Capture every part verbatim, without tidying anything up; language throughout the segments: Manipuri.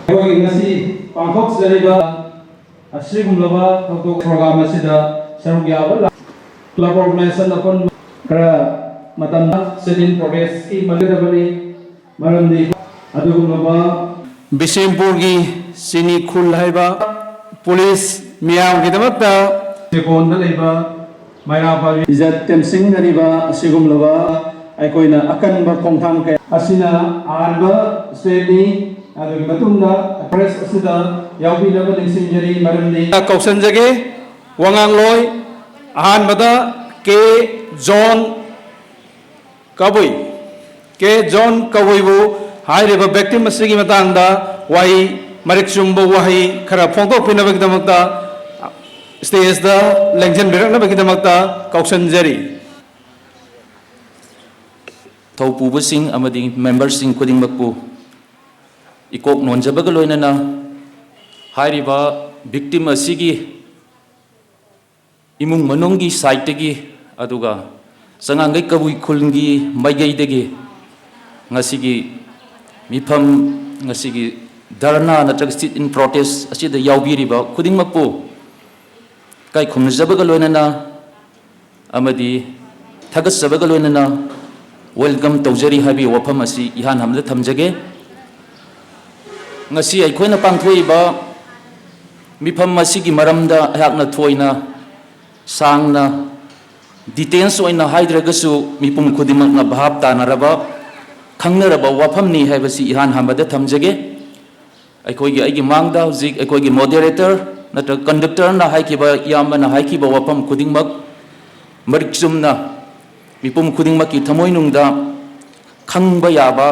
ꯑꯩꯈꯣꯏꯒꯤ ꯉꯁꯤ ꯄꯥꯡꯊꯣꯛꯆꯔꯤꯕ ꯑꯁꯤꯒꯨꯝꯂꯕ ꯊꯧꯗꯣꯛ program ꯑꯁꯤꯗ ꯁꯔꯨꯛ ꯌꯥꯕ ꯂꯥꯛ-, club organization ꯑꯄꯨꯟꯕ ꯈꯔ ꯃꯇꯝꯗ sitting protestꯀꯤ ꯃꯔꯝꯗꯤ ꯃꯔꯝꯗꯤ ꯑꯗꯨꯒꯨꯝꯂꯕ ꯕꯤꯁꯦꯝꯄꯨꯔꯒꯤ ꯆꯤꯅꯤ ꯈꯨꯜ ꯍꯥꯏꯕ ꯄꯨꯂꯤꯁ ꯃꯤꯌꯥꯝꯒꯤꯗꯃꯛꯇ ꯆꯦꯛꯀꯣꯟꯗ ꯂꯩꯕ ꯃꯩꯔꯥ ꯄꯥꯏꯕꯤ ꯏꯖꯠ ꯇꯦꯝꯁꯤꯡꯅꯔꯤꯕ ꯑꯁꯤꯒꯨꯝꯂꯕ ꯑꯩꯈꯣꯏꯅ ꯑꯀꯟꯕ ꯈꯣꯡꯊꯥꯡ ꯀꯌꯥ ꯑꯁꯤꯅ ꯑꯍꯥꯟꯕ stepꯅꯤ꯫ ꯑꯗꯨꯒꯤ ꯃꯇꯨꯡꯗ press ꯑꯁꯤꯗ ꯌꯥꯎꯕꯤꯅꯕ ꯅꯤꯡꯁꯤꯡꯖꯔꯤ꯫ ꯃꯔꯝꯗꯤ ꯀꯧꯁꯟꯖꯒꯦ꯫ ꯋꯥꯉꯥꯡꯂꯣꯏ ꯑꯍꯥꯟꯕꯗ ꯀꯦ ꯖꯣꯟ ꯀꯕꯨꯏ, ꯀꯦ ꯖꯣꯟ ꯀꯕꯨꯏꯕꯨ ꯍꯥꯏꯔꯤꯕ victim ꯑꯁꯤꯒꯤ ꯃꯇꯥꯡꯗ ꯋꯥꯍꯩ, ꯃꯔꯤꯛ ꯆꯨꯝꯕ ꯋꯥꯍꯩ ꯈꯔ ꯐꯣꯡꯗꯣꯛꯄꯤꯅꯕꯒꯤꯗꯃꯛꯇ stageꯇ ꯂꯦꯡꯁꯤꯟꯕꯤꯔꯛꯅꯕꯒꯤꯗꯃꯛꯇ ꯀꯧꯁꯟꯖꯔꯤ꯫ ꯊꯧꯄꯨꯕꯁꯤꯡ ꯑꯃꯗꯤ memberꯁꯤꯡ ꯈꯨꯗꯤꯡꯃꯛꯄꯨ ꯏꯀꯣꯛ ꯅꯣꯟꯖꯕꯒ ꯂꯣꯏꯅꯅ ꯍꯥꯏꯔꯤꯕ victim ꯑꯁꯤꯒꯤ ꯏꯃꯨꯡ ꯃꯅꯨꯡꯒꯤ sideꯇꯒꯤ, ꯑꯗꯨꯒ ꯆꯉꯥꯡꯒꯩ ꯀꯕꯨꯏ ꯈꯨꯜꯒꯤ ꯃꯥꯏꯀꯩꯗꯒꯤ ꯉꯁꯤꯒꯤ ꯃꯤꯐꯝ, ꯉꯁꯤꯒꯤ ꯙꯔꯅꯥ ꯅꯠꯇ꯭ꯔꯒ sit-in protest ꯑꯁꯤꯗ ꯌꯥꯎꯕꯤꯔꯤꯕ ꯈꯨꯗꯤꯡꯃꯛꯄꯨ ꯏꯀꯥꯏ ꯈꯨꯝꯅꯖꯕꯒ ꯂꯣꯏꯅꯅ ꯑꯃꯗꯤ ꯊꯥꯒꯠꯆꯕꯒ ꯂꯣꯏꯅꯅ welcome ꯇꯧꯖꯔꯤ ꯍꯥꯏꯕꯒꯤ ꯋꯥꯐꯝ ꯑꯁꯤ ꯏꯍꯥꯟ ꯍꯥꯟꯕꯗ ꯊꯝꯖꯒꯦ꯫ ꯉꯁꯤ ꯑꯩꯈꯣꯏꯅ ꯄꯥꯡꯊꯣꯛꯏꯕ ꯃꯤꯐꯝ ꯑꯁꯤꯒꯤ ꯃꯔꯝꯗ ꯑꯩꯍꯥꯛꯅ ꯊꯣꯏꯅ ꯁꯥꯡꯅ details ꯑꯣꯏꯅ ꯍꯥꯏꯗ꯭ꯔꯒꯁꯨ ꯃꯤꯄꯨꯝ ꯈꯨꯗꯤꯡꯃꯛꯅ ꯚꯥꯞ ꯇꯥꯅꯔꯕ, ꯈꯪꯅꯔꯕ ꯋꯥꯐꯝꯅꯤ ꯍꯥꯏꯕꯁꯤ ꯏꯍꯥꯟ ꯍꯥꯟꯕꯗ ꯊꯝꯖꯒꯦ꯫ ꯑꯩꯈꯣꯏꯒꯤ, ꯑꯩꯒꯤ ꯃꯥꯡꯗ ꯍꯧꯖꯤꯛ ꯑꯩꯈꯣꯏꯒꯤ moderator ꯅꯠꯇ꯭ꯔꯒ conductorꯅ ꯍꯥꯏꯈꯤꯕ, ꯏꯌꯥꯝꯕꯅ ꯍꯥꯏꯈꯤꯕ ꯋꯥꯐꯝ ꯈꯨꯗꯤꯡꯃꯛ ꯃꯔꯤꯛ ꯆꯨꯝꯅ ꯃꯤꯄꯨꯝ ꯈꯨꯗꯤꯡꯃꯛꯀꯤ ꯊꯃꯣꯏꯅꯨꯡꯗ ꯈꯪꯕ ꯌꯥꯕ,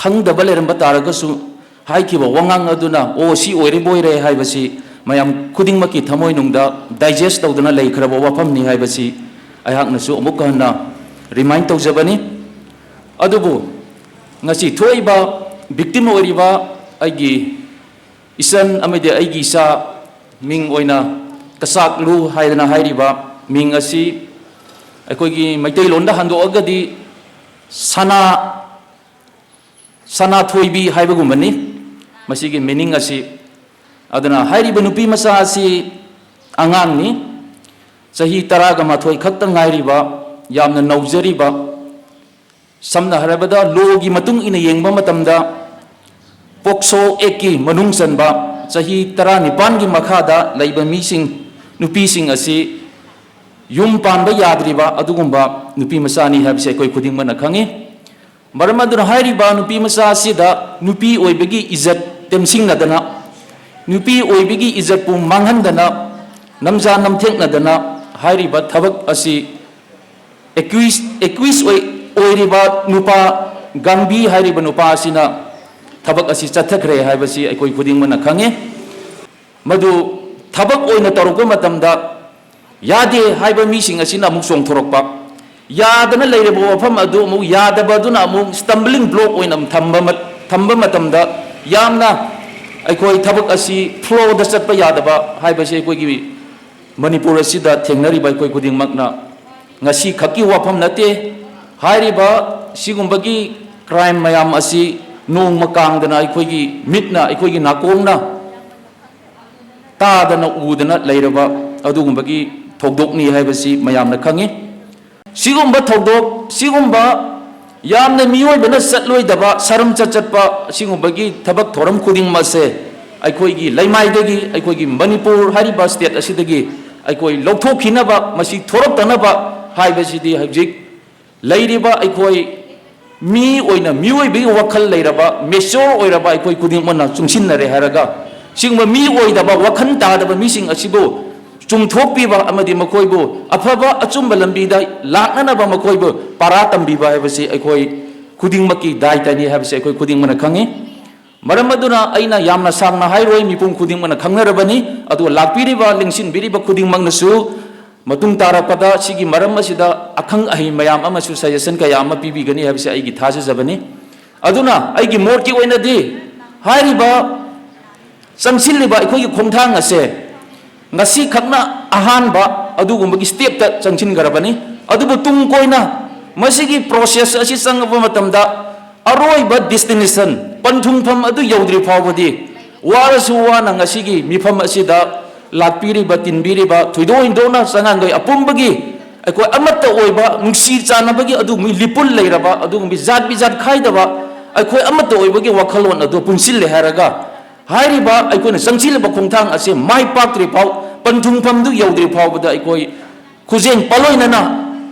ꯈꯪꯗꯕ ꯂꯩꯔꯝꯕ ꯇꯥꯔꯒꯁꯨ ꯍꯥꯏꯈꯤꯕ ꯋꯥꯉꯥꯡ ꯑꯗꯨꯅ, "ꯑꯣ, ꯁꯤ ꯑꯣꯏꯔꯤꯕ ꯑꯣꯏꯔꯦ" ꯍꯥꯏꯕꯁꯤ ꯃꯌꯥꯝ ꯈꯨꯗꯤꯡꯃꯛꯀꯤ ꯊꯃꯣꯏꯅꯨꯡꯗ digest ꯇꯧꯗꯨꯅ ꯂꯩꯈ꯭ꯔꯕ ꯋꯥꯐꯝꯅꯤ ꯍꯥꯏꯕꯁꯤ ꯑꯩꯍꯥꯛꯅꯁꯨ ꯑꯃꯨꯛꯀ ꯍꯟꯅ remind ꯇꯧꯖꯕꯅꯤ꯫ ꯑꯗꯨꯕꯨ ꯉꯁꯤ ꯊꯣꯛꯏꯕ victim ꯑꯣꯏꯔꯤꯕ ꯑꯩꯒꯤ ꯏꯆꯟ ꯑꯃꯗꯤ ꯑꯩꯒꯤ ꯏꯆꯥ, ꯃꯤꯡ ꯑꯣꯏꯅ ꯀꯆꯥꯛꯂꯨ ꯍꯥꯏꯗꯅ ꯍꯥꯏꯔꯤꯕ ꯃꯤꯡ ꯑꯁꯤ ꯑꯩꯈꯣꯏꯒꯤ ꯃꯩꯇꯩꯂꯣꯟꯗ ꯍꯟꯗꯣꯛꯑꯒꯗꯤ ꯁꯅꯥ, ꯁꯅꯥꯊꯣꯏꯕꯤ ꯍꯥꯏꯕꯒꯨꯝꯕꯅꯤ ꯃꯁꯤꯒꯤ meaning ꯑꯁꯤ꯫ ꯑꯗꯨꯅ ꯍꯥꯏꯔꯤꯕ ꯅꯨꯄꯤ ꯃꯆꯥ ꯑꯁꯤ ꯑꯉꯥꯡꯅꯤ, ꯆꯍꯤ ꯇꯔꯥꯒ ꯃꯥꯊꯣꯏ ꯈꯛꯇ ꯉꯥꯏꯔꯤꯕ, ꯌꯥꯝꯅ ꯅꯧꯖꯔꯤꯕ, ꯁꯝꯅ ꯍꯥꯏꯔꯕꯗ lawꯒꯤ ꯃꯇꯨꯡ ꯏꯟꯅ ꯌꯦꯡꯕ ꯃꯇꯝꯗ POCSO Actꯀꯤ ꯃꯅꯨꯡ ꯆꯟꯕ ꯆꯍꯤ ꯇꯔꯥꯅꯤꯄꯥꯟꯒꯤ ꯃꯈꯥꯗ ꯂꯩꯕ ꯃꯤꯁꯤꯡ, ꯅꯨꯄꯤꯁꯤꯡ ꯑꯁꯤ ꯌꯨꯝ ꯄꯥꯟꯕ ꯌꯥꯗ꯭ꯔꯤꯕ ꯑꯗꯨꯒꯨꯝꯕ ꯅꯨꯄꯤ ꯃꯆꯥꯅꯤ ꯍꯥꯏꯕꯁꯤ ꯑꯩꯈꯣꯏ ꯈꯨꯗꯤꯡꯃꯛꯅ ꯈꯪꯉꯤ꯫ ꯃꯔꯝ ꯑꯗꯨꯅ ꯍꯥꯏꯔꯤꯕ ꯅꯨꯄꯤ ꯃꯆꯥ ꯑꯁꯤꯗ ꯅꯨꯄꯤ ꯑꯣꯏꯕꯒꯤ ꯏꯖꯠ ꯇꯦꯝꯁꯤꯡꯅꯗꯅ, ꯅꯨꯄꯤ ꯑꯣꯏꯕꯒꯤ ꯏꯖꯠꯄꯨ ꯃꯥꯡꯍꯟꯗꯅ, ꯅꯝꯖꯥ ꯅꯝꯊꯦꯛꯅꯗꯅ ꯍꯥꯏꯔꯤꯕ ꯊꯕꯛ ꯑꯁꯤ accused, accused ꯑꯣꯏ-, ꯑꯣꯏꯔꯤꯕ ꯅꯨꯄꯥ ꯒꯥꯡꯕꯤ ꯍꯥꯏꯔꯤꯕ ꯅꯨꯄꯥ ꯑꯁꯤꯅ ꯊꯕꯛ ꯑꯁꯤ ꯆꯠꯊꯈ꯭ꯔꯦ ꯍꯥꯏꯕꯁꯤ ꯑꯩꯈꯣꯏ ꯈꯨꯗꯤꯡꯃꯛꯅ ꯈꯪꯉꯤ꯫ ꯃꯗꯨ ꯊꯕꯛ ꯑꯣꯏꯅ ꯇꯧꯔꯛꯄ ꯃꯇꯝꯗ ꯌꯥꯗꯦ ꯍꯥꯏꯕ ꯃꯤꯁꯤꯡ ꯑꯁꯤꯅ ꯑꯃꯨꯛ ꯆꯣꯡꯊꯣꯔꯛꯄ, ꯌꯥꯗꯅ ꯂꯩꯔꯕ ꯋꯥꯐꯝ ꯑꯗꯨ ꯑꯃꯨꯛ ꯌꯥꯗꯕ ꯑꯗꯨꯅ ꯑꯃꯨꯛ stumbling block ꯑꯣꯏꯅ ꯊꯝꯕ ꯃ-, ꯊꯝꯕ ꯃꯇꯝꯗ ꯌꯥꯝꯅ ꯑꯩꯈꯣꯏ ꯊꯕꯛ ꯑꯁꯤ flowꯗ ꯆꯠꯄ ꯌꯥꯗꯕ ꯍꯥꯏꯕꯁꯤ ꯑꯩꯈꯣꯏꯒꯤ ꯃꯅꯤꯄꯨꯔ ꯑꯁꯤꯗ ꯊꯦꯡꯅꯔꯤꯕ ꯑꯩꯈꯣꯏ ꯈꯨꯗꯤꯡꯃꯛꯅ ꯉꯁꯤ ꯈꯛꯀꯤ ꯋꯥꯐꯝ ꯅꯠꯇꯦ꯫ ꯍꯥꯏꯔꯤꯕ ꯁꯤꯒꯨꯝꯕꯒꯤ crime ꯃꯌꯥꯝ ꯑꯁꯤ ꯅꯣꯡꯃ ꯀꯥꯡꯗꯅ ꯑꯩꯈꯣꯏꯒꯤ ꯃꯤꯠꯅ, ꯑꯩꯈꯣꯏꯒꯤ ꯅꯥꯀꯣꯡꯅ ꯇꯥꯗꯅ ꯎꯗꯅ ꯂꯩꯔꯕ ꯑꯗꯨꯒꯨꯝꯕꯒꯤ ꯊꯧꯗꯣꯛꯅꯤ ꯍꯥꯏꯕꯁꯤ ꯃꯌꯥꯝꯅ ꯈꯪꯉꯤ꯫ ꯁꯤꯒꯨꯝꯕ ꯊꯧꯗꯣꯛ, ꯁꯤꯒꯨꯝꯕ ꯌꯥꯝꯅ ꯃꯤꯑꯣꯏꯕꯅ ꯆꯠꯂꯣꯏꯗꯕ ꯁꯔꯝ ꯆꯠ ꯆꯠꯄ ꯁꯤꯒꯨꯝꯕꯒꯤ ꯊꯕꯛ ꯊꯧꯔꯝ ꯈꯨꯗꯤꯡꯃꯛꯁꯦ ꯑꯩꯈꯣꯏꯒꯤ ꯂꯩꯃꯥꯏꯗꯒꯤ, ꯑꯩꯈꯣꯏꯒꯤ ꯃꯅꯤꯄꯨꯔ ꯍꯥꯏꯔꯤꯕ state ꯑꯁꯤꯗꯒꯤ ꯑꯩꯈꯣꯏ ꯂꯧꯊꯣꯛꯈꯤꯅꯕ, ꯃꯁꯤ ꯊꯣꯔꯛꯇꯅꯕ ꯍꯥꯏꯕꯁꯤꯗꯤ ꯍꯧꯖꯤꯛ ꯂꯩꯔꯤꯕ ꯑꯩꯈꯣꯏ ꯃꯤ ꯑꯣꯏꯅ, ꯃꯤꯑꯣꯏꯕꯒꯤ ꯋꯥꯈꯜ ꯂꯩꯔꯕ, mature ꯑꯣꯏꯔꯕ ꯑꯩꯈꯣꯏ ꯈꯨꯗꯤꯡꯃꯛꯅ ꯆꯨꯡꯁꯤꯟꯅꯔꯦ ꯍꯥꯏꯔꯒ, ꯁꯤꯒꯨꯝꯕ ꯃꯤ ꯑꯣꯏꯗꯕ, ꯋꯥꯈꯜ ꯇꯥꯗꯕ ꯃꯤꯁꯤꯡ ꯑꯁꯤꯕꯨ ꯆꯨꯝꯊꯣꯛꯄꯤꯕ ꯑꯃꯗꯤ ꯃꯈꯣꯏꯕꯨ ꯑꯐꯕ ꯑꯆꯨꯝꯕ ꯂꯝꯕꯤꯗ ꯂꯥꯛꯅꯅꯕ ꯃꯈꯣꯏꯕꯨ ꯄꯥꯔꯥ ꯇꯝꯕꯤꯕ ꯍꯥꯏꯕꯁꯤ ꯑꯩꯈꯣꯏ ꯈꯨꯗꯤꯡꯃꯛꯀꯤ ꯗꯥꯏꯇꯅꯤ ꯍꯥꯏꯕꯁꯤ ꯑꯩꯈꯣꯏ ꯈꯨꯗꯤꯡꯃꯛꯅ ꯈꯪꯉꯤ꯫ ꯃꯔꯝ ꯑꯗꯨꯅ ꯑꯩꯅ ꯌꯥꯝꯅ ꯁꯥꯡꯅ ꯍꯥꯏꯔꯣꯏ, ꯃꯤꯄꯨꯝ ꯈꯨꯗꯤꯡꯃꯛꯅ ꯈꯪꯅꯔꯕꯅꯤ꯫ ꯑꯗꯨꯒ ꯂꯥꯛꯄꯤꯔꯤꯕ, ꯂꯦꯡꯁꯤꯟꯕꯤꯔꯤꯕ ꯈꯨꯗꯤꯡꯃꯛꯅꯁꯨ ꯃꯇꯨꯡ ꯇꯥꯔꯛꯄꯗ ꯁꯤꯒꯤ ꯃꯔꯝ ꯑꯁꯤꯗ ꯑꯈꯪ ꯑꯍꯩ ꯃꯌꯥꯝ ꯑꯃꯁꯨ suggestion ꯀꯌꯥ ꯑꯃ ꯄꯤꯕꯤꯒꯅꯤ ꯍꯥꯏꯕꯁꯤ ꯑꯩꯒꯤ ꯊꯥꯖꯖꯕꯅꯤ꯫ ꯑꯗꯨꯅ ꯑꯩꯒꯤ ꯃꯣꯠꯀꯤ ꯑꯣꯏꯅꯗꯤ ꯍꯥꯏꯔꯤꯕ ꯆꯪꯁꯤꯜꯂꯤꯕ ꯑꯩꯈꯣꯏꯒꯤ ꯈꯣꯡꯊꯥꯡ ꯑꯁꯦ ꯉꯁꯤꯈꯛꯅ ꯑꯍꯥꯟꯕ ꯑꯗꯨꯒꯨꯝꯕꯒꯤ stepꯇ ꯆꯪꯁꯤꯟꯈ꯭ꯔꯕꯅꯤ꯫ ꯑꯗꯨꯕꯨ ꯇꯨꯡ ꯀꯣꯏꯅ ꯃꯁꯤꯒꯤ ꯄ꯭ꯔꯣꯁꯦꯁ ꯑꯁꯤ ꯆꯪꯉꯛꯄ ꯃꯇꯝꯗ ꯑꯔꯣꯏꯕ ꯗꯦꯁꯇꯤꯅꯦꯁꯟ, ꯄꯟꯊꯨꯡꯐꯝ ꯑꯗꯨ ꯌꯧꯗ꯭ꯔꯤ ꯐꯥꯎꯕꯗꯤ ꯋꯥꯔꯁꯨ ꯋꯥꯅ ꯉꯁꯤꯒꯤ ꯃꯤꯐꯝ ꯑꯁꯤꯗ ꯂꯥꯛꯄꯤꯔꯤꯕ, ꯇꯤꯟꯕꯤꯔꯤꯕ ꯊꯣꯏꯗꯣꯛ ꯍꯦꯟꯗꯣꯛꯅ ꯆꯉꯥꯡꯒꯩ ꯑꯄꯨꯝꯕꯒꯤ ꯑꯩꯈꯣꯏ ꯑꯃꯠꯇ ꯑꯣꯏꯕ, ꯅꯨꯡꯁꯤ ꯆꯥꯟꯅꯕꯒꯤ ꯑꯗꯨꯒꯨꯝꯕ ꯂꯤꯄꯨꯟ ꯂꯩꯔꯕ, ꯑꯗꯨꯒꯨꯝꯕ ꯖꯥꯠ ꯕꯤꯖꯥꯠ ꯈꯥꯏꯗꯕ ꯑꯩꯈꯣꯏ ꯑꯃꯠꯇ ꯑꯣꯏꯕꯒꯤ ꯋꯥꯈꯜꯂꯣꯟ ꯑꯗꯨ ꯄꯨꯟꯁꯤꯜꯂꯦ ꯍꯥꯏꯔꯒ, ꯍꯥꯏꯔꯤꯕ ꯑꯩꯈꯣꯏꯅ ꯆꯪꯁꯤꯜꯂꯤꯕ ꯈꯣꯡꯊꯥꯡ ꯑꯁꯤ ꯃꯥꯏ ꯄꯥꯛꯇ꯭ꯔꯤ ꯐꯥꯎ, ꯄꯟꯊꯨꯡꯐꯝꯗꯨ ꯌꯧꯗ꯭ꯔꯤ ꯐꯥꯎꯕꯗ ꯑꯩꯈꯣꯏ ꯈꯨꯖꯦꯡ ꯄꯥꯂꯣꯏꯅꯅ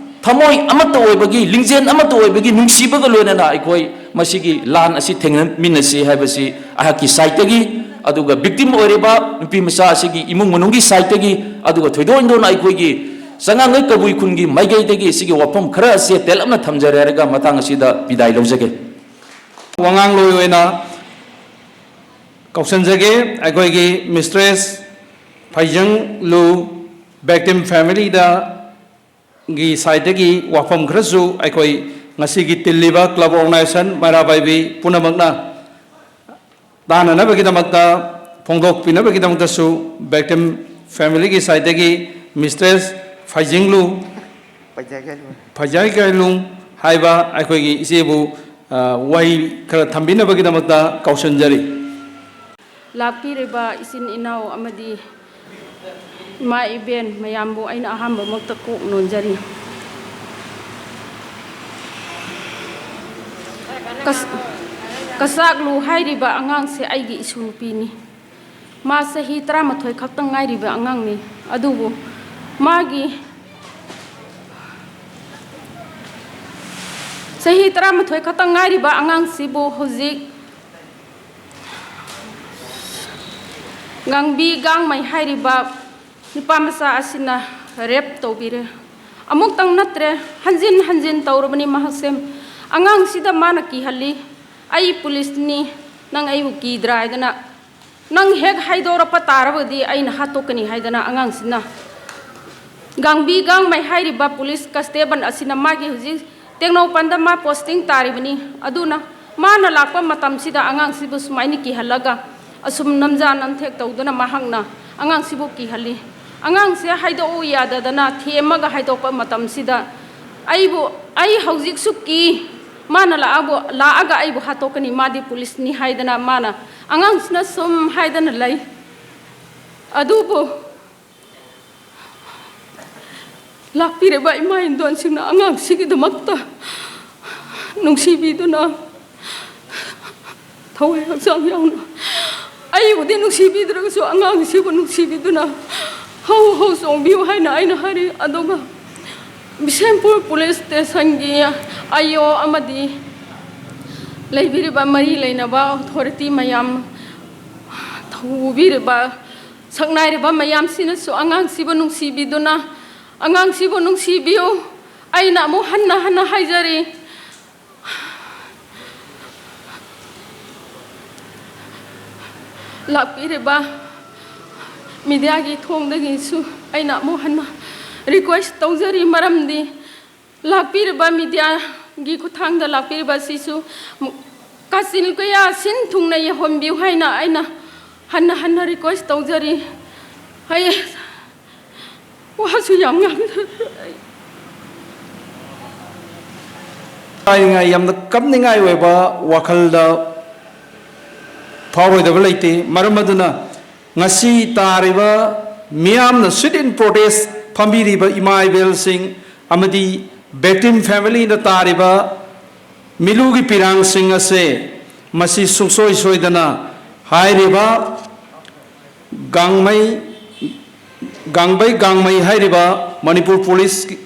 ꯊꯃꯣꯏ ꯑꯃꯠꯇ ꯑꯣꯏꯕꯒꯤ, ꯂꯤꯡꯖꯦꯜ ꯑꯃꯠꯇ ꯑꯣꯏꯕꯒꯤ ꯅꯨꯡꯁꯤꯕꯒ ꯂꯣꯏꯅꯅ ꯑꯩꯈꯣꯏ ꯃꯁꯤꯒꯤ ꯂꯥꯟ ꯑꯁꯤ ꯊꯦꯡꯅꯃꯤꯟꯅꯁꯤ ꯍꯥꯏꯕꯁꯤ ꯑꯩꯍꯥꯛꯀꯤ ꯁꯥꯏꯠꯇꯒꯤ, ꯑꯗꯨꯒ ꯚꯤꯛꯇꯤꯝ ꯑꯣꯏꯔꯤꯕ ꯅꯨꯄꯤ ꯃꯆꯥ ꯑꯁꯤꯒꯤ ꯏꯃꯨꯡ ꯃꯅꯨꯡꯒꯤ ꯁꯥꯏꯠꯇꯒꯤ, ꯑꯗꯨꯒ ꯊꯣꯏꯗꯣꯛ ꯍꯦꯟꯗꯣꯛꯅ ꯑꯩꯈꯣꯏꯒꯤ ꯆꯉꯥꯡꯒꯩ ꯀꯕꯨꯏ ꯈꯨꯟꯒꯤ ꯃꯥꯏꯀꯩꯗꯒꯤ ꯁꯤꯒꯤ ꯋꯥꯐꯝ ꯈꯔ ꯑꯁꯤ ꯇꯦꯜꯂꯞꯅ ꯊꯝꯖꯔꯦ ꯍꯥꯏꯔꯒ ꯃꯇꯥꯡ ꯑꯁꯤꯗ ꯕꯤꯗꯥꯏ ꯂꯧꯖꯒꯦ꯫ ꯋꯥꯉꯥꯡꯂꯣꯏ ꯑꯣꯏꯅ ꯀꯧꯁꯤꯟꯖꯒꯦ ꯑꯩꯈꯣꯏꯒꯤ ꯃꯤꯁꯇ꯭ꯔꯦꯁ ꯐꯩꯖꯪꯂꯨ, ꯚꯤꯛꯇꯤꯝ ꯐꯦꯃꯤꯂꯤꯗ ꯒꯤ ꯁꯥꯏꯠꯇꯒꯤ ꯋꯥꯐꯝ ꯈꯔꯁꯨ ꯑꯩꯈꯣꯏ ꯉꯁꯤꯒꯤ ꯇꯤꯜꯂꯤꯕ ꯀ꯭ꯂꯕ ꯑꯣꯔꯒꯅꯥꯏꯖꯦꯁꯟ ꯃꯩꯔꯥ ꯄꯥꯏꯕꯤ ꯄꯨꯝꯅꯃꯛꯅ ꯇꯥꯅꯅꯕꯒꯤꯗꯃꯛꯇ, ꯐꯣꯡꯗꯣꯛꯄꯤꯅꯕꯒꯤꯗꯃꯛꯇꯁꯨ ꯚꯤꯛꯇꯤꯝ ꯐꯦꯃꯤꯂꯤꯒꯤ ꯁꯥꯏꯠꯇꯒꯤ ꯃꯤꯁꯇ꯭ꯔꯦꯁ ꯐꯩꯖꯤꯡꯂꯨ, ꯐꯩꯖꯥꯏ ꯀꯥꯏꯂꯨꯡ ꯍꯥꯏꯕ ꯑꯩꯈꯣꯏꯒꯤ ꯏꯆꯦꯕꯨ, ꯑ, ꯋꯥꯍꯩ ꯈꯔ ꯊꯝꯕꯤꯅꯕꯒꯤꯗꯃꯛꯇ ꯀꯧꯁꯤꯟꯖꯔꯤ꯫ ꯂꯥꯛꯄꯤꯔꯤꯕ ꯏꯆꯤꯟ ꯏꯅꯥꯎ ꯑꯃꯗꯤ ꯏꯃꯥ ꯏꯕꯦꯟ ꯃꯌꯥꯝꯕꯨ ꯑꯩꯅ ꯑꯍꯥꯟꯕꯃꯛꯇ ꯀꯣꯛ ꯅꯣꯟꯖꯔꯤ꯫ ꯀꯁ-, ꯀꯆꯥꯛꯂꯨ ꯍꯥꯏꯔꯤꯕ ꯑꯉꯥꯡꯁꯦ ꯑꯩꯒꯤ ꯏꯁꯨ ꯅꯨꯄꯤꯅꯤ꯫ ꯃꯥ ꯆꯍꯤ ꯇꯔꯥꯃꯥꯊꯣꯏ ꯈꯛꯇꯪ ꯉꯥꯏꯔꯤꯕ ꯑꯉꯥꯡꯅꯤ꯫ ꯑꯗꯨꯕꯨ ꯃꯥꯒꯤ ꯆꯍꯤ ꯇꯔꯥꯃꯥꯊꯣꯏ ꯈꯛꯇꯪ ꯉꯥꯏꯔꯤꯕ ꯑꯉꯥꯡꯁꯤꯕꯨ ꯍꯧꯖꯤꯛ ꯉꯥꯡꯕꯤ ꯒꯥꯡꯃꯩ ꯍꯥꯏꯔꯤꯕ ꯅꯨꯄꯥ ꯃꯆꯥ ꯑꯁꯤꯅ ꯔꯦꯞ ꯇꯧꯕꯤꯔꯦ꯫ ꯑꯃꯨꯛꯇꯪ ꯅꯠꯇ꯭ꯔꯦ, ꯍꯟꯖꯤꯟ ꯍꯟꯖꯤꯟ ꯇꯧꯔꯕꯅꯤ ꯃꯍꯥꯛꯁꯦ꯫ ꯑꯉꯥꯡꯁꯤꯗ ꯃꯥꯅ ꯀꯤꯍꯜꯂꯤ, "ꯑꯩ ꯄꯨꯂꯤꯁꯅꯤ, ꯅꯪ ꯑꯩꯕꯨ ꯀꯤꯗ꯭ꯔꯥ?" ꯍꯥꯏꯗꯅ, "ꯅꯪ ꯍꯦꯛ ꯍꯥꯏꯗꯣꯔꯛꯄ ꯇꯥꯔꯕꯗꯤ ꯑꯩꯅ ꯍꯥꯠꯇꯣꯛꯀꯅꯤ" ꯍꯥꯏꯗꯅ ꯑꯉꯥꯡꯁꯤꯅ꯫ ꯒꯥꯡꯕꯤ ꯒꯥꯡꯃꯩ ꯍꯥꯏꯔꯤꯕ ꯄꯨꯂꯤꯁ ꯀꯟꯁꯇꯦꯕꯜ ꯑꯁꯤꯅ ꯃꯥꯒꯤ ꯍꯧꯖꯤꯛ ꯇꯦꯡꯅꯧꯄꯜꯗ ꯃꯥ ꯄꯣꯁꯇꯤꯡ ꯇꯥꯔꯤꯕꯅꯤ꯫ ꯑꯗꯨꯅ ꯃꯥꯅ ꯂꯥꯛꯄ ꯃꯇꯝꯁꯤꯗ ꯑꯉꯥꯡꯁꯤꯕꯨ ꯁꯨꯃꯥꯏꯅ ꯀꯤꯍꯜꯂꯒ ꯑꯁꯨꯝ ꯅꯝꯖꯥ ꯅꯝꯊꯦꯛ ꯇꯧꯗꯨꯅ ꯃꯍꯥꯛꯅ ꯑꯉꯥꯡꯁꯤꯕꯨ ꯀꯤꯍꯜꯂꯤ꯫ ꯑꯉꯥꯡꯁꯦ ꯍꯥꯏꯗꯣꯛꯎ ꯌꯥꯗꯗꯅ ꯊꯦꯝꯃꯒ ꯍꯥꯏꯗꯣꯛꯄ ꯃꯇꯝꯁꯤꯗ ꯑꯩꯕꯨ ꯑꯩ ꯍꯧꯖꯤꯛꯁꯨ ꯀꯤ꯫ ꯃꯥꯅ ꯂꯥꯛꯑꯕꯨ-, ꯂꯥꯛꯑꯒ ꯑꯩꯕꯨ ꯍꯥꯠꯇꯣꯛꯀꯅꯤ꯫ ꯃꯥꯗꯤ ꯄꯨꯂꯤꯁꯅꯤ ꯍꯥꯏꯗꯅ ꯃꯥꯅ ꯑꯉꯥꯡꯁꯤꯅ ꯁꯨꯝ ꯍꯥꯏꯗꯅ ꯂꯩ꯫ ꯑꯗꯨꯕꯨ ꯂꯥꯛꯄꯤꯔꯤꯕ ꯏꯃꯥ ꯏꯟꯗꯣꯟꯁꯤꯡꯅ ꯑꯉꯥꯡꯁꯤꯒꯤꯗꯃꯛꯇ ꯅꯨꯡꯁꯤꯕꯤꯗꯨꯅ, ꯊꯋꯥꯏ ꯍꯛꯆꯥꯡ ꯌꯥꯎꯅ ꯑꯩꯕꯨꯗꯤ ꯅꯨꯡꯁꯤꯕꯤꯗ꯭ꯔꯒꯁꯨ ꯑꯉꯥꯡꯁꯤꯕꯨ ꯅꯨꯡꯁꯤꯕꯤꯗꯨꯅ ꯍꯧ ꯍꯧ ꯆꯣꯡꯕꯤꯌꯨ ꯍꯥꯏꯅ ꯑꯩꯅ ꯍꯥꯏꯔꯤ꯫ ꯑꯗꯨꯒ ꯕꯤꯁꯦꯝꯄꯨꯔ ꯄꯨꯂꯤꯁ ꯁ꯭ꯇꯦꯁꯟꯒꯤ ꯑꯥꯏ ꯑꯣ ꯑꯃꯗꯤ ꯂꯩꯕꯤꯔꯤꯕ ꯃꯔꯤ ꯂꯩꯅꯕ ꯑꯣꯊꯣꯔꯤꯇꯤ ꯃꯌꯥꯝ, ꯊꯧꯕꯤꯔꯤꯕ ꯁꯛꯅꯥꯏꯔꯕ ꯃꯌꯥꯝꯁꯤꯅꯁꯨ ꯑꯉꯥꯡꯁꯤꯕꯨ ꯅꯨꯡꯁꯤꯕꯤꯗꯨꯅ, ꯑꯉꯥꯡꯁꯤꯕꯨ ꯅꯨꯡꯁꯤꯕꯤꯌꯨ꯫ ꯑꯩꯅ ꯑꯃꯨꯛ ꯍꯟꯅ ꯍꯟꯅ ꯍꯥꯏꯖꯔꯤ, ꯂꯥꯛꯄꯤꯔꯤꯕ ꯃꯤꯗꯤꯌꯥꯒꯤ ꯊꯣꯡꯗꯒꯤꯁꯨ ꯑꯩꯅ ꯑꯃꯨꯛ ꯍꯟꯅ ꯔꯤꯀ꯭ꯋꯦꯁ ꯇꯧꯖꯔꯤ꯫ ꯃꯔꯝꯗꯤ ꯂꯥꯛꯄꯤꯔꯤꯕ ꯃꯤꯗꯤꯌꯥꯒꯤ ꯈꯨꯠꯊꯥꯡꯗ ꯂꯥꯛꯄꯤꯔꯤꯕ ꯑꯁꯤꯁꯨ ꯀꯥꯆꯤꯟ ꯀꯣꯌꯥ ꯁꯤꯟ ꯊꯨꯡꯅ ꯌꯧꯍꯟꯕꯤꯌꯨ ꯍꯥꯏꯅ ꯑꯩꯅ ꯍꯟꯅ ꯍꯟꯅ ꯔꯤꯀ꯭ꯋꯦꯁ ꯇꯧꯖꯔꯤ꯫ ꯑꯩ ꯋꯥꯁꯨ ꯌꯥꯝ ꯉꯥꯡꯖꯔꯦ꯫ ꯑꯩ ꯍꯥꯏꯅꯤꯡꯉꯥꯏ ꯌꯥꯝꯅ ꯀꯞꯅꯤꯡꯉꯥꯏ ꯑꯣꯏꯕ ꯋꯥꯈꯜꯗ ꯐꯥꯎꯔꯣꯏꯗꯕ ꯂꯩꯇꯦ꯫ ꯃꯔꯝ ꯑꯗꯨꯅ ꯉꯁꯤ ꯇꯥꯔꯤꯕ ꯃꯤꯌꯥꯝꯅ sit in protest ꯐꯝꯕꯤꯔꯤꯕ ꯏꯃꯥ ꯏꯕꯦꯜꯁꯤꯡ ꯑꯃꯗꯤ victim family ꯅ ꯇꯥꯔꯤꯕ ꯃꯤꯂꯨꯒꯤ ꯄꯤꯔꯥꯡꯁꯤꯡ ꯑꯁꯦ ꯃꯁꯤ ꯁꯨꯡꯁꯣꯏ ꯁꯣꯏꯗꯅ ꯍꯥꯏꯔꯤꯕ ꯒꯥꯡꯃꯩ ꯒꯥꯡꯕꯩ ꯒꯥꯡꯃꯩ ꯍꯥꯏꯔꯤꯕ ꯃꯅꯤꯄꯨꯔ ꯄꯨꯂꯤꯁꯀꯤ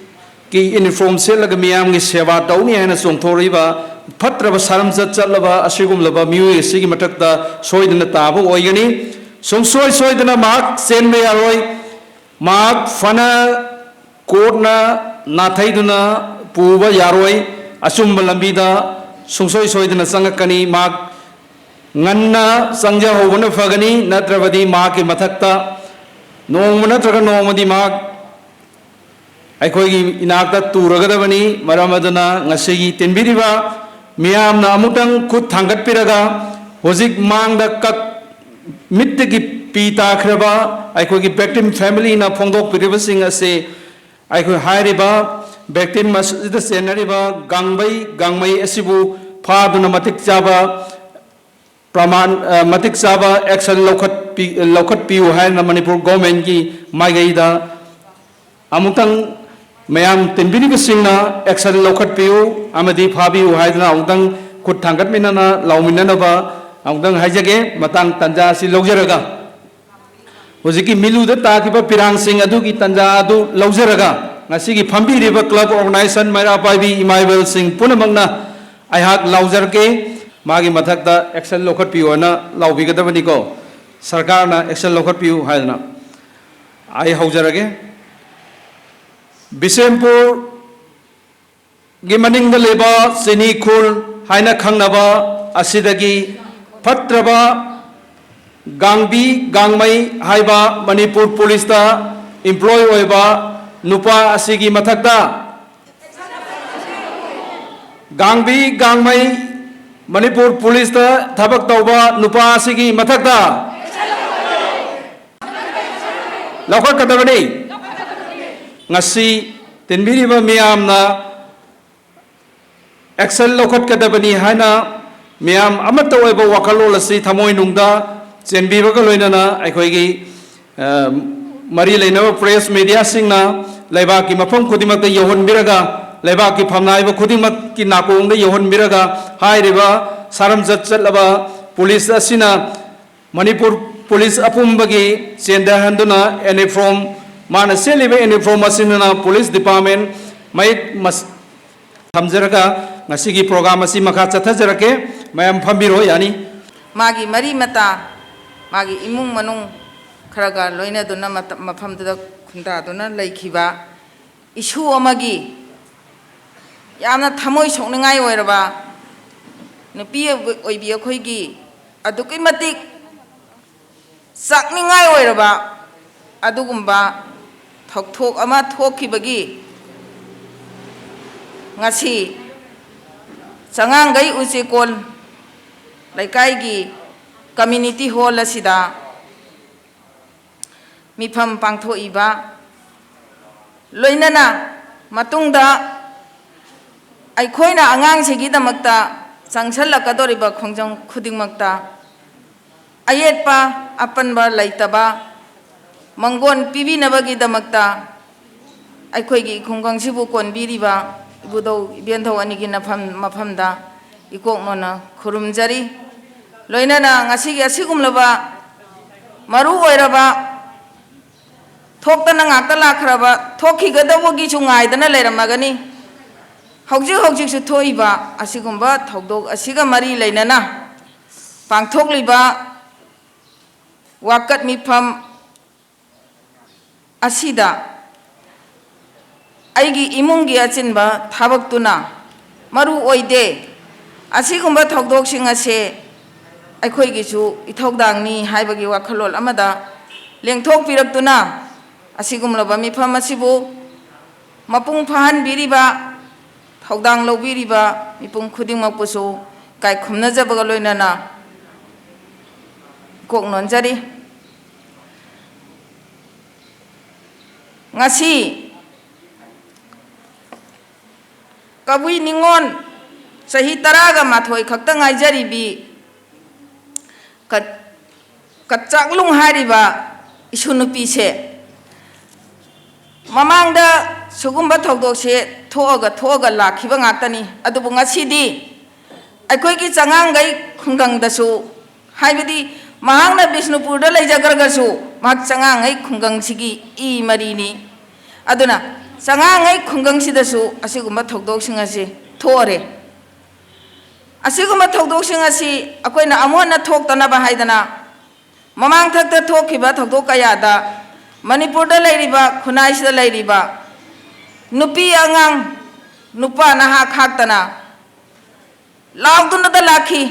ꯌꯨꯅꯤꯐꯣꯔꯝ ꯁꯦꯠꯂꯒ ꯃꯤꯌꯥꯝꯒꯤ ꯁꯦꯕꯥ ꯇꯧꯅꯤ ꯍꯥꯏꯅ ꯆꯣꯡꯊꯣꯔꯛꯏꯕ ꯐꯠꯇ꯭ꯔꯕ ꯁꯥꯔꯝꯆꯠ ꯆꯠꯂꯕ ꯑꯁꯤꯒꯨꯝꯂꯕ ꯃꯤꯑꯣꯏ ꯑꯁꯤꯒꯤ ꯃꯊꯛꯇ ꯁꯣꯏꯗꯅ ꯇꯥꯕ ꯑꯣꯏꯒꯅꯤ꯫ ꯁꯨꯡꯁꯣꯏ ꯁꯣꯏꯗꯅ ꯃꯍꯥꯛ ꯆꯦꯟꯕ ꯌꯥꯔꯣꯏ꯫ ꯃꯍꯥꯛ ꯐꯅ ꯀꯣꯔꯠꯅ ꯅꯥꯊꯩꯗꯨꯅ ꯄꯨꯕ ꯌꯥꯔꯣꯏ꯫ ꯑꯆꯨꯝꯕ ꯂꯝꯕꯤꯗ ꯁꯨꯡꯁꯣꯏ ꯁꯣꯏꯗꯅ ꯆꯪꯉꯛꯀꯅꯤ꯫ ꯃꯍꯥꯛ ꯉꯟꯅ ꯆꯪꯖꯍꯧꯕꯅ ꯐꯒꯅꯤ, ꯅꯠꯇ꯭ꯔꯕꯗꯤ ꯃꯍꯥꯛꯀꯤ ꯃꯊꯛꯇ ꯅꯣꯡꯃ ꯅꯠꯇ꯭ꯔꯒ ꯅꯣꯡꯃꯗꯤ ꯃꯍꯥꯛ ꯑꯩꯈꯣꯏꯒꯤ ꯏꯅꯥꯛꯇ ꯇꯨꯔꯒꯗꯕꯅꯤ꯫ ꯃꯔꯝ ꯑꯗꯨꯅ ꯉꯁꯤꯒꯤ ꯇꯤꯟꯕꯤꯔꯤꯕ ꯃꯤꯌꯥꯝꯅ ꯑꯃꯨꯛꯇꯪ ꯈꯨꯠ ꯊꯥꯡꯒꯠꯄꯤꯔꯒ ꯍꯧꯖꯤꯛ ꯃꯥꯡꯗ ꯀꯛ ꯃꯤꯠꯇꯒꯤ ꯄꯤ ꯇꯥꯈ꯭ꯔꯕ ꯑꯩꯈꯣꯏꯒꯤ victim family ꯅ ꯐꯣꯡꯗꯣꯛꯄꯤꯔꯤꯕꯁꯤꯡ ꯑꯁꯤ ꯑꯩꯈꯣꯏ ꯍꯥꯏꯔꯤꯕ victim ꯑꯁꯤꯗ ꯆꯦꯟꯅꯔꯤꯕ ꯒꯥꯡꯕꯩ ꯒꯥꯡꯃꯩ ꯑꯁꯤꯕꯨ ꯐꯥꯗꯨꯅ ꯃꯇꯤꯛ ꯆꯥꯕ ꯄ꯭ꯔꯃꯥꯟ, ꯑ, ꯃꯇꯤꯛ ꯆꯥꯕ action ꯂꯧꯈꯠꯄꯤ-, ꯂꯧꯈꯠꯄꯤꯌꯨ ꯍꯥꯏꯅ ꯃꯅꯤꯄꯨꯔ government ꯀꯤ ꯃꯥꯏꯀꯩꯗ ꯑꯃꯨꯛꯇꯪ ꯃꯌꯥꯝ ꯇꯤꯟꯕꯤꯔꯤꯕꯁꯤꯡꯅ action ꯂꯧꯈꯠꯄꯤꯌꯨ ꯑꯃꯗꯤ ꯐꯥꯕꯤꯌꯨ ꯍꯥꯏꯗꯨꯅ ꯑꯃꯨꯛꯇꯪ ꯈꯨꯠ ꯊꯥꯡꯒꯠꯃꯤꯟꯅꯅ ꯂꯥꯎꯃꯤꯟꯅꯅꯕ ꯑꯃꯨꯛꯇꯪ ꯍꯥꯏꯖꯒꯦ꯫ ꯃꯇꯥꯡ ꯇꯥꯟꯖꯥ ꯑꯁꯤ ꯂꯧꯖꯔꯒ ꯍꯧꯖꯤꯛꯀꯤ ꯃꯤꯂꯨꯗ ꯇꯥꯈꯤꯕ ꯄꯤꯔꯥꯡꯁꯤꯡ ꯑꯗꯨꯒꯤ ꯇꯥꯟꯖꯥ ꯑꯗꯨ ꯂꯧꯖꯔꯒ ꯉꯁꯤꯒꯤ ꯐꯝꯕꯤꯔꯤꯕ club organization ꯃꯩꯔꯥ ꯄꯥꯏꯕꯤ ꯏꯃꯥ ꯏꯕꯦꯜꯁꯤꯡ ꯄꯨꯝꯅꯃꯛꯅ ꯑꯩꯍꯥꯛ ꯂꯥꯎꯖꯔꯛꯀꯦ꯫ ꯃꯥꯒꯤ ꯃꯊꯛꯇ action ꯂꯧꯈꯠꯄꯤꯌꯨ ꯍꯥꯏꯅ ꯂꯥꯎꯕꯤꯒꯗꯕꯅꯤꯀꯣ꯫ ꯁꯔꯀꯥꯔꯅ action ꯂꯧꯈꯠꯄꯤꯌꯨ ꯍꯥꯏꯗꯅ꯫ ꯑꯩ ꯍꯧꯖꯔꯒꯦ꯫ ꯕꯤꯁꯦꯝꯄꯨꯔꯒꯤ ꯃꯅꯤꯡꯗ ꯂꯩꯕ ꯆꯤꯅꯤ ꯈꯨꯜ ꯍꯥꯏꯅ ꯈꯪꯅꯕ ꯑꯁꯤꯗꯒꯤ ꯐꯠꯇ꯭ꯔꯕ ꯒꯥꯡꯕꯤ ꯒꯥꯡꯃꯩ ꯍꯥꯏꯕ ꯃꯅꯤꯄꯨꯔ ꯄꯨꯂꯤꯁꯇ employ ꯑꯣꯏꯕ ꯅꯨꯄꯥ ꯑꯁꯤꯒꯤ ꯃꯊꯛꯇ ꯒꯥꯡꯕꯤ ꯒꯥꯡꯃꯩ ꯃꯅꯤꯄꯨꯔ ꯄꯨꯂꯤꯁꯇ ꯊꯕꯛ ꯇꯧꯕ ꯅꯨꯄꯥ ꯑꯁꯤꯒꯤ ꯃꯊꯛꯇ ꯂꯧꯈꯠꯀꯗꯕꯅꯤ꯫ ꯉꯁꯤ ꯇꯤꯟꯕꯤꯔꯤꯕ ꯃꯤꯌꯥꯝꯅ action ꯂꯧꯈꯠꯀꯗꯕꯅꯤ ꯍꯥꯏꯅ ꯃꯤꯌꯥꯝ ꯑꯃꯠꯇ ꯑꯣꯏꯕ ꯋꯥꯈꯜꯂꯣꯟ ꯑꯁꯤ ꯊꯃꯣꯏꯅꯨꯡꯗ ꯆꯦꯟꯕꯤꯕꯒ ꯂꯣꯏꯅꯅ ꯑꯩꯈꯣꯏꯒꯤ, ꯑ, ꯃꯔꯤ ꯂꯩꯅꯕ press media ꯁꯤꯡꯅ ꯂꯩꯕꯥꯛꯀꯤ ꯃꯐꯝ ꯈꯨꯗꯤꯡꯃꯛꯇ ꯌꯧꯍꯟꯕꯤꯔꯒ, ꯂꯩꯕꯥꯛꯀꯤ ꯐꯝꯅꯥꯏꯕ ꯈꯨꯗꯤꯡꯃꯛꯀꯤ ꯅꯥꯀꯣꯡꯗ ꯌꯧꯍꯟꯕꯤꯔꯒ, ꯍꯥꯏꯔꯤꯕ ꯁꯥꯔꯝꯆꯠ ꯆꯠꯂꯕ ꯄꯨꯂꯤꯁ ꯑꯁꯤꯅ ꯃꯅꯤꯄꯨꯔ ꯄꯨꯂꯤꯁ ꯑꯄꯨꯝꯕꯒꯤ ꯆꯦꯟꯊꯍꯟꯗꯨꯅ uniform, ꯃꯥꯅ ꯁꯦꯠꯂꯤꯕ uniform ꯑꯁꯤꯅ police department ꯃꯌꯦꯛ ꯃꯁ-, ꯊꯝꯖꯔꯒ ꯉꯁꯤꯒꯤ program ꯑꯁꯤ ꯃꯈꯥ ꯆꯠꯊꯖꯔꯛꯀꯦ꯫ ꯃꯌꯥꯝ ꯐꯝꯕꯤꯔꯣ, ꯌꯥꯅꯤ꯫ ꯃꯥꯒꯤ ꯃꯔꯤ ꯃꯇꯥ, ꯃꯥꯒꯤ ꯏꯃꯨꯡ ꯃꯅꯨꯡ ꯈꯔꯒ ꯂꯣꯏꯅꯗꯨꯅ ꯃꯇꯝ, ꯃꯐꯝꯗꯨꯗ ꯈꯨꯟꯗꯥꯗꯨꯅ ꯂꯩꯈꯤꯕ ꯏꯁꯨ ꯑꯃꯒꯤ ꯌꯥꯝꯅ ꯊꯃꯣꯏ ꯁꯣꯛꯅꯤꯡꯉꯥꯏ ꯑꯣꯏꯔꯕ, ꯅꯨꯄꯤ ꯑꯣꯏꯕꯤ ꯑꯩꯈꯣꯏꯒꯤ ꯑꯗꯨꯛꯀꯤ ꯃꯇꯤꯛ ꯆꯥꯛꯅꯤꯡꯉꯥꯏ ꯑꯣꯏꯔꯕ ꯑꯗꯨꯒꯨꯝꯕ ꯊꯧꯗꯣꯛ ꯑꯃ ꯊꯣꯛꯈꯤꯕꯒꯤ ꯉꯁꯤ ꯆꯉꯥꯡꯒꯩ ꯎꯆꯦꯀꯣꯟ ꯂꯩꯀꯥꯏꯒꯤ community hall ꯑꯁꯤꯗ ꯃꯤꯐꯝ ꯄꯥꯡꯊꯣꯛꯏꯕ, ꯂꯣꯏꯅꯅ ꯃꯇꯨꯡꯗ ꯑꯩꯈꯣꯏꯅ ꯑꯉꯥꯡꯁꯤꯒꯤꯗꯃꯛꯇ ꯆꯪꯁꯜꯂꯛꯀꯗꯧꯔꯤꯕ ꯈꯣꯡꯖꯪ ꯈꯨꯗꯤꯡꯃꯛꯇ ꯑꯌꯦꯠꯄ ꯑꯄꯟꯕ ꯂꯩꯇꯕ ꯃꯪꯒꯣꯟ ꯄꯤꯕꯤꯅꯕꯒꯤꯗꯃꯛꯇ ꯑꯩꯈꯣꯏꯒꯤ ꯈꯨꯡꯒꯪꯁꯤꯕꯨ ꯀꯣꯟꯕꯤꯔꯤꯕ ꯏꯕꯨꯙꯧ ꯏꯕꯦꯟꯙꯧ ꯑꯅꯤꯒꯤ ꯅꯐꯝ-, ꯃꯐꯝꯗ ꯏꯀꯣꯛꯅꯣꯅ ꯈꯨꯔꯨꯝꯖꯔꯤ꯫ ꯂꯣꯏꯅꯅ ꯉꯁꯤꯒꯤ ꯑꯁꯤꯒꯨꯝꯂꯕ ꯃꯔꯨ ꯑꯣꯏꯔꯕ ꯊꯣꯛꯇꯅ ꯉꯥꯛꯇ ꯂꯥꯛꯈ꯭ꯔꯕ, ꯊꯣꯛꯈꯤꯒꯗꯧꯕꯒꯤꯁꯨ ꯉꯥꯏꯗꯅ ꯂꯩꯔꯝꯃꯒꯅꯤ꯫ ꯍꯧꯖꯤꯛ ꯍꯧꯖꯤꯛꯁꯨ ꯊꯣꯛꯏꯕ ꯑꯁꯤꯒꯨꯝꯕ ꯊꯧꯗꯣꯛ ꯑꯁꯤꯒ ꯃꯔꯤ ꯂꯩꯅꯅ ꯄꯥꯡꯊꯣꯛꯂꯤꯕ ꯋꯥꯀꯠ ꯃꯤꯐꯝ ꯑꯁꯤꯗ ꯑꯩꯒꯤ ꯏꯃꯨꯡꯒꯤ ꯑꯆꯤꯟꯕ ꯊꯕꯛꯇꯨꯅ ꯃꯔꯨ ꯑꯣꯏꯗꯦ꯫ ꯑꯁꯤꯒꯨꯝꯕ ꯊꯧꯗꯣꯛꯁꯤꯡ ꯑꯁꯦ ꯑꯩꯈꯣꯏꯒꯤꯁꯨ ꯏꯊꯧꯗꯥꯡꯅꯤ ꯍꯥꯏꯕꯒꯤ ꯋꯥꯈꯜꯂꯣꯟ ꯑꯃꯗ ꯂꯦꯡꯊꯣꯛꯄꯤꯔꯛꯇꯨꯅ ꯑꯁꯤꯒꯨꯝꯂꯕ ꯃꯤꯐꯝ ꯑꯁꯤꯕꯨ ꯃꯄꯨꯡ ꯐꯥꯍꯟꯕꯤꯔꯤꯕ, ꯊꯧꯗꯥꯡ ꯂꯧꯕꯤꯔꯤꯕ ꯃꯤꯄꯨꯝ ꯈꯨꯗꯤꯡꯃꯛꯄꯨꯁꯨ ꯏꯀꯥꯏ ꯈꯨꯝꯅꯖꯕꯒ ꯂꯣꯏꯅꯅ ꯀꯣꯛ ꯅꯣꯟꯖꯔꯤ꯫ ꯉꯁꯤ ꯀꯕꯨꯏ ꯅꯤꯉꯣꯜ ꯆꯍꯤ ꯇꯔꯥꯒ ꯃꯥꯊꯣꯏ ꯈꯛꯇ ꯉꯥꯏꯖꯔꯤꯕꯤ ꯀꯠ-, ꯀꯠꯆꯥꯛꯂꯨꯡ ꯍꯥꯏꯔꯤꯕ ꯏꯁꯨ ꯅꯨꯄꯤꯁꯦ ꯃꯃꯥꯡꯗ ꯁꯤꯒꯨꯝꯕ ꯊꯧꯗꯣꯛꯁꯦ ꯊꯣꯛꯑꯒ, ꯊꯣꯛꯑꯒ ꯂꯥꯛꯈꯤꯕ ꯉꯥꯛꯇꯅꯤ꯫ ꯑꯗꯨꯕꯨ ꯉꯁꯤꯗꯤ ꯑꯩꯈꯣꯏꯒꯤ ꯆꯉꯥꯡꯒꯩ ꯈꯨꯡꯒꯪꯗꯁꯨ, ꯍꯥꯏꯕꯗꯤ ꯃꯍꯥꯛꯅ ꯕꯤꯁꯅꯨꯄꯨꯔꯗ ꯂꯩꯖꯈ꯭ꯔꯒꯁꯨ, ꯃꯍꯥꯛ ꯆꯉꯥꯡꯉꯩ ꯈꯨꯡꯒꯪꯁꯤꯒꯤ ꯏ ꯃꯔꯤꯅꯤ꯫ ꯑꯗꯨꯅ ꯆꯉꯥꯡꯉꯩ ꯈꯨꯡꯒꯪꯁꯤꯗꯁꯨ ꯑꯁꯤꯒꯨꯝꯕ ꯊꯧꯗꯣꯛꯁꯤꯡ ꯑꯁꯤ ꯊꯣꯛꯑꯔꯦ꯫ ꯑꯁꯤꯒꯨꯝꯕ ꯊꯧꯗꯣꯛꯁꯤꯡ ꯑꯁꯤ ꯑꯩꯈꯣꯏꯅ ꯑꯃꯨꯛ ꯍꯟꯅ ꯊꯣꯛꯇꯅꯕ ꯍꯥꯏꯗꯅ, ꯃꯃꯥꯡꯊꯛꯇ ꯊꯣꯛꯈꯤꯕ ꯊꯧꯗꯣꯛ ꯀꯌꯥꯗ ꯃꯅꯤꯄꯨꯔꯗ ꯂꯩꯔꯤꯕ, ꯈꯨꯟꯅꯥꯏꯁꯤꯗ ꯂꯩꯔꯤꯕ ꯅꯨꯄꯤ ꯑꯉꯥꯡ, ꯅꯨꯄꯥ ꯅꯍꯥ ꯈꯥꯛꯇꯅ ꯂꯥꯎꯗꯨꯅꯇ ꯂꯥꯛꯈꯤ,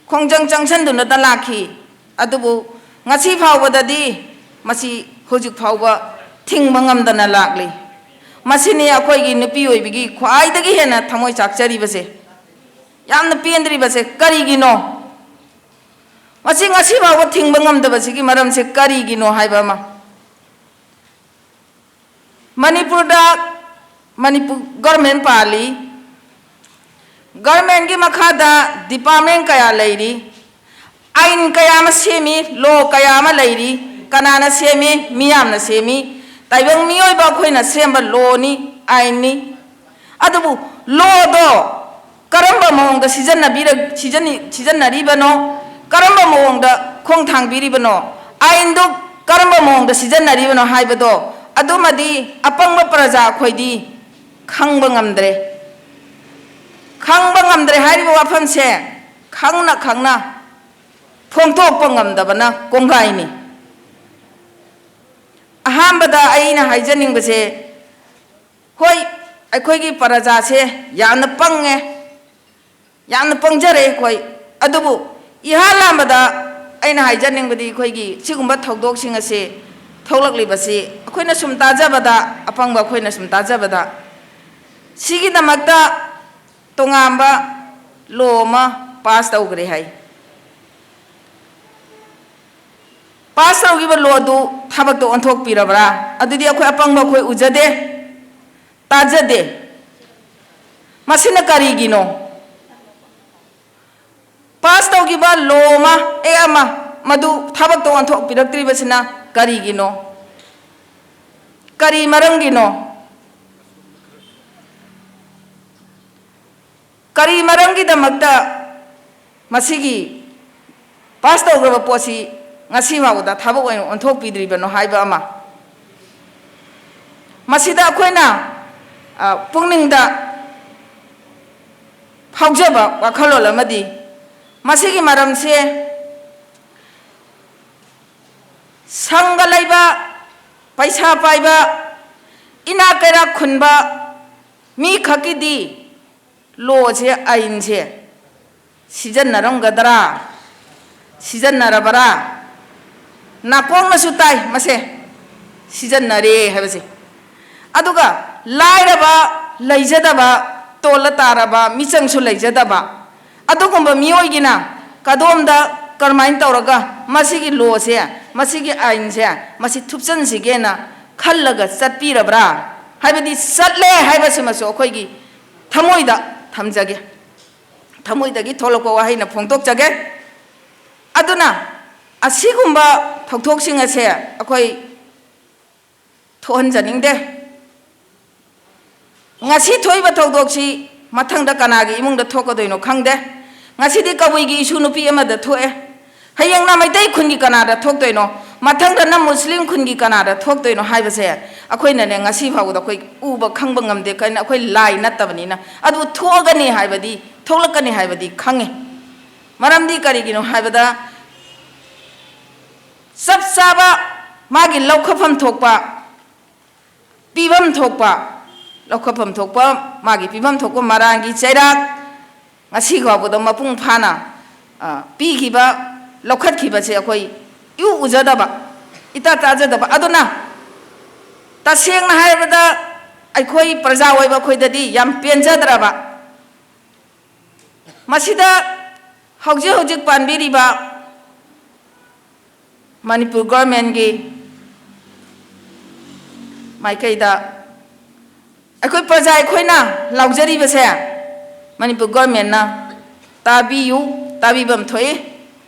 ꯈꯣꯡꯖꯪ ꯆꯪꯁꯟꯗꯨꯅꯇ ꯂꯥꯛꯈꯤ꯫ ꯑꯗꯨꯕꯨ ꯉꯁꯤ ꯐꯥꯎꯕꯗꯗꯤ ꯃꯁꯤ ꯍꯧꯖꯤꯛ ꯐꯥꯎꯕ ꯊꯤꯡꯕ ꯉꯝꯗꯅ ꯂꯥꯛꯂꯤ꯫ ꯃꯁꯤꯅꯤ ꯑꯩꯈꯣꯏꯒꯤ ꯅꯨꯄꯤ ꯑꯣꯏꯕꯒꯤ ꯈ꯭ꯋꯥꯏꯗꯒꯤ ꯍꯦꯟꯅ ꯊꯃꯣꯏ ꯆꯥꯛꯆꯔꯤꯕꯁꯦ, ꯌꯥꯝꯅ ꯄꯦꯟꯗ꯭ꯔꯤꯕꯁꯦ꯫ ꯀꯔꯤꯒꯤꯅꯣ? ꯃꯁꯤ ꯉꯁꯤ ꯐꯥꯎꯕ ꯊꯤꯡꯕ ꯉꯝꯗꯕꯁꯤꯒꯤ ꯃꯔꯝꯁꯦ ꯀꯔꯤꯒꯤꯅꯣ ꯍꯥꯏꯕ ꯑꯃ꯫ ꯃꯅꯤꯄꯨꯔꯗ ꯃꯅꯤꯄꯨꯔ ꯒꯔꯃꯦꯟ ꯄꯥꯜꯂꯤ꯫ ꯒꯔꯃꯦꯟꯒꯤ ꯃꯈꯥꯗ ꯗꯤꯄꯥꯔꯠꯃꯦꯟ ꯀꯌꯥ ꯂꯩꯔꯤ, ꯑꯥꯏꯟ ꯀꯌꯥ ꯑꯃ ꯁꯦꯝꯃꯤ, ꯂꯣ ꯀꯌꯥ ꯑꯃ ꯂꯩꯔꯤ꯫ ꯀꯅꯥꯅ ꯁꯦꯝꯃꯤ? ꯃꯤꯌꯥꯝꯅ ꯁꯦꯝꯃꯤ꯫ ꯇꯥꯏꯕꯪ ꯃꯤꯑꯣꯏꯕ ꯑꯩꯈꯣꯏꯅ ꯁꯦꯝꯕ ꯂꯣꯅꯤ, ꯑꯥꯏꯟꯅꯤ꯫ ꯑꯗꯨꯕꯨ ꯂꯣꯗꯣ ꯀꯔꯝꯕ ꯃꯑꯣꯡꯗ ꯁꯤꯖꯤꯟꯅꯕꯤꯔ-, ꯁꯤꯖꯤꯟꯅ-, ꯁꯤꯖꯤꯟꯅꯔꯤꯕꯅꯣ, ꯀꯔꯝꯕ ꯃꯑꯣꯡꯗ ꯈꯣꯡ ꯊꯥꯡꯕꯤꯔꯤꯕꯅꯣ, ꯑꯥꯏꯟꯗꯨ ꯀꯔꯝꯕ ꯃꯑꯣꯡꯗ ꯁꯤꯖꯤꯟꯅꯔꯤꯕꯅꯣ ꯍꯥꯏꯕꯗꯣ ꯑꯗꯨꯃꯗꯤ ꯑꯄꯪꯕ ꯄ꯭ꯔꯖꯥ ꯑꯩꯈꯣꯏꯗꯤ ꯈꯪꯕ ꯉꯝꯗ꯭ꯔꯦ꯫ ꯈꯪꯕ ꯉꯝꯗ꯭ꯔꯦ ꯍꯥꯏꯔꯤꯕ ꯋꯥꯐꯝꯁꯦ ꯈꯪꯅ ꯈꯪꯅ ꯐꯣꯡꯗꯣꯛꯄ ꯉꯝꯗꯕꯅ ꯀꯣꯡꯒꯥꯏꯅꯤ꯫ ꯑꯍꯥꯟꯕꯗ ꯑꯩꯅ ꯍꯥꯏꯖꯅꯤꯡꯕꯁꯦ, ꯍꯣꯏ, ꯑꯩꯈꯣꯏꯒꯤ ꯄ꯭ꯔꯖꯥꯁꯦ ꯌꯥꯝꯅ ꯄꯪꯉꯦ, ꯌꯥꯝꯅ ꯄꯪꯖꯔꯦ ꯑꯩꯈꯣꯏ꯫ ꯑꯗꯨꯕꯨ ꯏꯍꯥꯟ ꯍꯥꯟꯕꯗ ꯑꯩꯅ ꯍꯥꯏꯖꯅꯤꯡꯕꯗꯤ, ꯑꯩꯈꯣꯏꯒꯤ ꯁꯤꯒꯨꯝꯕ ꯊꯧꯗꯣꯛꯁꯤꯡ ꯑꯁꯤ ꯊꯣꯛꯂꯛꯂꯤꯕꯁꯤ ꯑꯩꯈꯣꯏꯅ ꯁꯨꯝ ꯇꯥꯖꯕꯗ, ꯑꯄꯪꯕ ꯑꯩꯈꯣꯏꯅ ꯁꯨꯝ ꯇꯥꯖꯕꯗ, ꯁꯤꯒꯤꯗꯃꯛꯇ ꯇꯣꯉꯥꯟꯕ ꯂꯣ ꯑꯃ ꯄꯥꯁ ꯇꯧꯈ꯭ꯔꯦ ꯍꯥꯏ꯫ ꯄꯥꯁ ꯇꯧꯈꯤꯕ ꯂꯣ ꯑꯗꯨ ꯊꯕꯛꯇ ꯑꯣꯟꯊꯣꯛꯄꯤꯔꯕ꯭ꯔꯥ? ꯑꯗꯨꯗꯤ ꯑꯩꯈꯣꯏ ꯑꯄꯪꯕ ꯑꯩꯈꯣꯏ ꯎꯖꯗꯦ, ꯇꯥꯖꯗꯦ꯫ ꯃꯁꯤꯅ ꯀꯔꯤꯒꯤꯅꯣ? ꯄꯥꯁ ꯇꯧꯈꯤꯕ ꯂꯣ ꯑꯃ, ꯑꯦꯛ ꯑꯃ, ꯃꯗꯨ ꯊꯕꯛꯇ ꯑꯣꯟꯊꯣꯛꯄꯤꯔꯛꯇ꯭ꯔꯤꯕꯁꯤꯅ ꯀꯔꯤꯒꯤꯅꯣ? ꯀꯔꯤ ꯃꯔꯝꯒꯤꯅꯣ? ꯀꯔꯤ ꯃꯔꯝꯒꯤꯗꯃꯛꯇ ꯃꯁꯤꯒꯤ ꯄꯥꯁ ꯇꯧꯈ꯭ꯔꯕ ꯄꯣꯠꯁꯤ ꯉꯁꯤ ꯐꯥꯎꯕꯗ ꯊꯕꯛ ꯑꯣꯏꯅ ꯑꯣꯟꯊꯣꯛꯄꯤꯗ꯭ꯔꯤꯕꯅꯣ ꯍꯥꯏꯕ ꯑꯃ? ꯃꯁꯤꯗ ꯑꯩꯈꯣꯏꯅ, ꯑ, ꯄꯨꯛꯅꯤꯡꯗ ꯐꯥꯎꯖꯕ ꯋꯥꯈꯜꯂꯣꯟ ꯑꯃꯗꯤ, ꯃꯁꯤꯒꯤ ꯃꯔꯝꯁꯦ ꯁꯪꯒ ꯂꯩꯕ, ꯄꯩꯁꯥ ꯄꯥꯏꯕ, ꯏꯅꯥꯛ ꯀꯩꯔꯥꯛ ꯈꯨꯟꯕ ꯃꯤ ꯈꯛꯀꯤꯗꯤ ꯂꯣꯁꯦ, ꯑꯥꯏꯟꯁꯦ ꯁꯤꯖꯤꯟꯅꯔꯝꯒꯗ꯭ꯔꯥ, ꯁꯤꯖꯤꯟꯅꯔꯕ꯭ꯔꯥ? ꯅꯥꯀꯣꯡꯅꯁꯨ ꯇꯥꯏ ꯃꯁꯦ, ꯁꯤꯖꯤꯟꯅꯔꯦ ꯍꯥꯏꯕꯁꯦ꯫ ꯑꯗꯨꯒ ꯂꯥꯏꯔꯕ, ꯂꯩꯖꯗꯕ, ꯇꯣꯜꯂ ꯇꯥꯔꯕ ꯃꯤꯆꯪꯁꯨ ꯂꯩꯖꯗꯕ ꯑꯗꯨꯒꯨꯝꯕ ꯃꯤꯑꯣꯏꯒꯤꯅ ꯀꯗꯣꯝꯗ ꯀꯔꯝꯍꯥꯏꯅ ꯇꯧꯔꯒ ꯃꯁꯤꯒꯤ ꯂꯣꯁꯦ, ꯃꯁꯤꯒꯤ ꯑꯥꯏꯟꯁꯦ, ꯃꯁꯤ ꯊꯨꯞꯆꯟꯁꯤꯒꯦꯅ ꯈꯜꯂꯒ ꯆꯠꯄꯤꯔꯕ꯭ꯔꯥ? ꯍꯥꯏꯕꯗꯤ ꯆꯠꯂꯦ ꯍꯥꯏꯕꯁꯤꯃꯁꯨ ꯑꯩꯈꯣꯏꯒꯤ ꯊꯃꯣꯏꯗ ꯊꯝꯖꯒꯦ, ꯊꯃꯣꯏꯗꯒꯤ ꯊꯣꯛꯂꯛꯄ ꯋꯥꯍꯩꯅ ꯐꯣꯡꯗꯣꯛꯆꯒꯦ꯫ ꯑꯗꯨꯅ ꯑꯁꯤꯒꯨꯝꯕ ꯊꯧꯗꯣꯛꯁꯤꯡ ꯑꯁꯦ ꯑꯩꯈꯣꯏ ꯊꯣꯛꯍꯟꯖꯅꯤꯡꯗꯦ꯫ ꯉꯁꯤ ꯊꯣꯛꯏꯕ ꯊꯧꯗꯣꯛꯁꯤ ꯃꯊꯪꯗ ꯀꯅꯥꯒꯤ ꯏꯃꯨꯡꯗ ꯊꯣꯛꯀꯗꯣꯏꯅꯣ ꯈꯪꯗꯦ꯫ ꯉꯁꯤꯗꯤ ꯀꯕꯨꯏꯒꯤ ꯏꯁꯨ ꯅꯨꯄꯤ ꯑꯃꯗ ꯊꯣꯛꯑꯦ, ꯍꯌꯦꯡꯅ ꯃꯩꯇꯩ ꯈꯨꯟꯒꯤ ꯀꯅꯥꯗ ꯊꯣꯛꯇꯣꯏꯅꯣ, ꯃꯊꯪꯗꯅ ꯃꯨꯁꯂꯤꯝ ꯈꯨꯟꯒꯤ ꯀꯅꯥꯗ ꯊꯣꯛꯇꯣꯏꯅꯣ ꯍꯥꯏꯕꯁꯦ ꯑꯩꯈꯣꯏꯅꯅꯦ, ꯉꯁꯤ ꯐꯥꯎꯕꯗ ꯑꯩꯈꯣꯏ ꯎꯕ ꯈꯪꯕ ꯉꯝꯗꯦ꯫ ꯀꯩꯅꯣ, ꯑꯩꯈꯣꯏ ꯂꯥꯏ ꯅꯠꯇꯕꯅꯤꯅ꯫ ꯑꯗꯨꯕꯨ ꯊꯣꯛꯑꯒꯅꯤ ꯍꯥꯏꯕꯗꯤ, ꯊꯣꯛꯂꯛꯀꯅꯤ ꯍꯥꯏꯕꯗꯤ ꯈꯪꯉꯤ꯫ ꯃꯔꯝꯗꯤ ꯀꯔꯤꯒꯤꯅꯣ ꯍꯥꯏꯕꯗ, ꯆꯞ ꯆꯥꯕ ꯃꯥꯒꯤ ꯂꯧꯈꯠꯐꯝ ꯊꯣꯛꯄ, ꯄꯤꯐꯝ ꯊꯣꯛꯄ, ꯂꯧꯈꯠꯐꯝ ꯊꯣꯛꯄ, ꯃꯥꯒꯤ ꯄꯤꯐꯝ ꯊꯣꯛꯄ ꯃꯔꯥꯡꯒꯤ ꯆꯩꯔꯥꯛ ꯉꯁꯤ ꯐꯥꯎꯕꯗ ꯃꯄꯨꯡ ꯐꯥꯅ, ꯑ, ꯄꯤꯈꯤꯕ, ꯂꯧꯈꯠꯈꯤꯕꯁꯦ ꯑꯩꯈꯣꯏ ꯏꯎ ꯎꯖꯗꯕ, ꯏꯇꯥ ꯇꯥꯖꯗꯕ꯫ ꯑꯗꯨꯅ ꯇꯁꯦꯡꯅ ꯍꯥꯏꯔꯕꯗ ꯑꯩꯈꯣꯏ ꯄ꯭ꯔꯖꯥ ꯑꯣꯏꯕ ꯑꯩꯈꯣꯏꯗꯗꯤ ꯌꯥꯝ ꯄꯦꯟꯖꯗ꯭ꯔꯕ꯫ ꯃꯁꯤꯗ ꯍꯧꯖꯤꯛ ꯍꯧꯖꯤꯛ ꯄꯥꯟꯕꯤꯔꯤꯕ ꯃꯅꯤꯄꯨꯔ ꯒꯣꯔꯃꯦꯟꯒꯤ ꯃꯥꯏꯀꯩꯗ ꯑꯩꯈꯣꯏ ꯄ꯭ꯔꯖꯥ ꯑꯩꯈꯣꯏꯅ ꯂꯥꯎꯖꯔꯤꯕꯁꯦ ꯃꯅꯤꯄꯨꯔ ꯒꯣꯔꯃꯦꯟꯅ ꯇꯥꯕꯤꯌꯨ, ꯇꯥꯕꯤꯐꯝ ꯊꯣꯛꯏ꯫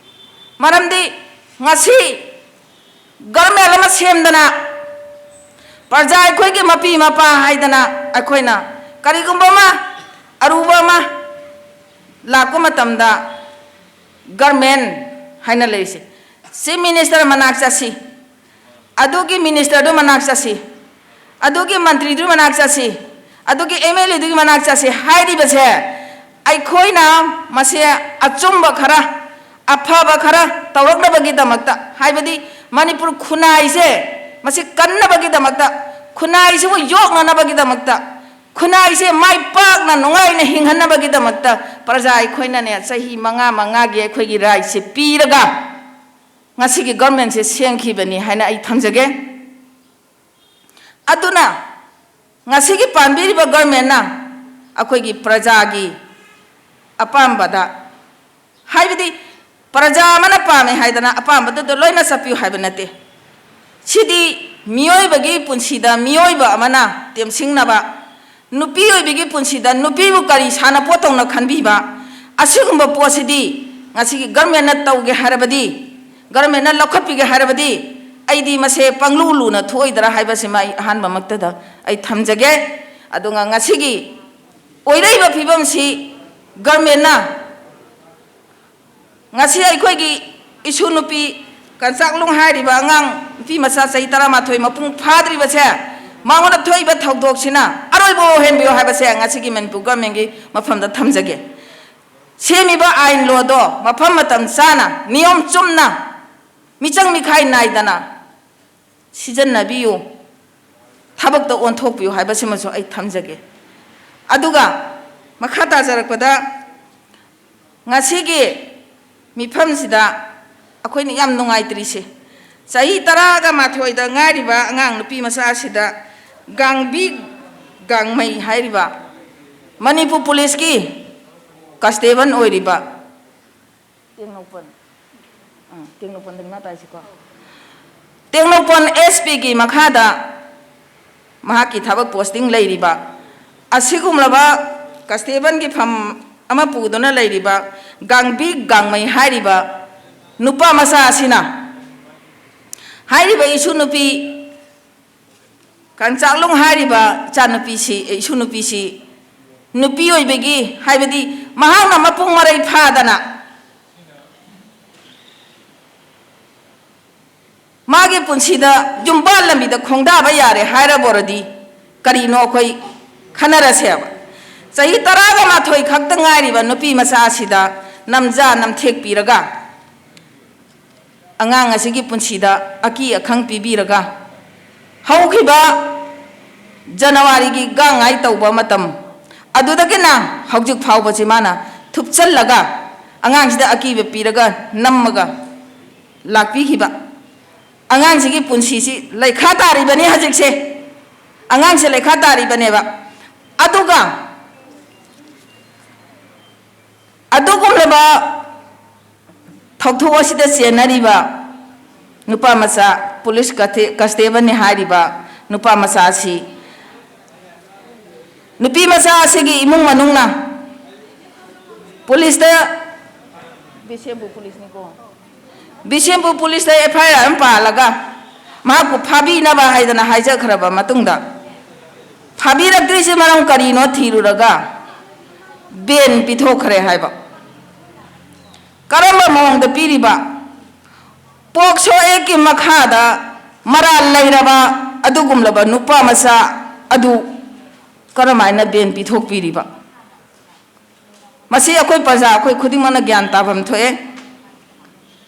ꯃꯔꯝꯗꯤ ꯉꯁꯤ ꯒꯣꯔꯃꯦꯟ ꯑꯃ ꯁꯦꯝꯗꯅ ꯄ꯭ꯔꯖꯥ ꯑꯩꯈꯣꯏꯒꯤ ꯃꯄꯤ ꯃꯄꯥ ꯍꯥꯏꯗꯅ ꯑꯩꯈꯣꯏꯅ ꯀꯔꯤꯒꯨꯝꯕ ꯑꯃ ꯑꯔꯨꯕ ꯑꯃ ꯂꯥꯛꯄ ꯃꯇꯝꯗ ꯒꯣꯔꯃꯦꯟ ꯍꯥꯏꯅ ꯂꯩꯔꯤꯁꯦ, ꯆꯤꯐ ꯃꯤꯅꯤꯁꯇꯔ ꯃꯅꯥꯛ ꯆꯠꯁꯤ, ꯑꯗꯨꯒꯤ ꯃꯤꯅꯤꯁꯇꯔꯗꯨ ꯃꯅꯥꯛ ꯆꯠꯁꯤ, ꯑꯗꯨꯒꯤ ꯃꯟꯇ꯭ꯔꯤꯗꯨ ꯃꯅꯥꯛ ꯆꯠꯁꯤ, ꯑꯗꯨꯒꯤ ꯑꯦꯝ ꯑꯦꯜ ꯑꯦꯗꯨꯒꯤ ꯃꯅꯥꯛ ꯆꯠꯁꯤ ꯍꯥꯏꯔꯤꯕꯁꯦ ꯑꯩꯈꯣꯏꯅ ꯃꯁꯦ ꯑꯆꯨꯝꯕ ꯈꯔ, ꯑꯐꯕ ꯈꯔ ꯇꯧꯔꯛꯅꯕꯒꯤꯗꯃꯛꯇ, ꯍꯥꯏꯕꯗꯤ ꯃꯅꯤꯄꯨꯔ ꯈꯨꯟꯅꯥꯏꯁꯦ ꯃꯁꯤ ꯀꯟꯅꯕꯒꯤꯗꯃꯛꯇ, ꯈꯨꯟꯅꯥꯏꯁꯤꯕꯨ ꯌꯣꯛꯅꯅꯕꯒꯤꯗꯃꯛꯇ, ꯈꯨꯟꯅꯥꯏꯁꯦ ꯃꯥꯏ ꯄꯥꯛꯅ ꯅꯨꯡꯉꯥꯏꯅ ꯍꯤꯡꯍꯟꯅꯕꯒꯤꯗꯃꯛꯇ ꯄ꯭ꯔꯖꯥ ꯑꯩꯈꯣꯏꯅꯅꯦ ꯆꯍꯤ ꯃꯉꯥ ꯃꯉꯥꯒꯤ ꯑꯩꯈꯣꯏꯒꯤ ꯔꯥꯏꯠꯁꯦ ꯄꯤꯔꯒ ꯉꯁꯤꯒꯤ ꯒꯣꯔꯃꯦꯟꯁꯦ ꯁꯦꯝꯈꯤꯕꯅꯤ ꯍꯥꯏꯅ ꯑꯩ ꯊꯝꯖꯒꯦ꯫ ꯑꯗꯨꯅ ꯉꯁꯤꯒꯤ ꯄꯥꯟꯕꯤꯔꯤꯕ ꯒꯣꯔꯃꯦꯟꯅ ꯑꯩꯈꯣꯏꯒꯤ ꯄ꯭ꯔꯖꯥꯒꯤ ꯑꯄꯥꯝꯕꯗ, ꯍꯥꯏꯕꯗꯤ ꯄ꯭ꯔꯖꯥ ꯑꯃꯅ ꯄꯥꯝꯃꯦ ꯍꯥꯏꯗꯅ ꯑꯄꯥꯝꯕꯗꯨꯗ ꯂꯣꯏꯅ ꯆꯠꯄꯤꯌꯨ ꯍꯥꯏꯕ ꯅꯠꯇꯦ꯫ ꯁꯤꯗꯤ ꯃꯤꯑꯣꯏꯕꯒꯤ ꯄꯨꯟꯁꯤꯗ ꯃꯤꯑꯣꯏꯕ ꯑꯃꯅ ꯇꯦꯝꯁꯤꯡꯅꯕ, ꯅꯨꯄꯤ ꯑꯣꯏꯕꯤꯒꯤ ꯄꯨꯟꯁꯤꯗ ꯅꯨꯄꯤꯕꯨ ꯀꯔꯤ ꯁꯥꯟꯅꯄꯣꯠꯇꯧꯅ ꯈꯟꯕꯤꯕ, ꯑꯁꯤꯒꯨꯝꯕ ꯄꯣꯠꯁꯤꯗꯤ ꯉꯁꯤꯒꯤ ꯒꯔꯃꯦꯟꯅ ꯇꯧꯒꯦ ꯍꯥꯏꯔꯕꯗꯤ, ꯒꯔꯃꯦꯟꯅ ꯂꯧꯈꯠꯄꯤꯒꯦ ꯍꯥꯏꯔꯕꯗꯤ, ꯑꯩꯗꯤ ꯃꯁꯦ ꯄꯪꯂꯨ ꯂꯨꯅ ꯊꯣꯛꯑꯣꯏꯗ꯭ꯔꯥ ꯍꯥꯏꯕꯁꯤꯃ ꯑꯩ ꯑꯍꯥꯟꯕꯃꯛꯇꯗ ꯑꯩ ꯊꯝꯖꯒꯦ꯫ ꯑꯗꯨꯒ ꯉꯁꯤꯒꯤ ꯑꯣꯏꯔꯛꯏꯕ ꯐꯤꯕꯝꯁꯤ ꯒꯔꯃꯦꯟꯅ ꯉꯁꯤ ꯑꯩꯈꯣꯏꯒꯤ ꯏꯁꯨ ꯅꯨꯄꯤ ꯀꯟꯆꯥꯛꯂꯨꯡ ꯍꯥꯏꯔꯤꯕ ꯑꯉꯥꯡ ꯅꯨꯄꯤ ꯃꯆꯥ ꯆꯍꯤ ꯇꯔꯥꯃꯥꯊꯣꯏ ꯃꯄꯨꯡ ꯐꯥꯗ꯭ꯔꯤꯕꯁꯦ, ꯃꯉꯣꯟꯗ ꯊꯣꯛꯏꯕ ꯊꯧꯗꯣꯛꯁꯤꯅ ꯑꯔꯣꯏꯕ ꯑꯣꯏꯍꯟꯕꯤꯌꯨ ꯍꯥꯏꯕꯁꯦ ꯉꯁꯤꯒꯤ ꯃꯅꯤꯄꯨꯔ ꯒꯚꯔꯟꯃꯦꯟꯒꯤ ꯃꯐꯝꯗ ꯊꯝꯖꯒꯦ꯫ ꯁꯦꯝꯃꯤꯕ ꯑꯥꯏꯟ ꯂꯣꯗꯣ ꯃꯐꯝ ꯃꯇꯝ ꯆꯥꯅ, ꯅꯤꯌꯣꯝ ꯆꯨꯝꯅ, ꯃꯤꯆꯪ ꯃꯤꯈꯥꯏ ꯅꯥꯏꯗꯅ ꯁꯤꯖꯤꯟꯅꯕꯤꯌꯨ, ꯊꯕꯛꯇ ꯑꯣꯟꯊꯣꯛꯄꯤꯌꯨ ꯍꯥꯏꯕꯁꯤꯃꯁꯨ ꯑꯩ ꯊꯝꯖꯒꯦ꯫ ꯑꯗꯨꯒ ꯃꯈꯥ ꯇꯥꯖꯔꯛꯄꯗ, ꯉꯁꯤꯒꯤ ꯃꯤꯐꯝꯁꯤꯗ ꯑꯩꯈꯣꯏꯅ ꯌꯥꯝ ꯅꯨꯡꯉꯥꯏꯇ꯭ꯔꯤꯁꯦ, ꯆꯍꯤ ꯇꯔꯥꯒ ꯃꯥꯊꯣꯏꯗ ꯉꯥꯏꯔꯤꯕ ꯑꯉꯥꯡ ꯅꯨꯄꯤ ꯃꯆꯥ ꯑꯁꯤꯗ ꯒꯥꯡꯕꯤ ꯒꯥꯡꯃꯩ ꯍꯥꯏꯔꯤꯕ ꯃꯅꯤꯄꯨꯔ ꯄꯨꯂꯤꯁꯀꯤ ꯀꯟꯁꯇꯦꯕꯜ ꯑꯣꯏꯔꯤꯕ, ꯇꯦꯡꯅꯧꯄꯜ, ꯑꯥ, ꯇꯦꯡꯅꯧꯄꯜꯗꯒꯤ ꯃꯥ ꯇꯥꯏꯁꯤꯀꯣ꯫ ꯇꯦꯡꯅꯧꯄꯜ ꯑꯦꯁ ꯄꯤꯒꯤ ꯃꯈꯥꯗ ꯃꯍꯥꯛꯀꯤ ꯊꯕꯛ ꯄꯣꯁꯇꯤꯡ ꯂꯩꯔꯤꯕ, ꯑꯁꯤꯒꯨꯝꯂꯕ ꯀꯟꯁꯇꯦꯕꯜꯒꯤ ꯐꯝ ꯑꯃ ꯄꯨꯗꯨꯅ ꯂꯩꯔꯤꯕ ꯒꯥꯡꯕꯤ ꯒꯥꯡꯃꯩ ꯍꯥꯏꯔꯤꯕ ꯅꯨꯄꯥ ꯃꯆꯥ ꯑꯁꯤꯅ, ꯍꯥꯏꯔꯤꯕ ꯏꯁꯨ ꯅꯨꯄꯤ ꯀꯟꯆꯥꯛꯂꯨꯡ ꯍꯥꯏꯔꯤꯕ ꯏꯆꯥꯅꯨꯄꯤꯁꯤ, ꯏꯁꯨ ꯅꯨꯄꯤꯁꯤ ꯅꯨꯄꯤ ꯑꯣꯏꯕꯒꯤ, ꯍꯥꯏꯕꯗꯤ ꯃꯍꯥꯛꯅ ꯃꯄꯨꯡ ꯃꯔꯩ ꯐꯥꯗꯅ ꯃꯥꯒꯤ ꯄꯨꯟꯁꯤꯗ ꯌꯨꯝꯕꯥꯜ ꯂꯝꯕꯤꯗ ꯈꯣꯡꯗꯥꯕ ꯌꯥꯔꯦ ꯍꯥꯏꯔꯕꯣꯔꯗꯤ ꯀꯔꯤꯅꯣ ꯑꯩꯈꯣꯏ ꯈꯟꯅꯔꯁꯦꯕ꯫ ꯆꯍꯤ ꯇꯔꯥꯒ ꯃꯥꯊꯣꯏ ꯈꯛꯇ ꯉꯥꯏꯔꯤꯕ ꯅꯨꯄꯤ ꯃꯆꯥ ꯑꯁꯤꯗ ꯅꯝꯖꯥ ꯅꯝꯊꯦꯛꯄꯤꯔꯒ, ꯑꯉꯥꯡ ꯑꯁꯤꯒꯤ ꯄꯨꯟꯁꯤꯗ ꯑꯀꯤ ꯑꯈꯪ ꯄꯤꯕꯤꯔꯒ, ꯍꯧꯈꯤꯕ ꯖꯅꯋꯥꯔꯤꯒꯤ ꯒꯥꯡꯉꯥꯏ ꯇꯧꯕ ꯃꯇꯝ ꯑꯗꯨꯗꯒꯤꯅ ꯍꯧꯖꯤꯛ ꯐꯥꯎꯕꯁꯤ ꯃꯥꯅ ꯊꯨꯞꯆꯜꯂꯒ ꯑꯉꯥꯡꯁꯤꯗ ꯑꯀꯤꯕ ꯄꯤꯔꯒ ꯅꯝꯃꯒ ꯂꯥꯛꯄꯤꯈꯤꯕ꯫ ꯑꯉꯥꯡꯁꯤꯒꯤ ꯄꯨꯟꯁꯤꯁꯤ ꯂꯩꯈꯥ ꯇꯥꯔꯤꯕꯅꯤ ꯍꯧꯖꯤꯛꯁꯦ꯫ ꯑꯉꯥꯡꯁꯦ ꯂꯩꯈꯥ ꯇꯥꯔꯤꯕꯅꯦꯕ꯫ ꯑꯗꯨꯒ ꯑꯗꯨꯒꯨꯝꯂꯕ ꯊꯧꯗꯣꯛ ꯑꯁꯤꯗ ꯆꯦꯟꯅꯔꯤꯕ ꯅꯨꯄꯥ ꯃꯆꯥ ꯄꯨꯂꯤꯁ ꯀꯊꯦ-, ꯀꯟꯁꯇꯦꯕꯜꯅꯤ ꯍꯥꯏꯔꯤꯕ ꯅꯨꯄꯥ ꯃꯆꯥ ꯑꯁꯤ, ꯅꯨꯄꯤ ꯃꯆꯥ ꯑꯁꯤꯒꯤ ꯏꯃꯨꯡ ꯃꯅꯨꯡꯅ ꯄꯨꯂꯤꯁꯇ, ꯕꯤꯁꯦꯝꯄꯨꯔ ꯄꯨꯂꯤꯁꯅꯤꯀꯣ, ꯕꯤꯁꯦꯝꯄꯨꯔ ꯄꯨꯂꯤꯁꯇ ꯑꯦꯐ ꯑꯥꯏ ꯑꯥꯔ ꯑꯃ ꯄꯥꯜꯂꯒ ꯃꯍꯥꯛꯄꯨ ꯐꯥꯕꯤꯅꯕ ꯍꯥꯏꯗꯅ ꯍꯥꯏꯖꯈ꯭ꯔꯕ ꯃꯇꯨꯡꯗ, ꯐꯥꯕꯤꯔꯛꯇ꯭ꯔꯤꯁꯤ ꯃꯔꯝ ꯀꯔꯤꯅꯣ ꯊꯤꯔꯨꯔꯒ ꯕꯦꯟ ꯄꯤꯊꯣꯛꯈ꯭ꯔꯦ ꯍꯥꯏꯕ꯫ ꯀꯔꯝꯕ ꯃꯑꯣꯡꯗ ꯄꯤꯔꯤꯕ? ꯄꯣꯛꯁꯣ ꯑꯦꯛꯀꯤ ꯃꯈꯥꯗ ꯃꯔꯥꯜ ꯂꯩꯔꯕ ꯑꯗꯨꯒꯨꯝꯂꯕ ꯅꯨꯄꯥ ꯃꯆꯥ ꯑꯗꯨ ꯀꯔꯝꯍꯥꯏꯅ ꯕꯦꯟ ꯄꯤꯊꯣꯛꯄꯤꯔꯤꯕ? ꯃꯁꯤ ꯑꯩꯈꯣꯏ ꯄ꯭ꯔꯖꯥ ꯑꯩꯈꯣꯏ ꯈꯨꯗꯤꯡꯃꯛꯅ ꯒ꯭ꯌꯥꯟ ꯇꯥꯐꯝ ꯊꯣꯛꯑꯦ꯫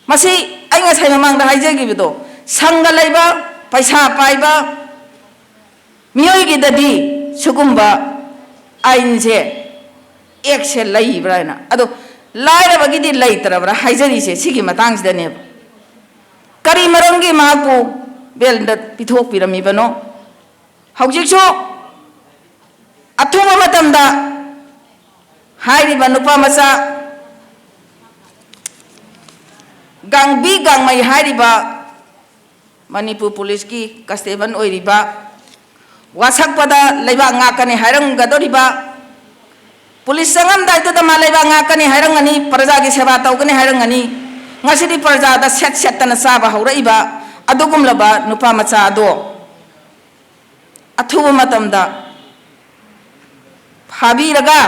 ꯃꯁꯤ ꯑꯩ ꯉꯁꯥꯏ ꯃꯃꯥꯡꯗ ꯍꯥꯏꯖꯈꯤꯕꯗꯣ, ꯁꯪꯒ ꯂꯩꯕ, ꯄꯩꯁꯥ ꯄꯥꯏꯕ ꯃꯤꯑꯣꯏꯒꯤꯗꯗꯤ ꯁꯤꯒꯨꯝꯕ ꯑꯥꯏꯟꯁꯦ, ꯑꯦꯛꯁꯦ ꯂꯩꯕ꯭ꯔꯥ ꯍꯥꯏꯅ꯫ ꯑꯗꯣ ꯂꯥꯏꯔꯕꯒꯤꯗꯤ ꯂꯩꯇ꯭ꯔꯕ꯭ꯔꯥ ꯍꯥꯏꯖꯔꯤꯁꯦ ꯁꯤꯒꯤ ꯃꯇꯥꯡꯁꯤꯗꯅꯦꯕ꯫ ꯀꯔꯤ ꯃꯔꯝꯒꯤ ꯃꯍꯥꯛꯄꯨ ꯕꯦꯜꯗ ꯄꯤꯊꯣꯛꯄꯤꯔꯝꯃꯤꯕꯅꯣ? ꯍꯧꯖꯤꯛꯁꯨ ꯑꯊꯨꯕ ꯃꯇꯝꯗ ꯍꯥꯏꯔꯤꯕ ꯅꯨꯄꯥ ꯃꯆꯥ ꯒꯥꯡꯕꯤ ꯒꯥꯡꯃꯩ ꯍꯥꯏꯔꯤꯕ ꯃꯅꯤꯄꯨꯔ ꯄꯨꯂꯤꯁꯀꯤ ꯀꯟꯁꯇꯦꯕꯜ ꯑꯣꯏꯔꯤꯕ, ꯋꯥꯁꯛꯄꯗ ꯂꯩꯕꯥꯛ ꯉꯥꯛꯀꯅꯤ ꯍꯥꯏꯔꯝꯒꯗꯧꯔꯤꯕ, ꯄꯨꯂꯤꯁ ꯆꯪꯉꯝꯗꯥꯏꯗꯨꯗ ꯃꯥ ꯂꯩꯕꯥꯛ ꯉꯥꯛꯀꯅꯤ ꯍꯥꯏꯔꯝꯒꯅꯤ, ꯄ꯭ꯔꯖꯥꯒꯤ ꯁꯦꯕꯥ ꯇꯧꯒꯅꯤ ꯍꯥꯏꯔꯝꯒꯅꯤ꯫ ꯉꯁꯤꯗꯤ ꯄ꯭ꯔꯖꯥꯗ ꯁꯦꯠ ꯁꯦꯠꯇꯅ ꯆꯥꯕ ꯍꯧꯔꯛꯏꯕ ꯑꯗꯨꯒꯨꯝꯂꯕ ꯅꯨꯄꯥ ꯃꯆꯥ ꯑꯗꯣ ꯑꯊꯨꯕ ꯃꯇꯝꯗ ꯐꯥꯕꯤꯔꯒ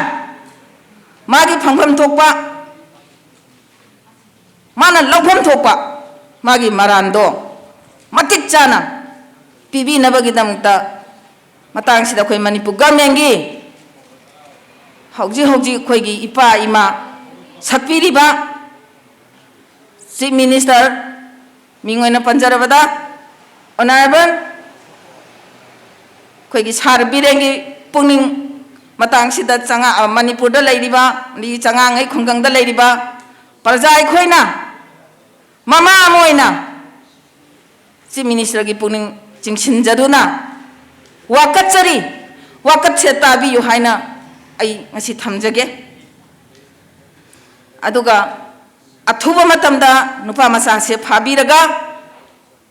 ꯃꯥꯒꯤ ꯐꯪꯐꯝ ꯊꯣꯛꯄ, ꯃꯥꯅ ꯂꯧꯐꯝ ꯊꯣꯛꯄ ꯃꯥꯒꯤ ꯃꯔꯥꯟꯗꯣ ꯃꯇꯤꯛ ꯆꯥꯅ ꯄꯤꯕꯤꯅꯕꯒꯤꯗꯃꯛꯇ ꯃꯇꯥꯡꯁꯤꯗ ꯑꯩꯈꯣꯏ ꯃꯅꯤꯄꯨꯔ ꯒꯚꯔꯟꯃꯦꯟꯒꯤ ꯍꯧꯖꯤꯛ ꯍꯧꯖꯤꯛ ꯑꯩꯈꯣꯏꯒꯤ ꯏꯄꯥ ꯏꯃꯥ ꯁꯛꯄꯤꯔꯤꯕ ꯆꯤꯐ ꯃꯤꯅꯤꯁꯇꯔ, ꯃꯤꯡ ꯑꯣꯏꯅ ꯄꯟꯖꯔꯕꯗ ꯑꯣꯅꯔꯦꯕꯜ ꯑꯩꯈꯣꯏꯒꯤ ꯁꯥꯔ ꯕꯤꯔꯦꯟꯒꯤ ꯄꯨꯛꯅꯤꯡ ꯃꯇꯥꯡꯁꯤꯗ ꯆꯉꯥ-, ꯃꯅꯤꯄꯨꯔꯗ ꯂꯩꯔꯤꯕ, ꯑꯗꯒꯤ ꯆꯉꯥꯡꯉꯩ ꯈꯨꯡꯒꯪꯗ ꯂꯩꯔꯤꯕ ꯄ꯭ꯔꯖꯥ ꯑꯩꯈꯣꯏꯅ ꯃꯃꯥ ꯑꯃ ꯑꯣꯏꯅ ꯆꯤꯐ ꯃꯤꯅꯤꯁꯇꯔꯒꯤ ꯄꯨꯛꯅꯤꯡ ꯆꯤꯡꯁꯤꯟꯖꯗꯨꯅ ꯋꯥꯀꯠꯆꯔꯤ, ꯋꯥꯀꯠꯁꯦ ꯇꯥꯕꯤꯌꯨ ꯍꯥꯏꯅ ꯑꯩ ꯉꯁꯤ ꯊꯝꯖꯒꯦ꯫ ꯑꯗꯨꯒ ꯑꯊꯨꯕ ꯃꯇꯝꯗ ꯅꯨꯄꯥ ꯃꯆꯥꯁꯦ ꯐꯥꯕꯤꯔꯒ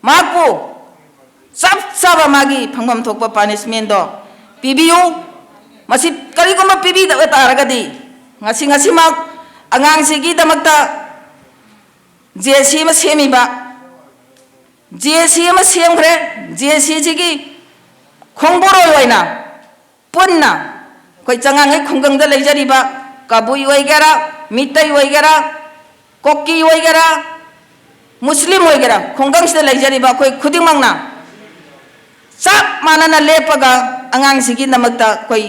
ꯃꯍꯥꯛꯄꯨ ꯆꯞ ꯆꯥꯕ ꯃꯥꯒꯤ ꯐꯪꯐꯝ ꯊꯣꯛꯄ ꯄꯥꯅꯤꯁꯃꯦꯟꯗꯣ ꯄꯤꯕꯤꯌꯨ꯫ ꯃꯁꯤ ꯀꯔꯤꯒꯨꯝꯕ ꯄꯤꯕꯤꯗꯕ ꯇꯥꯔꯒꯗꯤ, ꯉꯁꯤ ꯉꯁꯤꯃꯛ ꯑꯉꯥꯡꯁꯤꯒꯤꯗꯃꯛꯇ ꯖꯦ ꯁꯤ ꯑꯃ ꯁꯦꯝꯃꯤꯕ, ꯖꯦ ꯁꯤ ꯑꯃ ꯁꯦꯝꯈ꯭ꯔꯦ꯫ ꯖꯦ ꯁꯤꯁꯤꯒꯤ ꯈꯣꯡꯕꯣꯔꯣꯏ ꯑꯣꯏꯅ ꯄꯨꯟꯅ ꯑꯩꯈꯣꯏ ꯆꯉꯥꯡꯉꯩ ꯈꯨꯡꯒꯪꯗ ꯂꯩꯖꯔꯤꯕ ꯀꯕꯨꯏ ꯑꯣꯏꯒꯦꯔꯥ, ꯃꯤꯇꯩ ꯑꯣꯏꯒꯦꯔꯥ, ꯀꯣꯀꯤ ꯑꯣꯏꯒꯦꯔꯥ, ꯃꯨꯁꯂꯤꯝ ꯑꯣꯏꯒꯦꯔꯥ, ꯈꯨꯡꯒꯪꯁꯤꯗ ꯂꯩꯖꯔꯤꯕ ꯑꯩꯈꯣꯏ ꯈꯨꯗꯤꯡꯃꯛꯅ ꯆꯞ ꯃꯥꯟꯅꯅ ꯂꯦꯞꯄꯒ ꯑꯉꯥꯡꯁꯤꯒꯤꯗꯃꯛꯇ ꯑꯩꯈꯣꯏ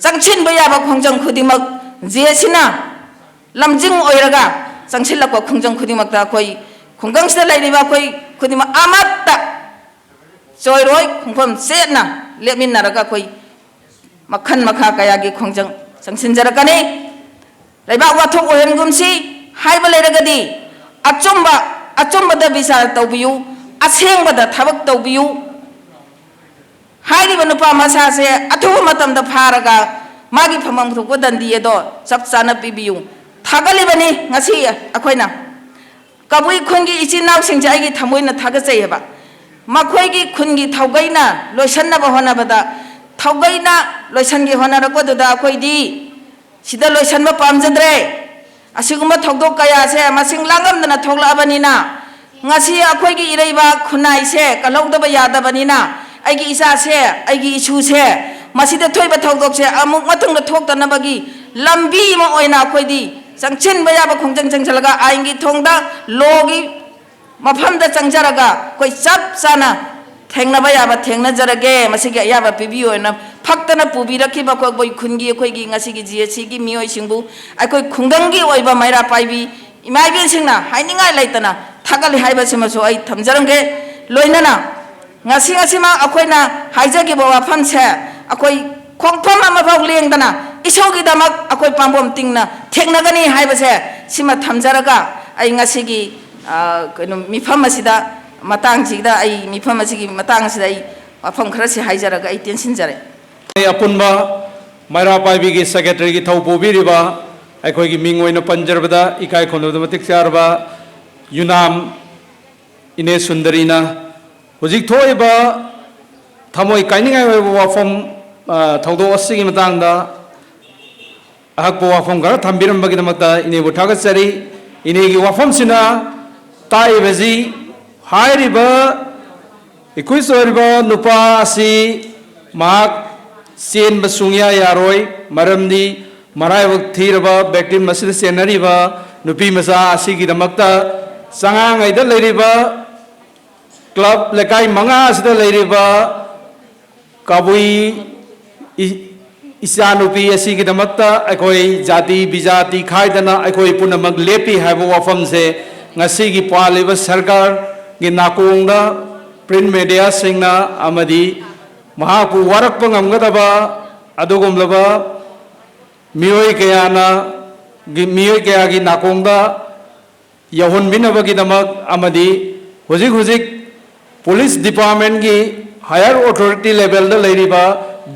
ꯆꯪꯁꯤꯟꯕ ꯌꯥꯕ ꯈꯣꯡꯖꯪ ꯈꯨꯗꯤꯡꯃꯛ ꯖꯦ ꯁꯤꯅ ꯂꯝꯖꯤꯡ ꯑꯣꯏꯔꯒ ꯆꯪꯁꯤꯜꯂꯛꯄ ꯈꯣꯡꯖꯪ ꯈꯨꯗꯤꯡꯃꯛꯇ ꯑꯩꯈꯣꯏ ꯈꯨꯡꯒꯪꯁꯤꯗ ꯂꯩꯔꯤꯕ ꯑꯩꯈꯣꯏ ꯈꯨꯗꯤꯡꯃꯛ ꯑꯃꯠꯇ ꯆꯣꯏꯔꯣꯏ, ꯈꯣꯡꯐꯝ ꯆꯦꯠꯅ ꯂꯦꯞꯃꯤꯟꯅꯔꯒ ꯑꯩꯈꯣꯏ ꯃꯈꯜ ꯃꯈꯥ ꯀꯌꯥꯒꯤ ꯈꯣꯡꯖꯪ ꯆꯪꯁꯤꯟꯖꯔꯛꯀꯅꯤ꯫ ꯂꯩꯕꯥꯛ ꯋꯥꯊꯣꯛ ꯑꯣꯏꯍꯟꯒꯨꯝꯁꯤ ꯍꯥꯏꯕ ꯂꯩꯔꯒꯗꯤ ꯑꯆꯨꯝꯕ, ꯑꯆꯨꯝꯕꯗ ꯕꯤꯆꯥꯔ ꯇꯧꯕꯤꯌꯨ, ꯑꯁꯦꯡꯕꯗ ꯊꯕꯛ ꯇꯧꯕꯤꯌꯨ꯫ ꯍꯥꯏꯔꯤꯕ ꯅꯨꯄꯥ ꯃꯆꯥꯁꯦ ꯑꯊꯨꯕ ꯃꯇꯝꯗ ꯐꯥꯔꯒ ꯃꯥꯒꯤ ꯐꯪꯐꯝ ꯊꯣꯛꯄ ꯗꯟꯗꯤ ꯑꯗꯣ ꯆꯞ ꯆꯥꯅ ꯄꯤꯕꯤꯌꯨ꯫ ꯊꯥꯒꯠꯂꯤꯕꯅꯤ ꯉꯁꯤ ꯑꯩꯈꯣꯏꯅ꯫ ꯀꯕꯨꯏ ꯈꯨꯟꯒꯤ ꯏꯆꯤꯟ ꯏꯅꯥꯎꯁꯤꯡꯁꯦ ꯑꯩꯒꯤ ꯊꯃꯣꯏꯅ ꯊꯥꯒꯠꯆꯩꯑꯕ꯫ ꯃꯈꯣꯏꯒꯤ ꯈꯨꯟꯒꯤ ꯊꯧꯒꯩꯅ ꯂꯣꯏꯁꯟꯅꯕ ꯍꯣꯠꯅꯕꯗ, ꯊꯧꯒꯩꯅ ꯂꯣꯏꯁꯟꯒꯦ ꯍꯣꯠꯅꯔꯛꯄꯗꯨꯗ ꯑꯩꯈꯣꯏꯗꯤ ꯁꯤꯗ ꯂꯣꯏꯁꯟꯕ ꯄꯥꯝꯖꯗ꯭ꯔꯦ꯫ ꯑꯁꯤꯒꯨꯝꯕ ꯊꯧꯗꯣꯛ ꯀꯌꯥꯁꯦ ꯃꯁꯤꯡ ꯂꯥꯡꯉꯝꯗꯅ ꯊꯣꯛꯂꯛꯑꯕꯅꯤꯅ, ꯉꯁꯤ ꯑꯩꯈꯣꯏꯒꯤ ꯏꯔꯩꯕꯥꯛ ꯈꯨꯟꯅꯥꯏꯁꯦ ꯀꯜꯍꯧꯗꯕ ꯌꯥꯗꯕꯅꯤꯅ, ꯑꯩꯒꯤ ꯏꯆꯥꯁꯦ, ꯑꯩꯒꯤ ꯏꯁꯨꯁꯦ ꯃꯁꯤꯗ ꯊꯣꯛꯏꯕ ꯊꯧꯗꯣꯛꯁꯦ ꯑꯃꯨꯛ ꯃꯇꯨꯡꯗ ꯊꯣꯛꯇꯅꯕꯒꯤ ꯂꯝꯕꯤ ꯑꯃ ꯑꯣꯏꯅ ꯑꯩꯈꯣꯏꯗꯤ ꯆꯪꯁꯤꯟꯕ ꯌꯥꯕ ꯈꯣꯡꯖꯪ ꯆꯪꯁꯤꯜꯂꯒ ꯑꯥꯏꯟꯒꯤ ꯊꯣꯡꯗ, ꯂꯣꯒꯤ ꯃꯐꯝꯗ ꯆꯪꯖꯔꯒ ꯑꯩꯈꯣꯏ ꯆꯞ ꯆꯥꯅ ꯊꯦꯡꯅꯕ ꯌꯥꯕ ꯊꯦꯡꯅꯖꯔꯒꯦ꯫ ꯃꯁꯤꯒꯤ ꯑꯌꯥꯕ ꯄꯤꯕꯤꯌꯨ ꯍꯥꯏꯅ ꯐꯛꯇꯅ ꯄꯨꯕꯤꯔꯛꯈꯤꯕ ꯑꯩꯈꯣꯏ ꯈꯨꯟꯒꯤ, ꯑꯩꯈꯣꯏꯒꯤ ꯉꯁꯤꯒꯤ ꯖꯤ ꯑꯦꯁ ꯁꯤꯒꯤ ꯃꯤꯑꯣꯏꯁꯤꯡꯕꯨ ꯑꯩꯈꯣꯏ ꯈꯨꯡꯒꯪꯒꯤ ꯑꯣꯏꯕ ꯃꯩꯔꯥ ꯄꯥꯏꯕꯤ ꯏꯃꯥ ꯏꯕꯦꯟꯁꯤꯡꯅ ꯍꯥꯏꯅꯤꯡꯉꯥꯏ ꯂꯩꯇꯅ ꯊꯥꯒꯠꯂꯤ ꯍꯥꯏꯕꯁꯤꯃꯁꯨ ꯑꯩ ꯊꯝꯖꯔꯝꯒꯦ꯫ ꯂꯣꯏꯅꯅ ꯉꯁꯤ ꯉꯁꯤꯃꯛ ꯑꯩꯈꯣꯏꯅ ꯍꯥꯏꯖꯈꯤꯕ ꯋꯥꯐꯝꯁꯦ, ꯑꯩꯈꯣꯏ ꯈꯣꯡꯐꯝ ꯑꯃꯐꯥꯎ ꯂꯦꯡꯗꯅ ꯏꯁꯧꯒꯤꯗꯃꯛ ꯑꯩꯈꯣꯏ ꯄꯥꯝꯕꯣꯝ ꯇꯤꯡꯅ ꯊꯦꯡꯅꯒꯅꯤ ꯍꯥꯏꯕꯁꯦ ꯁꯤꯃ ꯊꯝꯖꯔꯒ, ꯑꯩ ꯉꯁꯤꯒꯤ, ꯑ, ꯀꯩꯅꯣ, ꯃꯤꯐꯝ ꯑꯁꯤꯗ, ꯃꯇꯥꯡꯁꯤꯗ, ꯑꯩ ꯃꯤꯐꯝ ꯑꯁꯤꯒꯤ ꯃꯇꯥꯡ ꯑꯁꯤꯗ ꯑꯩ ꯋꯥꯐꯝ ꯈꯔꯁꯤ ꯍꯥꯏꯖꯔꯒ ꯑꯩ ꯇꯦꯟꯁꯤꯟꯖꯔꯦ꯫ ꯑꯄꯨꯟꯕ ꯃꯩꯔꯥ ꯄꯥꯏꯕꯤꯒꯤ ꯁꯦꯀ꯭ꯔꯦꯇꯔꯤꯒꯤ ꯊꯧ ꯄꯨꯕꯤꯔꯤꯕ, ꯑꯩꯈꯣꯏꯒꯤ ꯃꯤꯡ ꯑꯣꯏꯅ ꯄꯟꯖꯔꯕꯗ ꯏꯀꯥꯏ ꯈꯨꯝꯅꯕꯗ ꯃꯇꯤꯛ ꯆꯥꯔꯕ ꯌꯨꯅꯥꯝ ꯏꯅꯦ ꯁꯨꯟꯗꯔꯤꯅ ꯍꯧꯖꯤꯛ ꯊꯣꯛꯏꯕ ꯊꯃꯣꯏ ꯀꯥꯏꯅꯤꯡꯉꯥꯏ ꯑꯣꯏꯕ ꯋꯥꯐꯝ, ꯑ, ꯊꯧꯗꯣꯛ ꯑꯁꯤꯒꯤ ꯃꯇꯥꯡꯗ ꯑꯍꯛꯄ ꯋꯥꯐꯝ ꯈꯔ ꯊꯝꯕꯤꯔꯝꯕꯒꯤꯗꯃꯛꯇ ꯏꯅꯦꯕꯨ ꯊꯥꯒꯠꯆꯔꯤ꯫ ꯏꯅꯦꯒꯤ ꯋꯥꯐꯝꯁꯤꯅ ꯇꯥꯛꯏꯕꯁꯤ, ꯍꯥꯏꯔꯤꯕ ꯏꯀꯨꯏꯁ ꯑꯣꯏꯔꯤꯕ ꯅꯨꯄꯥ ꯑꯁꯤ ꯃꯍꯥꯛ ꯆꯦꯟꯕ ꯁꯨꯡꯌꯥ ꯌꯥꯔꯣꯏ, ꯃꯔꯝꯗꯤ ꯃꯔꯥꯏꯕꯛ ꯊꯤꯔꯕ victim ꯑꯁꯤꯗ ꯆꯦꯟꯅꯔꯤꯕ ꯅꯨꯄꯤ ꯃꯆꯥ ꯑꯁꯤꯒꯤꯗꯃꯛꯇ ꯆꯉꯥꯡꯉꯩꯗ ꯂꯩꯔꯤꯕ club ꯂꯩꯀꯥꯏ ꯃꯉꯥ ꯑꯁꯤꯗ ꯂꯩꯔꯤꯕ ꯀꯕꯨꯏ ꯏ-, ꯏꯆꯥꯅꯨꯄꯤ ꯑꯁꯤꯒꯤꯗꯃꯛꯇ ꯑꯩꯈꯣꯏ ꯖꯥꯇꯤ ꯕꯤꯖꯥꯇꯤ ꯈꯥꯏꯗꯅ ꯑꯩꯈꯣꯏ ꯄꯨꯝꯅꯃꯛ ꯂꯦꯞꯄꯤ ꯍꯥꯏꯕ ꯋꯥꯐꯝꯁꯦ ꯉꯁꯤꯒꯤ ꯄꯥꯜꯂꯤꯕ ꯁꯔꯀꯥꯔꯒꯤ ꯅꯥꯀꯣꯡꯗ print mediaꯁꯤꯡꯅ ꯑꯃꯗꯤ ꯃꯍꯥꯛꯄꯨ ꯋꯥꯔꯛꯄ ꯉꯝꯒꯗꯕ ꯑꯗꯨꯒꯨꯝꯂꯕ ꯃꯤꯑꯣꯏ ꯀꯌꯥꯅ, ꯃꯤꯑꯣꯏ ꯀꯌꯥꯒꯤ ꯅꯥꯀꯣꯡꯗ ꯌꯧꯍꯟꯕꯤꯅꯕꯒꯤꯗꯃꯛ ꯑꯃꯗꯤ ꯍꯧꯖꯤꯛ ꯍꯧꯖꯤꯛ police departmentꯀꯤ higher authority levelꯗ ꯂꯩꯔꯤꯕ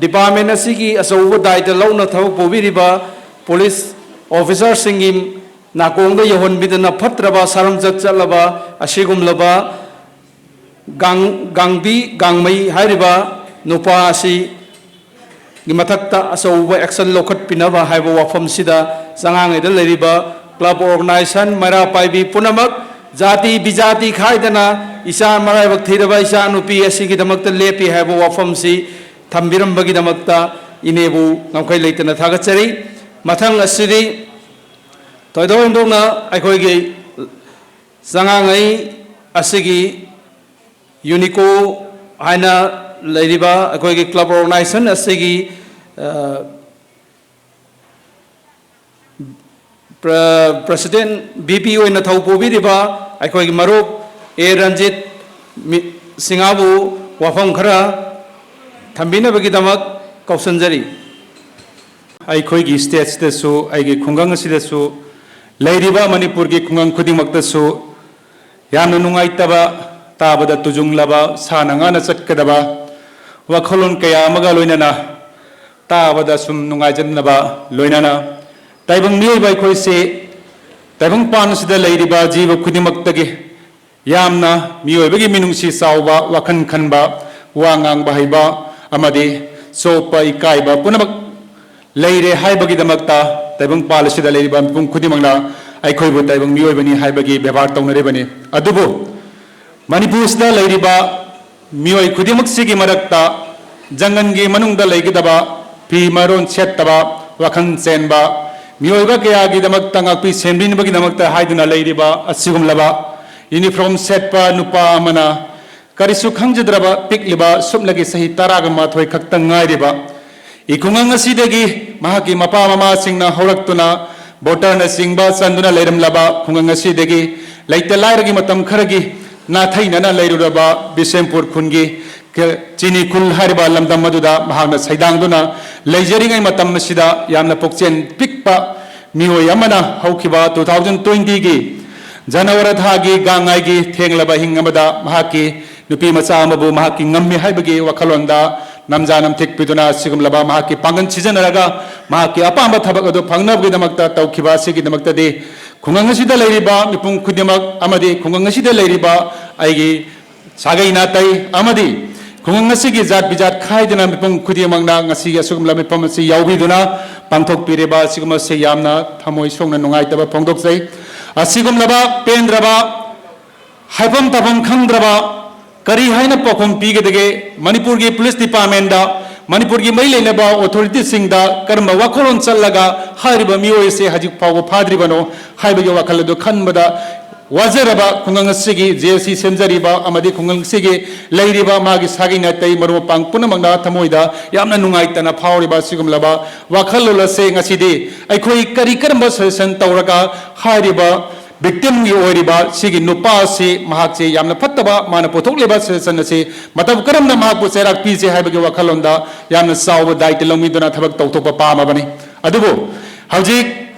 department ꯑꯁꯤꯒꯤ ꯑꯆꯧꯕ ꯗꯥꯏꯇ ꯂꯧꯅ ꯊꯕꯛ ꯄꯨꯕꯤꯔꯤꯕ police officerꯁꯤꯡꯒꯤ ꯅꯥꯀꯣꯡꯗ ꯌꯧꯍꯟꯕꯤꯗꯅ ꯐꯠꯇ꯭ꯔꯕ ꯁꯥꯔꯝꯆꯠ ꯆꯠꯂꯕ ꯑꯁꯤꯒꯨꯝꯂꯕ ꯒꯥꯡ-, ꯒꯥꯡꯕꯤ ꯒꯥꯡꯃꯩ ꯍꯥꯏꯔꯤꯕ ꯅꯨꯄꯥ ꯑꯁꯤꯒꯤ ꯃꯊꯛꯇ ꯑꯆꯧꯕ action ꯂꯧꯈꯠꯄꯤꯅꯕ ꯍꯥꯏꯕ ꯋꯥꯐꯝꯁꯤꯗ ꯆꯉꯥꯡꯉꯩꯗ ꯂꯩꯔꯤꯕ club organization, ꯃꯩꯔꯥ ꯄꯥꯏꯕꯤ ꯄꯨꯝꯅꯃꯛ, ꯖꯥꯇꯤ ꯕꯤꯖꯥꯇꯤ ꯈꯥꯏꯗꯅ ꯏꯆꯥ ꯃꯔꯥꯏꯕꯛ ꯊꯤꯔꯕ ꯏꯆꯥ ꯅꯨꯄꯤ ꯑꯁꯤꯒꯤꯗꯃꯛꯇ ꯂꯦꯞꯄꯤ ꯍꯥꯏꯕ ꯋꯥꯐꯝꯁꯤ ꯊꯝꯕꯤꯔꯝꯕꯒꯤꯗꯃꯛꯇ ꯏꯅꯦꯕꯨ ꯉꯝꯈꯩ ꯂꯩꯇꯅ ꯊꯥꯒꯠꯆꯔꯤ꯫ ꯃꯊꯪ ꯑꯁꯤꯗꯤ ꯊꯣꯏꯗꯣꯛ ꯍꯦꯟꯗꯣꯛꯅ ꯑꯩꯈꯣꯏꯒꯤ ꯆꯉꯥꯡꯉꯩ ꯑꯁꯤꯒꯤ UNICO ꯍꯥꯏꯅ ꯂꯩꯔꯤꯕ ꯑꯩꯈꯣꯏꯒꯤ club organization ꯑꯁꯤꯒꯤ, ꯑ, ꯄ꯭ꯔ-, president VP ꯑꯣꯏꯅ ꯊꯧ ꯄꯨꯕꯤꯔꯤꯕ ꯑꯩꯈꯣꯏꯒꯤ ꯃꯔꯨꯞ ꯑꯦ ꯔꯟꯖꯤꯠ ꯃꯤ-, ꯁꯤꯡꯍꯕꯨ ꯋꯥꯐꯝ ꯈꯔ ꯊꯝꯕꯤꯅꯕꯒꯤꯗꯃꯛ ꯀꯧꯁꯤꯟꯖꯔꯤ꯫ ꯑꯩꯈꯣꯏꯒꯤ stateꯁꯤꯗꯁꯨ, ꯑꯩꯒꯤ ꯈꯨꯡꯒꯪ ꯑꯁꯤꯗꯁꯨ ꯂꯩꯔꯤꯕ ꯃꯅꯤꯄꯨꯔꯒꯤ ꯈꯨꯡꯒꯪ ꯈꯨꯗꯤꯡꯃꯛꯇꯁꯨ ꯌꯥꯝꯅ ꯅꯨꯡꯉꯥꯏꯇꯕ, ꯇꯥꯕꯗ ꯇꯨꯖꯨꯡꯂꯕ, ꯁꯥꯅ ꯉꯥꯅ ꯆꯠꯀꯗꯕ ꯋꯥꯈꯜꯂꯣꯟ ꯀꯌꯥ ꯑꯃꯒ ꯂꯣꯏꯅꯅ, ꯇꯥꯕꯗ ꯁꯨꯝ ꯅꯨꯡꯉꯥꯏꯖꯗꯅꯕ ꯂꯣꯏꯅꯅ, ꯇꯥꯏꯕꯪ ꯃꯤꯑꯣꯏꯕ ꯑꯩꯈꯣꯏꯁꯤ ꯇꯥꯏꯕꯪ ꯄꯥꯟ ꯑꯁꯤꯗ ꯂꯩꯔꯤꯕ ꯖꯤꯕ ꯈꯨꯗꯤꯡꯃꯛꯇꯒꯤ ꯌꯥꯝꯅ ꯃꯤꯑꯣꯏꯕꯒꯤ ꯃꯤꯅꯨꯡꯁꯤ ꯆꯥꯎꯕ, ꯋꯥꯈꯜ ꯈꯟꯕ, ꯋꯥ ꯉꯥꯡꯕ ꯍꯩꯕ ꯑꯃꯗꯤ ꯆꯣꯞꯄ ꯏꯀꯥꯏꯕ ꯄꯨꯝꯅꯃꯛ ꯂꯩꯔꯦ ꯍꯥꯏꯕꯒꯤꯗꯃꯛꯇ ꯇꯥꯏꯕꯪꯄꯥꯜ ꯑꯁꯤꯗ ꯂꯩꯔꯤꯕ ꯃꯤꯄꯨꯝ ꯈꯨꯗꯤꯡꯃꯛꯅ ꯑꯩꯈꯣꯏꯕꯨ ꯇꯥꯏꯕꯪ ꯃꯤꯑꯣꯏꯕꯅꯤ ꯍꯥꯏꯕꯒꯤ ꯕꯦꯕꯥꯔ ꯇꯧꯅꯔꯤꯕꯅꯤ꯫ ꯑꯗꯨꯕꯨ ꯃꯅꯤꯄꯨꯔꯁꯤꯗ ꯂꯩꯔꯤꯕ ꯃꯤꯑꯣꯏ ꯈꯨꯗꯤꯡꯃꯛꯁꯤꯒꯤ ꯃꯔꯛꯇ ꯖꯪꯒꯜꯒꯤ ꯃꯅꯨꯡꯗ ꯂꯩꯒꯗꯕ, ꯐꯤ ꯃꯔꯣꯟ ꯁꯦꯠꯇꯕ, ꯋꯥꯈꯜ ꯆꯦꯟꯕ, ꯃꯤꯑꯣꯏꯕ ꯀꯌꯥꯒꯤꯗꯃꯛꯇ ꯉꯥꯛꯄꯤ ꯁꯦꯟꯕꯤꯅꯕꯒꯤꯗꯃꯛꯇ ꯍꯥꯏꯗꯨꯅ ꯂꯩꯔꯤꯕ ꯑꯁꯤꯒꯨꯝꯂꯕ uniform ꯁꯦꯠꯄ ꯅꯨꯄꯥ ꯑꯃꯅ ꯀꯔꯤꯁꯨ ꯈꯪꯖꯗ꯭ꯔꯕ ꯄꯤꯛꯂꯤꯕ ꯁꯨꯞꯅꯒꯤ ꯆꯍꯤ ꯇꯔꯥꯒ ꯃꯥꯊꯣꯏ ꯈꯛꯇ ꯉꯥꯏꯔꯤꯕ ꯏꯈꯨꯡꯒꯪ ꯑꯁꯤꯗꯒꯤ ꯃꯍꯥꯛꯀꯤ ꯃꯄꯥ ꯃꯃꯥꯁꯤꯡꯅ ꯍꯧꯔꯛꯇꯨꯅ ꯕꯣꯇꯔꯅꯆꯤꯡꯕ ꯆꯟꯗꯨꯅ ꯂꯩꯔꯝꯂꯕ ꯈꯨꯡꯒꯪ ꯑꯁꯤꯗꯒꯤ ꯂꯩꯇ ꯂꯥꯏꯔꯒꯤ ꯃꯇꯝ ꯈꯔꯒꯤ ꯅꯥꯊꯩꯅꯅ ꯂꯩꯔꯨꯔꯕ ꯕꯤꯁꯦꯝꯄꯨꯔ ꯈꯨꯟꯒꯤ ꯀ-, ꯆꯤꯅꯤ ꯈꯨꯜ ꯍꯥꯏꯔꯤꯕ ꯂꯝꯗꯝ ꯑꯗꯨꯗ ꯃꯍꯥꯛꯅ ꯁꯩꯗꯥꯡꯗꯨꯅ ꯂꯩꯖꯔꯤꯉꯩ ꯃꯇꯝ ꯑꯁꯤꯗ ꯌꯥꯝꯅ ꯄꯨꯛꯆꯦꯜ ꯄꯤꯛꯄ ꯃꯤꯑꯣꯏ ꯑꯃꯅ ꯍꯧꯈꯤꯕ two thousand twenty ꯒꯤ ꯖꯅꯋꯥꯔꯤ ꯊꯥꯒꯤ ꯒꯥꯡꯉꯥꯏꯒꯤ ꯊꯦꯡꯂꯕ ꯑꯍꯤꯡ ꯑꯃꯗ ꯃꯍꯥꯛꯀꯤ ꯅꯨꯄꯤ ꯃꯆꯥ ꯑꯃꯕꯨ ꯃꯍꯥꯛꯀꯤ ꯉꯝꯃꯤ ꯍꯥꯏꯕꯒꯤ ꯋꯥꯈꯜꯂꯣꯟꯗ ꯅꯝꯖꯥ ꯅꯝꯊꯤꯛ ꯄꯤꯗꯨꯅ ꯑꯁꯤꯒꯨꯝꯂꯕ ꯃꯍꯥꯛꯀꯤ ꯄꯥꯡꯒꯜ ꯁꯤꯖꯤꯟꯅꯔꯒ ꯃꯍꯥꯛꯀꯤ ꯑꯄꯥꯝꯕ ꯊꯕꯛ ꯑꯗꯨ ꯐꯪꯅꯕꯒꯤꯗꯃꯛꯇ ꯇꯧꯈꯤꯕ ꯑꯁꯤꯒꯤꯗꯃꯛꯇꯗꯤ ꯈꯨꯡꯒꯪ ꯑꯁꯤꯗ ꯂꯩꯔꯤꯕ ꯃꯤꯄꯨꯝ ꯈꯨꯗꯤꯡꯃꯛ ꯑꯃꯗꯤ ꯈꯨꯡꯒꯪ ꯑꯁꯤꯗ ꯂꯩꯔꯤꯕ ꯑꯩꯒꯤ ꯁꯥꯒꯩ ꯅꯥꯇꯩ ꯑꯃꯗꯤ ꯈꯨꯡꯒꯪ ꯑꯁꯤꯒꯤ ꯖꯥꯠ ꯕꯤꯖꯥꯠ ꯈꯥꯏꯗꯅ ꯃꯤꯄꯨꯝ ꯈꯨꯗꯤꯡꯃꯛꯅ ꯉꯁꯤꯒꯤ ꯑꯁꯤꯒꯨꯝꯂꯕ ꯃꯤꯐꯝ ꯑꯁꯤ ꯌꯥꯎꯕꯤꯗꯨꯅ ꯄꯥꯡꯊꯣꯛꯄꯤꯔꯤꯕ ꯑꯁꯤꯒꯨꯝꯕꯁꯤ ꯌꯥꯝꯅ ꯊꯃꯣꯏ ꯁꯣꯛꯅ ꯅꯨꯡꯉꯥꯏꯇꯕ ꯐꯣꯡꯗꯣꯛꯆꯩ꯫ ꯑꯁꯤꯒꯨꯝꯂꯕ ꯄꯦꯟꯗ꯭ꯔꯕ ꯍꯥꯏꯐꯝ ꯇꯧꯐꯝ ꯈꯪꯗ꯭ꯔꯕ ꯀꯔꯤ ꯍꯥꯏꯅ ꯄꯥꯎꯈꯨꯝ ꯄꯤꯒꯗꯒꯦ? ꯃꯅꯤꯄꯨꯔꯒꯤ ꯄꯨꯂꯤꯁ ꯗꯤꯄꯥꯔꯠꯃꯦꯟꯗ, ꯃꯅꯤꯄꯨꯔꯒꯤ ꯃꯔꯤ ꯂꯩꯅꯕ ꯑꯣꯊꯣꯔꯤꯇꯤꯁꯤꯡꯗ ꯀꯔꯝꯕ ꯋꯥꯈꯜꯂꯣꯟ ꯆꯠꯂꯒ ꯍꯥꯏꯔꯤꯕ ꯃꯤꯑꯣꯏ ꯑꯁꯤ ꯍꯧꯖꯤꯛ ꯐꯥꯎꯕ ꯐꯥꯗ꯭ꯔꯤꯕꯅꯣ ꯍꯥꯏꯕꯒꯤ ꯋꯥꯈꯜ ꯑꯗꯨ ꯈꯟꯕꯗ ꯋꯥꯖꯔꯕ ꯈꯨꯡꯒꯪ ꯑꯁꯤꯒꯤ, ꯖꯦ ꯑꯦꯁ ꯁꯤ ꯁꯦꯝꯖꯔꯤꯕ ꯑꯃꯗꯤ ꯈꯨꯡꯒꯪ ꯑꯁꯤꯒꯤ ꯂꯩꯔꯤꯕ ꯃꯥꯒꯤ ꯁꯥꯒꯩ ꯅꯥꯇꯩ ꯃꯔꯨꯞ ꯃꯄꯥꯡ ꯄꯨꯝꯅꯃꯛꯅ ꯊꯃꯣꯏꯗ ꯌꯥꯝꯅ ꯅꯨꯡꯉꯥꯏꯇꯅ ꯐꯥꯎꯔꯤꯕ ꯑꯁꯤꯒꯨꯝꯂꯕ ꯋꯥꯈꯜꯂꯣꯟ ꯑꯁꯦ ꯉꯁꯤꯗꯤ ꯑꯩꯈꯣꯏ ꯀꯔꯤ ꯀꯔꯝꯕ ꯁꯖꯦꯁꯟ ꯇꯧꯔꯒ ꯍꯥꯏꯔꯤꯕ ꯚꯤꯛꯇꯤꯝꯒꯤ ꯑꯣꯏꯔꯤꯕ ꯁꯤꯒꯤ ꯅꯨꯄꯥ ꯑꯁꯤ ꯃꯍꯥꯛꯁꯦ ꯌꯥꯝꯅ ꯐꯠꯇꯕ, ꯃꯥꯅ ꯄꯨꯊꯣꯛꯂꯤꯕ ꯁꯖꯦꯁꯟ ꯑꯁꯤ ꯃꯇꯧ ꯀꯔꯝꯅ ꯃꯍꯥꯛꯄꯨ ꯆꯩꯔꯥꯛ ꯄꯤꯁꯦ ꯍꯥꯏꯕꯒꯤ ꯋꯥꯈꯜꯂꯣꯟꯗ ꯌꯥꯝꯅ ꯆꯥꯎꯕ ꯗꯥꯏꯇ ꯂꯧꯃꯤꯗꯨꯅ ꯊꯕꯛ ꯇꯧꯊꯣꯛꯄ ꯄꯥꯝꯃꯕꯅꯤ꯫ ꯑꯗꯨꯕꯨ ꯍꯧꯖꯤꯛ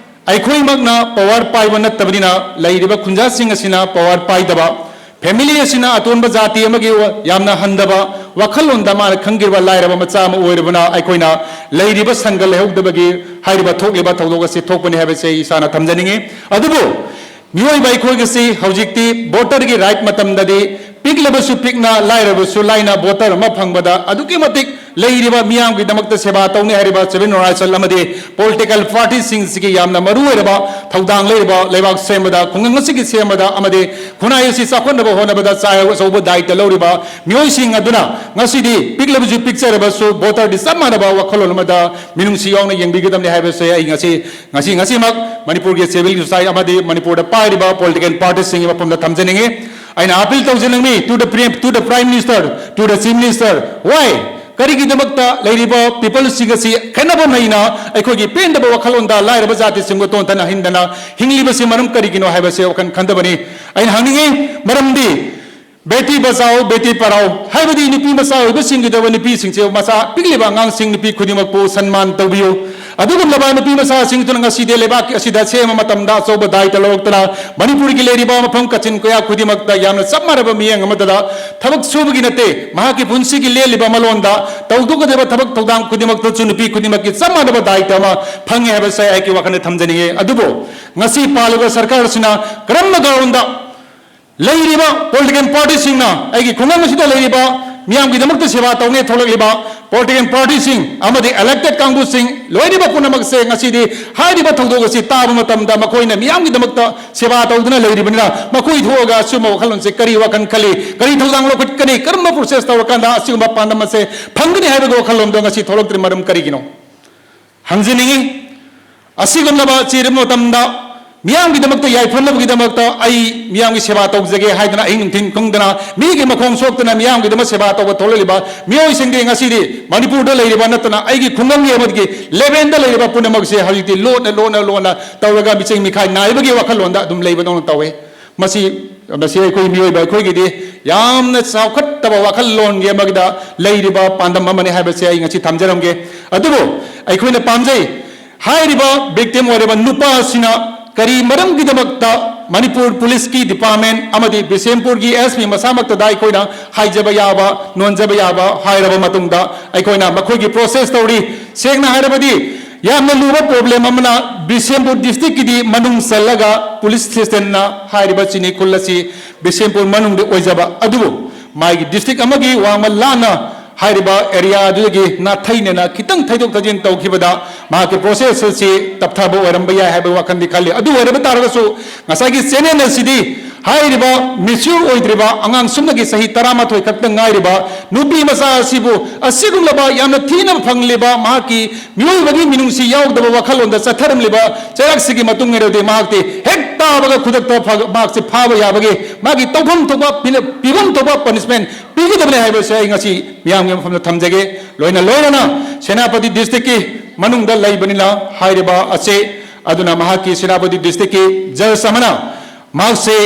ꯑꯩꯈꯣꯏꯃꯛꯅ ꯄꯋꯥꯔ ꯄꯥꯏꯕ ꯅꯠꯇꯕꯅꯤꯅ ꯂꯩꯔꯤꯕ ꯈꯨꯟꯖꯥꯁꯤꯡ ꯑꯁꯤꯅ ꯄꯋꯥꯔ ꯄꯥꯏꯗꯕ, ꯐꯦꯃꯤꯂꯤ ꯑꯁꯤꯅ ꯑꯇꯣꯟꯕ ꯖꯥꯇꯤ ꯑꯃꯒꯤ ꯋꯥ-, ꯌꯥꯝꯅ ꯍꯟꯊꯕ ꯋꯥꯈꯜꯂꯣꯟꯗ ꯃꯥꯅ ꯈꯪꯈꯤꯕ ꯂꯥꯏꯔꯕ ꯃꯆꯥ ꯑꯃ ꯑꯣꯏꯔꯕꯅ ꯑꯩꯈꯣꯏꯅ ꯂꯩꯔꯤꯕ ꯁꯪꯒ ꯂꯩꯍꯧꯗꯕꯒꯤ ꯍꯥꯏꯔꯤꯕ ꯊꯣꯛꯂꯤꯕ ꯊꯧꯗꯣꯛ ꯑꯁꯤ ꯊꯣꯛꯄꯅꯤ ꯍꯥꯏꯕꯁꯤ ꯑꯩ ꯏꯁꯥꯅ ꯊꯝꯖꯅꯤꯡꯏ꯫ ꯑꯗꯨꯕꯨ ꯃꯤꯑꯣꯏꯕ ꯑꯩꯈꯣꯏꯒꯤꯁꯤ ꯍꯧꯖꯤꯛꯇꯤ ꯚꯣꯇꯔꯒꯤ ꯔꯥꯏꯠ ꯃꯇꯝꯗꯗꯤ ꯄꯤꯛꯂꯕꯁꯨ ꯄꯤꯛꯅ, ꯂꯥꯏꯔꯕꯁꯨ ꯂꯥꯏꯅ ꯚꯣꯇꯔ ꯑꯃ ꯐꯪꯕꯗ ꯑꯗꯨꯛꯀꯤ ꯃꯇꯤꯛ ꯂꯩꯔꯤꯕ ꯃꯤꯌꯥꯝꯒꯤꯗꯃꯛꯇ ꯁꯦꯕꯥ ꯇꯧꯅꯤ ꯍꯥꯏꯔꯤꯕ ꯁꯤꯚꯤꯜ ꯅꯣꯔꯥꯏꯁꯜ ꯑꯃꯗꯤ ꯄꯣꯂꯤꯇꯤꯀꯦꯜ ꯄꯥꯔꯇꯤꯁꯤꯡꯁꯤꯒꯤ ꯌꯥꯝꯅ ꯃꯔꯨ ꯑꯣꯏꯔꯕ ꯊꯧꯗꯥꯡ ꯂꯩꯔꯤꯕ ꯂꯩꯕꯥꯛ ꯁꯦꯝꯕꯗ, ꯈꯨꯡꯒꯪ ꯑꯁꯤꯒꯤ ꯁꯦꯝꯕꯗ ꯑꯃꯗꯤ ꯈꯨꯟꯅꯥꯏ ꯑꯁꯤ ꯆꯥꯎꯈꯠꯅꯕ ꯍꯣꯠꯅꯕꯗ ꯆꯥꯏ ꯑꯆꯧꯕ ꯗꯥꯌꯤꯠꯇ ꯂꯧꯔꯤꯕ ꯃꯤꯑꯣꯏꯁꯤꯡ ꯑꯗꯨꯅ ꯉꯁꯤꯗꯤ ꯄꯤꯛꯂꯕꯁꯨ ꯄꯤꯛꯆꯔꯕꯁꯨ ꯚꯣꯇꯔꯗꯤ ꯆꯞ ꯃꯥꯟꯅꯕ ꯋꯥꯈꯜꯂꯣꯟ ꯑꯃꯗ ꯃꯤꯅꯨꯡꯁꯤ ꯌꯥꯎꯅ ꯌꯦꯡꯕꯤꯒꯗꯕꯅꯤ ꯍꯥꯏꯕꯁꯦ ꯑꯩ ꯉꯁꯤ, ꯉꯁꯤ, ꯉꯁꯤꯃꯛ ꯃꯅꯤꯄꯨꯔꯒꯤ ꯁꯤꯚꯤꯜ ꯁꯣꯁꯥꯏꯇꯤ ꯑꯃꯗꯤ ꯃꯅꯤꯄꯨꯔꯗ ꯄꯥꯏꯔꯤꯕ ꯄꯣꯂꯤꯇꯤꯀꯦꯜ ꯄꯥꯔꯇꯤꯁꯤꯡꯒꯤ ꯃꯐꯝꯗ ꯊꯝꯖꯅꯤꯡꯏ꯫ ꯑꯩꯅ appeal ꯇꯧꯖꯅꯤꯡꯏ to the Prime, to the Prime Minister, to the Chief Minister, why? ꯀꯔꯤꯒꯤꯗꯃꯛꯇ ꯂꯩꯔꯤꯕ ꯄꯤꯄꯜꯁꯤꯡ ꯑꯁꯤ ꯈꯦꯠꯅꯕ ꯂꯩꯅ ꯑꯩꯈꯣꯏꯒꯤ ꯄꯦꯟꯗꯕ ꯋꯥꯈꯜꯂꯣꯟꯗ ꯂꯥꯏꯔꯕ ꯖꯥꯇꯤꯁꯤꯡꯕꯨ ꯇꯣꯟꯊꯅ ꯍꯤꯡꯗꯅ ꯍꯤꯡꯂꯤꯕꯁꯤ ꯃꯔꯝ ꯀꯔꯤꯒꯤꯅꯣ ꯍꯥꯏꯕꯁꯦ ꯋꯥꯈꯜ ꯈꯟꯊꯕꯅꯤ꯫ ꯑꯩꯅ ꯍꯪꯅꯤꯡꯏ, ꯃꯔꯝꯗꯤ ꯕꯦꯇꯤ ꯕꯆꯥꯎ, ꯕꯦꯇꯤ ꯄꯔꯥꯎ ꯍꯥꯏꯕꯗꯤ ꯅꯨꯄꯤ ꯃꯆꯥ ꯑꯣꯏꯕꯁꯤꯡꯒꯤꯗꯃꯛ ꯅꯨꯄꯤꯁꯤꯡꯁꯦ, ꯃꯆꯥ ꯄꯤꯛꯂꯤꯕ ꯑꯉꯥꯡꯁꯤꯡ, ꯅꯨꯄꯤ ꯈꯨꯗꯤꯡꯃꯛꯄꯨ ꯁꯟꯃꯥꯟ ꯇꯧꯕꯤꯌꯨ꯫ ꯑꯗꯨꯒꯨꯝꯂꯕ ꯅꯨꯄꯤ ꯃꯆꯥꯁꯤꯡꯗꯨꯅ ꯉꯁꯤꯗꯤ ꯂꯩꯕꯥꯛ ꯑꯁꯤꯗ ꯁꯦꯝꯕ ꯃꯇꯝꯗ ꯑꯆꯧꯕ ꯗꯥꯌꯤꯠꯇ ꯂꯧꯔꯛꯇꯅ ꯃꯅꯤꯄꯨꯔꯒꯤ ꯂꯩꯔꯤꯕ ꯃꯐꯝ ꯀꯥꯆꯤꯟ ꯀꯣꯌꯥ ꯈꯨꯗꯤꯡꯃꯛꯇ ꯌꯥꯝꯅ ꯆꯞ ꯃꯥꯟꯅꯕ ꯃꯤꯠꯌꯦꯡ ꯑꯃꯗ ꯊꯕꯛ ꯁꯨꯕꯒꯤ ꯅꯠꯇꯦ, ꯃꯍꯥꯛꯀꯤ ꯄꯨꯟꯁꯤꯒꯤ ꯂꯦꯜꯂꯤꯕ ꯃꯂꯣꯟꯗ ꯇꯧꯊꯣꯛꯀꯗꯕ ꯊꯕꯛ ꯊꯧꯗꯥꯡ ꯈꯨꯗꯤꯡꯃꯛꯇꯁꯨ ꯅꯨꯄꯤ ꯈꯨꯗꯤꯡꯃꯛꯀꯤ ꯆꯞ ꯃꯥꯟꯅꯕ ꯗꯥꯌꯤꯠꯇ ꯑꯃ ꯐꯪꯉꯦ ꯍꯥꯏꯕꯁꯦ ꯑꯩꯒꯤ ꯋꯥꯈꯜꯗ ꯊꯝꯖꯅꯤꯡꯉꯤ꯫ ꯑꯗꯨꯕꯨ ꯉꯁꯤ ꯄꯥꯜꯂꯤꯕ ꯁꯔꯀꯥꯔ ꯑꯁꯤꯅ ꯀꯔꯝꯕ ꯒ꯭ꯔꯥꯎꯟꯗ ꯂꯩꯔꯤꯕ ꯄꯣꯂꯤꯇꯤꯀꯦꯜ ꯄꯥꯔꯇꯤꯁꯤꯡꯅ, ꯑꯩꯒꯤ ꯈꯨꯡꯒꯪ ꯑꯁꯤꯗ ꯂꯩꯔꯤꯕ ꯃꯤꯌꯥꯝꯒꯤꯗꯃꯛꯇ ꯁꯦꯕꯥ ꯇꯧꯅꯦ ꯊꯣꯛꯂꯛꯂꯤꯕ ꯄꯣꯂꯤꯇꯤꯀꯦꯜ ꯄꯥꯔꯇꯤꯁꯤꯡ ꯑꯃꯗꯤ ꯏꯂꯦꯛꯇꯦꯗ ꯀꯥꯡꯕꯨꯁꯤꯡ ꯂꯣꯏꯅꯃꯛ ꯄꯨꯝꯅꯃꯛꯁꯦ ꯉꯁꯤꯗꯤ ꯍꯥꯏꯔꯤꯕ ꯊꯧꯗꯣꯛ ꯑꯁꯤ ꯇꯥꯕ ꯃꯇꯝꯗ ꯃꯈꯣꯏꯅ ꯃꯤꯌꯥꯝꯒꯤꯗꯃꯛꯇ ꯁꯦꯕꯥ ꯇꯧꯗꯨꯅ ꯂꯩꯔꯤꯕꯅꯤꯅ ꯃꯈꯣꯏ ꯊꯣꯛꯑꯒ ꯑꯁꯤꯒꯨꯝꯕ ꯋꯥꯈꯜꯂꯣꯟꯁꯦ ꯀꯔꯤ ꯋꯥꯈꯜ ꯈꯜꯂꯤ, ꯀꯔꯤ ꯊꯧꯗꯥꯡ ꯂꯧꯈꯠꯀꯅꯤ, ꯀꯔꯝꯕ ꯄ꯭ꯔꯣꯁꯦꯁ ꯇꯧꯔꯀꯥꯟꯗ ꯑꯁꯤꯒꯨꯝꯕ ꯄꯥꯟꯗꯝ ꯑꯁꯦ ꯐꯪꯒꯅꯤ ꯍꯥꯏꯕꯒꯤ ꯋꯥꯈꯜꯂꯣꯟꯗꯣ ꯉꯁꯤ ꯊꯣꯛꯂꯛꯇ꯭ꯔꯤ ꯃꯔꯝ ꯀꯔꯤꯒꯤꯅꯣ? ꯍꯪꯖꯅꯤꯡꯏ꯫ ꯑꯁꯤꯒꯨꯝꯂꯕ ꯆꯦꯔꯤꯕ ꯃꯇꯝꯗ ꯃꯤꯌꯥꯝꯒꯤꯗꯃꯛꯇ ꯌꯥꯏꯐꯅꯕꯒꯤꯗꯃꯛꯇ ꯑꯩ ꯃꯤꯌꯥꯝꯒꯤ ꯁꯦꯕꯥ ꯇꯧꯖꯒꯦ ꯍꯥꯏꯗꯨꯅ ꯑꯍꯤꯡ ꯅꯨꯡꯊꯤꯜ ꯈꯪꯗꯅ ꯃꯤꯒꯤ ꯃꯈꯣꯡ ꯁꯣꯛꯇꯅ ꯃꯤꯌꯥꯝꯒꯤꯗꯃꯛ ꯁꯦꯕꯥ ꯇꯧꯕ ꯊꯣꯛꯂꯛꯂꯤꯕ ꯃꯤꯑꯣꯏꯁꯤꯡꯗꯤ ꯉꯁꯤꯗꯤ ꯃꯅꯤꯄꯨꯔꯗ ꯂꯩꯔꯤꯕ ꯅꯠꯇꯅ ꯑꯩꯒꯤ ꯈꯨꯡꯒꯪꯒꯤ ꯑꯃꯗꯤ ꯂꯦꯚꯦꯟꯗ ꯂꯩꯔꯤꯕ ꯄꯨꯝꯅꯃꯛꯁꯦ ꯍꯧꯖꯤꯛꯇꯤ ꯂꯣꯟꯅ ꯂꯣꯟꯅ ꯂꯣꯟꯅ ꯇꯧꯔꯒ ꯃꯤꯆꯪ ꯃꯤꯈꯥꯏ ꯅꯥꯏꯕꯒꯤ ꯋꯥꯈꯜꯂꯣꯟꯗ ꯑꯗꯨꯝ ꯂꯩꯕꯗꯧꯅ ꯇꯧꯏ꯫ ꯃꯁꯤ, ꯃꯁꯤ ꯑꯩꯈꯣꯏ ꯃꯤꯑꯣꯏꯕ ꯑꯩꯈꯣꯏꯒꯤꯗꯤ ꯌꯥꯝꯅ ꯆꯥꯎꯈꯠꯇꯕ ꯋꯥꯈꯜꯂꯣꯟꯒꯤ ꯑꯃꯗ ꯂꯩꯔꯤꯕ ꯄꯥꯟꯗꯝ ꯑꯃꯅꯤ ꯍꯥꯏꯕꯁꯦ ꯑꯩ ꯉꯁꯤ ꯊꯝꯖꯔꯝꯒꯦ꯫ ꯑꯗꯨꯕꯨ ꯑꯩꯈꯣꯏꯅ ꯄꯥꯝꯖꯩ, ꯍꯥꯏꯔꯤꯕ ꯚꯤꯛꯇꯤꯝ ꯑꯣꯏꯔꯤꯕ ꯅꯨꯄꯥ ꯑꯁꯤꯅ ꯀꯔꯤ ꯃꯔꯝꯒꯤꯗꯃꯛꯇ ꯃꯅꯤꯄꯨꯔ ꯄꯨꯂꯤꯁꯀꯤ ꯗꯤꯄꯥꯔꯠꯃꯦꯟ ꯑꯃꯗꯤ ꯕꯤꯁꯦꯝꯄꯨꯔꯒꯤ ꯑꯦꯁ ꯄꯤ ꯃꯁꯥꯃꯛꯇꯗ ꯑꯩꯈꯣꯏꯅ ꯍꯥꯏꯖꯕ ꯌꯥꯕ, ꯅꯣꯟꯖꯕ ꯌꯥꯕ ꯍꯥꯏꯔꯕ ꯃꯇꯨꯡꯗ ꯑꯩꯈꯣꯏꯅ ꯃꯈꯣꯏꯒꯤ ꯄ꯭ꯔꯣꯁꯦꯁ ꯇꯧꯔꯤ꯫ ꯁꯦꯡꯅ ꯍꯥꯏꯔꯕꯗꯤ ꯌꯥꯝꯅ ꯂꯨꯕ ꯄ꯭ꯔꯣꯕ꯭ꯂꯦꯝ ꯑꯃꯅ ꯕꯤꯁꯦꯝꯄꯨꯔ ꯗꯤꯁꯇ꯭ꯔꯤꯛꯀꯤꯗꯤ ꯃꯅꯨꯡ ꯆꯜꯂꯒ ꯄꯨꯂꯤꯁ ꯁ꯭ꯇꯦꯁꯟꯅ ꯍꯥꯏꯔꯤꯕ ꯆꯤꯅꯤ ꯈꯨꯜ ꯑꯁꯤ ꯕꯤꯁꯦꯝꯄꯨꯔ ꯃꯅꯨꯡꯗ ꯑꯣꯏꯖꯕ ꯑꯗꯨꯕꯨ ꯃꯥꯒꯤ ꯗꯤꯁꯇ꯭ꯔꯤꯛ ꯑꯃꯒꯤ ꯋꯥꯡꯃ ꯂꯥꯟꯅ ꯍꯥꯏꯔꯤꯕ ꯑꯦꯔꯤꯌꯥ ꯑꯗꯨꯗꯒꯤ ꯅꯥꯊꯩꯅꯅ ꯈꯤꯇꯪ ꯊꯩꯗꯣꯛ ꯊꯩꯖꯤꯟ ꯇꯧꯈꯤꯕꯗ ꯃꯍꯥꯛꯀꯤ ꯄ꯭ꯔꯣꯁꯦꯁ ꯑꯁꯤ ꯇꯞꯊꯕ ꯑꯣꯏꯔꯝꯕ ꯌꯥꯏ ꯍꯥꯏꯕ ꯋꯥꯈꯜꯗꯤ ꯈꯜꯂꯤ꯫ ꯑꯗꯨ ꯑꯣꯏꯔꯕ ꯇꯥꯔꯒꯁꯨ ꯉꯁꯥꯏꯒꯤ ꯆꯦꯅꯦꯜ ꯑꯁꯤꯗꯤ ꯍꯥꯏꯔꯤꯕ ꯃꯦꯆ꯭ꯌꯨꯔ ꯑꯣꯏꯗ꯭ꯔꯤꯕ ꯑꯉꯥꯡ ꯁꯨꯞꯅꯒꯤ ꯆꯍꯤ ꯇꯔꯥꯃꯥꯊꯣꯏ ꯈꯛꯇ ꯉꯥꯏꯔꯤꯕ ꯅꯨꯄꯤ ꯃꯆꯥ ꯑꯁꯤꯕꯨ ꯑꯁꯤꯒꯨꯝꯂꯕ ꯌꯥꯝꯅ ꯊꯤꯅ ꯐꯪꯂꯤꯕ ꯃꯍꯥꯛꯀꯤ ꯃꯤꯑꯣꯏꯕꯒꯤ ꯃꯤꯅꯨꯡꯁꯤ ꯌꯥꯎꯗꯕ ꯋꯥꯈꯜꯂꯣꯟꯗ ꯆꯠꯊꯔꯝꯂꯤꯕ ꯆꯩꯔꯥꯛꯁꯤꯒꯤ ꯃꯇꯨꯡ ꯏꯟꯅꯗꯤ ꯃꯍꯥꯛꯇꯤ ꯍꯦꯛ ꯇꯥꯕꯒ ꯈꯨꯗꯛꯇ ꯐ-, ꯃꯍꯥꯛꯁꯤ ꯐꯥꯕ ꯌꯥꯕꯒꯤ ꯃꯥꯒꯤ ꯇꯧꯐꯝ ꯊꯣꯛꯄ ꯄꯤꯅ-, ꯄꯤꯐꯝ ꯊꯣꯛꯄ ꯄꯅꯤꯁꯃꯦꯟ ꯄꯤꯒꯗꯕꯅꯤ ꯍꯥꯏꯕꯁꯦ ꯑꯩ ꯉꯁꯤ ꯃꯤꯌꯥꯝꯒꯤ ꯃꯐꯝꯗ ꯊꯝꯖꯒꯦ꯫ ꯂꯣꯏꯅ ꯂꯣꯏꯅꯅ ꯁꯦꯅꯥꯄꯇꯤ ꯗꯤꯁꯇ꯭ꯔꯤꯛꯀꯤ ꯃꯅꯨꯡꯗ ꯂꯩꯕꯅꯤꯅ ꯍꯥꯏꯔꯤꯕ ꯑꯁꯤ ꯑꯗꯨꯅ ꯃꯍꯥꯛꯀꯤ ꯁꯦꯅꯥꯄꯇꯤ ꯗꯤꯁꯇ꯭ꯔꯤꯛꯀꯤ ꯖꯖ ꯑꯃꯅ ꯃꯍꯥꯛꯁꯦ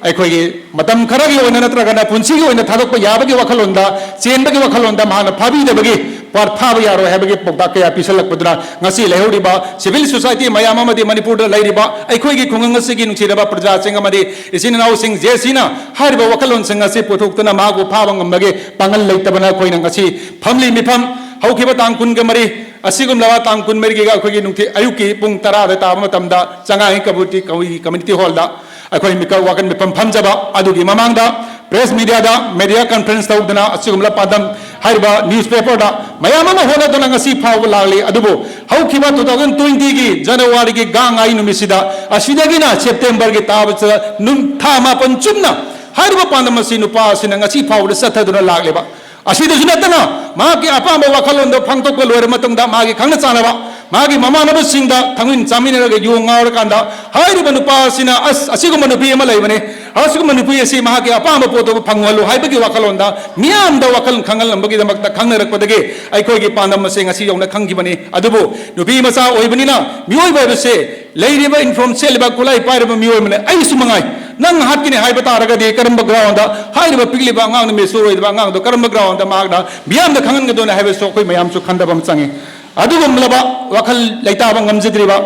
ꯑꯩꯈꯣꯏꯒꯤ ꯃꯇꯝ ꯈꯔꯒꯤ ꯑꯣꯏꯅ ꯅꯠꯇ꯭ꯔꯒꯅ ꯄꯨꯟꯁꯤꯒꯤ ꯑꯣꯏꯅ ꯊꯥꯗꯣꯛꯄ ꯌꯥꯕꯒꯤ ꯋꯥꯈꯜꯂꯣꯟꯗ, ꯆꯦꯟꯕꯒꯤ ꯋꯥꯈꯜꯂꯣꯟꯗ ꯃꯍꯥꯛꯅ ꯐꯥꯕꯤꯗꯕꯒꯤ ꯄꯥꯔꯠ ꯐꯥꯕ ꯌꯥꯔꯣꯏ ꯍꯥꯏꯕꯒꯤ ꯄꯥꯎꯇꯥꯛ ꯀꯌꯥ ꯄꯤꯁꯜꯂꯛꯄꯗꯨꯅ ꯉꯁꯤ ꯂꯩꯍꯧꯔꯤꯕ ꯁꯤꯚꯤꯜ ꯁꯣꯁꯥꯏꯇꯤ ꯃꯌꯥꯝ ꯑꯃꯗꯤ ꯃꯅꯤꯄꯨꯔꯗ ꯂꯩꯔꯤꯕ ꯑꯩꯈꯣꯏꯒꯤ ꯈꯨꯡꯒꯪ ꯑꯁꯤꯒꯤ ꯅꯨꯡꯁꯤꯔꯕ ꯄ꯭ꯔꯖꯥꯁꯤꯡ ꯑꯃꯗꯤ ꯏꯆꯤꯟ ꯏꯅꯥꯎꯁꯤꯡ ꯖꯦ ꯁꯤꯅ ꯍꯥꯏꯔꯤꯕ ꯋꯥꯈꯜꯂꯣꯟꯁꯤꯡ ꯑꯁꯤ ꯄꯨꯊꯣꯛꯇꯨꯅ ꯃꯍꯥꯛꯄꯨ ꯐꯥꯕ ꯉꯝꯕꯒꯤ ꯄꯥꯡꯒꯜ ꯂꯩꯇꯕꯅ ꯑꯩꯈꯣꯏꯅ ꯉꯁꯤ ꯐꯝꯂꯤ ꯃꯤꯐꯝ ꯍꯧꯈꯤꯕ ꯇꯥꯡ ꯀꯨꯟꯒ ꯃꯔꯤ ꯑꯁꯤꯒꯨꯝꯂꯕ ꯇꯥꯡ ꯀꯨꯟꯃꯔꯤꯒꯤ ꯑꯩꯈꯣꯏꯒꯤ ꯅꯨꯡꯊꯤꯜ ꯑꯌꯨꯛꯀꯤ ꯄꯨꯡ ꯇꯔꯥꯗ ꯇꯥꯕ ꯃꯇꯝꯗ ꯆꯉꯥꯡ ꯀꯝꯃ꯭ꯌꯨꯅꯤꯇꯤ, ꯀꯝꯃ꯭ꯌꯨꯅꯤꯇꯤ ꯍꯣꯜꯗ ꯑꯩꯈꯣꯏ ꯃꯤꯀ-, ꯋꯥꯀꯠ ꯃꯤꯐꯝ ꯐꯝꯖꯕ ꯑꯗꯨꯒꯤ ꯃꯃꯥꯡꯗ ꯄ꯭ꯔꯦꯁ ꯃꯤꯗꯤꯌꯥꯗ ꯃꯦꯗꯤꯌꯥ ꯀꯟꯐꯔꯦꯟꯁ ꯇꯧꯗꯨꯅ ꯑꯁꯤꯒꯨꯝꯂꯕ ꯄꯥꯟꯗꯝ ꯍꯥꯏꯔꯤꯕ ꯅ꯭ꯌꯨꯁꯄꯦꯄꯔꯗ ꯃꯌꯥꯝ ꯑꯃ ꯍꯣꯠꯅꯗꯨꯅ ꯉꯁꯤ ꯐꯥꯎꯕ ꯂꯥꯛꯂꯤ꯫ ꯑꯗꯨꯕꯨ ꯍꯧꯈꯤꯕ two thousand twenty ꯒꯤ ꯖꯅꯋꯥꯔꯤꯒꯤ ꯒꯥꯡ ꯉꯥꯏ ꯅꯨꯃꯤꯠꯁꯤꯗ ꯑꯁꯤꯗꯒꯤꯅ ꯁꯦꯞꯇꯦꯝꯕꯔꯒꯤ ꯇꯥꯕꯁꯤꯗ ꯅꯨꯝ-, ꯊꯥ ꯃꯥꯄꯟ ꯆꯨꯞꯅ ꯍꯥꯏꯔꯤꯕ ꯄꯥꯟꯗꯝ ꯑꯁꯤ ꯅꯨꯄꯥ ꯑꯁꯤꯅ ꯉꯁꯤ ꯐꯥꯎꯕꯗ ꯆꯠꯊꯗꯨꯅ ꯂꯥꯛꯂꯤꯕ꯫ ꯑꯁꯤꯗꯁꯨ ꯅꯠꯇꯅ ꯃꯍꯥꯛꯀꯤ ꯑꯄꯥꯝꯕ ꯋꯥꯈꯜꯂꯣꯟꯗꯣ ꯐꯣꯡꯗꯣꯛꯄ ꯂꯣꯏꯔ ꯃꯇꯨꯡꯗ ꯃꯥꯒꯤ ꯈꯪꯅ ꯆꯥꯟꯅꯕ ꯃꯥꯒꯤ ꯃꯃꯥꯟꯅꯕꯁꯤꯡꯗ ꯊꯛꯃꯤꯟ ꯆꯥꯃꯤꯟꯅꯔꯒ ꯌꯨ ꯉꯥꯎꯔꯀꯥꯟꯗ ꯍꯥꯏꯔꯤꯕ ꯅꯨꯄꯥ ꯑꯁꯤꯅ ꯑꯁ, ꯑꯁꯤꯒꯨꯝꯕ ꯅꯨꯄꯤ ꯑꯃ ꯂꯩꯕꯅꯤ, ꯑꯁꯤꯒꯨꯝꯕ ꯅꯨꯄꯤ ꯑꯁꯤ ꯃꯍꯥꯛꯀꯤ ꯑꯄꯥꯝꯕ ꯄꯣꯠꯇꯨ ꯐꯪꯍꯜꯂꯨ ꯍꯥꯏꯕꯒꯤ ꯋꯥꯈꯜꯂꯣꯟꯗ ꯃꯤꯌꯥꯝꯗ ꯋꯥꯈꯜ ꯈꯪꯍꯜꯂꯝꯕꯒꯤꯗꯃꯛꯇ ꯈꯪꯅꯔꯛꯄꯗꯒꯤ ꯑꯩꯈꯣꯏꯒꯤ ꯄꯥꯟꯗꯝ ꯑꯁꯤ ꯉꯁꯤ ꯌꯧꯅ ꯈꯪꯈꯤꯕꯅꯤ꯫ ꯑꯗꯨꯕꯨ ꯅꯨꯄꯤ ꯃꯆꯥ ꯑꯣꯏꯕꯅꯤꯅ ꯃꯤꯑꯣꯏꯕ ꯍꯥꯏꯕꯁꯦ ꯂꯩꯔꯤꯕ ꯏꯟꯐꯣꯔꯝ ꯆꯦꯜꯂꯤꯕ ꯈꯨꯠꯂꯥꯏ ꯄꯥꯏꯔꯤꯕ ꯃꯤꯑꯣꯏ ꯑꯃꯅ ꯑꯩꯁꯨ ꯃꯉꯥꯏ꯫ ꯅꯪ ꯍꯥꯠꯀꯅꯤ ꯍꯥꯏꯕ ꯇꯥꯔꯒꯗꯤ ꯀꯔꯝꯕ ꯒ꯭ꯔꯥꯎꯟꯗ ꯍꯥꯏꯔꯤꯕ ꯄꯤꯛꯂꯤꯕ ꯑꯉꯥꯡꯅ ꯃꯦꯆꯣꯔ ꯑꯣꯏꯗꯕ ꯑꯉꯥꯡꯗꯣ ꯀꯔꯝꯕ ꯒ꯭ꯔꯥꯎꯟꯗ ꯃꯍꯥꯛꯅ ꯃꯤꯌꯥꯝꯗ ꯈꯪꯍꯟꯒꯗꯣꯏꯅꯣ ꯍꯥꯏꯕꯁꯨ ꯑꯩꯈꯣꯏ ꯃꯌꯥꯝꯁꯨ ꯈꯟꯗꯕ ꯑꯃ ꯆꯪꯉꯤ꯫ ꯑꯗꯨꯒꯨꯝꯂꯕ ꯋꯥꯈꯜ ꯂꯩꯇꯥꯕ ꯉꯝꯖꯗ꯭ꯔꯤꯕ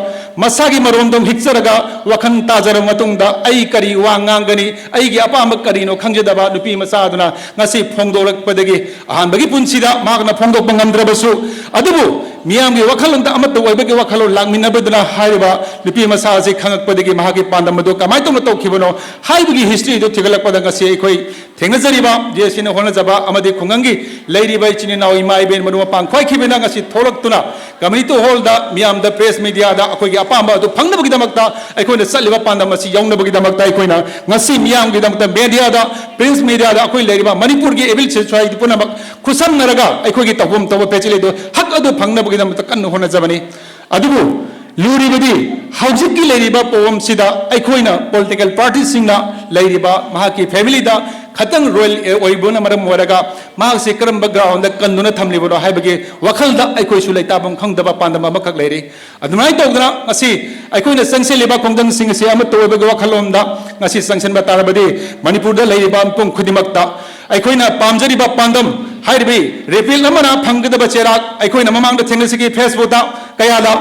ꯃꯁꯥꯒꯤ ꯃꯔꯣꯝꯗꯣꯝ ꯍꯤꯛꯆꯔꯒ ꯋꯥꯈꯜ ꯇꯥꯖꯔꯕ ꯃꯇꯨꯡꯗ ꯑꯩ ꯀꯔꯤ ꯋꯥ ꯉꯥꯡꯒꯅꯤ, ꯑꯩꯒꯤ ꯑꯄꯥꯝꯕ ꯀꯔꯤꯅꯣ ꯈꯪꯖꯗꯕ ꯅꯨꯄꯤ ꯃꯆꯥ ꯑꯗꯨꯅ ꯉꯁꯤ ꯐꯣꯡꯗꯣꯔꯛꯄꯗꯒꯤ ꯑꯍꯥꯟꯕꯒꯤ ꯄꯨꯟꯁꯤꯗ ꯃꯍꯥꯛꯅ ꯐꯣꯡꯗꯣꯛꯄ ꯉꯝꯗ꯭ꯔꯕꯁꯨ ꯑꯗꯨꯕꯨ ꯃꯤꯌꯥꯝꯒꯤ ꯋꯥꯈꯜꯂꯣꯟꯗ ꯑꯃꯠꯇ ꯑꯣꯏꯕꯒꯤ ꯋꯥꯈꯜꯂꯣꯟ ꯂꯥꯛꯃꯤꯟꯅꯕꯗꯨꯅ ꯍꯥꯏꯔꯤꯕ ꯅꯨꯄꯤ ꯃꯆꯥ ꯑꯁꯤ ꯈꯪꯉꯛꯄꯗꯒꯤ ꯃꯍꯥꯛꯀꯤ ꯄꯥꯟꯗꯝ ꯑꯗꯨ ꯀꯃꯥꯏꯅ ꯇꯧꯅ ꯇꯧꯈꯤꯕꯅꯣ ꯍꯥꯏꯕꯒꯤ history ꯑꯗꯨ ꯊꯤꯒꯠꯂꯛꯄꯗ ꯉꯁꯤ ꯑꯩꯈꯣꯏ ꯊꯦꯡꯅꯖꯔꯤꯕ, ꯖꯦ ꯁꯤꯅ ꯍꯣꯠꯅꯖꯕ ꯑꯃꯗꯤ ꯈꯨꯡꯒꯪꯒꯤ ꯂꯩꯔꯤꯕ ꯏꯆꯤꯟ ꯏꯅꯥꯎ, ꯏꯃꯥ ꯏꯕꯦꯟ, ꯃꯔꯨꯞ ꯃꯄꯥꯡ ꯈ꯭ꯋꯥꯏꯈꯤꯕꯅ ꯉꯁꯤ ꯊꯣꯛꯂꯛꯇꯨꯅ community hallꯗ ꯃꯤꯌꯥꯝꯗ press mediaꯗ ꯑꯩꯈꯣꯏꯒꯤ ꯑꯄꯥꯝꯕ ꯑꯗꯨ ꯐꯪꯅꯕꯒꯤꯗꯃꯛꯇ ꯑꯩꯈꯣꯏꯅ ꯆꯠꯂꯤꯕ ꯄꯥꯟꯗꯝ ꯑꯁꯤ ꯌꯧꯅꯕꯒꯤꯗꯃꯛꯇ ꯑꯩꯈꯣꯏꯅ ꯉꯁꯤ ꯃꯤꯌꯥꯝꯒꯤꯗꯃꯛꯇ mediaꯗ, press mediaꯗ ꯑꯩꯈꯣꯏ ꯂꯩꯔꯤꯕ ꯃꯅꯤꯄꯨꯔꯒꯤ able society ꯄꯨꯝꯅꯃꯛ ꯈꯨꯠꯁꯝꯅꯔꯒ ꯑꯩꯈꯣꯏꯒꯤ ꯇꯧꯐꯝ ꯊꯣꯛꯄ facility ꯑꯗꯨ, ꯍꯛ ꯑꯗꯨ ꯐꯪꯅꯕꯒꯤꯗꯃꯛꯇ ꯀꯟꯅ ꯍꯣꯠꯅꯖꯕꯅꯤ꯫ ꯑꯗꯨꯕꯨ ꯂꯨꯔꯤꯕꯗꯤ ꯍꯧꯖꯤꯛꯀꯤ ꯂꯩꯔꯤꯕ ꯄꯣꯠꯂꯝꯁꯤꯗ ꯑꯩꯈꯣꯏꯅ political partyꯁꯤꯡꯅ ꯂꯩꯔꯤꯕ ꯃꯍꯥꯛꯀꯤ familyꯗ ꯈꯇꯪ royal ꯑꯣꯏꯕꯅ ꯃꯔꯝ ꯑꯣꯏꯔꯒ ꯃꯍꯥꯛꯁꯤ ꯀꯔꯝꯕ groundꯗ ꯀꯟꯗꯨꯅ ꯊꯝꯂꯤꯕꯅꯣ ꯍꯥꯏꯕꯒꯤ ꯋꯥꯈꯜꯗ ꯑꯩꯈꯣꯏꯁꯨ ꯂꯩꯇꯥꯐꯝ ꯈꯪꯗꯕ ꯄꯥꯟꯗꯝ ꯑꯃꯈꯛ ꯂꯩꯔꯤ꯫ ꯑꯗꯨꯃꯥꯏꯅ ꯇꯧꯗꯅ ꯉꯁꯤ ꯑꯩꯈꯣꯏꯅ ꯆꯪꯁꯤꯜꯂꯤꯕ ꯈꯣꯡꯖꯪꯁꯤꯡ ꯑꯁꯤ ꯑꯃꯠꯇ ꯑꯣꯏꯕꯒꯤ ꯋꯥꯈꯜꯂꯣꯟꯗ ꯉꯁꯤ ꯆꯪꯁꯤꯟꯕ ꯇꯥꯔꯕꯗꯤ ꯃꯅꯤꯄꯨꯔꯗ ꯂꯩꯔꯤꯕ ꯃꯤꯄꯨꯝ ꯈꯨꯗꯤꯡꯃꯛꯇ ꯑꯩꯈꯣꯏꯅ ꯄꯥꯝꯖꯔꯤꯕ ꯄꯥꯟꯗꯝ ꯍꯥꯏꯔꯤꯕ repeal ꯑꯃꯅ ꯐꯪꯒꯗꯕ ꯆꯩꯔꯥꯛ ꯑꯩꯈꯣꯏꯅ ꯃꯃꯥꯡꯗ ꯊꯦꯡꯅꯖꯈꯤ Facebookꯇ ꯀꯌꯥꯗ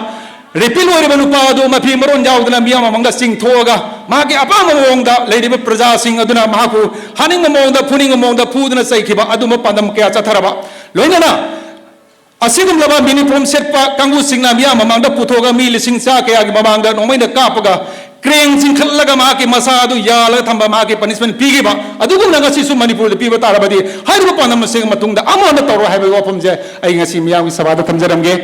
repeal ꯑꯣꯏꯔꯤꯕ ꯅꯨꯄꯥ ꯑꯗꯨ ꯃꯐꯤ ꯃꯔꯣꯟ ꯌꯥꯎꯗꯅ ꯃꯤꯌꯥꯝ ꯃꯃꯥꯡꯗ ꯆꯤꯡꯊꯣꯛꯑꯒ ꯃꯍꯥꯛꯀꯤ ꯑꯄꯥꯝꯕ ꯃꯑꯣꯡꯗ ꯂꯩꯔꯤꯕ ꯄ꯭ꯔꯖꯥꯁꯤꯡ ꯑꯗꯨꯅ ꯃꯍꯥꯛꯄꯨ ꯍꯥꯠꯅꯤꯡꯕ ꯃꯑꯣꯡꯗ, ꯐꯨꯅꯤꯡꯕ ꯃꯑꯣꯡꯗ ꯐꯨꯗꯨꯅ ꯆꯩꯈꯤꯕ ꯑꯗꯨꯝꯕ ꯄꯥꯟꯗꯝ ꯀꯌꯥ ꯆꯠꯊꯔꯕ, ꯂꯣꯏꯅꯅ ꯑꯁꯤꯒꯨꯝꯂꯕ uniform ꯁꯦꯠꯄ ꯀꯥꯡꯕꯨꯁꯤꯡꯅ ꯃꯤꯌꯥꯝ ꯃꯃꯥꯡꯗ ꯄꯨꯊꯣꯛꯑꯒ ꯃꯤ ꯂꯤꯁꯤꯡ ꯆꯥ ꯀꯌꯥꯒꯤ ꯃꯃꯥꯡꯗ ꯅꯣꯡꯃꯩꯅ ꯀꯥꯞꯄꯒ crane ꯆꯤꯡꯈꯠꯂꯒ ꯃꯍꯥꯛꯀꯤ ꯃꯁꯥ ꯑꯗꯨ ꯌꯥꯜꯂꯒ ꯊꯝꯕ, ꯃꯍꯥꯛꯀꯤ punishment ꯄꯤꯈꯤꯕ ꯑꯗꯨꯒꯨꯝꯅ ꯉꯁꯤꯁꯨ ꯃꯅꯤꯄꯨꯔꯗ ꯄꯤꯕ ꯇꯥꯔꯕꯗꯤ ꯍꯥꯏꯔꯤꯕ ꯄꯥꯟꯗꯝ ꯑꯁꯤꯒꯤ ꯃꯇꯨꯡꯗ ꯑꯃꯨꯛ ꯍꯟꯅ ꯇꯧꯔꯣꯏ ꯍꯥꯏꯕꯒꯤ ꯋꯥꯐꯝꯁꯦ ꯑꯩ ꯉꯁꯤ ꯃꯤꯌꯥꯝꯒꯤ ꯁꯚꯥꯗ ꯊꯝꯖꯔꯝꯒꯦ꯫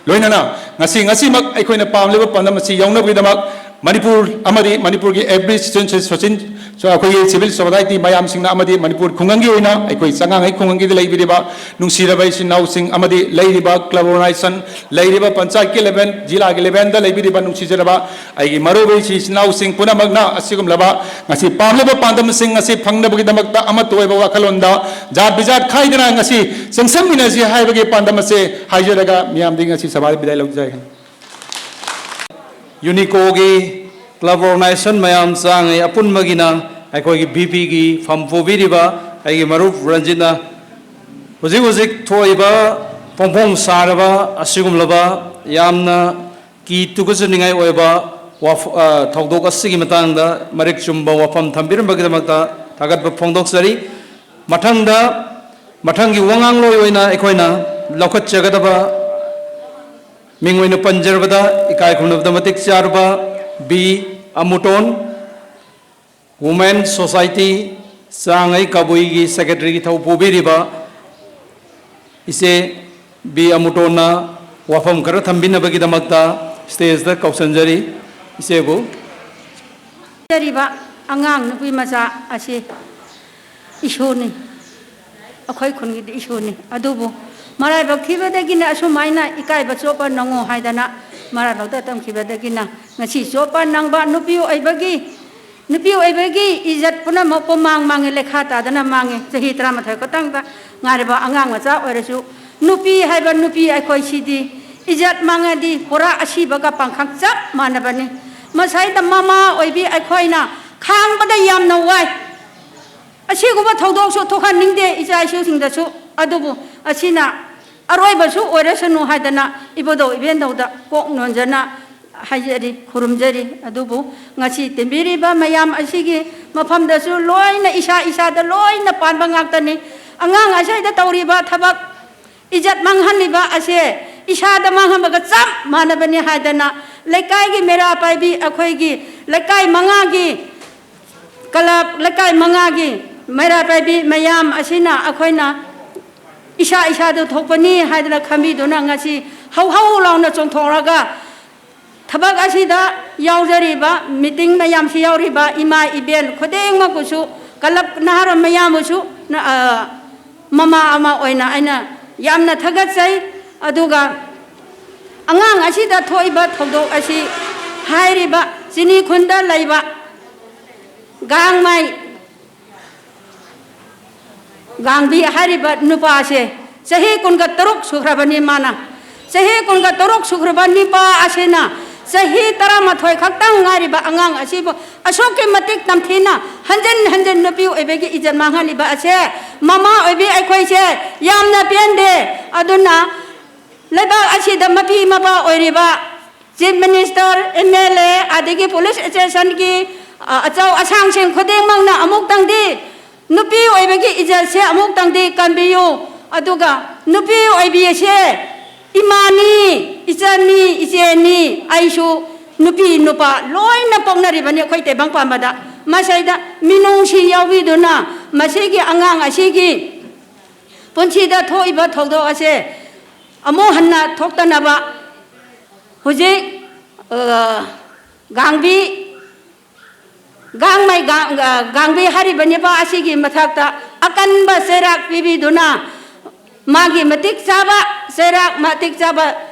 ꯂꯣꯏꯅꯅ ꯉꯁꯤ, ꯉꯁꯤꯃꯛ ꯑꯩꯈꯣꯏꯅ ꯄꯥꯝꯂꯤꯕ ꯄꯥꯟꯗꯝ ꯑꯁꯤ ꯌꯧꯅꯕꯒꯤꯗꯃꯛ ꯃꯅꯤꯄꯨꯔ ꯑꯃꯗꯤ ꯃꯅꯤꯄꯨꯔꯒꯤ every citizen, ꯁꯣꯆꯤꯟ, ꯑꯩꯈꯣꯏꯒꯤ civil society ꯃꯌꯥꯝꯁꯤꯡꯅ ꯑꯃꯗꯤ ꯃꯅꯤꯄꯨꯔ ꯈꯨꯡꯒꯪꯒꯤ ꯑꯣꯏꯅ ꯑꯩꯈꯣꯏ ꯆꯉꯥꯡꯉꯩ ꯈꯨꯡꯒꯪꯒꯤꯗ ꯂꯩꯕꯤꯔꯤꯕ ꯅꯨꯡꯁꯤꯔꯕ ꯏꯆꯤꯟ ꯏꯅꯥꯎꯁꯤꯡ ꯑꯃꯗꯤ ꯂꯩꯔꯤꯕ club organization, ꯂꯩꯔꯤꯕ ꯄꯟꯆꯥꯌꯠꯀꯤ level, ꯖꯤꯂꯥꯒꯤ levelꯗ ꯂꯩꯕꯤꯔꯤꯕ ꯅꯨꯡꯁꯤꯖꯔꯕ ꯑꯩꯒꯤ ꯃꯔꯨꯞ ꯏꯆꯤꯟ ꯏꯅꯥꯎꯁꯤꯡ ꯄꯨꯝꯅꯃꯛꯅ ꯑꯁꯤꯒꯨꯝꯂꯕ ꯉꯁꯤ ꯄꯥꯝꯂꯤꯕ ꯄꯥꯟꯗꯝꯁꯤꯡ ꯑꯁꯤ ꯐꯪꯅꯕꯒꯤꯗꯃꯛꯇ ꯑꯃꯠꯇ ꯑꯣꯏꯕ ꯋꯥꯈꯜꯂꯣꯟꯗ ꯖꯥꯠ ꯕꯤꯖꯥꯠ ꯈꯥꯏꯗꯅ ꯉꯁꯤ ꯆꯪꯁꯤꯟꯃꯤꯟꯅꯁꯤ ꯍꯥꯏꯕꯒꯤ ꯄꯥꯟꯗꯝ ꯑꯁꯤ ꯍꯥꯏꯖꯔꯒ ꯃꯤꯌꯥꯝꯗꯒꯤ ꯉꯁꯤ ꯁꯚꯥꯗ ꯕꯤꯗꯥꯏ ꯂꯧꯖꯒꯦ꯫ UNICOꯒꯤ club organization ꯃꯌꯥꯝ ꯆꯥꯡꯉꯩ ꯑꯄꯨꯟꯕꯒꯤꯅ ꯑꯩꯈꯣꯏꯒꯤ VPꯒꯤ ꯐꯝ ꯄꯨꯕꯤꯔꯤꯕ ꯑꯩꯒꯤ ꯃꯔꯨꯞ ꯔꯟꯖꯤꯠꯅ ꯍꯧꯖꯤꯛ ꯍꯧꯖꯤꯛ ꯊꯣꯛꯏꯕ ꯐꯣꯡ ꯐꯣꯡ ꯁꯥꯔꯕ ꯑꯁꯤꯒꯨꯝꯂꯕ ꯌꯥꯝꯅ ꯀꯤ ꯇꯨꯀꯠꯆꯅꯤꯡꯉꯥꯏ ꯑꯣꯏꯕ ꯋꯥꯐ-, ꯑ, ꯊꯧꯗꯣꯛ ꯑꯁꯤꯒꯤ ꯃꯇꯥꯡꯗ ꯃꯔꯤꯛ ꯆꯨꯝꯕ ꯋꯥꯐꯝ ꯊꯝꯕꯤꯔꯝꯕꯒꯤꯗꯃꯛꯇ ꯊꯥꯒꯠꯄ ꯐꯣꯡꯗꯣꯛꯆꯔꯤ꯫ ꯃꯊꯪꯗ, ꯃꯊꯪꯒꯤ ꯋꯥꯉꯥꯡꯂꯣꯏ ꯑꯣꯏꯅ ꯑꯩꯈꯣꯏꯅ ꯂꯧꯈꯠꯆꯒꯗꯕ ꯃꯤꯡ ꯑꯣꯏꯅ ꯄꯟꯖꯔꯕꯗ, ꯏꯀꯥꯏ ꯈꯨꯝꯅꯕꯗ ꯃꯇꯤꯛ ꯆꯥꯔꯕ ꯕꯤ ꯑꯃꯨꯇꯣꯟ, Women Society ꯆꯥꯡꯉꯩ ꯀꯕꯨꯏꯒꯤ ꯁꯦꯀ꯭ꯔꯦꯇꯔꯤꯒꯤ ꯊꯧ ꯄꯨꯕꯤꯔꯤꯕ ꯏꯆꯦ ꯕꯤ ꯑꯃꯨꯇꯣꯟꯅ ꯋꯥꯐꯝ ꯈꯔ ꯊꯝꯕꯤꯅꯕꯒꯤꯗꯃꯛꯇ ꯁ꯭ꯇꯦꯖꯇ ꯀꯧꯁꯤꯟꯖꯔꯤ꯫ ꯏꯆꯦꯕꯨ꯫ ꯍꯥꯏꯖꯔꯤꯕ ꯑꯉꯥꯡ ꯅꯨꯄꯤ ꯃꯆꯥ ꯑꯁꯤ ꯏꯁꯨꯅꯤ, ꯑꯩꯈꯣꯏ ꯈꯨꯟꯒꯤꯗꯤ ꯏꯁꯨꯅꯤ꯫ ꯑꯗꯨꯕꯨ ꯃꯔꯥꯏꯕꯛ ꯊꯤꯕꯗꯒꯤꯅ ꯑꯁꯨꯃꯥꯏꯅ ꯏꯀꯥꯏꯕ ꯆꯣꯞꯄ ꯅꯪꯉꯨ ꯍꯥꯏꯗꯅ ꯃꯔꯥꯏꯕꯛꯇ ꯇꯝꯈꯤꯕꯗꯒꯤꯅ ꯉꯁꯤ ꯆꯣꯞꯄ ꯅꯪꯕ ꯅꯨꯄꯤ ꯑꯣꯏꯕꯒꯤ, ꯅꯨꯄꯤ ꯑꯣꯏꯕꯒꯤ ꯏꯖꯠ ꯄꯨꯝꯅꯃꯛꯄꯨ ꯃꯥꯡ ꯃꯥꯡꯉꯦ, ꯂꯩꯈꯥ ꯇꯥꯗꯅ ꯃꯥꯡꯉꯦ꯫ ꯆꯍꯤ ꯇꯔꯥꯃꯥꯊꯣꯏ ꯈꯛꯇꯪꯗ ꯉꯥꯏꯔꯕ ꯑꯉꯥꯡ ꯃꯆꯥ ꯑꯣꯏꯔꯁꯨ, ꯅꯨꯄꯤ ꯍꯥꯏꯕ ꯅꯨꯄꯤ ꯑꯩꯈꯣꯏꯁꯤꯗꯤ ꯏꯖꯠ ꯃꯥꯡꯉꯗꯤ ꯄꯨꯔꯥ ꯑꯁꯤꯕꯒ ꯄꯥꯡꯈꯛ ꯆꯞ ꯃꯥꯟꯅꯕꯅꯤ꯫ ꯃꯁꯥꯏꯗ ꯃꯃꯥ ꯑꯣꯏꯕꯤ ꯑꯩꯈꯣꯏꯅ ꯈꯥꯡꯕꯗ ꯌꯥꯝꯅ ꯋꯥꯏ꯫ ꯑꯁꯤꯒꯨꯝꯕ ꯊꯧꯗꯣꯛꯁꯨ ꯊꯣꯛꯍꯟꯅꯤꯡꯗꯦ ꯏꯆꯥ ꯏꯁꯨꯁꯤꯡꯗꯁꯨ꯫ ꯑꯗꯨꯕꯨ ꯑꯁꯤꯅ ꯑꯔꯣꯏꯕꯁꯨ ꯑꯣꯏꯔꯁꯅꯨ ꯍꯥꯏꯗꯅ ꯏꯕꯨꯙꯧ ꯏꯕꯦꯟꯗꯧꯗ ꯀꯣꯛ ꯅꯣꯟꯖꯅ ꯍꯥꯏꯖꯔꯤ, ꯈꯨꯔꯨꯝꯖꯔꯤ꯫ ꯑꯗꯨꯕꯨ ꯉꯁꯤ ꯇꯤꯟꯕꯤꯔꯤꯕ ꯃꯌꯥꯝ ꯑꯁꯤꯒꯤ ꯃꯐꯝꯗꯁꯨ ꯂꯣꯏꯅ ꯏꯁꯥ ꯏꯁꯥꯗ ꯂꯣꯏꯅ ꯄꯥꯟꯕ ꯉꯥꯛꯇꯅꯤ꯫ ꯑꯉꯥꯡ ꯑꯁꯤꯗ ꯇꯧꯔꯤꯕ ꯊꯕꯛ ꯏꯖꯠ ꯃꯥꯡꯍꯜꯂꯤꯕ ꯑꯁꯦ ꯏꯁꯥꯗ ꯃꯥꯡꯍꯟꯕꯒ ꯆꯞ ꯃꯥꯟꯅꯕꯅꯤ ꯍꯥꯏꯗꯅ ꯂꯩꯀꯥꯏꯒꯤ ꯃꯩꯔꯥ ꯄꯥꯏꯕꯤ, ꯑꯩꯈꯣꯏꯒꯤ ꯂꯩꯀꯥꯏ ꯃꯉꯥꯒꯤ ꯀ꯭ꯂꯕ, ꯂꯩꯀꯥꯏ ꯃꯉꯥꯒꯤ ꯃꯩꯔꯥ ꯄꯥꯏꯕꯤ ꯃꯌꯥꯝ ꯑꯁꯤꯅ ꯑꯩꯈꯣꯏꯅ ꯏꯁꯥ ꯏꯁꯥꯗ ꯊꯣꯛꯄꯅꯤ ꯍꯥꯏꯗꯅ ꯈꯟꯕꯤꯗꯨꯅ ꯉꯁꯤ ꯍꯧ ꯍꯧ ꯂꯥꯎꯅ ꯆꯣꯡꯊꯣꯛꯂꯒ ꯊꯕꯛ ꯑꯁꯤꯗ ꯌꯥꯎꯖꯔꯤꯕ, ꯃꯤꯇꯤꯡ ꯃꯌꯥꯝꯁꯤ ꯌꯥꯎꯔꯤꯕ ꯏꯃꯥ ꯏꯕꯦꯟ ꯈꯨꯗꯤꯡꯃꯛꯄꯨꯁꯨ, ꯀ꯭ꯂꯕ ꯅꯍꯥꯔꯣꯜ ꯃꯌꯥꯝꯕꯨꯁꯨ ꯅ-, ꯑ, ꯃꯃꯥ ꯑꯃ ꯑꯣꯏꯅ ꯑꯩꯅ ꯌꯥꯝꯅ ꯊꯥꯒꯠꯆꯩ꯫ ꯑꯗꯨꯒ ꯑꯉꯥꯡ ꯑꯁꯤꯗ ꯊꯣꯛꯏꯕ ꯊꯧꯗꯣꯛ ꯑꯁꯤ ꯍꯥꯏꯔꯤꯕ ꯆꯤꯅꯤ ꯈꯨꯟꯗ ꯂꯩꯕ ꯒꯥꯡꯃꯩ ꯒꯥꯡꯕꯤ ꯍꯥꯏꯔꯤꯕ ꯅꯨꯄꯥꯁꯦ ꯆꯍꯤ ꯀꯨꯟꯒ ꯇꯔꯨꯛ ꯁꯨꯈ꯭ꯔꯕꯅꯤ꯫ ꯃꯥꯅ ꯆꯍꯤ ꯀꯨꯟꯒ ꯇꯔꯨꯛ ꯁꯨꯈ꯭ꯔꯕ ꯅꯨꯄꯥ ꯑꯁꯤꯅ ꯆꯍꯤ ꯇꯔꯥꯃꯥꯊꯣꯏ ꯈꯛꯇꯪ ꯉꯥꯏꯔꯤꯕ ꯑꯉꯥꯡ ꯑꯁꯤꯕꯨ ꯑꯁꯨꯛꯀꯤ ꯃꯇꯤꯛ ꯇꯝꯊꯤꯅ ꯍꯟꯖꯤꯟ ꯍꯟꯖꯤꯟ ꯅꯨꯄꯤ ꯑꯣꯏꯕꯒꯤ ꯏꯖꯠ ꯃꯥꯡꯍꯜꯂꯤꯕ ꯑꯁꯦ ꯃꯃꯥ ꯑꯣꯏꯕꯤ ꯑꯩꯈꯣꯏꯁꯦ ꯌꯥꯝꯅ ꯄꯦꯟꯗꯦ꯫ ꯑꯗꯨꯅ ꯂꯩꯕꯥꯛ ꯑꯁꯤꯗ ꯃꯄꯤ ꯃꯄꯥ ꯑꯣꯏꯔꯤꯕ Chief Minister, M L A, ꯑꯗꯒꯤ police station ꯒꯤ, ꯑ, ꯑꯆꯧ ꯑꯁꯥꯡꯁꯤꯡ ꯈꯨꯗꯤꯡꯃꯛꯅ ꯑꯃꯨꯛꯇꯪꯗꯤ ꯅꯨꯄꯤ ꯑꯣꯏꯕꯒꯤ ꯏꯖꯠꯁꯦ ꯑꯃꯨꯛꯇꯪꯗꯤ ꯀꯟꯕꯤꯌꯨ꯫ ꯑꯗꯨꯒ ꯅꯨꯄꯤ ꯑꯣꯏꯕꯤ ꯑꯁꯦ ꯏꯃꯥꯅꯤ, ꯏꯆꯟꯅꯤ, ꯏꯆꯦꯅꯤ, ꯑꯩꯁꯨ ꯅꯨꯄꯤ ꯅꯨꯄꯥ ꯂꯣꯏꯅ ꯄꯣꯛꯅꯔꯤꯕꯅꯤ ꯑꯩꯈꯣꯏ ꯇꯥꯏꯕꯪ ꯄꯥꯟꯕꯗ꯫ ꯃꯁꯤꯗ ꯃꯤꯅꯨꯡꯁꯤ ꯌꯥꯎꯕꯤꯗꯨꯅ ꯃꯁꯤꯒꯤ ꯑꯉꯥꯡ ꯑꯁꯤꯒꯤ ꯄꯨꯟꯁꯤꯗ ꯊꯣꯛꯏꯕ ꯊꯧꯗꯣꯛ ꯑꯁꯦ ꯑꯃꯨꯛ ꯍꯟꯅ ꯊꯣꯛꯇꯅꯕ ꯍꯧꯖꯤꯛ, ꯑ, ꯒꯥꯡꯕꯤ, ꯒꯥꯡꯃꯩ ꯒꯥꯡ-, ꯑ, ꯒꯥꯡꯕꯤ ꯍꯥꯏꯔꯤꯕ ꯅꯤꯄꯥ ꯑꯁꯤꯒꯤ ꯃꯊꯛꯇ ꯑꯀꯟꯕ ꯆꯩꯔꯥꯛ ꯄꯤꯕꯤꯗꯨꯅ ꯃꯥꯒꯤ ꯃꯇꯤꯛ ꯆꯥꯕ ꯆꯩꯔꯥꯛ, ꯃꯇꯤꯛ ꯆꯥꯕ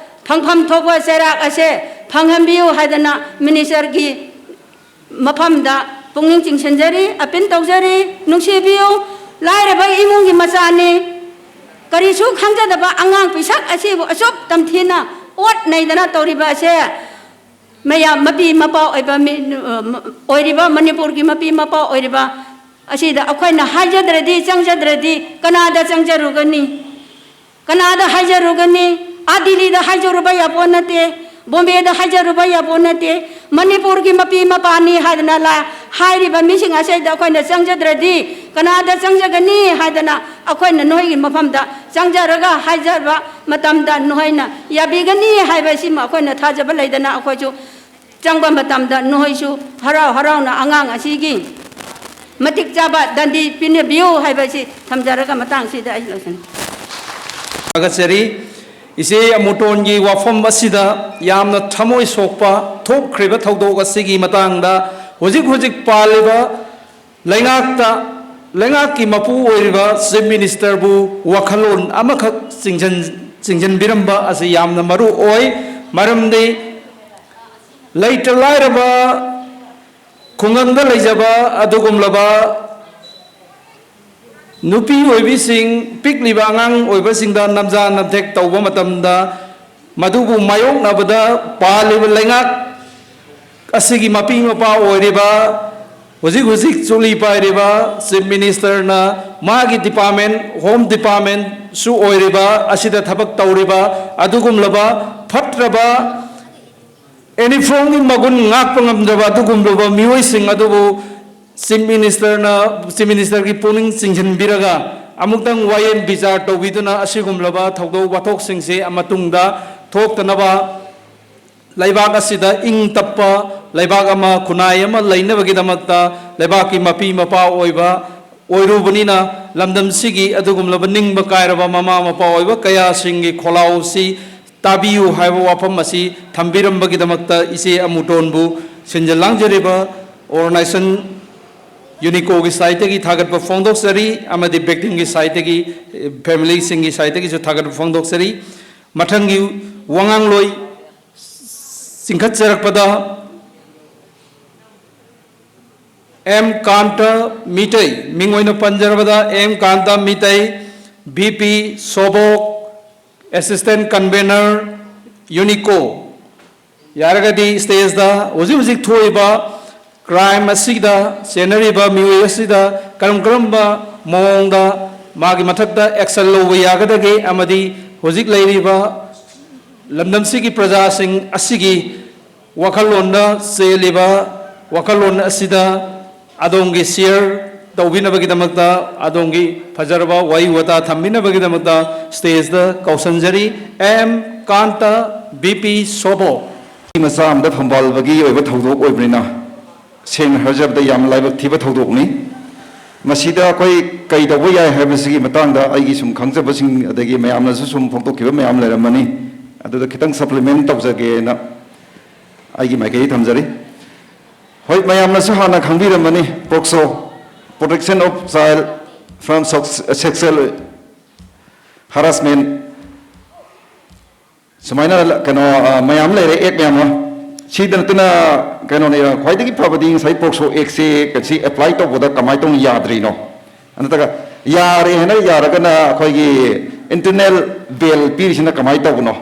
ꯐꯪꯐꯝ ꯊꯣꯛꯄ ꯆꯩꯔꯥꯛ ꯑꯁꯦ ꯐꯪꯍꯟꯕꯤꯌꯨ ꯍꯥꯏꯗꯅ ꯃꯤꯅꯤꯁꯇꯔꯒꯤ ꯃꯐꯝꯗ ꯄꯨꯛꯅꯤꯡ ꯆꯤꯡꯁꯤꯟꯖꯔꯤ, ꯑꯄꯤꯜ ꯇꯧꯖꯔꯤ꯫ ꯅꯨꯡꯁꯤꯕꯤꯌꯨ꯫ ꯂꯥꯏꯔꯕ ꯏꯃꯨꯡꯒꯤ ꯃꯆꯥꯅꯤ꯫ ꯀꯔꯤꯁꯨ ꯈꯪꯖꯗꯕ ꯑꯉꯥꯡ ꯄꯤꯁꯛ ꯑꯁꯤꯕꯨ ꯑꯁꯨꯛ ꯇꯝꯊꯤꯅ ꯑꯣꯠ ꯅꯩꯗꯅ ꯇꯧꯔꯤꯕ ꯑꯁꯦ ꯃꯌꯥꯝ ꯃꯄꯤ ꯃꯄꯥ ꯑꯣꯏꯕ ꯃꯤ-, ꯑꯣꯏꯔꯤꯕ, ꯃꯅꯤꯄꯨꯔꯒꯤ ꯃꯄꯤ ꯃꯄꯥ ꯑꯣꯏꯔꯤꯕ ꯑꯁꯤꯗ ꯑꯩꯈꯣꯏꯅ ꯍꯥꯏꯖꯗ꯭ꯔꯗꯤ, ꯆꯪꯖꯗ꯭ꯔꯗꯤ ꯀꯅꯥꯗ ꯆꯪꯖꯔꯨꯒꯅꯤ? ꯀꯅꯥꯗ ꯍꯥꯏꯖꯔꯨꯒꯅꯤ? ꯑꯥ ꯗꯤꯜꯂꯤꯗ ꯍꯥꯏꯖꯔꯨꯕ ꯌꯥꯄꯣꯠ ꯅꯠꯇꯦ, ꯕꯣꯝꯕꯦꯗ ꯍꯥꯏꯖꯔꯨꯕ ꯌꯥꯄꯣꯠ ꯅꯠꯇꯦ꯫ ꯃꯅꯤꯄꯨꯔꯒꯤ ꯃꯄꯤ ꯃꯄꯥꯅꯤ ꯍꯥꯏꯗꯅ ꯂꯥ-, ꯍꯥꯏꯔꯤꯕ ꯃꯤꯁꯤꯡ ꯑꯁꯤꯗ ꯑꯩꯈꯣꯏꯅ ꯆꯪꯖꯗ꯭ꯔꯗꯤ ꯀꯅꯥꯗ ꯆꯪꯖꯒꯅꯤ ꯍꯥꯏꯗꯅ ꯑꯩꯈꯣꯏꯅ ꯅꯣꯏꯒꯤ ꯃꯐꯝꯗ ꯆꯪꯖꯔꯒ ꯍꯥꯏꯖꯕ ꯃꯇꯝꯗ ꯅꯣꯏꯅ ꯌꯥꯕꯤꯒꯅꯤ ꯍꯥꯏꯕꯁꯤꯃ ꯑꯩꯈꯣꯏꯅ ꯊꯥꯖꯕ ꯂꯩꯗꯅ ꯑꯩꯈꯣꯏꯁꯨ ꯆꯪꯕ ꯃꯇꯝꯗ ꯅꯣꯏꯁꯨ ꯍꯔꯥꯎ ꯍꯔꯥꯎꯅ ꯑꯉꯥꯡ ꯑꯁꯤꯒꯤ ꯃꯇꯤꯛ ꯆꯥꯕ ꯗꯟꯗꯤ ꯄꯤꯅꯕꯤꯌꯨ ꯍꯥꯏꯕꯁꯤ ꯊꯝꯖꯔꯒ ꯃꯇꯥꯡꯁꯤꯗ ꯑꯩ ꯂꯣꯏꯁꯤꯟ- ꯊꯥꯒꯠꯆꯔꯤ꯫ ꯏꯆꯦ ꯑꯃꯨꯇꯣꯟꯒꯤ ꯋꯥꯐꯝ ꯑꯁꯤꯗ ꯌꯥꯝꯅ ꯊꯃꯣꯏ ꯁꯣꯛꯄ ꯊꯣꯛꯈ꯭ꯔꯤꯕ ꯊꯧꯗꯣꯛ ꯑꯁꯤꯒꯤ ꯃꯇꯥꯡꯗ ꯍꯧꯖꯤꯛ ꯍꯧꯖꯤꯛ ꯄꯥꯜꯂꯤꯕ ꯂꯩꯉꯥꯛꯇ, ꯂꯩꯉꯥꯛꯀꯤ ꯃꯄꯨ ꯑꯣꯏꯔꯤꯕ ꯆꯤꯐ ꯃꯤꯅꯤꯁꯇꯔꯕꯨ ꯋꯥꯈꯜꯂꯣꯟ ꯑꯃꯈꯛ ꯆꯤꯡꯁꯤꯟ-, ꯆꯤꯡꯁꯤꯟꯕꯤꯔꯝꯕ ꯑꯁꯤ ꯌꯥꯝꯅ ꯃꯔꯨ ꯑꯣꯏ꯫ ꯃꯔꯝꯗꯤ ꯂꯩꯇ ꯂꯥꯏꯔꯕ ꯈꯨꯡꯒꯪꯗ ꯂꯩꯖꯕ ꯑꯗꯨꯒꯨꯝꯂꯕ ꯅꯨꯄꯤ ꯑꯣꯏꯕꯤꯁꯤꯡ, ꯄꯤꯛꯂꯤꯕ ꯑꯉꯥꯡ ꯑꯣꯏꯕꯁꯤꯡꯗ ꯅꯝꯖꯥ ꯅꯝꯊꯦꯛ ꯇꯧꯕ ꯃꯇꯝꯗ ꯃꯗꯨꯕꯨ ꯃꯥꯌꯣꯛꯅꯕꯗ ꯄꯥꯜꯂꯤꯕ ꯂꯩꯉꯥꯛ ꯑꯁꯤꯒꯤ ꯃꯄꯤ ꯃꯄꯥ ꯑꯣꯏꯔꯤꯕ, ꯍꯧꯖꯤꯛ ꯍꯧꯖꯤꯛ ꯆꯨꯂꯤ ꯄꯥꯏꯔꯤꯕ ꯆꯤꯐ ꯃꯤꯅꯤꯁꯇꯔꯅ ꯃꯥꯒꯤ ꯗꯤꯄꯥꯔꯠꯃꯦꯟ, ꯍꯣꯝ ꯗꯤꯄꯥꯔꯠꯃꯦꯟꯁꯨ ꯑꯣꯏꯔꯤꯕ, ꯑꯁꯤꯗ ꯊꯕꯛ ꯇꯧꯔꯤꯕ ꯑꯗꯨꯒꯨꯝꯂꯕ ꯐꯠꯇ꯭ꯔꯕ ꯏꯅꯤꯐꯣꯔꯝꯒꯤ ꯃꯒꯨꯟ ꯉꯥꯛꯄ ꯉꯝꯗ꯭ꯔꯕ ꯑꯗꯨꯒꯨꯝꯂꯕ ꯃꯤꯑꯣꯏꯁꯤꯡ ꯑꯗꯨꯕꯨ ꯆꯤꯐ ꯃꯤꯅꯤꯁꯇꯔꯅ, ꯆꯤꯐ ꯃꯤꯅꯤꯁꯇꯔꯒꯤ ꯄꯨꯛꯅꯤꯡ ꯆꯤꯡꯁꯤꯟꯕꯤꯔꯒ ꯑꯃꯨꯛꯇꯪ ꯋꯥꯌꯦꯜ ꯕꯤꯆꯥꯔ ꯇꯧꯕꯤꯗꯨꯅ ꯑꯁꯤꯒꯨꯝꯂꯕ ꯊꯧꯗꯣꯛ ꯋꯥꯊꯣꯛꯁꯤꯡꯁꯦ ꯃꯇꯨꯡꯗ ꯊꯣꯛꯇꯅꯕ, ꯂꯩꯕꯥꯛ ꯑꯁꯤꯗ ꯏꯪ ꯇꯞꯄ ꯂꯩꯕꯥꯛ ꯑꯃ, ꯈꯨꯟꯅꯥꯏ ꯑꯃ ꯂꯩꯅꯕꯒꯤꯗꯃꯛꯇ ꯂꯩꯕꯥꯛꯀꯤ ꯃꯄꯤ ꯃꯄꯥ ꯑꯣꯏꯕ ꯑꯣꯏꯔꯨꯕꯅꯤꯅ, ꯂꯝꯗꯝꯁꯤꯒꯤ ꯑꯗꯨꯒꯨꯝꯂꯕ ꯅꯤꯡꯕ ꯀꯥꯏꯔꯕ ꯃꯃꯥ ꯃꯄꯥ ꯑꯣꯏꯕ ꯀꯌꯥꯁꯤꯡꯒꯤ ꯈꯣꯜꯂꯥꯎꯁꯤ ꯇꯥꯕꯤꯌꯨ ꯍꯥꯏꯕ ꯋꯥꯐꯝ ꯑꯁꯤ ꯊꯝꯕꯤꯔꯝꯕꯒꯤꯗꯃꯛꯇ ꯏꯆꯦ ꯑꯃꯨꯇꯣꯟꯕꯨ ꯁꯤꯟꯖ ꯂꯥꯡꯖꯔꯤꯕ ꯑꯣꯔꯒꯅꯥꯏꯖꯦꯁꯟ ꯌꯨꯅꯤꯀꯣꯒꯤ ꯁꯥꯏꯠꯇꯒꯤ ꯊꯥꯒꯠꯄ ꯐꯣꯡꯗꯣꯛꯆꯔꯤ ꯑꯃꯗꯤ ꯕꯦꯛꯇꯤꯡꯒꯤ ꯁꯥꯏꯠꯇꯒꯤ, ꯐꯦꯃꯤꯂꯤꯁꯤꯡꯒꯤ ꯁꯥꯏꯠꯇꯒꯤꯁꯨ ꯊꯥꯒꯠꯄ ꯐꯣꯡꯗꯣꯛꯆꯔꯤ꯫ ꯃꯊꯪꯒꯤ ꯋꯥꯉꯥꯡꯂꯣꯏ ꯆꯤꯡꯈꯠꯆꯔꯛꯄꯗ ꯑꯦꯝ ꯀꯥꯟꯇ ꯃꯤꯇꯩ, ꯃꯤꯡ ꯑꯣꯏꯅ ꯄꯟꯖꯔꯕꯗ M Kanta Meetei, B P Sobok, assistant convenor, ꯌꯨꯅꯤꯀꯣ꯫ ꯌꯥꯔꯒꯗꯤ ꯁ꯭ꯇꯦꯖꯇ ꯍꯧꯖꯤꯛ ꯍꯧꯖꯤꯛ ꯊꯣꯛꯏꯕ ꯀ꯭ꯔꯥꯏꯝ ꯑꯁꯤꯗ ꯆꯦꯟꯅꯔꯤꯕ ꯃꯤꯑꯣꯏ ꯑꯁꯤꯗ ꯀꯔꯝ ꯀꯔꯝꯕ ꯃꯑꯣꯡꯗ ꯃꯥꯒꯤ ꯃꯊꯛꯇ ꯑꯦꯛꯁꯟ ꯂꯧꯕ ꯌꯥꯒꯗꯒꯦ ꯑꯃꯗꯤ ꯍꯧꯖꯤꯛ ꯂꯩꯔꯤꯕ ꯂꯝꯗꯝꯁꯤꯒꯤ ꯄ꯭ꯔꯖꯥꯁꯤꯡ ꯑꯁꯤꯒꯤ ꯋꯥꯈꯜꯂꯣꯟꯗ ꯆꯦꯜꯂꯤꯕ ꯋꯥꯈꯜꯂꯣꯟ ꯑꯁꯤꯗ ꯑꯗꯣꯝꯒꯤ ꯁꯤꯌꯔ ꯇꯧꯕꯤꯅꯕꯒꯤꯗꯃꯛꯇ, ꯑꯗꯣꯝꯒꯤ ꯐꯖꯔꯕ ꯋꯥꯍꯩ ꯋꯥꯇꯥ ꯊꯝꯕꯤꯅꯕꯒꯤꯗꯃꯛꯇ ꯁ꯭ꯇꯦꯖꯇ ꯀꯧꯁꯟꯖꯔꯤ꯫ M ꯀꯥꯟꯇ, B P ꯁꯣꯕꯣ꯫ ꯃꯆꯥ ꯑꯃꯗ ꯐꯝꯕꯥꯜꯕꯒꯤ ꯑꯣꯏꯕ ꯊꯧꯗꯣꯛ ꯑꯣꯏꯕꯅꯤꯅ, ꯁꯦꯡꯅ ꯍꯥꯏꯖꯔꯕꯗ ꯌꯥꯝ ꯂꯥꯏꯕꯛ ꯊꯤꯕ ꯊꯧꯗꯣꯛꯅꯤ꯫ ꯃꯁꯤꯗ ꯑꯩꯈꯣꯏ ꯀꯩ ꯇꯧꯕ ꯌꯥꯏ ꯍꯥꯏꯕꯁꯤꯒꯤ ꯃꯇꯥꯡꯗ ꯑꯩꯒꯤ ꯁꯨꯝ ꯈꯪꯖꯕꯁꯤꯡ, ꯑꯗꯒꯤ ꯃꯌꯥꯝꯅꯁꯨ ꯁꯨꯝ ꯐꯣꯡꯗꯣꯛꯈꯤꯕ ꯃꯌꯥꯝ ꯂꯩꯔꯝꯃꯅꯤ, ꯑꯗꯨꯗ ꯈꯤꯇꯪ ꯁꯄ꯭ꯂꯤꯃꯦꯟ ꯇꯧꯖꯒꯦꯅ ꯑꯩꯒꯤ ꯃꯥꯏꯀꯩꯗꯒꯤ ꯊꯝꯖꯔꯤ꯫ ꯍꯣꯏ, ꯃꯌꯥꯝꯅꯁꯨ ꯍꯥꯟꯅ ꯈꯪꯕꯤꯔꯝꯃꯅꯤ, ꯄꯣꯛꯁꯣ, Protection of Child from Sex-, Sexual Harassment, ꯁꯨꯃꯥꯏꯅ ꯀꯩꯅꯣ, ꯑ, ꯃꯌꯥꯝ ꯂꯩꯔꯦ, ꯑꯦꯛ ꯃꯌꯥꯝ ꯑꯃ꯫ ꯁꯤꯗ ꯅꯠꯇꯅ ꯀꯩꯅꯣꯅꯦ, ꯈ꯭ꯋꯥꯏꯗꯒꯤ ꯐꯕꯗꯤ ꯉꯁꯥꯏ ꯄꯣꯛꯁꯣ ꯑꯦꯛꯁꯦ ꯁꯤ ꯑꯦꯄ꯭ꯂꯥꯏ ꯇꯧꯕꯗ ꯀꯃꯥꯏꯅ ꯇꯧꯅ ꯌꯥꯗ꯭ꯔꯤꯅꯣ? ꯅꯠꯇ꯭ꯔꯒ ꯌꯥꯔꯦ ꯍꯥꯏꯅ ꯌꯥꯔꯒꯅ ꯑꯩꯈꯣꯏꯒꯤ ꯏꯟꯇꯔꯅꯦꯜ ꯕꯦꯜ ꯄꯤꯔꯤꯁꯤꯅ ꯀꯃꯥꯏꯅ ꯇꯧꯕꯅꯣ?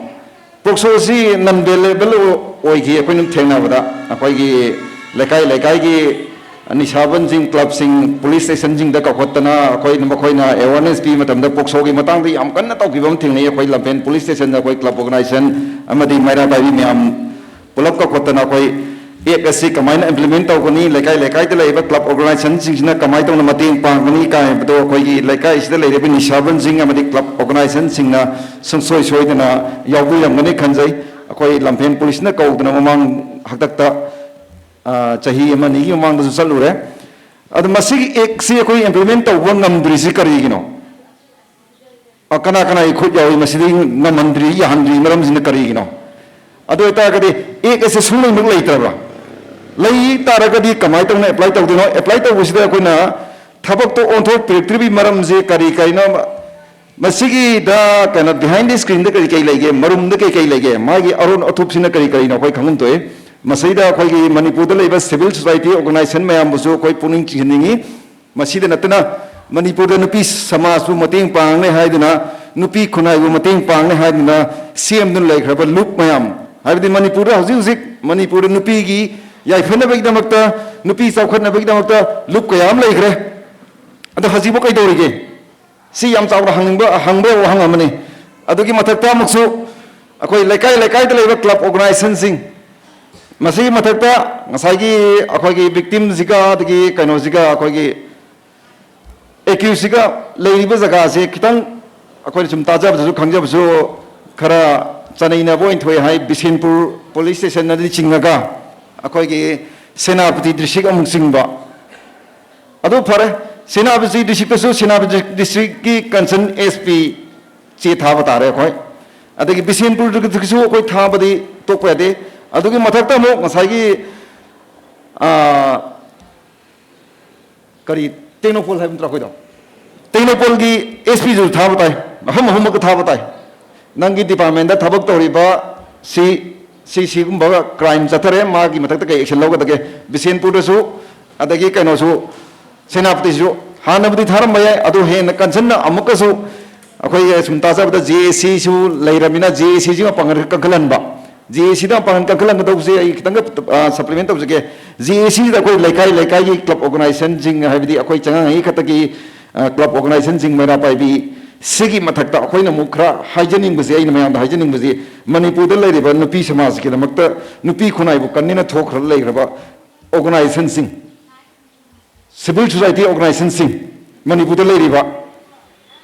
ꯄꯣꯛꯁꯣꯁꯤ ꯅꯟ ꯕꯦꯂꯦꯕꯜ ꯑꯣꯏꯈꯤ꯫ ꯑꯩꯈꯣꯏꯅ ꯊꯦꯡꯅꯕꯗ ꯑꯩꯈꯣꯏꯒꯤ ꯂꯩꯀꯥꯏ ꯂꯩꯀꯥꯏꯒꯤ ꯅꯤꯁꯥꯕꯟꯁꯤꯡ, ꯀ꯭ꯂꯕꯁꯤꯡ, ꯄꯨꯂꯤꯁ ꯁ꯭ꯇꯦꯁꯟꯁꯤꯡꯗ ꯀꯧꯈꯠꯇꯅ ꯑꯩꯈꯣꯏ, ꯃꯈꯣꯏꯅ ꯑꯦꯋꯥꯔꯅꯦꯁ ꯄꯤꯕ ꯃꯇꯝꯗ ꯄꯣꯛꯁꯣꯒꯤ ꯃꯇꯥꯡꯗ ꯌꯥꯝ ꯀꯟꯅ ꯇꯧꯈꯤꯕ ꯑꯃ ꯊꯦꯡꯅꯩ꯫ ꯑꯩꯈꯣꯏ ꯂꯝꯐꯦꯜ ꯄꯨꯂꯤꯁ ꯁ꯭ꯇꯦꯁꯟꯗ ꯑꯩꯈꯣꯏ ꯀ꯭ꯂꯕ ꯑꯣꯔꯒꯅꯥꯏꯖꯦꯁꯟ ꯑꯃꯗꯤ ꯃꯩꯔꯥ ꯄꯥꯏꯕꯤ ꯃꯌꯥꯝ ꯄꯨꯂꯞ ꯀꯧꯈꯠꯇꯅ ꯑꯩꯈꯣꯏ ꯑꯦꯛ ꯑꯁꯤ ꯀꯃꯥꯏꯅ ꯏꯝꯄ꯭ꯂꯤꯃꯦꯟ ꯇꯧꯒꯅꯤ, ꯂꯩꯀꯥꯏ ꯂꯩꯀꯥꯏꯗ ꯂꯩꯔꯤꯕ ꯀ꯭ꯂꯕ ꯑꯣꯔꯒꯅꯥꯏꯖꯦꯁꯟꯁꯤꯡꯁꯤꯅ ꯀꯃꯥꯏꯅ ꯇꯧꯅ ꯃꯇꯦꯡ ꯄꯥꯡꯒꯅꯤ ꯀꯥꯏ ꯍꯥꯏꯕꯗꯣ ꯑꯩꯈꯣꯏꯒꯤ ꯂꯩꯀꯥꯏꯁꯤꯗ ꯂꯩꯔꯤꯕ ꯅꯤꯁꯥꯕꯟꯁꯤꯡ ꯑꯃꯗꯤ ꯀ꯭ꯂꯕ ꯑꯣꯔꯒꯅꯥꯏꯖꯦꯁꯟꯁꯤꯡꯅ ꯁꯨꯡꯁꯣꯏ ꯁꯣꯏꯗꯅ ꯌꯥꯎꯕꯤꯔꯝꯒꯅꯤ ꯈꯟꯖꯩ꯫ ꯑꯩꯈꯣꯏ ꯂꯝꯐꯦꯜ ꯄꯨꯂꯤꯁꯅ ꯀꯧꯗꯅ ꯃꯃꯥꯡ ꯍꯥꯛꯇꯛꯇ, ꯑ, ꯆꯍꯤ ꯑꯃ ꯑꯅꯤꯒꯤ ꯃꯃꯥꯡꯗꯁꯨ ꯆꯠꯂꯨꯔꯦ꯫ ꯑꯗꯣ ꯃꯁꯤꯒꯤ ꯑꯦꯛꯁꯤ ꯑꯩꯈꯣꯏ ꯏꯝꯄ꯭ꯂꯤꯃꯦꯟ ꯇꯧꯕ ꯉꯝꯗ꯭ꯔꯤꯁꯤ ꯀꯔꯤꯒꯤꯅꯣ? ꯑ, ꯀꯅꯥ ꯀꯅꯥꯒꯤ ꯈꯨꯠ ꯌꯥꯎꯏ ꯃꯁꯤꯗꯤ? ꯉꯝꯍꯟꯗ꯭ꯔꯤ, ꯌꯥꯍꯟꯗ꯭ꯔꯤ ꯃꯔꯝꯁꯤꯅ ꯀꯔꯤꯒꯤꯅꯣ? ꯑꯗꯨ ꯑꯣꯏꯇꯥꯔꯒꯗꯤ ꯑꯦꯛ ꯑꯁꯦ ꯁꯨꯡꯂꯩꯃꯛ ꯂꯩꯇ꯭ꯔꯕ꯭ꯔꯥ? ꯂꯩ ꯇꯥꯔꯒꯗꯤ ꯀꯃꯥꯏꯅ ꯇꯧꯅ ꯑꯦꯄ꯭ꯂꯥꯏ ꯇꯧꯗꯣꯏꯅꯣ? ꯑꯦꯄ꯭ꯂꯥꯏ ꯇꯧꯕꯁꯤꯗ ꯑꯩꯈꯣꯏꯅ ꯊꯕꯛꯇꯣ ꯑꯣꯟꯊꯣꯛꯄꯤꯔꯛꯇ꯭ꯔꯤꯕꯒꯤ ꯃꯔꯝꯁꯦ ꯀꯔꯤ ꯀꯔꯤꯅꯣ? ꯃꯁꯤꯒꯤꯗ ꯀꯩꯅꯣ, behind the screenꯗ ꯀꯔꯤ ꯀꯔꯤ ꯂꯩꯒꯦ, ꯃꯔꯨꯝꯗ ꯀꯔꯤ ꯀꯔꯤ ꯂꯩꯒꯦ, ꯃꯥꯒꯤ ꯑꯔꯣꯟ ꯑꯊꯨꯞꯁꯤꯅ ꯀꯔꯤ ꯀꯔꯤꯅꯣ ꯑꯩꯈꯣꯏ ꯈꯪꯐꯝ ꯊꯣꯛꯏ꯫ ꯃꯁꯤꯗ ꯑꯩꯈꯣꯏꯒꯤ ꯃꯅꯤꯄꯨꯔꯗ ꯂꯩꯕ civil society organization ꯃꯌꯥꯝꯕꯨꯁꯨ ꯑꯩꯈꯣꯏ ꯄꯨꯛꯅꯤꯡ ꯆꯤꯡꯁꯤꯟꯅꯤꯡꯉꯤ꯫ ꯃꯁꯤꯗ ꯅꯠꯇꯅ ꯃꯅꯤꯄꯨꯔꯗ ꯅꯨꯄꯤ ꯁꯃꯥꯖꯄꯨ ꯃꯇꯦꯡ ꯄꯥꯡꯅꯤ ꯍꯥꯏꯗꯨꯅ, ꯅꯨꯄꯤ ꯈꯨꯟꯅꯥꯏꯕꯨ ꯃꯇꯦꯡ ꯄꯥꯡꯅꯤ ꯍꯥꯏꯗꯨꯅ ꯁꯦꯝꯗꯨꯅ ꯂꯩꯈ꯭ꯔꯕ ꯂꯨꯞ ꯃꯌꯥꯝ, ꯍꯥꯏꯕꯗꯤ ꯃꯅꯤꯄꯨꯔꯗ ꯍꯧꯖꯤꯛ ꯍꯧꯖꯤꯛ ꯃꯅꯤꯄꯨꯔꯗ ꯅꯨꯄꯤꯒꯤ ꯌꯥꯏꯐꯅꯕꯒꯤꯗꯃꯛꯇ, ꯅꯨꯄꯤ ꯆꯥꯎꯈꯠꯅꯕꯒꯤꯗꯃꯛꯇ ꯂꯨꯞ ꯀꯌꯥ ꯑꯃ ꯂꯩꯈ꯭ꯔꯦ꯫ ꯑꯗꯣ ꯍꯧꯖꯤꯛꯐꯥꯎ ꯀꯩꯗꯧꯔꯤꯒꯦ? ꯁꯤ ꯌꯥꯝ ꯆꯥꯎꯅ ꯍꯪꯅꯤꯡꯕ, ꯍꯪꯕ ꯋꯥꯍꯪ ꯑꯃꯅꯤ꯫ ꯑꯗꯨꯒꯤ ꯃꯊꯛꯇ ꯑꯃꯨꯛꯁꯨ ꯑꯩꯈꯣꯏ ꯂꯩꯀꯥꯏ ꯂꯩꯀꯥꯏꯗ ꯂꯩꯕ ꯀ꯭ꯂꯕ ꯑꯣꯔꯒꯅꯥꯏꯖꯦꯁꯟꯁꯤꯡ, ꯃꯁꯤꯒꯤ ꯃꯊꯛꯇ ꯉꯁꯥꯏꯒꯤ ꯑꯩꯈꯣꯏꯒꯤ ꯚꯤꯛꯇꯤꯝꯁꯤꯒ ꯑꯗꯒꯤ ꯀꯩꯅꯣꯁꯤꯒ ꯑꯩꯈꯣꯏꯒꯤ ꯑꯦꯀ꯭ꯌꯨꯁꯁꯤꯒ ꯂꯩꯔꯤꯕ ꯖꯒꯥꯁꯦ ꯈꯤꯇꯪ ꯑꯩꯈꯣꯏꯅ ꯁꯨꯝ ꯇꯥꯖꯕꯗꯁꯨ ꯈꯪꯖꯕꯁꯨ ꯈꯔ ꯆꯥꯅꯩꯅꯕ ꯑꯣꯏꯅ ꯊꯣꯛꯑꯦ ꯍꯥꯏ꯫ ꯕꯤꯁꯦꯟꯄꯨꯔ ꯄꯨꯂꯤꯁ ꯁ꯭ꯇꯦꯁꯟꯅꯗꯤ ꯆꯤꯡꯉꯒ ꯑꯩꯈꯣꯏꯒꯤ ꯁꯦꯅꯥꯄꯇꯤ ꯗꯤꯁꯇ꯭ꯔꯤꯛ ꯑꯃꯨꯛ ꯆꯤꯡꯕ꯫ ꯑꯗꯨ ꯐꯔꯦ, ꯁꯦꯅꯥꯄꯇꯤ ꯗꯤꯁꯇ꯭ꯔꯤꯛꯇꯁꯨ ꯁꯦꯅꯥꯄꯇꯤ ꯗꯤꯁꯇ꯭ꯔꯤꯛꯀꯤ ꯀꯟꯁꯔꯟ ꯑꯦꯁ ꯄꯤ ꯆꯦ ꯊꯥꯕ ꯇꯥꯔꯦ ꯑꯩꯈꯣꯏ꯫ ꯑꯗꯒꯤ ꯕꯤꯁꯦꯟꯄꯨꯔꯗꯁꯨ ꯑꯩꯈꯣꯏ ꯊꯥꯕꯗꯤ ꯇꯣꯛꯄ ꯌꯥꯗꯦ꯫ ꯑꯗꯨꯒꯤ ꯃꯊꯛꯇ ꯑꯃꯨꯛ ꯉꯁꯥꯏꯒꯤ, ꯑꯥ, ꯀꯔꯤ, ꯇꯦꯡꯅꯧꯄꯜ ꯍꯥꯏꯕ ꯅꯠꯇ꯭ꯔꯥ ꯑꯩꯈꯣꯏꯗꯣ? ꯇꯦꯡꯅꯧꯄꯜꯒꯤ ꯑꯦꯁ ꯄꯤꯁꯨ ꯊꯥꯕ ꯇꯥꯏ, ꯃꯐꯝ ꯑꯍꯨꯝꯃꯛꯇ ꯊꯥꯕ ꯇꯥꯏ꯫ ꯅꯪꯒꯤ ꯗꯤꯄꯥꯔꯠꯃꯦꯟꯗ ꯊꯕꯛ ꯇꯧꯔꯤꯕ ꯁꯤ, ꯁꯤ, ꯁꯤꯒꯨꯝꯕ ꯀ꯭ꯔꯥꯏꯝ ꯆꯠꯊꯔꯦ, ꯃꯥꯒꯤ ꯃꯊꯛꯇ ꯀꯩ ꯑꯦꯛꯁꯟ ꯂꯧꯒꯗꯒꯦ? ꯕꯤꯁꯦꯟꯄꯨꯔꯗꯁꯨ, ꯑꯗꯒꯤ ꯀꯩꯅꯣꯁꯨ, ꯁꯦꯅꯥꯄꯇꯤꯁꯨ ꯍꯥꯟꯅꯕꯨꯗꯤ ꯊꯥꯔꯝꯕ ꯌꯥꯏ, ꯑꯗꯨ ꯍꯦꯟꯅ ꯀꯟꯁꯟꯅ ꯑꯃꯨꯛꯀꯁꯨ ꯑꯩꯈꯣꯏ ꯁꯨꯝ ꯇꯥꯖꯕꯗ ꯖꯦ ꯑꯦ ꯁꯤꯁꯨ ꯂꯩꯔꯕꯅꯤꯅ ꯖꯦ ꯑꯦ ꯁꯤꯁꯤꯃ ꯄꯥꯡꯒꯜ ꯀꯟꯈꯠꯍꯟꯕ꯫ ꯖꯦ ꯑꯦ ꯁꯤꯗ ꯄꯥꯡꯒꯜ ꯀꯟꯈꯠꯍꯟꯒꯗꯧꯕꯁꯦ ꯑꯩ ꯈꯤꯇꯪꯒ, ꯑ, ꯁꯄ꯭ꯂꯤꯃꯦꯟ ꯇꯧꯖꯒꯦ꯫ ꯖꯦ ꯑꯦ ꯁꯤꯗ ꯑꯩꯈꯣꯏ ꯂꯩꯀꯥꯏ ꯂꯩꯀꯥꯏꯒꯤ ꯀ꯭ꯂꯕ ꯑꯣꯔꯒꯅꯥꯏꯖꯦꯁꯟꯁꯤꯡ, ꯍꯥꯏꯕꯗꯤ ꯑꯩꯈꯣꯏ ꯆꯉꯥꯡꯉꯩ ꯈꯛꯇꯒꯤ, ꯑ, ꯀ꯭ꯂꯕ ꯑꯣꯔꯒꯅꯥꯏꯖꯦꯁꯟꯁꯤꯡ, ꯃꯩꯔꯥ ꯄꯥꯏꯕꯤ, ꯁꯤꯒꯤ ꯃꯊꯛꯇ ꯑꯩꯈꯣꯏꯅ ꯑꯃꯨꯛ ꯈꯔ ꯍꯥꯏꯖꯅꯤꯡꯕꯁꯦ, ꯑꯩꯅ ꯃꯌꯥꯝꯗ ꯍꯥꯏꯖꯅꯤꯡꯕꯁꯦ, ꯃꯅꯤꯄꯨꯔꯗ ꯂꯩꯔꯤꯕ ꯅꯨꯄꯤ ꯁꯃꯥꯖꯀꯤꯗꯃꯛꯇ, ꯅꯨꯄꯤ ꯈꯨꯟꯅꯥꯏꯕꯨ ꯀꯟꯅꯤꯅ ꯊꯣꯛꯈ꯭ꯔ ꯂꯩꯈ꯭ꯔꯕ organizationꯁꯤꯡ, civil society organizationꯁꯤꯡ, ꯃꯅꯤꯄꯨꯔꯗ ꯂꯩꯔꯤꯕ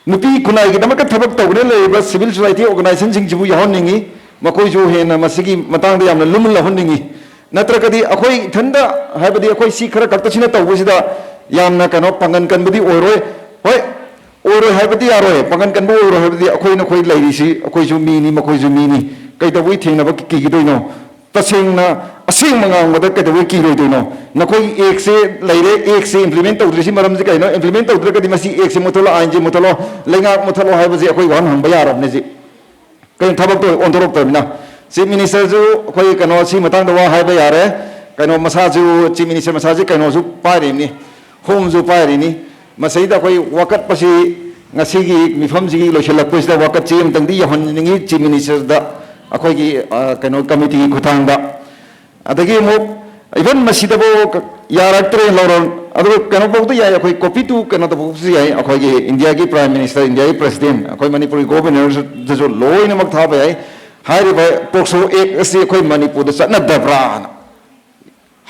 ꯅꯨꯄꯤ ꯈꯨꯟꯅꯥꯏꯒꯤꯗꯃꯛꯇ ꯊꯕꯛ ꯇꯧꯗꯨꯅ ꯂꯩꯔꯤꯕ civil society organizationꯁꯤꯡꯁꯤꯕꯨ ꯌꯥꯎꯍꯟꯅꯤꯡꯉꯤ꯫ ꯃꯈꯣꯏꯁꯨ ꯍꯦꯟꯅ ꯃꯁꯤꯒꯤ ꯃꯇꯥꯡꯗ ꯌꯥꯝꯅ ꯂꯨꯝꯅ ꯂꯧꯍꯟꯅꯤꯡꯉꯤ꯫ ꯅꯠꯇ꯭ꯔꯒꯗꯤ ꯑꯩꯈꯣꯏ ꯏꯊꯟꯗ, ꯍꯥꯏꯕꯗꯤ ꯑꯩꯈꯣꯏ ꯁꯤ ꯈꯔ ꯈꯛꯇꯁꯤꯅ ꯇꯧꯕꯁꯤꯗ ꯌꯥꯝꯅ, ꯀꯩꯅꯣ, ꯄꯥꯡꯒꯟ ꯀꯟꯕꯗꯤ ꯑꯣꯏꯔꯣꯏ꯫ ꯍꯣꯏ, ꯑꯣꯏꯔꯣꯏ ꯍꯥꯏꯕꯗꯤ ꯌꯥꯔꯣꯏ꯫ ꯄꯥꯡꯒꯟ ꯀꯟꯕ ꯑꯣꯏꯔꯣꯏ ꯍꯥꯏꯕꯗꯤ ꯑꯩꯈꯣꯏ ꯅꯈꯣꯏ ꯂꯩꯔꯤꯁꯤ, ꯑꯩꯈꯣꯏꯁꯨ ꯃꯤꯅꯤ, ꯃꯈꯣꯏꯁꯨ ꯃꯤꯅꯤ꯫ ꯀꯩꯗꯧꯕꯩ ꯊꯦꯡꯅꯕ ꯀꯤꯒꯗꯣꯏꯅꯣ? ꯇꯁꯦꯡꯅ ꯑꯁꯦꯡꯕ ꯉꯥꯡꯕꯗ ꯀꯩꯗꯧꯕꯩ ꯀꯤꯔꯣꯏꯗꯣꯏꯅꯣ? ꯅꯈꯣꯏꯒꯤ actꯁꯦ ꯂꯩꯔꯦ, actꯁꯦ implement ꯇꯧꯗ꯭ꯔꯤꯁꯤ ꯃꯔꯝꯁꯤ ꯀꯩꯅꯣ? Implement ꯇꯧꯗ꯭ꯔꯒꯗꯤ ꯃꯁꯤ actꯁꯦ ꯃꯨꯠꯊꯠꯂꯣ, ꯑꯥꯏꯟꯁꯦ ꯃꯨꯠꯊꯠꯂꯣ, ꯂꯩꯉꯥꯛ ꯃꯨꯠꯊꯠꯂꯣ ꯍꯥꯏꯕꯁꯦ ꯑꯩꯈꯣꯏ ꯋꯥꯍꯪ ꯍꯪꯕ ꯌꯥꯔꯕꯅꯦ ꯍꯧꯖꯤꯛ꯫ ꯀꯩꯅꯣ, ꯊꯕꯛꯇꯣ ꯑꯣꯟꯊꯣꯔꯛꯇꯕꯅꯤꯅ꯫ Chief Ministerꯁꯨ ꯑꯩꯈꯣꯏ, ꯀꯩꯅꯣ, ꯁꯤ ꯃꯇꯥꯡꯗ ꯋꯥ ꯍꯥꯏꯕ ꯌꯥꯔꯦ꯫ ꯀꯩꯅꯣ, ꯃꯁꯥꯁꯨ, Chief Minister ꯃꯁꯥꯁꯤ ꯀꯩꯅꯣꯁꯨ ꯄꯥꯏꯔꯤꯕꯅꯤ, homeꯁꯨ ꯄꯥꯏꯔꯤꯅꯤ꯫ ꯃꯁꯤꯗ ꯑꯩꯈꯣꯏ ꯋꯥꯀꯠꯄꯁꯤ, ꯉꯁꯤꯒꯤ ꯃꯤꯐꯝꯁꯤꯒꯤ ꯂꯣꯏꯁꯤꯜꯂꯛꯄꯁꯤꯗ ꯋꯥꯀꯠ ꯆꯦ ꯑꯃꯇꯪꯗꯤ ꯌꯧꯍꯟꯅꯤꯡꯉꯤ Chief Ministerꯗ, ꯑꯩꯈꯣꯏꯒꯤ, ꯑ, ꯀꯩꯅꯣ, committeeꯒꯤ ꯈꯨꯠꯊꯥꯡꯗ꯫ ꯑꯗꯒꯤ ꯑꯃꯨꯛ even ꯃꯁꯤꯗꯕꯨ ꯀ-, ꯌꯥꯔꯛꯇ꯭ꯔꯦ ꯂꯧꯔꯣ, ꯑꯗꯨꯒ ꯀꯩꯅꯣꯐꯥꯎꯗ ꯌꯥꯏ, ꯑꯩꯈꯣꯏ copy to ꯀꯩꯅꯣꯗꯐꯥꯎꯁꯨ ꯌꯥꯏ, ꯑꯩꯈꯣꯏꯒꯤ Indiaꯒꯤ Prime Minister, Indiaꯒꯤ President, ꯑꯩꯈꯣꯏ ꯃꯅꯤꯄꯨꯔꯒꯤ Governorꯗꯁꯨ ꯂꯣꯏꯅꯃꯛ ꯊꯥꯕ ꯌꯥꯏ꯫ ꯍꯥꯏꯔꯤꯕ POCSO Act ꯑꯁꯤ ꯑꯩꯈꯣꯏ ꯃꯅꯤꯄꯨꯔꯗ ꯆꯠꯅꯗꯕ꯭ꯔꯥꯅ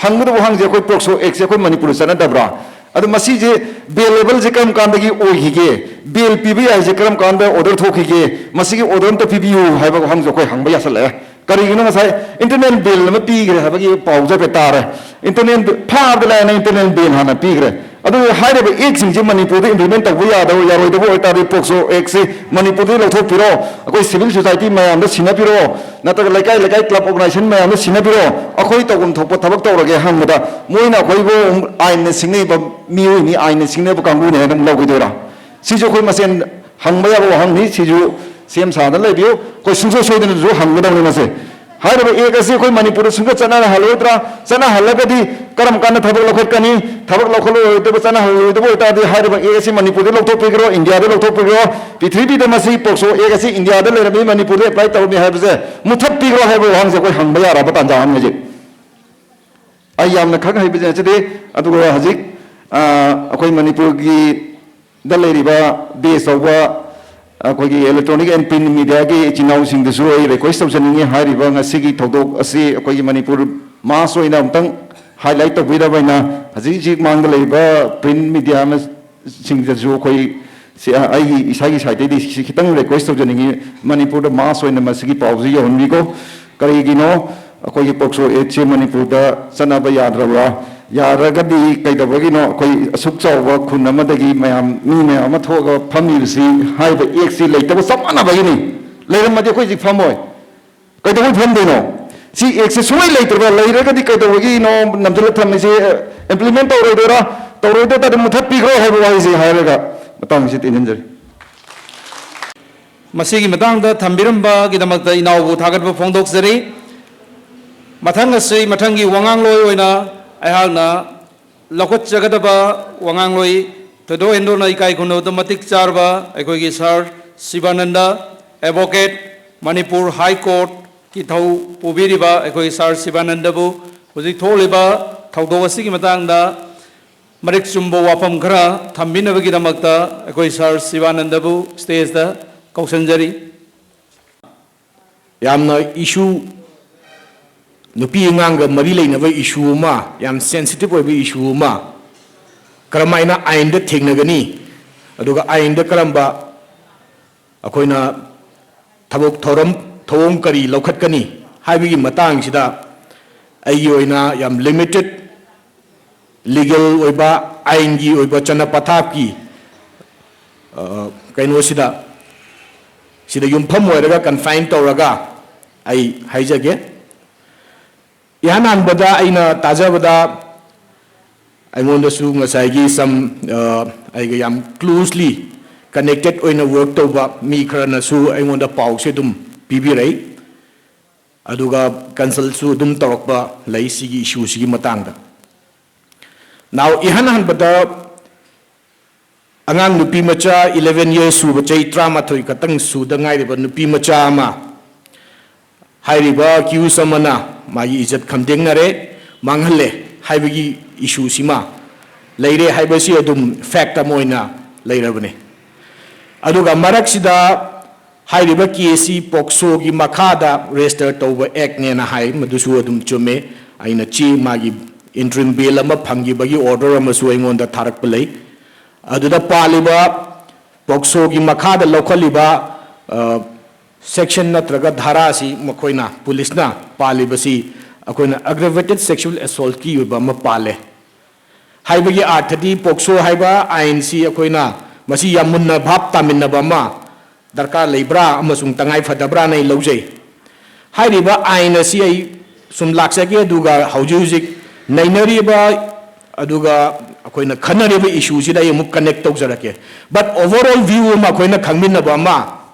ꯍꯪꯒꯗꯕ ꯋꯥꯍꯪꯁꯦ, ꯑꯩꯈꯣꯏ POCSO Actꯁꯦ ꯑꯩꯈꯣꯏ ꯃꯅꯤꯄꯨꯔꯗ ꯆꯠꯅꯗꯕ꯭ꯔꯥ? ꯑꯗꯣ ꯃꯁꯤꯁꯦ bail ꯂꯦꯕꯦꯜꯁꯦ ꯀꯔꯝ ꯀꯥꯟꯗꯒꯤ ꯑꯣꯏꯈꯤꯒꯦ? Bail ꯄꯤꯕ ꯌꯥꯏꯁꯦ ꯀꯔꯝ ꯀꯥꯟꯗ order ꯊꯣꯛꯈꯤꯒꯦ? ꯃꯁꯤꯒꯤ order ꯑꯝꯇ ꯄꯤꯕꯤꯌꯨ ꯍꯥꯏꯕ ꯋꯥꯍꯪꯁꯦ ꯑꯩꯈꯣꯏ ꯍꯪꯕ ꯌꯥꯁꯜꯂꯛꯑꯦ꯫ ꯀꯔꯤꯒꯤꯅꯣ? ꯉꯁꯥꯏ internal bail ꯑꯃ ꯄꯤꯈ꯭ꯔꯦ ꯍꯥꯏꯕꯒꯤ ꯄꯥꯎꯁꯦ ꯍꯥꯏꯐꯦꯠ ꯇꯥꯔꯦ꯫ Internal bail, ꯐꯥꯕꯗ ꯂꯥꯏꯅ internal bail ꯍꯥꯟꯅ ꯄꯤꯈ꯭ꯔꯦ꯫ ꯑꯗꯨ ꯍꯥꯏꯔꯤꯕ actꯁꯤꯡꯁꯦ ꯃꯅꯤꯄꯨꯔꯗ implement ꯇꯧꯕ ꯌꯥꯗꯕ, ꯌꯥꯔꯣꯏꯗꯕ ꯑꯣꯏꯇꯥꯔꯗꯤ POCSO Actꯁꯦ ꯃꯅꯤꯄꯨꯔꯗꯒꯤ ꯂꯧꯊꯣꯛꯄꯤꯔꯣ, ꯑꯩꯈꯣꯏ civil society ꯃꯌꯥꯝꯗ ꯁꯤꯟꯅꯕꯤꯔꯣ, ꯅꯠꯇ꯭ꯔꯒ ꯂꯩꯀꯥꯏ ꯂꯩꯀꯥꯏ club organization ꯃꯌꯥꯝꯗ ꯁꯤꯟꯅꯕꯤꯔꯣ, ꯑꯩꯈꯣꯏ ꯇꯧꯐꯝ ꯊꯣꯛꯄ ꯊꯕꯛ ꯇꯧꯔꯒꯦ ꯍꯪꯕꯗ ꯃꯣꯏꯅ ꯑꯩꯈꯣꯏꯕꯨ ꯑꯥꯏꯟꯅ ꯁꯤꯡꯅꯕ ꯃꯤꯑꯣꯏꯅꯤ, ꯑꯥꯏꯟꯅ ꯁꯤꯡꯅꯕ ꯀꯥꯡꯕꯨꯅꯤ ꯍꯥꯏꯅ ꯑꯃꯨꯛ ꯂꯧꯈꯤꯗꯣꯏꯔꯥ? ꯁꯤꯁꯨ ꯑꯩꯈꯣꯏ ꯃꯁꯦꯟ ꯍꯪꯕ ꯌꯥꯕ ꯋꯥꯍꯪꯅꯤ꯫ ꯁꯤꯁꯨ ꯁꯦꯝ ꯁꯥꯗꯅ ꯂꯩꯕꯤꯌꯨ, ꯑꯩꯈꯣꯏ ꯁꯨꯡꯁꯣꯏ ꯁꯣꯏꯗꯅꯁꯨ ꯍꯪꯒꯗꯕꯅꯤ ꯃꯁꯦ꯫ ꯍꯥꯏꯔꯤꯕ act ꯑꯁꯤ ꯑꯩꯈꯣꯏ ꯃꯅꯤꯄꯨꯔꯗ ꯁꯨꯡꯆꯠ ꯆꯠꯅꯍꯜꯂꯣꯏꯗ꯭ꯔꯥ? ꯆꯠꯅꯍꯜꯂꯒꯗꯤ ꯀꯔꯝ ꯀꯥꯟꯗ ꯊꯕꯛ ꯂꯧꯈꯠꯀꯅꯤ? ꯊꯕꯛ ꯂꯧꯈꯠꯂꯣꯏꯗꯕ, ꯆꯠꯅꯍꯜꯂꯣꯏꯗꯕ ꯑꯣꯏꯇꯥꯔꯗꯤ ꯍꯥꯏꯔꯤꯕ act ꯑꯁꯤ ꯃꯅꯤꯄꯨꯔꯗ ꯂꯧꯊꯣꯛꯄꯤꯈ꯭ꯔꯣ, ꯏꯟꯗꯤꯌꯥꯗ ꯂꯧꯊꯣꯛꯄꯤꯈ꯭ꯔꯣ, ꯄ꯭ꯔꯤꯊꯤꯕꯤꯗ ꯃꯁꯤ POCSO Act ꯑꯁꯤ ꯏꯟꯗꯤꯌꯥꯗ ꯂꯩꯔꯝꯃꯤ, ꯃꯅꯤꯄꯨꯔꯗ apply ꯇꯧꯔꯝꯃꯤ ꯍꯥꯏꯕꯁꯦ ꯃꯨꯊꯠꯄꯤꯈ꯭ꯔꯣ ꯍꯥꯏꯕ ꯋꯥꯍꯪꯁꯦ ꯑꯩꯈꯣꯏ ꯍꯪꯕ ꯌꯥꯔꯕ ꯇꯥꯟꯖꯥ ꯑꯃꯅꯤ ꯍꯧꯖꯤꯛ꯫ ꯑꯩ ꯌꯥꯝꯅ ꯈꯪ ꯍꯩꯕꯁꯦ ꯅꯠꯆꯗꯦ, ꯑꯗꯨꯒ ꯍꯧꯖꯤꯛ, ꯑ, ꯑꯩꯈꯣꯏ ꯃꯅꯤꯄꯨꯔꯒꯤꯗ ꯂꯩꯔꯤꯕ base ꯇꯧꯕ ꯑꯩꯈꯣꯏꯒꯤ electronic and print mediaꯒꯤ ꯏꯆꯤꯟ ꯏꯅꯥꯎꯁꯤꯡꯗꯁꯨ ꯑꯩ request ꯇꯧꯖꯅꯤꯡꯉꯤ, ꯍꯥꯏꯔꯤꯕ ꯉꯁꯤꯒꯤ ꯊꯧꯗꯣꯛ ꯑꯁꯤ ꯑꯩꯈꯣꯏꯒꯤ ꯃꯅꯤꯄꯨꯔ mass ꯑꯣꯏꯅ ꯑꯃꯨꯛꯇꯪ highlight ꯇꯧꯕꯤꯅꯕ ꯑꯩꯅ ꯍꯧꯖꯤꯛ ꯍꯧꯖꯤꯛ ꯃꯥꯡꯗ ꯂꯩꯔꯤꯕ print media ꯑꯃ ꯁꯤꯡꯗꯁꯨ ꯑꯩꯈꯣꯏ ꯁꯤ, ꯑ, ꯑꯩꯒꯤ ꯏꯁꯥꯒꯤ sideꯇꯩꯗꯤ ꯁꯤ ꯈꯤꯇꯪ request ꯇꯧꯖꯅꯤꯡꯉꯤ, ꯃꯅꯤꯄꯨꯔꯗ mass ꯑꯣꯏꯅ ꯃꯁꯤꯒꯤ ꯄꯥꯎꯁꯤ ꯌꯧꯍꯟꯕꯤꯀꯣ꯫ ꯀꯔꯤꯒꯤꯅꯣ ꯑꯩꯈꯣꯏꯒꯤ POCSO Actꯁꯦ ꯃꯅꯤꯄꯨꯔꯗ ꯆꯠꯅꯕ ꯌꯥꯗ꯭ꯔꯕ꯭ꯔꯥ? ꯌꯥꯔꯒꯗꯤ ꯀꯩꯗꯧꯕꯒꯤꯅꯣ ꯑꯩꯈꯣꯏ ꯑꯁꯨꯛ ꯆꯥꯎꯕ ꯈꯨꯟ ꯑꯃꯗꯒꯤ ꯃꯌꯥꯝ, ꯃꯤ ꯃꯌꯥꯝ ꯑꯃ ꯊꯣꯛꯑꯒ ꯐꯝꯃꯤꯕꯁꯤ? ꯍꯥꯏꯔꯤꯕ Actꯁꯤ ꯂꯩꯇꯕ ꯆꯞ ꯃꯥꯟꯅꯕꯒꯤꯅꯤ꯫ ꯂꯩꯔꯝꯃꯗꯤ ꯑꯩꯈꯣꯏ ꯍꯧꯖꯤꯛ ꯐꯝꯃꯣꯏ꯫ ꯀꯩꯗꯧꯕꯩ ꯐꯝꯗꯣꯏꯅꯣ? ꯁꯤ Actꯁꯦ ꯁꯨꯡꯂꯩ ꯂꯩꯇ꯭ꯔꯕ, ꯂꯩꯔꯒꯗꯤ ꯀꯩꯗꯧꯕꯒꯤꯅꯣ ꯅꯝꯁꯤꯜꯂ ꯊꯝꯃꯤꯁꯦ? Implement ꯇꯧꯔꯣꯏꯗꯣꯏꯔꯥ? ꯇꯧꯔꯣꯏꯗ ꯇꯥꯔꯗꯤ ꯃꯨꯊꯠꯄꯤꯈ꯭ꯔꯣ ꯍꯥꯏꯕ ꯋꯥꯍꯩꯁꯦ ꯍꯥꯏꯔꯒ ꯃꯇꯥꯡꯁꯤ ꯇꯦꯟꯍꯟꯖꯔꯤ꯫ ꯃꯁꯤꯒꯤ ꯃꯇꯥꯡꯗ ꯊꯝꯕꯤꯔꯝꯕꯒꯤꯗꯃꯛꯇ ꯏꯅꯥꯎꯕꯨ ꯊꯥꯒꯠꯄ ꯐꯣꯡꯗꯣꯛꯆꯔꯤ꯫ ꯃꯊꯪ ꯑꯁꯤ, ꯃꯊꯪꯒꯤ ꯋꯥꯉꯥꯡꯂꯣꯏ ꯑꯣꯏꯅ ꯑꯩꯍꯥꯛꯅ ꯂꯧꯈꯠꯆꯒꯗꯕ ꯋꯥꯉꯥꯡꯂꯣꯏ, ꯊꯣꯏꯗꯣꯛ ꯍꯦꯟꯗꯣꯛꯅ ꯏꯀꯥꯏ ꯈꯨꯝꯅꯕꯗ ꯃꯇꯤꯛ ꯆꯥꯔꯕ ꯑꯩꯈꯣꯏꯒꯤ Sir Sivananda, Advocate, Manipur High Courtꯀꯤ ꯊꯧ ꯄꯨꯕꯤꯔꯤꯕ ꯑꯩꯈꯣꯏꯒꯤ Sir ꯁꯤꯕꯥꯅꯟꯗꯕꯨ ꯍꯧꯖꯤꯛ ꯊꯣꯛꯂꯤꯕ ꯊꯧꯗꯣꯛ ꯑꯁꯤꯒꯤ ꯃꯇꯥꯡꯗ ꯃꯔꯤꯛ ꯆꯨꯝꯕ ꯋꯥꯐꯝ ꯈꯔ ꯊꯝꯕꯤꯅꯕꯒꯤꯗꯃꯛꯇ ꯑꯩꯈꯣꯏ Sir ꯁꯤꯕꯥꯅꯟꯗꯕꯨ stageꯇ ꯀꯧꯁꯤꯟꯖꯔꯤ꯫ ꯌꯥꯝꯅ issue, ꯅꯨꯄꯤ ꯑꯉꯥꯡꯒ ꯃꯔꯤ ꯂꯩꯅꯕ issue ꯑꯃ, ꯌꯥꯝ sensitive ꯑꯣꯏꯕ issue ꯑꯃ, ꯀꯔꯝꯍꯥꯏꯅ ꯑꯥꯏꯟꯗ ꯊꯦꯡꯅꯒꯅꯤ, ꯑꯗꯨꯒ ꯑꯥꯏꯟꯗ ꯀꯔꯝꯕ ꯑꯩꯈꯣꯏꯅ ꯊꯕꯛ ꯊꯧꯔꯝ, ꯊꯧꯑꯣꯡ ꯀꯔꯤ ꯂꯧꯈꯠꯀꯅꯤ ꯍꯥꯏꯕꯒꯤ ꯃꯇꯥꯡꯁꯤꯗ ꯑꯩꯒꯤ ꯑꯣꯏꯅ ꯌꯥꯝ limited legal ꯑꯣꯏꯕ, ꯑꯥꯏꯟꯒꯤ ꯑꯣꯏꯕ ꯆꯠꯅ ꯄꯊꯥꯞꯀꯤ, ꯑ, ꯀꯩꯅꯣꯁꯤꯗ, ꯁꯤꯗ ꯌꯨꯝꯐꯝ ꯑꯣꯏꯔꯒ, confine ꯇꯧꯔꯒ ꯑꯩ ꯍꯥꯏꯖꯒꯦ꯫ ꯏꯍꯥꯟ ꯍꯥꯟꯕꯗ ꯑꯩꯅ ꯇꯥꯖꯕꯗ, ꯑꯩꯉꯣꯟꯗꯁꯨ ꯉꯁꯥꯏꯒꯤ some, ꯑ, ꯑꯩꯒ ꯌꯥꯝ closely connected ꯑꯣꯏꯅ work ꯇꯧꯕ ꯃꯤ ꯈꯔꯅꯁꯨ ꯑꯩꯉꯣꯟꯗ ꯄꯥꯎꯁꯦ ꯑꯗꯨꯝ ꯄꯤꯕꯤꯔꯛꯏ, ꯑꯗꯨꯒ consultꯁꯨ ꯑꯗꯨꯝ ꯇꯧꯔꯛꯄ ꯂꯩ ꯁꯤꯒꯤ issueꯁꯤꯒꯤ ꯃꯇꯥꯡꯗ꯫ Now, ꯏꯍꯥꯟ ꯍꯥꯟꯕꯗ ꯑꯉꯥꯡ ꯅꯨꯄꯤ ꯃꯆꯥ eleven years ꯁꯨꯕ, ꯆꯍꯤ ꯇꯔꯥꯃꯥꯊꯣꯏ ꯈꯛꯇꯪ ꯁꯨꯗ ꯉꯥꯏꯔꯤꯕ ꯅꯨꯄꯤ ꯃꯆꯥ ꯑꯃ, ꯍꯥꯏꯔꯤꯕ accused ꯑꯃꯅ ꯃꯥꯒꯤ ꯏꯖꯠ ꯈꯝꯗꯦꯡꯅꯔꯦ, ꯃꯥꯡꯍꯜꯂꯦ ꯍꯥꯏꯕꯒꯤ issueꯁꯤꯃ ꯂꯩꯔꯦ ꯍꯥꯏꯕꯁꯤ ꯑꯗꯨꯝ fact ꯑꯃ ꯑꯣꯏꯅ ꯂꯩꯔꯕꯅꯦ꯫ ꯑꯗꯨꯒ ꯃꯔꯛꯁꯤꯗ ꯍꯥꯏꯔꯤꯕ ꯀꯦꯁꯁꯤ ꯄꯣꯛꯁꯣꯒꯤ ꯃꯈꯥꯗ ꯔꯦꯖꯤꯁꯇꯔ ꯇꯧꯕ ꯑꯦꯛꯅꯦꯅ ꯍꯥꯏ, ꯃꯗꯨꯁꯨ ꯑꯗꯨꯝ ꯆꯨꯝꯃꯦ꯫ ꯑꯩꯅ ꯆꯦ ꯃꯥꯒꯤ ꯏꯟꯇꯔꯤꯝ ꯕꯦꯜ ꯑꯃ ꯐꯪꯈꯤꯕꯒꯤ ꯑꯣꯔꯗꯔ ꯑꯃꯁꯨ ꯑꯩꯉꯣꯟꯗ ꯊꯥꯔꯛꯄ ꯂꯩ꯫ ꯑꯗꯨꯗ ꯄꯥꯜꯂꯤꯕ ꯄꯣꯛꯁꯣꯒꯤ ꯃꯈꯥꯗ ꯂꯧꯈꯠꯂꯤꯕ, ꯑ, ꯁꯦꯛꯁꯟ ꯅꯠꯇ꯭ꯔꯒ ꯙꯥꯔꯥꯁꯤ ꯃꯈꯣꯏꯅ, ꯄꯨꯂꯤꯁꯅ ꯄꯥꯜꯂꯤꯕꯁꯤ ꯑꯩꯈꯣꯏꯅ ꯑꯦꯒ꯭ꯔꯦꯚꯦꯇꯦꯠ ꯁꯦꯛꯁꯨꯋꯦꯜ ꯑꯦꯁꯣꯜꯠꯀꯤ ꯑꯣꯏꯕ ꯑꯃ ꯄꯥꯜꯂꯦ꯫ ꯍꯥꯏꯕꯒꯤ ꯑꯥꯔꯊꯗꯤ ꯄꯣꯛꯁꯣ ꯍꯥꯏꯕ ꯑꯥꯏꯟꯁꯤ ꯑꯩꯈꯣꯏꯅ ꯃꯁꯤ ꯌꯥꯝ ꯃꯨꯟꯅ ꯚꯥꯞ ꯇꯥꯃꯤꯟꯅꯕ ꯑꯃ ꯗꯔꯀꯥꯔ ꯂꯩꯕ꯭ꯔꯥ ꯑꯃꯁꯨꯡ ꯇꯉꯥꯏ ꯐꯗꯕ꯭ꯔꯥꯅ ꯑꯩ ꯂꯧꯖꯩ꯫ ꯍꯥꯏꯔꯤꯕ ꯑꯥꯏꯟ ꯑꯁꯤ ꯑꯩ ꯁꯨꯝ ꯂꯥꯛꯆꯒꯦ, ꯑꯗꯨꯒ ꯍꯧꯖꯤꯛ ꯍꯧꯖꯤꯛ ꯅꯩꯅꯔꯤꯕ, ꯑꯗꯨꯒ ꯑꯩꯈꯣꯏꯅ ꯈꯟꯅꯔꯤꯕ ꯏꯁꯨꯁꯤꯗ ꯑꯩ ꯑꯃꯨꯛ ꯀꯅꯦꯛ ꯇꯧꯖꯔꯛꯀꯦ꯫ But overall view ꯑꯃ ꯑꯩꯈꯣꯏꯅ ꯈꯪꯃꯤꯟꯅꯕ ꯑꯃ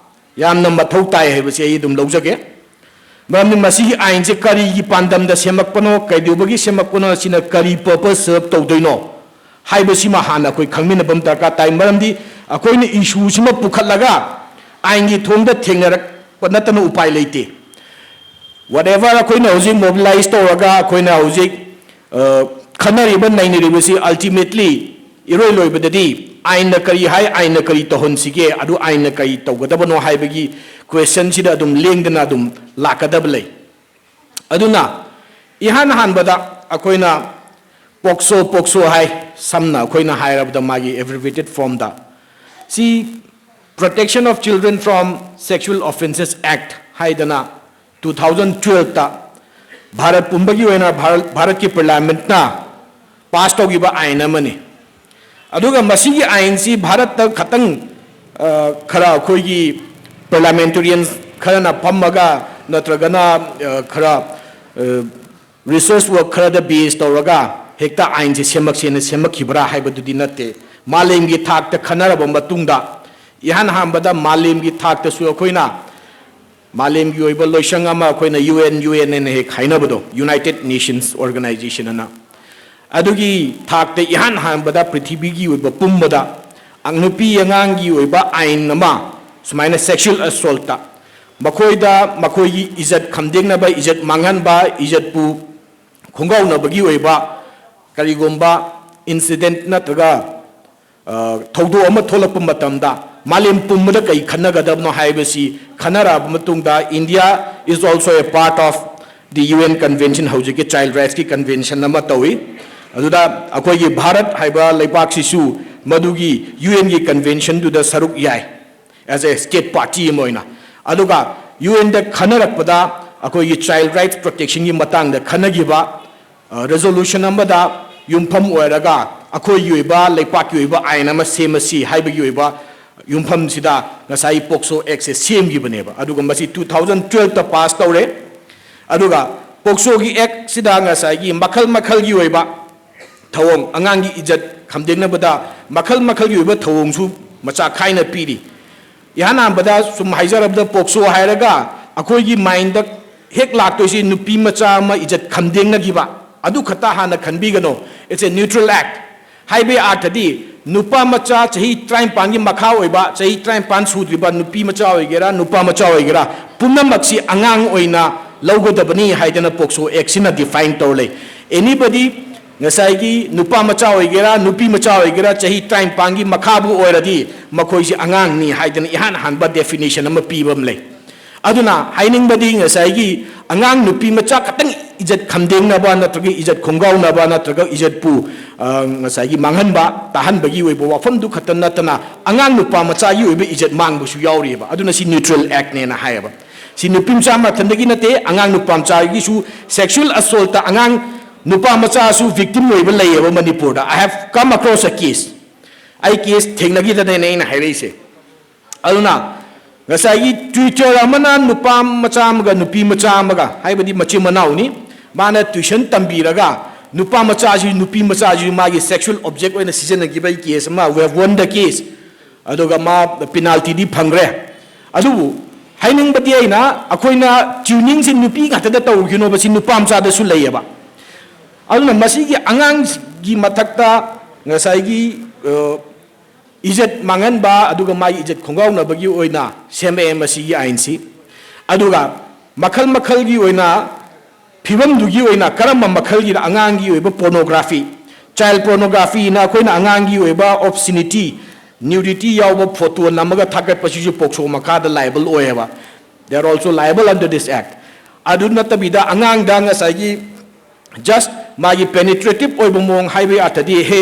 ꯌꯥꯝꯅ ꯃꯊꯧ ꯇꯥꯏ ꯍꯥꯏꯕꯁꯤ ꯑꯩ ꯑꯗꯨꯝ ꯂꯧꯖꯒꯦ꯫ ꯃꯔꯝꯗꯤ ꯃꯁꯤꯒꯤ ꯑꯥꯏꯟꯁꯦ ꯀꯔꯤꯒꯤ ꯄꯥꯟꯗꯝꯗ ꯁꯦꯝꯃꯛꯄꯅꯣ, ꯀꯩꯗꯧꯕꯒꯤ ꯁꯦꯝꯃꯛꯄꯅꯣ, ꯁꯤꯅ ꯀꯔꯤ purpose serve ꯇꯧꯗꯣꯏꯅꯣ ꯍꯥꯏꯕꯁꯤꯃ ꯍꯥꯟꯅ ꯑꯩꯈꯣꯏ ꯈꯪꯃꯤꯟꯅꯕ ꯑꯃ ꯗꯔꯀꯥꯔ ꯇꯥꯏ꯫ ꯃꯔꯝꯗꯤ ꯑꯩꯈꯣꯏꯅ ꯏꯁꯨꯁꯤꯃ ꯄꯨꯈꯠꯂꯒ ꯑꯥꯏꯟꯒꯤ ꯊꯣꯡꯗ ꯊꯦꯡꯅꯔꯛꯄ ꯅꯠꯇꯅ ꯎꯄꯥꯏ ꯂꯩꯇꯦ꯫ Whatever ꯑꯩꯈꯣꯏꯅ ꯍꯧꯖꯤꯛ mobilize ꯇꯧꯔꯒ ꯑꯩꯈꯣꯏꯅ ꯍꯧꯖꯤꯛ, ꯑ, ꯈꯟꯅꯔꯤꯕ ꯅꯩꯅꯔꯤꯕꯁꯤ ultimately ꯏꯔꯣꯏ ꯂꯣꯏꯕꯗꯗꯤ ꯑꯥꯏꯟꯅ ꯀꯔꯤ ꯍꯥꯏ, ꯑꯥꯏꯟꯅ ꯀꯔꯤ ꯇꯧꯍꯟꯁꯤꯒꯦ, ꯑꯗꯨ ꯑꯥꯏꯟꯅ ꯀꯔꯤ ꯇꯧꯒꯗꯕꯅꯣ ꯍꯥꯏꯕꯒꯤ questionꯁꯤꯗ ꯑꯗꯨꯝ ꯂꯦꯡꯗꯅ ꯑꯗꯨꯝ ꯂꯥꯛꯀꯗꯕ ꯂꯩ꯫ ꯑꯗꯨꯅ ꯏꯍꯥꯟ ꯍꯥꯟꯕꯗ ꯑꯩꯈꯣꯏꯅ ꯄꯣꯛꯁꯣ, ꯄꯣꯛꯁꯣ ꯍꯥꯏ, ꯁꯝꯅ ꯑꯩꯈꯣꯏꯅ ꯍꯥꯏꯔꯕꯗ ꯃꯥꯒꯤ abbreviated formꯗ, ꯁꯤ Protection of Children from Sexual Offences Act ꯍꯥꯏꯗꯅ two thousand twelveꯇ ꯚꯥꯔꯠ ꯄꯨꯝꯕꯒꯤ ꯑꯣꯏꯅ ꯚꯥꯔꯠ, ꯚꯥꯔꯠꯀꯤ ꯄꯥꯔꯂꯤꯌꯥꯃꯦꯟꯠꯅ ꯄꯥꯁ ꯇꯧꯈꯤꯕ ꯑꯥꯏꯟ ꯑꯃꯅꯤ꯫ ꯑꯗꯨꯒ ꯃꯁꯤꯒꯤ ꯑꯥꯏꯟꯁꯤ ꯚꯥꯔꯠꯇ ꯈꯇꯪ, ꯑ, ꯈꯔ ꯑꯩꯈꯣꯏꯒꯤ parliamentarians ꯈꯔꯅ ꯐꯝꯃꯒ ꯅꯠꯇ꯭ꯔꯒꯅ, ꯑ, ꯈꯔ, ꯑ, research work ꯈꯔꯗ base ꯇꯧꯔꯒ ꯍꯦꯛꯇ ꯑꯥꯏꯟꯁꯤ ꯁꯦꯝꯃꯛꯁꯦꯅ ꯁꯦꯝꯃꯛꯈꯤꯕ꯭ꯔꯥ ꯍꯥꯏꯕꯗꯨꯗꯤ ꯅꯠꯇꯦ꯫ ꯃꯥꯂꯦꯝꯒꯤ ꯊꯥꯛꯇ ꯈꯟꯅꯔꯕ ꯃꯇꯨꯡꯗ ꯏꯍꯥꯟ ꯍꯥꯟꯕꯗ ꯃꯥꯂꯦꯝꯒꯤ ꯊꯥꯛꯇꯁꯨ ꯑꯩꯈꯣꯏꯅ ꯃꯥꯂꯦꯝꯒꯤ ꯑꯣꯏꯕ ꯂꯣꯏꯁꯪ ꯑꯃ ꯑꯩꯈꯣꯏꯅ UN, UN ꯍꯥꯏꯅ ꯍꯦꯛ ꯍꯥꯏꯅꯕꯗꯣ, United Nations Organization ꯑꯅ, ꯑꯗꯨꯒꯤ ꯊꯥꯛꯇ ꯏꯍꯥꯟ ꯍꯥꯟꯕꯗ ꯄ꯭ꯔꯤꯊꯤꯕꯤꯒꯤ ꯑꯣꯏꯕ ꯄꯨꯝꯕꯗ ꯑ-, ꯅꯨꯄꯤ ꯑꯉꯥꯡꯒꯤ ꯑꯣꯏꯕ ꯑꯥꯏꯟ ꯑꯃ ꯁꯨꯃꯥꯏꯅ sexual assaultꯇ ꯃꯈꯣꯏꯗ ꯃꯈꯣꯏꯒꯤ ꯏꯖꯠ ꯈꯝꯗꯦꯡꯅꯕ, ꯏꯖꯠ ꯃꯥꯡꯍꯟꯕ, ꯏꯖꯠꯄꯨ ꯈꯣꯡꯒꯥꯎꯅꯕꯒꯤ ꯑꯣꯏꯕ ꯀꯔꯤꯒꯨꯝꯕ incident ꯅꯠꯇ꯭ꯔꯒ, ꯑ, ꯊꯧꯗꯣꯛ ꯑꯃ ꯊꯣꯛꯂꯛꯄ ꯃꯇꯝꯗ ꯃꯥꯂꯦꯝ ꯄꯨꯝꯕꯗ ꯀꯩ ꯈꯟꯅꯒꯗꯕꯅꯣ ꯍꯥꯏꯕꯁꯤ ꯈꯟꯅꯔꯛꯑꯕ ꯃꯇꯨꯡꯗ, India is also a part of the U N convention, ꯍꯧꯖꯤꯛꯀꯤ child rightsꯀꯤ convention ꯑꯃ ꯇꯧꯏ꯫ ꯑꯗꯨꯗ ꯑꯩꯈꯣꯏꯒꯤ ꯚꯥꯔꯠ ꯍꯥꯏꯕ ꯂꯩꯕꯥꯛꯁꯤꯁꯨ ꯃꯗꯨꯒꯤ U Nꯒꯤ conventionꯗꯨꯗ ꯁꯔꯨꯛ ꯌꯥꯏ, as a state party ꯑꯃ ꯑꯣꯏꯅ꯫ ꯑꯗꯨꯒ U Nꯗ ꯈꯟꯅꯔꯛꯄꯗ ꯑꯩꯈꯣꯏꯒꯤ child rights protectionꯒꯤ ꯃꯇꯥꯡꯗ ꯈꯟꯅꯈꯤꯕ ꯑ, resolution ꯑꯃꯗ ꯌꯨꯝꯐꯝ ꯑꯣꯏꯔꯒ ꯑꯩꯈꯣꯏꯒꯤ ꯑꯣꯏꯕ ꯂꯩꯄꯥꯛꯀꯤ ꯑꯣꯏꯕ ꯑꯥꯏꯟ ꯑꯃ ꯁꯦꯝꯃꯁꯤ ꯍꯥꯏꯕꯒꯤ ꯑꯣꯏꯕ ꯌꯨꯝꯐꯝꯁꯤꯗ ꯉꯁꯥꯏ POCSO Actꯁꯦ ꯁꯦꯝꯈꯤꯕꯅꯦꯕ꯫ ꯑꯗꯨꯒ ꯃꯁꯤ two thousand twelveꯇ pass ꯇꯧꯔꯦ꯫ ꯑꯗꯨꯒ POCSOꯒꯤ Actꯁꯤꯗ ꯉꯁꯥꯏꯒꯤ ꯃꯈꯜ ꯃꯈꯜꯒꯤ ꯑꯣꯏꯕ ꯊꯧꯑꯣꯡ, ꯑꯉꯥꯡꯒꯤ ꯏꯖꯠ ꯈꯝꯗꯦꯡꯅꯕꯗ ꯃꯈꯜ ꯃꯈꯜꯒꯤ ꯑꯣꯏꯕ ꯊꯧꯑꯣꯡꯁꯨ ꯃꯆꯥ ꯈꯥꯏꯅ ꯄꯤꯔꯤ꯫ ꯏꯍꯥꯟ ꯍꯥꯟꯕꯗ ꯁꯨꯝ ꯍꯥꯏꯖꯔꯕꯗ, POCSO ꯍꯥꯏꯔꯒ ꯑꯩꯈꯣꯏꯒꯤ mindꯗ ꯍꯦꯛ ꯂꯥꯛꯇꯣꯏꯁꯤ ꯅꯨꯄꯤ ꯃꯆꯥ ꯑꯃ ꯏꯖꯠ ꯈꯝꯗꯦꯡꯅꯈꯤꯕ, ꯑꯗꯨ ꯈꯛꯇ ꯍꯥꯟꯅ ꯈꯟꯕꯤꯒꯅꯣ꯫ It's a neutral act꯫ ꯍꯥꯏꯕꯒꯤ ꯑꯥꯔꯊꯗꯤ, ꯅꯨꯄꯥ ꯃꯆꯥ ꯆꯍꯤ ꯇꯔꯥꯅꯤꯄꯥꯟꯒꯤ ꯃꯈꯥ ꯑꯣꯏꯕ, ꯆꯍꯤ ꯇꯔꯥꯅꯤꯄꯥꯟ ꯁꯨꯗ꯭ꯔꯤꯕ ꯅꯨꯄꯤ ꯃꯆꯥ ꯑꯣꯏꯒꯦꯔꯥ, ꯅꯨꯄꯥ ꯃꯆꯥ ꯑꯣꯏꯒꯦꯔꯥ, ꯄꯨꯝꯅꯃꯛꯁꯤ ꯑꯉꯥꯡ ꯑꯣꯏꯅ ꯂꯧꯒꯗꯕꯅꯤ ꯍꯥꯏꯗꯅ POCSO Actꯁꯤꯅ define ꯇꯧꯔ ꯂꯩ꯫ Anybody, ꯉꯁꯥꯏꯒꯤ ꯅꯨꯄꯥ ꯃꯆꯥ ꯑꯣꯏꯒꯦꯔꯥ, ꯅꯨꯄꯤ ꯃꯆꯥ ꯑꯣꯏꯒꯦꯔꯥ, ꯆꯍꯤ ꯇꯔꯥꯅꯤꯄꯥꯟꯒꯤ ꯃꯈꯥꯕꯨ ꯑꯣꯏꯔꯗꯤ ꯃꯈꯣꯏꯁꯤ ꯑꯉꯥꯡꯅꯤ ꯍꯥꯏꯗꯅ ꯏꯍꯥꯟ ꯍꯥꯟꯕ definition ꯑꯃ ꯄꯤꯕ ꯑꯃ ꯂꯩ꯫ ꯑꯗꯨꯅ ꯍꯥꯏꯅꯤꯡꯕꯗꯤ, ꯉꯁꯥꯏꯒꯤ ꯑꯉꯥꯡ ꯅꯨꯄꯤ ꯃꯆꯥ ꯈꯛꯇꯪ ꯏꯖꯠ ꯈꯝꯗꯦꯡꯅꯕ ꯅꯠꯇ꯭ꯔꯒ ꯏꯖꯠ ꯈꯣꯡꯒꯥꯎꯅꯕ ꯅꯠꯇ꯭ꯔꯒ ꯏꯖꯠꯄꯨ, ꯑ, ꯉꯁꯥꯏꯒꯤ ꯃꯥꯡꯍꯟꯕ, ꯇꯥꯍꯟꯕꯒꯤ ꯑꯣꯏꯕ ꯋꯥꯐꯝꯗꯨ ꯈꯛꯇ ꯅꯠꯇꯅ, ꯑꯉꯥꯡ ꯅꯨꯄꯥ ꯃꯆꯥꯒꯤ ꯑꯣꯏꯕ ꯏꯖꯠ ꯃꯥꯡꯕꯁꯨ ꯌꯥꯎꯔꯤꯑꯕ꯫ ꯑꯗꯨꯅ ꯁꯤ neutral actꯅꯦꯅ ꯍꯥꯏꯌꯦꯕ꯫ ꯁꯤ ꯅꯨꯄꯤ ꯃꯆꯥ ꯃꯊꯟꯗꯒꯤ ꯅꯠꯇꯦ, ꯑꯉꯥꯡ ꯅꯨꯄꯥ ꯃꯆꯥꯒꯤꯁꯨ sexual assaultꯇ ꯑꯉꯥꯡ ꯅꯨꯄꯥ ꯃꯆꯥꯁꯨ victim ꯑꯣꯏꯕ ꯂꯩꯌꯦꯕ ꯃꯅꯤꯄꯨꯔꯗ꯫ I have come across a case꯫ ꯑꯩ case ꯊꯦꯡꯅꯈꯤꯗꯅꯅꯦ ꯑꯩꯅ ꯍꯥꯏꯔꯛꯏꯁꯦ꯫ ꯑꯗꯨꯅ ꯉꯁꯥꯏꯒꯤ teacher ꯑꯃꯅ ꯅꯨꯄꯥ ꯃꯆꯥ ꯑꯃꯒ ꯅꯨꯄꯤ ꯃꯆꯥ ꯑꯃꯒ, ꯍꯥꯏꯕꯗꯤ ꯃꯆꯤꯟ ꯃꯅꯥꯎꯅꯤ, ꯃꯥꯅ tuition ꯇꯝꯕꯤꯔꯒ ꯅꯨꯄꯥ ꯃꯆꯥꯁꯤ, ꯅꯨꯄꯤ ꯃꯆꯥꯁꯤ ꯃꯥꯒꯤ sexual object ꯑꯣꯏꯅ ꯁꯤꯖꯤꯟꯅꯈꯤꯕꯒꯤ case ꯑꯃ, we have won the case꯫ ꯑꯗꯨꯒ ꯃꯥ penaltyꯗꯤ ꯐꯪꯈ꯭ꯔꯦ꯫ ꯑꯗꯨꯕꯨ ꯍꯥꯏꯅꯤꯡꯕꯗꯤ ꯑꯩꯅ, ꯑꯩꯈꯣꯏꯅ tuningꯁꯤ ꯅꯨꯄꯤ ꯉꯥꯛꯇꯗ ꯇꯧꯈꯤꯅꯣꯕ, ꯁꯤ ꯅꯨꯄꯥ ꯃꯆꯥꯗꯁꯨ ꯂꯩꯌꯦꯕ꯫ ꯑꯗꯨꯅ ꯃꯁꯤꯒꯤ ꯑꯉꯥꯡꯒꯤ ꯃꯊꯛꯇ ꯉꯁꯥꯏꯒꯤ, ꯑ, ꯏꯖꯠ ꯃꯥꯡꯍꯟꯕ ꯑꯗꯨꯒ ꯃꯥꯒꯤ ꯏꯖꯠ ꯈꯣꯡꯒꯥꯎꯅꯕꯒꯤ ꯑꯣꯏꯅ ꯁꯦꯝꯃꯛꯑꯦ ꯃꯁꯤꯒꯤ ꯑꯥꯏꯟꯁꯤ꯫ ꯑꯗꯨꯒ ꯃꯈꯜ ꯃꯈꯜꯒꯤ ꯑꯣꯏꯅ ꯐꯤꯕꯝꯗꯨꯒꯤ ꯑꯣꯏꯅ ꯀꯔꯝꯕ ꯃꯈꯜꯒꯤꯅ ꯑꯉꯥꯡꯒꯤ ꯑꯣꯏꯕ pornography, child pornographyꯅ ꯑꯩꯈꯣꯏꯅ ꯑꯉꯥꯡꯒꯤ ꯑꯣꯏꯕ obscenity, Nudity ꯌꯥꯎꯕ ꯐꯣꯇꯣ ꯅꯝꯃꯒ ꯊꯥꯒꯠꯄꯁꯤꯁꯨ ꯄꯣꯛꯁꯣ ꯃꯈꯥꯗ liable ꯑꯣꯏꯌꯦꯕ꯫ They are also liable under this act. ꯑꯗꯨ ꯅꯠꯇꯕꯤꯗ ꯑꯉꯥꯡꯗ ꯉꯁꯥꯏꯒꯤ just ꯃꯥꯒꯤ penetrative ꯑꯣꯏꯕ ꯃꯑꯣꯡ ꯍꯥꯏꯕꯒꯤ ꯑꯥꯔꯊꯗꯤ ꯍꯦ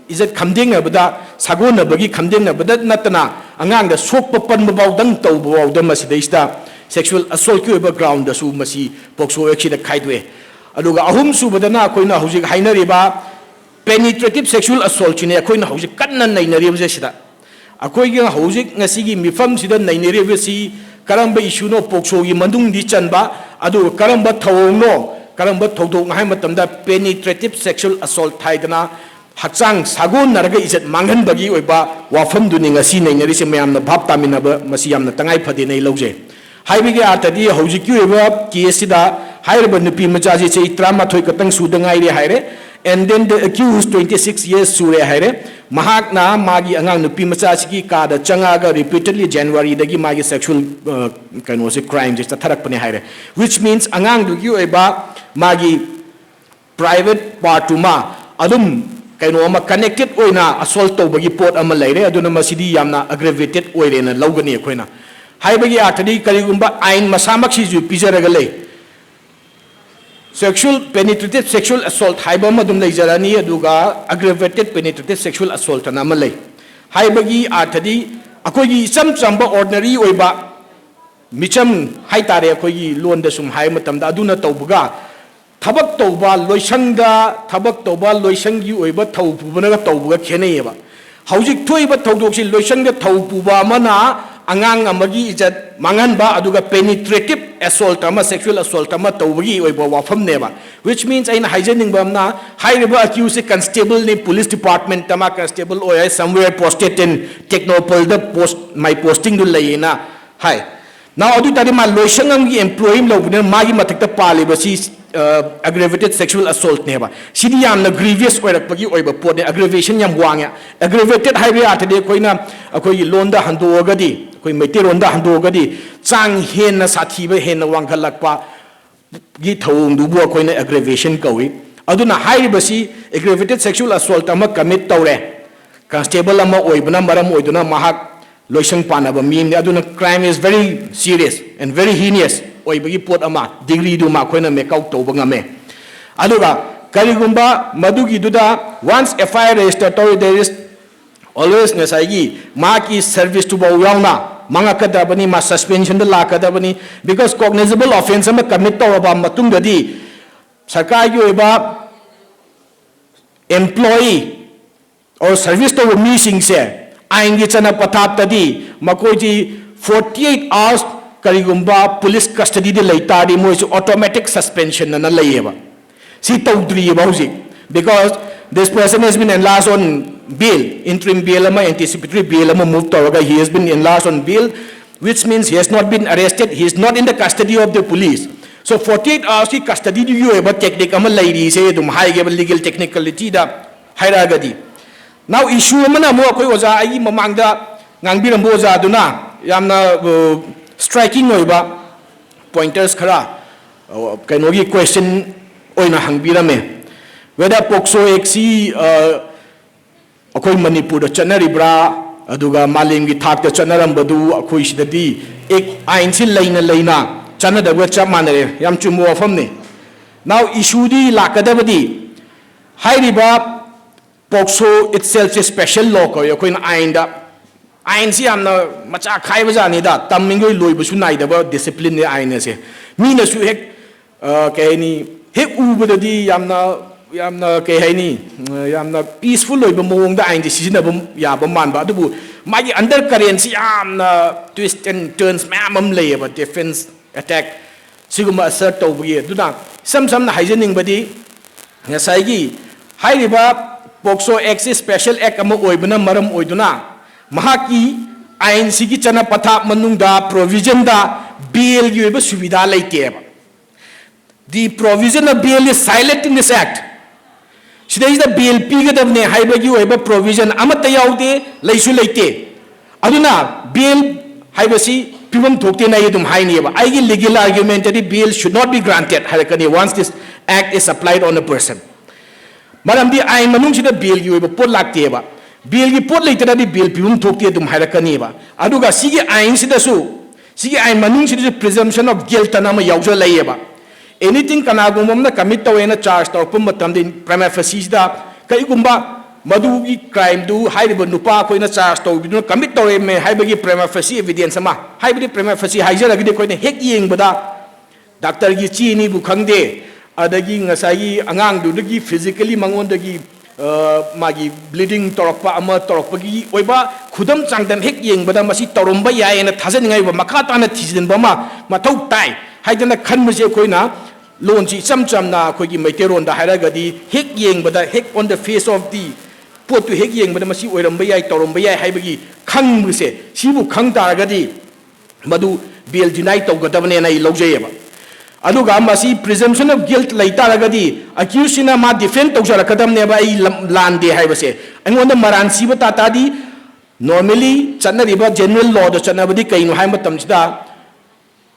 ꯏꯖꯠ ꯈꯝꯗꯦꯡꯅꯕꯗ, ꯁꯥꯒꯣꯟꯅꯕꯒꯤ ꯈꯝꯗꯦꯡꯅꯕꯗ ꯅꯠꯇꯅ ꯑꯉꯥꯡꯗ ꯁꯣꯛꯄ ꯄꯟꯕ ꯐꯥꯎꯗꯪ ꯇꯧꯕ ꯐꯥꯎꯗ ꯃꯁꯤꯗꯩꯁꯤꯗ sexual assaultꯀꯤ ꯑꯣꯏꯕ groundꯗꯁꯨ ꯃꯁꯤ ꯄꯣꯛꯁꯣ actꯁꯤꯗ ꯈꯥꯏꯗꯣꯛꯑꯦ꯫ ꯑꯗꯨꯒ ꯑꯍꯨꯝꯁꯨꯕꯗꯅ ꯑꯩꯈꯣꯏꯅ ꯍꯧꯖꯤꯛ ꯍꯥꯏꯅꯔꯤꯕ penetrative sexual assaultꯁꯤꯅꯦ ꯑꯩꯈꯣꯏꯅ ꯍꯧꯖꯤꯛ ꯀꯟꯅ ꯅꯩꯅꯔꯤꯕꯁꯦ ꯁꯤꯗ꯫ ꯑꯩꯈꯣꯏꯒꯤ ꯍꯧꯖꯤꯛ ꯉꯁꯤꯒꯤ ꯃꯤꯐꯝꯁꯤꯗ ꯅꯩꯅꯔꯤꯕꯁꯤ ꯀꯔꯝꯕ issueꯅꯣ ꯄꯣꯛꯁꯣꯒꯤ ꯃꯅꯨꯡꯗꯤ ꯆꯟꯕ, ꯑꯗꯨꯒ ꯀꯔꯝꯕ ꯊꯧꯑꯣꯡꯅꯣ, ꯀꯔꯝꯕ ꯊꯧꯗꯣꯛꯅꯣ ꯍꯥꯏꯕ ꯃꯇꯝꯗ penetrative sexual assault ꯍꯥꯏꯗꯅ ꯍꯛꯆꯥꯡ ꯁꯥꯒꯣꯟꯅꯔꯒ ꯏꯖꯠ ꯃꯥꯡꯍꯟꯕꯒꯤ ꯑꯣꯏꯕ ꯋꯥꯐꯝꯗꯨꯅꯤ ꯉꯁꯤ ꯅꯩꯅꯔꯤꯁꯦ꯫ ꯃꯌꯥꯝꯅ ꯚꯥꯞ ꯇꯥꯃꯤꯟꯅꯕ ꯃꯁꯤ ꯌꯥꯝꯅ ꯇꯉꯥꯏ ꯐꯗꯦꯅ ꯑꯩ ꯂꯧꯖꯩ꯫ ꯍꯥꯏꯕꯒꯤ ꯑꯥꯔꯊꯗꯤ ꯍꯧꯖꯤꯛꯀꯤ ꯑꯣꯏꯕ caseꯁꯤꯗ ꯍꯥꯏꯔꯤꯕ ꯅꯨꯄꯤ ꯃꯆꯥꯁꯤ ꯆꯍꯤ ꯇꯔꯥꯃꯥꯊꯣꯏ ꯈꯛꯇꯪ ꯁꯨꯗ ꯉꯥꯏꯔꯤ ꯍꯥꯏꯔꯦ, and then the accused twenty six years ꯁꯨꯔꯦ ꯍꯥꯏꯔꯦ꯫ ꯃꯍꯥꯛꯅ ꯃꯥꯒꯤ ꯑꯉꯥꯡ ꯅꯨꯄꯤ ꯃꯆꯥꯁꯤꯒꯤ ꯀꯥꯗ ꯆꯪꯉꯛꯑꯒ repeatedly Januaryꯗꯒꯤ ꯃꯥꯒꯤ sexual, ꯑ, ꯀꯩꯅꯣꯁꯦ, crimeꯁꯦ ꯆꯠꯊꯔꯛꯄꯅꯦ ꯍꯥꯏꯔꯦ, which means ꯑꯉꯥꯡꯗꯨꯒꯤ ꯑꯣꯏꯕ ꯃꯥꯒꯤ private partꯇꯨꯃ ꯑꯗꯨꯝ ꯀꯩꯅꯣ ꯑꯃ connected ꯑꯣꯏꯅ assault ꯇꯧꯕꯒꯤ ꯄꯣꯠ ꯑꯃ ꯂꯩꯔꯦ꯫ ꯑꯗꯨꯅ ꯃꯁꯤꯗꯤ ꯌꯥꯝꯅ aggravated ꯑꯣꯏꯔꯦꯅ ꯂꯧꯒꯅꯤ ꯑꯩꯈꯣꯏꯅ꯫ ꯍꯥꯏꯕꯒꯤ ꯑꯥꯔꯊꯗꯤ ꯀꯔꯤꯒꯨꯝꯕ ꯑꯥꯏꯟ ꯃꯁꯥꯃꯛꯁꯤꯁꯨ ꯄꯤꯖꯔꯒ ꯂꯩ꯫ Sexual, penetrative sexual assault ꯍꯥꯏꯕ ꯑꯃ ꯑꯗꯨꯝ ꯂꯩꯖꯔꯅꯤ, ꯑꯗꯨꯒ aggravated penetrative sexual assault ꯑꯅ ꯑꯃ ꯂꯩ꯫ ꯍꯥꯏꯕꯒꯤ ꯑꯥꯔꯊꯗꯤ ꯑꯩꯈꯣꯏꯒꯤ ꯏꯆꯝ ꯆꯝꯕ ordinary ꯑꯣꯏꯕ ꯃꯤꯆꯝ ꯍꯥꯏꯇꯥꯔꯦ, ꯑꯩꯈꯣꯏꯒꯤ ꯂꯣꯟꯗ ꯁꯨꯝ ꯍꯥꯏꯕ ꯃꯇꯝꯗ ꯑꯗꯨꯅ ꯇꯧꯕꯒ ꯊꯕꯛ ꯇꯧꯕ ꯂꯣꯏꯁꯪꯗ, ꯊꯕꯛ ꯇꯧꯕ ꯂꯣꯏꯁꯪꯒꯤ ꯑꯣꯏꯕ ꯊꯧ ꯄꯨꯕꯅꯒ ꯇꯧꯕꯒ ꯈꯦꯠꯅꯩꯌꯦꯕ꯫ ꯍꯧꯖꯤꯛ ꯊꯣꯛꯏꯕ ꯊꯧꯗꯣꯛꯁꯤ ꯂꯣꯏꯁꯪꯗ ꯊꯧ ꯄꯨꯕ ꯑꯃꯅ ꯑꯉꯥꯡ ꯑꯃꯒꯤ ꯏꯖꯠ ꯃꯥꯡꯍꯟꯕ, ꯑꯗꯨꯒ penetrative assault ꯑꯃ, sexual assault ꯑꯃ ꯇꯧꯕꯒꯤ ꯑꯣꯏꯕ ꯋꯥꯐꯝꯅꯦꯕ꯫ Which means ꯑꯩꯅ ꯍꯥꯏꯖꯅꯤꯡꯕ ꯑꯃꯅ, ꯍꯥꯏꯔꯤꯕ accusedꯁꯤ constableꯅꯤ, police departmentꯇ ꯃꯥ constable ꯑꯣꯏ, somewhere posted in Tecnopalꯗ post, my postingꯗꯨ ꯂꯩꯌꯦꯅ ꯍꯥꯏ꯫ Now ꯑꯗꯨ ꯑꯣꯏ ꯇꯥꯔꯗꯤ ꯃꯥ ꯂꯣꯏꯁꯪ ꯑꯃꯒꯤ employee ꯑꯃ ꯂꯧꯕꯅꯤꯅ ꯃꯥꯒꯤ ꯃꯊꯛꯇ ꯄꯥꯜꯂꯤꯕꯁꯤ, ꯑ, aggravated sexual assaultꯅꯦꯕ꯫ ꯁꯤꯗꯤ ꯌꯥꯝꯅ grievous ꯑꯣꯏꯔꯛꯄꯒꯤ ꯑꯣꯏꯕ ꯄꯣꯠꯅꯦ, aggravation ꯌꯥꯝ ꯋꯥꯡꯉꯦ꯫ Aggravated ꯍꯥꯏꯕ ꯌꯥꯔꯗꯤ ꯑꯩꯈꯣꯏꯅ, ꯑꯩꯈꯣꯏꯒꯤ ꯂꯣꯟꯗ ꯍꯟꯗꯣꯛꯑꯒꯗꯤ, ꯑꯩꯈꯣꯏ ꯃꯩꯇꯩꯂꯣꯟꯗ ꯍꯟꯗꯣꯛꯑꯒꯗꯤ ꯆꯥꯡ ꯍꯦꯟꯅ ꯁꯥꯊꯤꯕ, ꯍꯦꯟꯅ ꯋꯥꯡꯈꯠꯂꯛꯄ ꯒꯤ ꯊꯧꯑꯣꯡꯗꯨꯕꯨ ꯑꯩꯈꯣꯏꯅ aggravation ꯀꯧꯏ꯫ ꯑꯗꯨꯅ ꯍꯥꯏꯔꯤꯕꯁꯤ aggravated sexual assault ꯑꯃ commit ꯇꯧꯔꯦ, Constable ꯑꯃ ꯑꯣꯏꯕꯅ ꯃꯔꯝ ꯑꯣꯏꯗꯨꯅ ꯃꯍꯥꯛ ꯂꯣꯏꯁꯪ ꯄꯥꯟꯅꯕ ꯃꯤ ꯑꯃꯅꯤ꯫ ꯑꯗꯨꯅ crime is very serious and very heinous ꯑꯣꯏꯕꯒꯤ ꯄꯣꯠ ꯑꯃ, degree ꯗꯨꯃ ꯑꯩꯈꯣꯏꯅ make out ꯇꯧꯕ ꯉꯝꯃꯦ꯫ ꯑꯗꯨꯒ ꯀꯔꯤꯒꯨꯝꯕ ꯃꯗꯨꯒꯤꯗꯨꯗ once F I R register ꯇꯧꯔꯦ, there is always ꯉꯁꯥꯏꯒꯤ ꯃꯍꯥꯛꯀꯤ service ꯇꯨꯐꯥꯎ ꯌꯥꯎꯅ ꯃꯥꯡꯉꯛꯀꯗꯕꯅꯤ, ꯃꯥ suspension the ꯂꯥꯛꯀꯗꯕꯅꯤ꯫ Because cognizable offence ꯑꯃ commit ꯇꯧꯔꯕ ꯃꯇꯨꯡꯗꯗꯤ ꯁꯔꯀꯥꯔꯒꯤ ꯑꯣꯏꯕ employee or service ꯇꯧꯕ ꯃꯤꯁꯤꯡꯁꯦ ꯑꯥꯏꯟꯒꯤ ꯆꯠꯅ ꯄꯊꯥꯞꯇꯗꯤ ꯃꯈꯣꯏꯁꯤ forty eight hours ꯀꯔꯤꯒꯨꯝꯕ police custody ꯗ ꯂꯩ ꯇꯥꯔꯗꯤ ꯃꯣꯏꯁꯨ automatic suspension ꯑꯅ ꯂꯩꯌꯦꯕ꯫ ꯁꯤ ꯇꯧꯗ꯭ꯔꯤꯑꯕ ꯍꯧꯖꯤꯛ꯫ Because this person has been enlarged on bail, interim bail ꯑꯃ, anticipatory bail ꯑꯃ move ꯇꯧꯔꯒ he has been enlarged on bail, which means he has not been arrested, he is not in the custody of the police. So forty eight hours ꯀꯤ custody ꯗꯨꯒꯤ ꯑꯣꯏꯕ technique ꯑꯃ ꯂꯩꯔꯤꯁꯦ ꯑꯗꯨꯝ ꯍꯥꯏꯒꯦꯕ, legal technicality ꯗ ꯍꯥꯏꯔꯛꯑꯒꯗꯤ꯫ Now issue ꯑꯃꯅ ꯑꯃꯨꯛ ꯑꯩꯈꯣꯏ ꯑꯣꯖꯥ, ꯑꯩꯒꯤ ꯃꯃꯥꯡꯗ ꯉꯥꯡꯕꯤꯔꯝꯕ ꯑꯣꯖꯥꯗꯨꯅ ꯌꯥꯝꯅ striking ꯑꯣꯏꯕ pointers ꯈꯔ ꯀꯩꯅꯣꯒꯤ question ꯑꯣꯏꯅ ꯍꯪꯕꯤꯔꯝꯃꯦ꯫ Whether POCSO Act ꯁꯤ ꯑꯩꯈꯣꯏ ꯃꯅꯤꯄꯨꯔꯗ ꯆꯠꯅꯔꯤꯕ꯭ꯔꯥ, ꯑꯗꯨꯒ ꯃꯥꯂꯦꯝꯒꯤ ꯊꯥꯛꯇ ꯆꯠꯅꯔꯝꯕꯗꯨ ꯑꯩꯈꯣꯏ ꯁꯤꯗꯗꯤ ꯑꯦꯛ ꯑꯥꯏꯟꯁꯤ ꯂꯩꯅ ꯂꯩꯅ ꯆꯠꯅꯗꯕꯒ ꯆꯞ ꯃꯥꯟꯅꯔꯦ꯫ ꯌꯥꯝ ꯆꯨꯝꯕ ꯋꯥꯐꯝꯅꯤ꯫ Now issue ꯗꯤ ꯂꯥꯛꯀꯗꯕꯗꯤ ꯍꯥꯏꯔꯤꯕ POCSO itself ꯁꯦ special law ꯀꯧꯏ ꯑꯩꯈꯣꯏꯅ ꯑꯥꯏꯟꯗ꯫ ꯑꯥꯏꯟꯁꯤ ꯌꯥꯝꯅ ꯃꯆꯥ ꯈꯥꯏꯕ ꯖꯥꯠꯅꯤꯗ, ꯇꯝꯃꯤꯈꯩ ꯂꯣꯏꯕꯁꯨ ꯅꯥꯏꯗꯕ discipline ꯅꯤ ꯑꯥꯏꯟ ꯑꯁꯦ꯫ ꯃꯤꯅꯁꯨ ꯍꯦꯛ ꯀꯩ ꯍꯥꯏꯅꯤ, ꯍꯦꯛ ꯎꯕꯗꯗꯤ ꯌꯥꯝꯅ ꯌꯥꯝꯅ ꯀꯩ ꯍꯥꯏꯅꯤ, ꯌꯥꯝꯅ peaceful ꯑꯣꯏꯕ ꯃꯑꯣꯡꯗ ꯑꯥꯏꯟꯁꯦ ꯁꯤꯖꯤꯟꯅꯕ ꯌꯥꯕ ꯃꯥꯟꯕ, ꯑꯗꯨꯕꯨ ꯃꯥꯒꯤ undercurrent ꯁꯤ ꯌꯥꯝꯅ twist and turns ꯃꯌꯥꯝ ꯑꯃ ꯂꯩꯌꯦꯕ, defence, attack, ꯁꯤꯒꯨꯝꯕ assert ꯇꯧꯕꯒꯤ꯫ ꯑꯗꯨꯅ ꯏꯁꯝ ꯁꯝꯅ ꯍꯥꯏꯖꯅꯤꯡꯕꯗꯤ ꯉꯁꯥꯏꯒꯤ ꯍꯥꯏꯔꯤꯕ POCSO Act ꯁꯤ special act ꯑꯃ ꯑꯣꯏꯕꯅ ꯃꯔꯝ ꯑꯣꯏꯗꯨꯅ ꯃꯍꯥꯛꯀꯤ ꯑꯥꯏꯟꯁꯤꯒꯤ ꯆꯠꯅ ꯄꯊꯥꯞ ꯃꯅꯨꯡꯗ provision ꯗ bail ꯒꯤ ꯑꯣꯏꯕ ꯁꯨꯕꯤꯙꯥ ꯂꯩꯇꯦꯕ꯫ The provision of bail is silent in this act. ꯁꯤꯗꯩꯁꯤꯗ bail ꯄꯤꯒꯗꯕꯅꯦ ꯍꯥꯏꯕꯒꯤ ꯑꯣꯏꯕ provision ꯑꯃꯠꯇ ꯌꯥꯎꯗꯦ, ꯂꯩꯁꯨ ꯂꯩꯇꯦ꯫ ꯑꯗꯨꯅ bail ꯍꯥꯏꯕꯁꯤ ꯄꯤꯐꯝ ꯊꯣꯛꯇꯦꯅ ꯑꯩ ꯑꯗꯨꯝ ꯍꯥꯏꯅꯤꯕ꯫ ꯑꯩꯒꯤ legal argument ꯇꯗꯤ bail should not be granted ꯍꯥꯏꯔꯛꯀꯅꯤ once this act is applied on a person꯫ ꯃꯔꯝꯗꯤ ꯑꯥꯏꯟ ꯃꯅꯨꯡꯁꯤꯗ bail ꯒꯤ ꯑꯣꯏꯕ ꯄꯣꯠ ꯂꯥꯛꯇꯦꯕ꯫ ꯕꯦꯜꯒꯤ ꯄꯣꯠ ꯂꯩꯇ꯭ꯔꯗꯤ ꯕꯦꯜ ꯄꯤꯐꯝ ꯊꯣꯛꯇꯦ ꯑꯗꯨꯝ ꯍꯥꯏꯔꯛꯀꯅꯦꯕ꯫ ꯑꯗꯨꯒ ꯁꯤꯒꯤ ꯑꯥꯏꯟꯁꯤꯗꯁꯨ, ꯁꯤꯒꯤ ꯑꯥꯏꯟ ꯃꯅꯨꯡꯁꯤꯗꯁꯨ presumption of guilt ꯑꯅ ꯑꯃ ꯌꯥꯎꯖ ꯂꯩꯌꯦꯕ꯫ Anything ꯀꯅꯥꯒꯨꯝꯕ ꯑꯃꯅ ꯀꯃꯤꯠ ꯇꯧꯋꯦꯅ ꯆꯥꯔꯖ ꯇꯧꯔꯛꯄ ꯃꯇꯝꯗ, ꯄ꯭ꯔꯦꯃꯥ ꯐꯦꯁꯤꯁꯤꯗ ꯀꯔꯤꯒꯨꯝꯕ ꯃꯗꯨꯒꯤ ꯀ꯭ꯔꯥꯏꯝꯗꯨ ꯍꯥꯏꯔꯤꯕ ꯅꯨꯄꯥ ꯑꯩꯈꯣꯏꯅ ꯆꯥꯔꯖ ꯇꯧꯕꯤꯗꯨꯅ ꯀꯃꯤꯠ ꯇꯧꯔꯛꯑꯝꯃꯦ ꯍꯥꯏꯕꯒꯤ ꯄ꯭ꯔꯦꯃꯥ ꯐꯦꯁꯤ ꯑꯦꯚꯤꯗꯦꯟꯁ ꯑꯃ, ꯍꯥꯏꯕꯗꯤ ꯄ꯭ꯔꯦꯃꯥ ꯐꯦꯁꯤ ꯍꯥꯏꯖꯔꯒꯗꯤ ꯑꯩꯈꯣꯏꯅ ꯍꯦꯛ ꯌꯦꯡꯕꯗ ꯗꯥꯛꯇꯔꯒꯤ ꯆꯦꯅꯤꯕꯨ ꯈꯪꯗꯦ, ꯑꯗꯒꯤ ꯉꯁꯥꯏꯒꯤ ꯑꯉꯥꯡꯗꯨꯗꯒꯤ physically ꯃꯉꯣꯟꯗꯒꯤ, ꯑ, ꯃꯥꯒꯤ ꯕ꯭ꯂꯤꯗꯤꯡ ꯇꯧꯔꯛꯄ ꯑꯃ ꯇꯧꯔꯛꯄꯒꯤ ꯑꯣꯏꯕ ꯈꯨꯗꯝ ꯆꯥꯡꯗꯝ ꯍꯦꯛ ꯌꯦꯡꯕꯗ ꯃꯁꯤ ꯇꯧꯔꯝꯕ ꯌꯥꯏ ꯍꯥꯏꯅ ꯊꯥꯖꯅꯤꯡꯉꯥꯏ ꯑꯣꯏꯕ ꯃꯈꯥ ꯇꯥꯅ ꯊꯤꯖꯤꯟꯕ ꯑꯃ ꯃꯊꯧ ꯇꯥꯏ ꯍꯥꯏꯗꯅ ꯈꯟꯕꯁꯦ ꯑꯩꯈꯣꯏꯅ ꯂꯣꯟꯁꯤ ꯏꯆꯝ ꯆꯝꯅ ꯑꯩꯈꯣꯏꯒꯤ ꯃꯩꯇꯩꯔꯣꯟꯗ ꯍꯥꯏꯔꯒꯗꯤ ꯍꯦꯛ ꯌꯦꯡꯕꯗ, ꯍꯦꯛ on the face of the ꯄꯣꯠꯇꯨ ꯍꯦꯛ ꯌꯦꯡꯕꯗ ꯃꯁꯤ ꯑꯣꯏꯔꯝꯕ ꯌꯥꯏ, ꯇꯧꯔꯝꯕ ꯌꯥꯏ ꯍꯥꯏꯕꯒꯤ ꯈꯪꯕꯁꯦ, ꯁꯤꯕꯨ ꯈꯪ ꯇꯥꯔꯒꯗꯤ ꯃꯗꯨ ꯕꯦꯜ ꯗꯤꯅꯥꯏ ꯇꯧꯒꯗꯕꯅꯦꯅ ꯑꯩ ꯂꯧꯖꯩꯌꯦꯕ꯫ ꯑꯗꯨꯒ ꯃꯁꯤ presumption of guilt ꯂꯩ ꯇꯥꯔꯒꯗꯤ ꯑꯦꯀ꯭ꯌꯨꯁꯁꯤꯅ ꯃꯥ ꯗꯤꯐꯦꯟ ꯇꯧꯖꯔꯛꯀꯗꯕꯅꯦꯕ, ꯑꯩ ꯂꯝ-, ꯂꯥꯟꯗꯦ ꯍꯥꯏꯕꯁꯦ꯫ ꯑꯩꯉꯣꯟꯗ ꯃꯔꯥꯟ ꯁꯤꯕ ꯇꯥ ꯇꯥꯔꯗꯤ, normally ꯆꯠꯅꯔꯤꯕ ꯖꯦꯅꯔꯦꯜ ꯂꯣꯗ ꯆꯠꯅꯕꯗꯤ ꯀꯩꯅꯣ ꯍꯥꯏꯕ ꯃꯇꯝꯁꯤꯗ,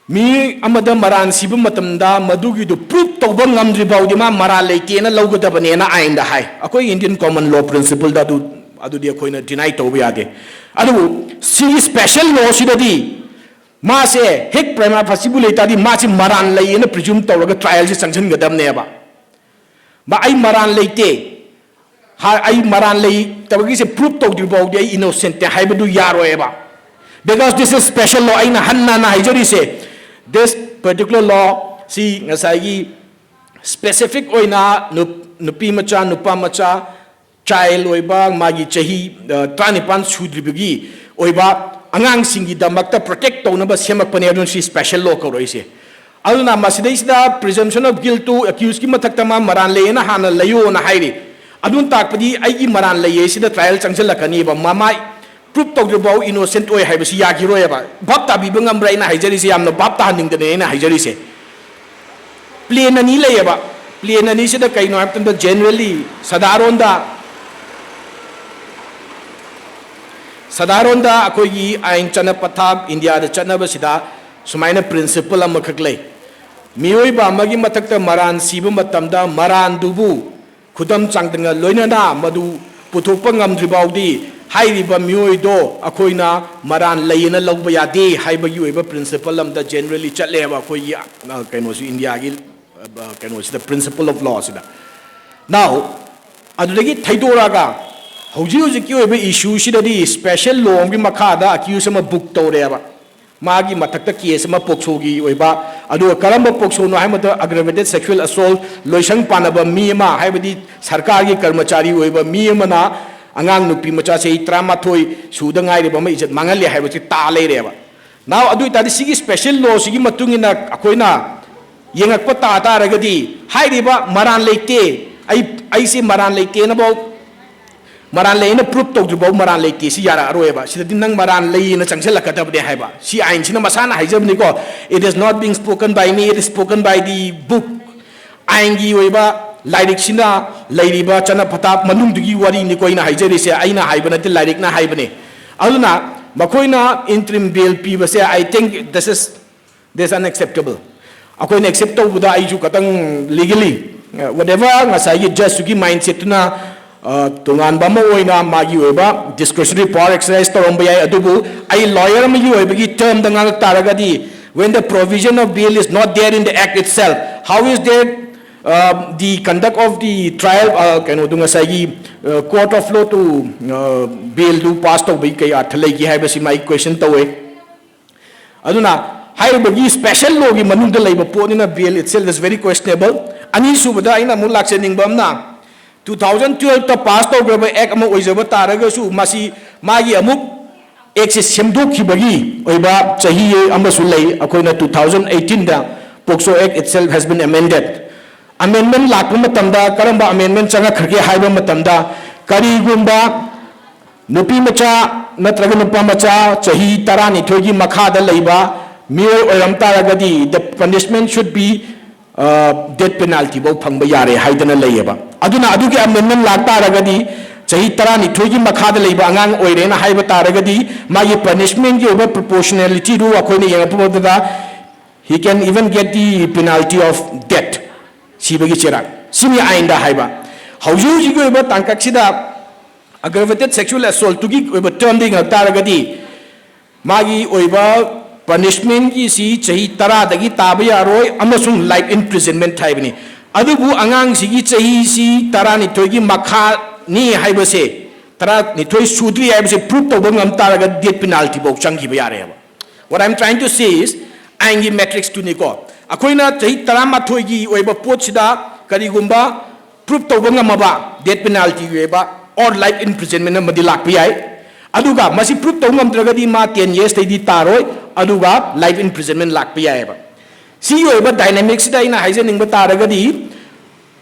ꯃꯤ ꯑꯃꯗ ꯃꯔꯥꯟ ꯁꯤꯕ ꯃꯇꯝꯗ ꯃꯗꯨꯒꯤꯗꯨ ꯄ꯭ꯔꯨꯐ ꯇꯧꯕ ꯉꯝꯗ꯭ꯔꯤ ꯐꯥꯎꯗꯤ ꯃꯥ ꯃꯔꯥꯜ ꯂꯩꯇꯦꯅ ꯂꯧꯒꯗꯕꯅꯦꯅ ꯑꯥꯏꯟꯗ ꯍꯥꯏ꯫ ꯑꯩꯈꯣꯏ ꯏꯟꯗꯤꯌꯟ ꯀꯣꯃꯟ ꯂꯣ ꯄ꯭ꯔꯤꯟꯁꯤꯄꯜꯗ ꯑꯗꯨ, ꯑꯗꯨꯗꯤ ꯑꯩꯈꯣꯏꯅ ꯗꯤꯅꯥꯏ ꯇꯧꯕ ꯌꯥꯗꯦ꯫ ꯑꯗꯨꯕꯨ ꯁꯤꯒꯤ ꯁ꯭ꯄꯦꯁꯦꯜ ꯂꯣꯁꯤꯗꯗꯤ ꯃꯥꯁꯦ ꯍꯦꯛ ꯄ꯭ꯔꯦꯃꯥ ꯐꯦꯁꯤꯕꯨ ꯂꯩꯇꯥꯔꯗꯤ ꯃꯥꯁꯦ ꯃꯔꯥꯟ ꯂꯩꯌꯦꯅ ꯄ꯭ꯔꯤꯖꯨꯝ ꯇꯧꯔꯒ ꯇ꯭ꯔꯥꯏꯌꯦꯜꯁꯦ ꯆꯪꯁꯤꯟꯒꯗꯕꯅꯦꯕ꯫ ꯃꯥ ꯑꯩ ꯃꯔꯥꯟ ꯂꯩꯇꯦ, ꯍꯥ-, ꯑꯩ ꯃꯔꯥꯟ ꯂꯩꯇꯕꯒꯤꯁꯦ ꯄ꯭ꯔꯨꯐ ꯇꯧꯗ꯭ꯔꯤ ꯐꯥꯎꯗꯤ ꯑꯩ ꯏꯅꯣꯁꯦꯟꯠꯅꯦ ꯍꯥꯏꯕꯗꯨ ꯌꯥꯔꯣꯏꯕ꯫ Because this is special law, ꯑꯩꯅ ꯍꯟꯅ ꯍꯟꯅ ꯍꯥꯏꯖꯔꯤꯁꯦ, this particular law ꯁꯤ ꯉꯁꯥꯏꯒꯤ ꯁ꯭ꯄꯦꯁꯤꯐꯤꯛ ꯑꯣꯏꯅ ꯅꯨꯞ-, ꯅꯨꯄꯤ ꯃꯆꯥ, ꯅꯨꯄꯥ ꯃꯆꯥ, ꯆꯥꯏꯜ ꯑꯣꯏꯕ, ꯃꯥꯒꯤ ꯆꯍꯤ, ꯑ, ꯇꯔꯥꯅꯤꯄꯥꯟ ꯁꯨꯗ꯭ꯔꯤꯕꯒꯤ ꯑꯣꯏꯕ ꯑꯉꯥꯡꯁꯤꯡꯒꯤꯗꯃꯛꯇ ꯄ꯭ꯔꯣꯇꯦꯛ ꯇꯧꯅꯕ ꯁꯦꯝꯃꯛꯄꯅꯦ, ꯑꯗꯨꯅ ꯁꯤ ꯁ꯭ꯄꯦꯁꯦꯜ ꯂꯣ ꯀꯧꯔꯛꯏꯁꯦ꯫ ꯑꯗꯨꯅ ꯃꯁꯤꯗꯩꯁꯤꯗ presumption of guilt ꯇꯨ ꯑꯦꯀ꯭ꯌꯨꯁꯀꯤ ꯃꯊꯛꯇ ꯃꯥ ꯃꯔꯥꯟ ꯂꯩꯌꯦꯅ ꯍꯥꯟꯅ ꯂꯩꯌꯣꯅ ꯍꯥꯏꯔꯤ꯫ ꯑꯗꯨꯅ ꯇꯥꯛꯄꯗꯤ ꯑꯩꯒꯤ ꯃꯔꯥꯟ ꯂꯩꯌꯦ ꯁꯤꯗ ꯇ꯭ꯔꯥꯏꯌꯦꯜ ꯆꯪꯁꯤꯜꯂꯛꯀꯅꯤꯕ꯫ ꯃꯃꯥꯏ ꯄ꯭ꯔꯨꯐ ꯇꯧꯗ꯭ꯔꯤꯐꯥꯎ ꯏꯅꯣꯁꯦꯟꯠ ꯑꯣꯏ ꯍꯥꯏꯕꯁꯤ ꯌꯥꯈꯤꯔꯣꯏꯕ꯫ ꯚꯥꯞ ꯇꯥꯕꯤꯕ ꯉꯝꯕ꯭ꯔꯥ ꯑꯩꯅ ꯍꯥꯏꯖꯔꯤꯁꯦ? ꯌꯥꯝꯅ ꯚꯥꯞ ꯇꯥꯍꯟꯅꯤꯡꯗꯅ ꯑꯩꯅ ꯍꯥꯏꯖꯔꯤꯁꯦ꯫ ꯄ꯭ꯂꯦꯟ ꯑꯅꯤ ꯂꯩꯌꯦꯕ꯫ ꯄ꯭ꯂꯦꯟ ꯑꯅꯤꯁꯤꯗ ꯀꯩꯅꯣ ꯍꯥꯏꯕ ꯃꯇꯝꯗ, generally, ꯁꯥꯗꯥꯔꯣꯟꯗ, ꯁꯥꯗꯥꯔꯣꯟꯗ ꯑꯩꯈꯣꯏꯒꯤ ꯑꯥꯏꯟ ꯆꯠꯅ ꯄꯊꯥꯞ ꯏꯟꯗꯤꯌꯥꯗ ꯆꯠꯅꯕꯁꯤꯗ ꯁꯨꯃꯥꯏꯅ ꯄ꯭ꯔꯤꯟꯁꯤꯄꯜ ꯑꯃꯈꯛ ꯂꯩ꯫ ꯃꯤꯑꯣꯏꯕ ꯑꯃꯒꯤ ꯃꯊꯛꯇ ꯃꯔꯥꯟ ꯁꯤꯕ ꯃꯇꯝꯗ ꯃꯔꯥꯟꯗꯨꯕꯨ ꯈꯨꯗꯝ ꯆꯥꯡꯗꯝꯒ ꯂꯣꯏꯅꯅ ꯃꯗꯨ ꯄꯨꯊꯣꯛꯄ ꯉꯝꯗ꯭ꯔꯤ ꯐꯥꯎꯗꯤ ꯍꯥꯏꯔꯤꯕ ꯃꯤꯑꯣꯏꯗꯣ ꯑꯩꯈꯣꯏꯅ ꯃꯔꯥꯟ ꯂꯩꯌꯦꯅ ꯂꯧꯕ ꯌꯥꯗꯦ ꯍꯥꯏꯕꯒꯤ ꯑꯣꯏꯕ principle ꯑꯝꯗ generally ꯆꯠꯂꯦꯕ ꯑꯩꯈꯣꯏꯒꯤ, ꯑ, ꯀꯩꯅꯣꯁꯤ, ꯏꯟꯗꯤꯌꯥꯒꯤ, ꯑ, ꯀꯩꯅꯣꯁꯤꯗ, principle of law ꯁꯤꯗ꯫ Now, ꯑꯗꯨꯗꯒꯤ ꯊꯩꯗꯣꯔꯛꯑꯒ ꯍꯧꯖꯤꯛ ꯍꯧꯖꯤꯛꯀꯤ ꯑꯣꯏꯕ issue ꯁꯤꯗꯗꯤ special law ꯑꯃꯒꯤ ꯃꯈꯥꯗ accuse ꯑꯃ book ꯇꯧꯔꯦꯕ꯫ ꯃꯥꯒꯤ ꯃꯊꯛꯇ case ꯑꯃ POCSO ꯒꯤ ꯑꯣꯏꯕ, ꯑꯗꯨꯒ ꯀꯔꯝꯕ POCSO ꯅꯣ ꯍꯥꯏꯕ ꯃꯇꯝꯗ aggravated sexual assault, ꯂꯣꯏꯁꯪ ꯄꯥꯟꯅꯕ ꯃꯤ ꯑꯃ, ꯍꯥꯏꯕꯗꯤ ꯁꯔꯀꯥꯔꯒꯤ ꯀꯔꯃꯆꯥꯔꯤ ꯑꯣꯏꯕ ꯃꯤ ꯑꯃꯅ ꯑꯉꯥꯡ ꯅꯨꯄꯤ ꯃꯆꯥ ꯆꯍꯤ ꯇꯔꯥꯃꯥꯊꯣꯏ ꯁꯨꯗ ꯉꯥꯏꯔꯤꯕ ꯑꯃ ꯏꯖꯠ ꯃꯥꯡꯍꯜꯂꯦ ꯍꯥꯏꯕꯁꯤ ꯇꯥ ꯂꯩꯔꯦꯕ꯫ Now, ꯑꯗꯨ ꯑꯣꯏꯇꯥꯔꯗꯤ ꯁꯤꯒꯤ special law ꯁꯤꯒꯤ ꯃꯇꯨꯡ ꯏꯟꯅ ꯑꯩꯈꯣꯏꯅ ꯌꯦꯡꯉꯛꯄ ꯇꯥ ꯇꯥꯔꯒꯗꯤ ꯍꯥꯏꯔꯤꯕ ꯃꯔꯥꯟ ꯂꯩꯇꯦ, ꯑꯩ, ꯑꯩꯁꯦ ꯃꯔꯥꯟ ꯂꯩꯇꯦꯅꯐꯥꯎ, ꯃꯔꯥꯟ ꯂꯩꯅ prove ꯇꯧꯗ꯭ꯔꯤꯐꯥꯎ ꯃꯔꯥꯟ ꯂꯩꯇꯦ ꯁꯤ ꯌꯥꯔꯛꯑꯔꯣꯏꯕ꯫ ꯁꯤꯗꯗꯤ ꯅꯪ ꯃꯔꯥꯟ ꯂꯩꯌꯦꯅ ꯆꯪꯁꯤꯜꯂꯛꯀꯗꯕꯅꯦ ꯍꯥꯏꯕ꯫ ꯁꯤ ꯑꯥꯏꯟꯁꯤꯅ ꯃꯁꯥꯅ ꯍꯥꯏꯖꯕꯅꯤꯀꯣ, "It is not being spoken by me, it is spoken by the book." ꯑꯥꯏꯟꯒꯤ ꯑꯣꯏꯕ ꯂꯥꯏꯔꯤꯛꯁꯤꯅ ꯂꯩꯔꯤꯕ ꯆꯠꯅ ꯄꯊꯥꯞ ꯃꯅꯨꯡꯗꯨꯒꯤ ꯋꯥꯔꯤꯅꯤꯀꯣ ꯑꯩꯅ ꯍꯥꯏꯖꯔꯤꯁꯦ, ꯑꯩꯅ ꯍꯥꯏꯕ ꯅꯠꯇꯦ, ꯂꯥꯏꯔꯤꯛꯅ ꯍꯥꯏꯕꯅꯦ꯫ ꯑꯗꯨꯅ ꯃꯈꯣꯏꯅ interim bail ꯄꯤꯕꯁꯦ, I think this is, this unacceptable꯫ ꯑꯩꯈꯣꯏꯅ accept ꯇꯧꯕꯗ ꯑꯩꯁꯨ ꯈꯇꯪ legally, uh, whatever ꯉꯁꯥꯏꯒꯤ judge ꯇꯨꯒꯤ mindset ꯇꯨꯅ, uh, ꯇꯣꯉꯥꯟꯕ ꯑꯃ ꯑꯣꯏꯅ ꯃꯥꯒꯤ ꯑꯣꯏꯕ discretionary power exercise ꯇꯧꯔꯝꯕ ꯌꯥꯏ, ꯑꯗꯨꯕꯨ ꯑꯩ lawyer ꯑꯃꯒꯤ ꯑꯣꯏꯕꯒꯤ term ꯗ ꯉꯥꯡꯉꯛ ꯇꯥꯔꯒꯗꯤ, when the provision of bail is not there in the act itself, how is there, uh, the conduct of the trial, uh, ꯀꯩꯅꯣꯗꯨ ꯉꯁꯥꯏꯒꯤ, uh, court of law ꯇꯨ, uh, bail ꯗꯨ pass ꯇꯧꯕꯒꯤ ꯀꯩ ꯑꯔꯊ ꯂꯩꯒꯦ ꯍꯥꯏꯕꯁꯤ ꯃꯥꯒꯤ question ꯇꯧꯋꯦ꯫ ꯑꯗꯨꯅ ꯍꯥꯏꯔꯤꯕꯒꯤ special law ꯒꯤ ꯃꯅꯨꯡꯗ ꯂꯩꯕ ꯄꯣꯠꯅꯤꯅ bail itself is very questionable꯫ ꯑꯅꯤꯁꯨꯕꯗ ꯑꯩꯅ ꯑꯃꯨꯛ ꯂꯥꯛꯆꯅꯤꯡꯕ ꯑꯃꯅ, two thousand twelve ꯇ pass ꯇꯧꯈ꯭ꯔꯕ act ꯑꯃ ꯑꯣꯏꯖꯕ ꯇꯥꯔꯒꯁꯨ ꯃꯁꯤ ꯃꯥꯒꯤ ꯑꯃꯨꯛ act ꯁꯤ ꯁꯦꯝꯗꯣꯛꯈꯤꯕꯒꯤ ꯑꯣꯏꯕ ꯆꯍꯤ ꯑꯃꯁꯨ ꯂꯩ꯫ ꯑꯩꯈꯣꯏꯅ two thousand eighteen the POCSO Act itself has been amended꯫ Amendment ꯂꯥꯛꯄ ꯃꯇꯝꯗ ꯀꯔꯝꯕ amendment ꯆꯪꯉꯛꯈ꯭ꯔꯒꯦ ꯍꯥꯏꯕ ꯃꯇꯝꯗ, ꯀꯔꯤꯒꯨꯝꯕ ꯅꯨꯄꯤ ꯃꯆꯥ ꯅꯠꯇ꯭ꯔꯒ ꯅꯨꯄꯥ ꯃꯆꯥ ꯆꯍꯤ ꯇꯔꯥꯅꯤꯊꯣꯏꯒꯤ ꯃꯈꯥꯗ ꯂꯩꯕ ꯃꯤꯑꯣꯏ ꯑꯣꯏꯔꯝ ꯇꯥꯔꯒꯗꯤ, the punishment should be, uh, death penalty ꯐꯥꯎ ꯐꯪꯕ ꯌꯥꯔꯦ ꯍꯥꯏꯗꯅ ꯂꯩꯌꯦꯕ꯫ ꯑꯗꯨꯅ ꯑꯗꯨꯒꯤ amendment ꯂꯥꯛ ꯇꯥꯔꯒꯗꯤ, ꯆꯍꯤ ꯇꯔꯥꯅꯤꯊꯣꯏꯒꯤ ꯃꯈꯥꯗ ꯂꯩꯕ ꯑꯉꯥꯡ ꯑꯣꯏꯔꯦꯅ ꯍꯥꯏꯕ ꯇꯥꯔꯒꯗꯤ, ꯃꯥꯒꯤ punishment ꯀꯤ ꯑꯣꯏꯕ proportionality ꯗꯨ ꯑꯩꯈꯣꯏꯅ ꯌꯦꯡꯉꯛꯄ ꯃꯇꯝꯗ, he can even get the penalty of death, ꯁꯤꯕꯒꯤ ꯆꯩꯔꯥꯛ꯫ ꯁꯤꯅꯤ ꯑꯥꯏꯟꯗ ꯍꯥꯏꯕ꯫ ꯍꯧꯖꯤꯛ ꯍꯧꯖꯤꯛꯀꯤ ꯑꯣꯏꯕ ꯇꯥꯡꯀꯛꯁꯤꯗ Aggravated sexual assaultꯇꯨꯒꯤ ꯑꯣꯏꯕ termꯗ ꯌꯦꯡꯉꯛ ꯇꯥꯔꯒꯗꯤ ꯃꯥꯒꯤ ꯑꯣꯏꯕ punishmentꯀꯤꯁꯤ ꯆꯍꯤ ꯇꯔꯥꯗꯒꯤ ꯇꯥꯕ ꯌꯥꯔꯣꯏ ꯑꯃꯁꯨꯡ life imprisonment ꯍꯥꯏꯕꯅꯤ꯫ ꯑꯗꯨꯕꯨ ꯑꯉꯥꯡꯁꯤꯒꯤ ꯆꯍꯤꯁꯤ ꯇꯔꯥꯅꯤꯊꯣꯏꯒꯤ ꯃꯈꯥꯅꯤ ꯍꯥꯏꯕꯁꯦ, ꯇꯔꯥꯅꯤꯊꯣꯏ ꯁꯨꯗ꯭ꯔꯤ ꯍꯥꯏꯕꯁꯦ prove ꯇꯧꯕ ꯉꯝ ꯇꯥꯔꯒꯗꯤ death penaltyꯐꯥꯎ ꯆꯪꯈꯤꯕ ꯌꯥꯔꯦꯕ꯫ What I'm trying to say is, ꯑꯥꯏꯟꯒꯤ matrixꯇꯨꯅꯤꯀꯣ꯫ ꯑꯩꯈꯣꯏꯅ ꯆꯍꯤ ꯇꯔꯥꯃꯥꯊꯣꯏꯒꯤ ꯑꯣꯏꯕ ꯄꯣꯠꯁꯤꯗ ꯀꯔꯤꯒꯨꯝꯕ prove ꯇꯧꯕ ꯉꯝꯃꯕ, death penaltyꯒꯤ ꯑꯣꯏꯕ or life imprisonment ꯑꯃꯗꯤ ꯂꯥꯛꯄ ꯌꯥꯏ꯫ ꯑꯗꯨꯒ ꯃꯁꯤ prove ꯇꯧꯕ ꯉꯝꯗ꯭ꯔꯒꯗꯤ ꯃꯥ ten yearsꯇꯩꯗꯤ ꯇꯥꯔꯣꯏ, ꯑꯗꯨꯒ life imprisonment ꯂꯥꯛꯄ ꯌꯥꯏꯑꯕ꯫ ꯁꯤꯒꯤ ꯑꯣꯏꯕ dynamicꯁꯤꯗ ꯑꯩꯅ ꯍꯥꯏꯖꯅꯤꯡꯕ ꯇꯥꯔꯒꯗꯤ,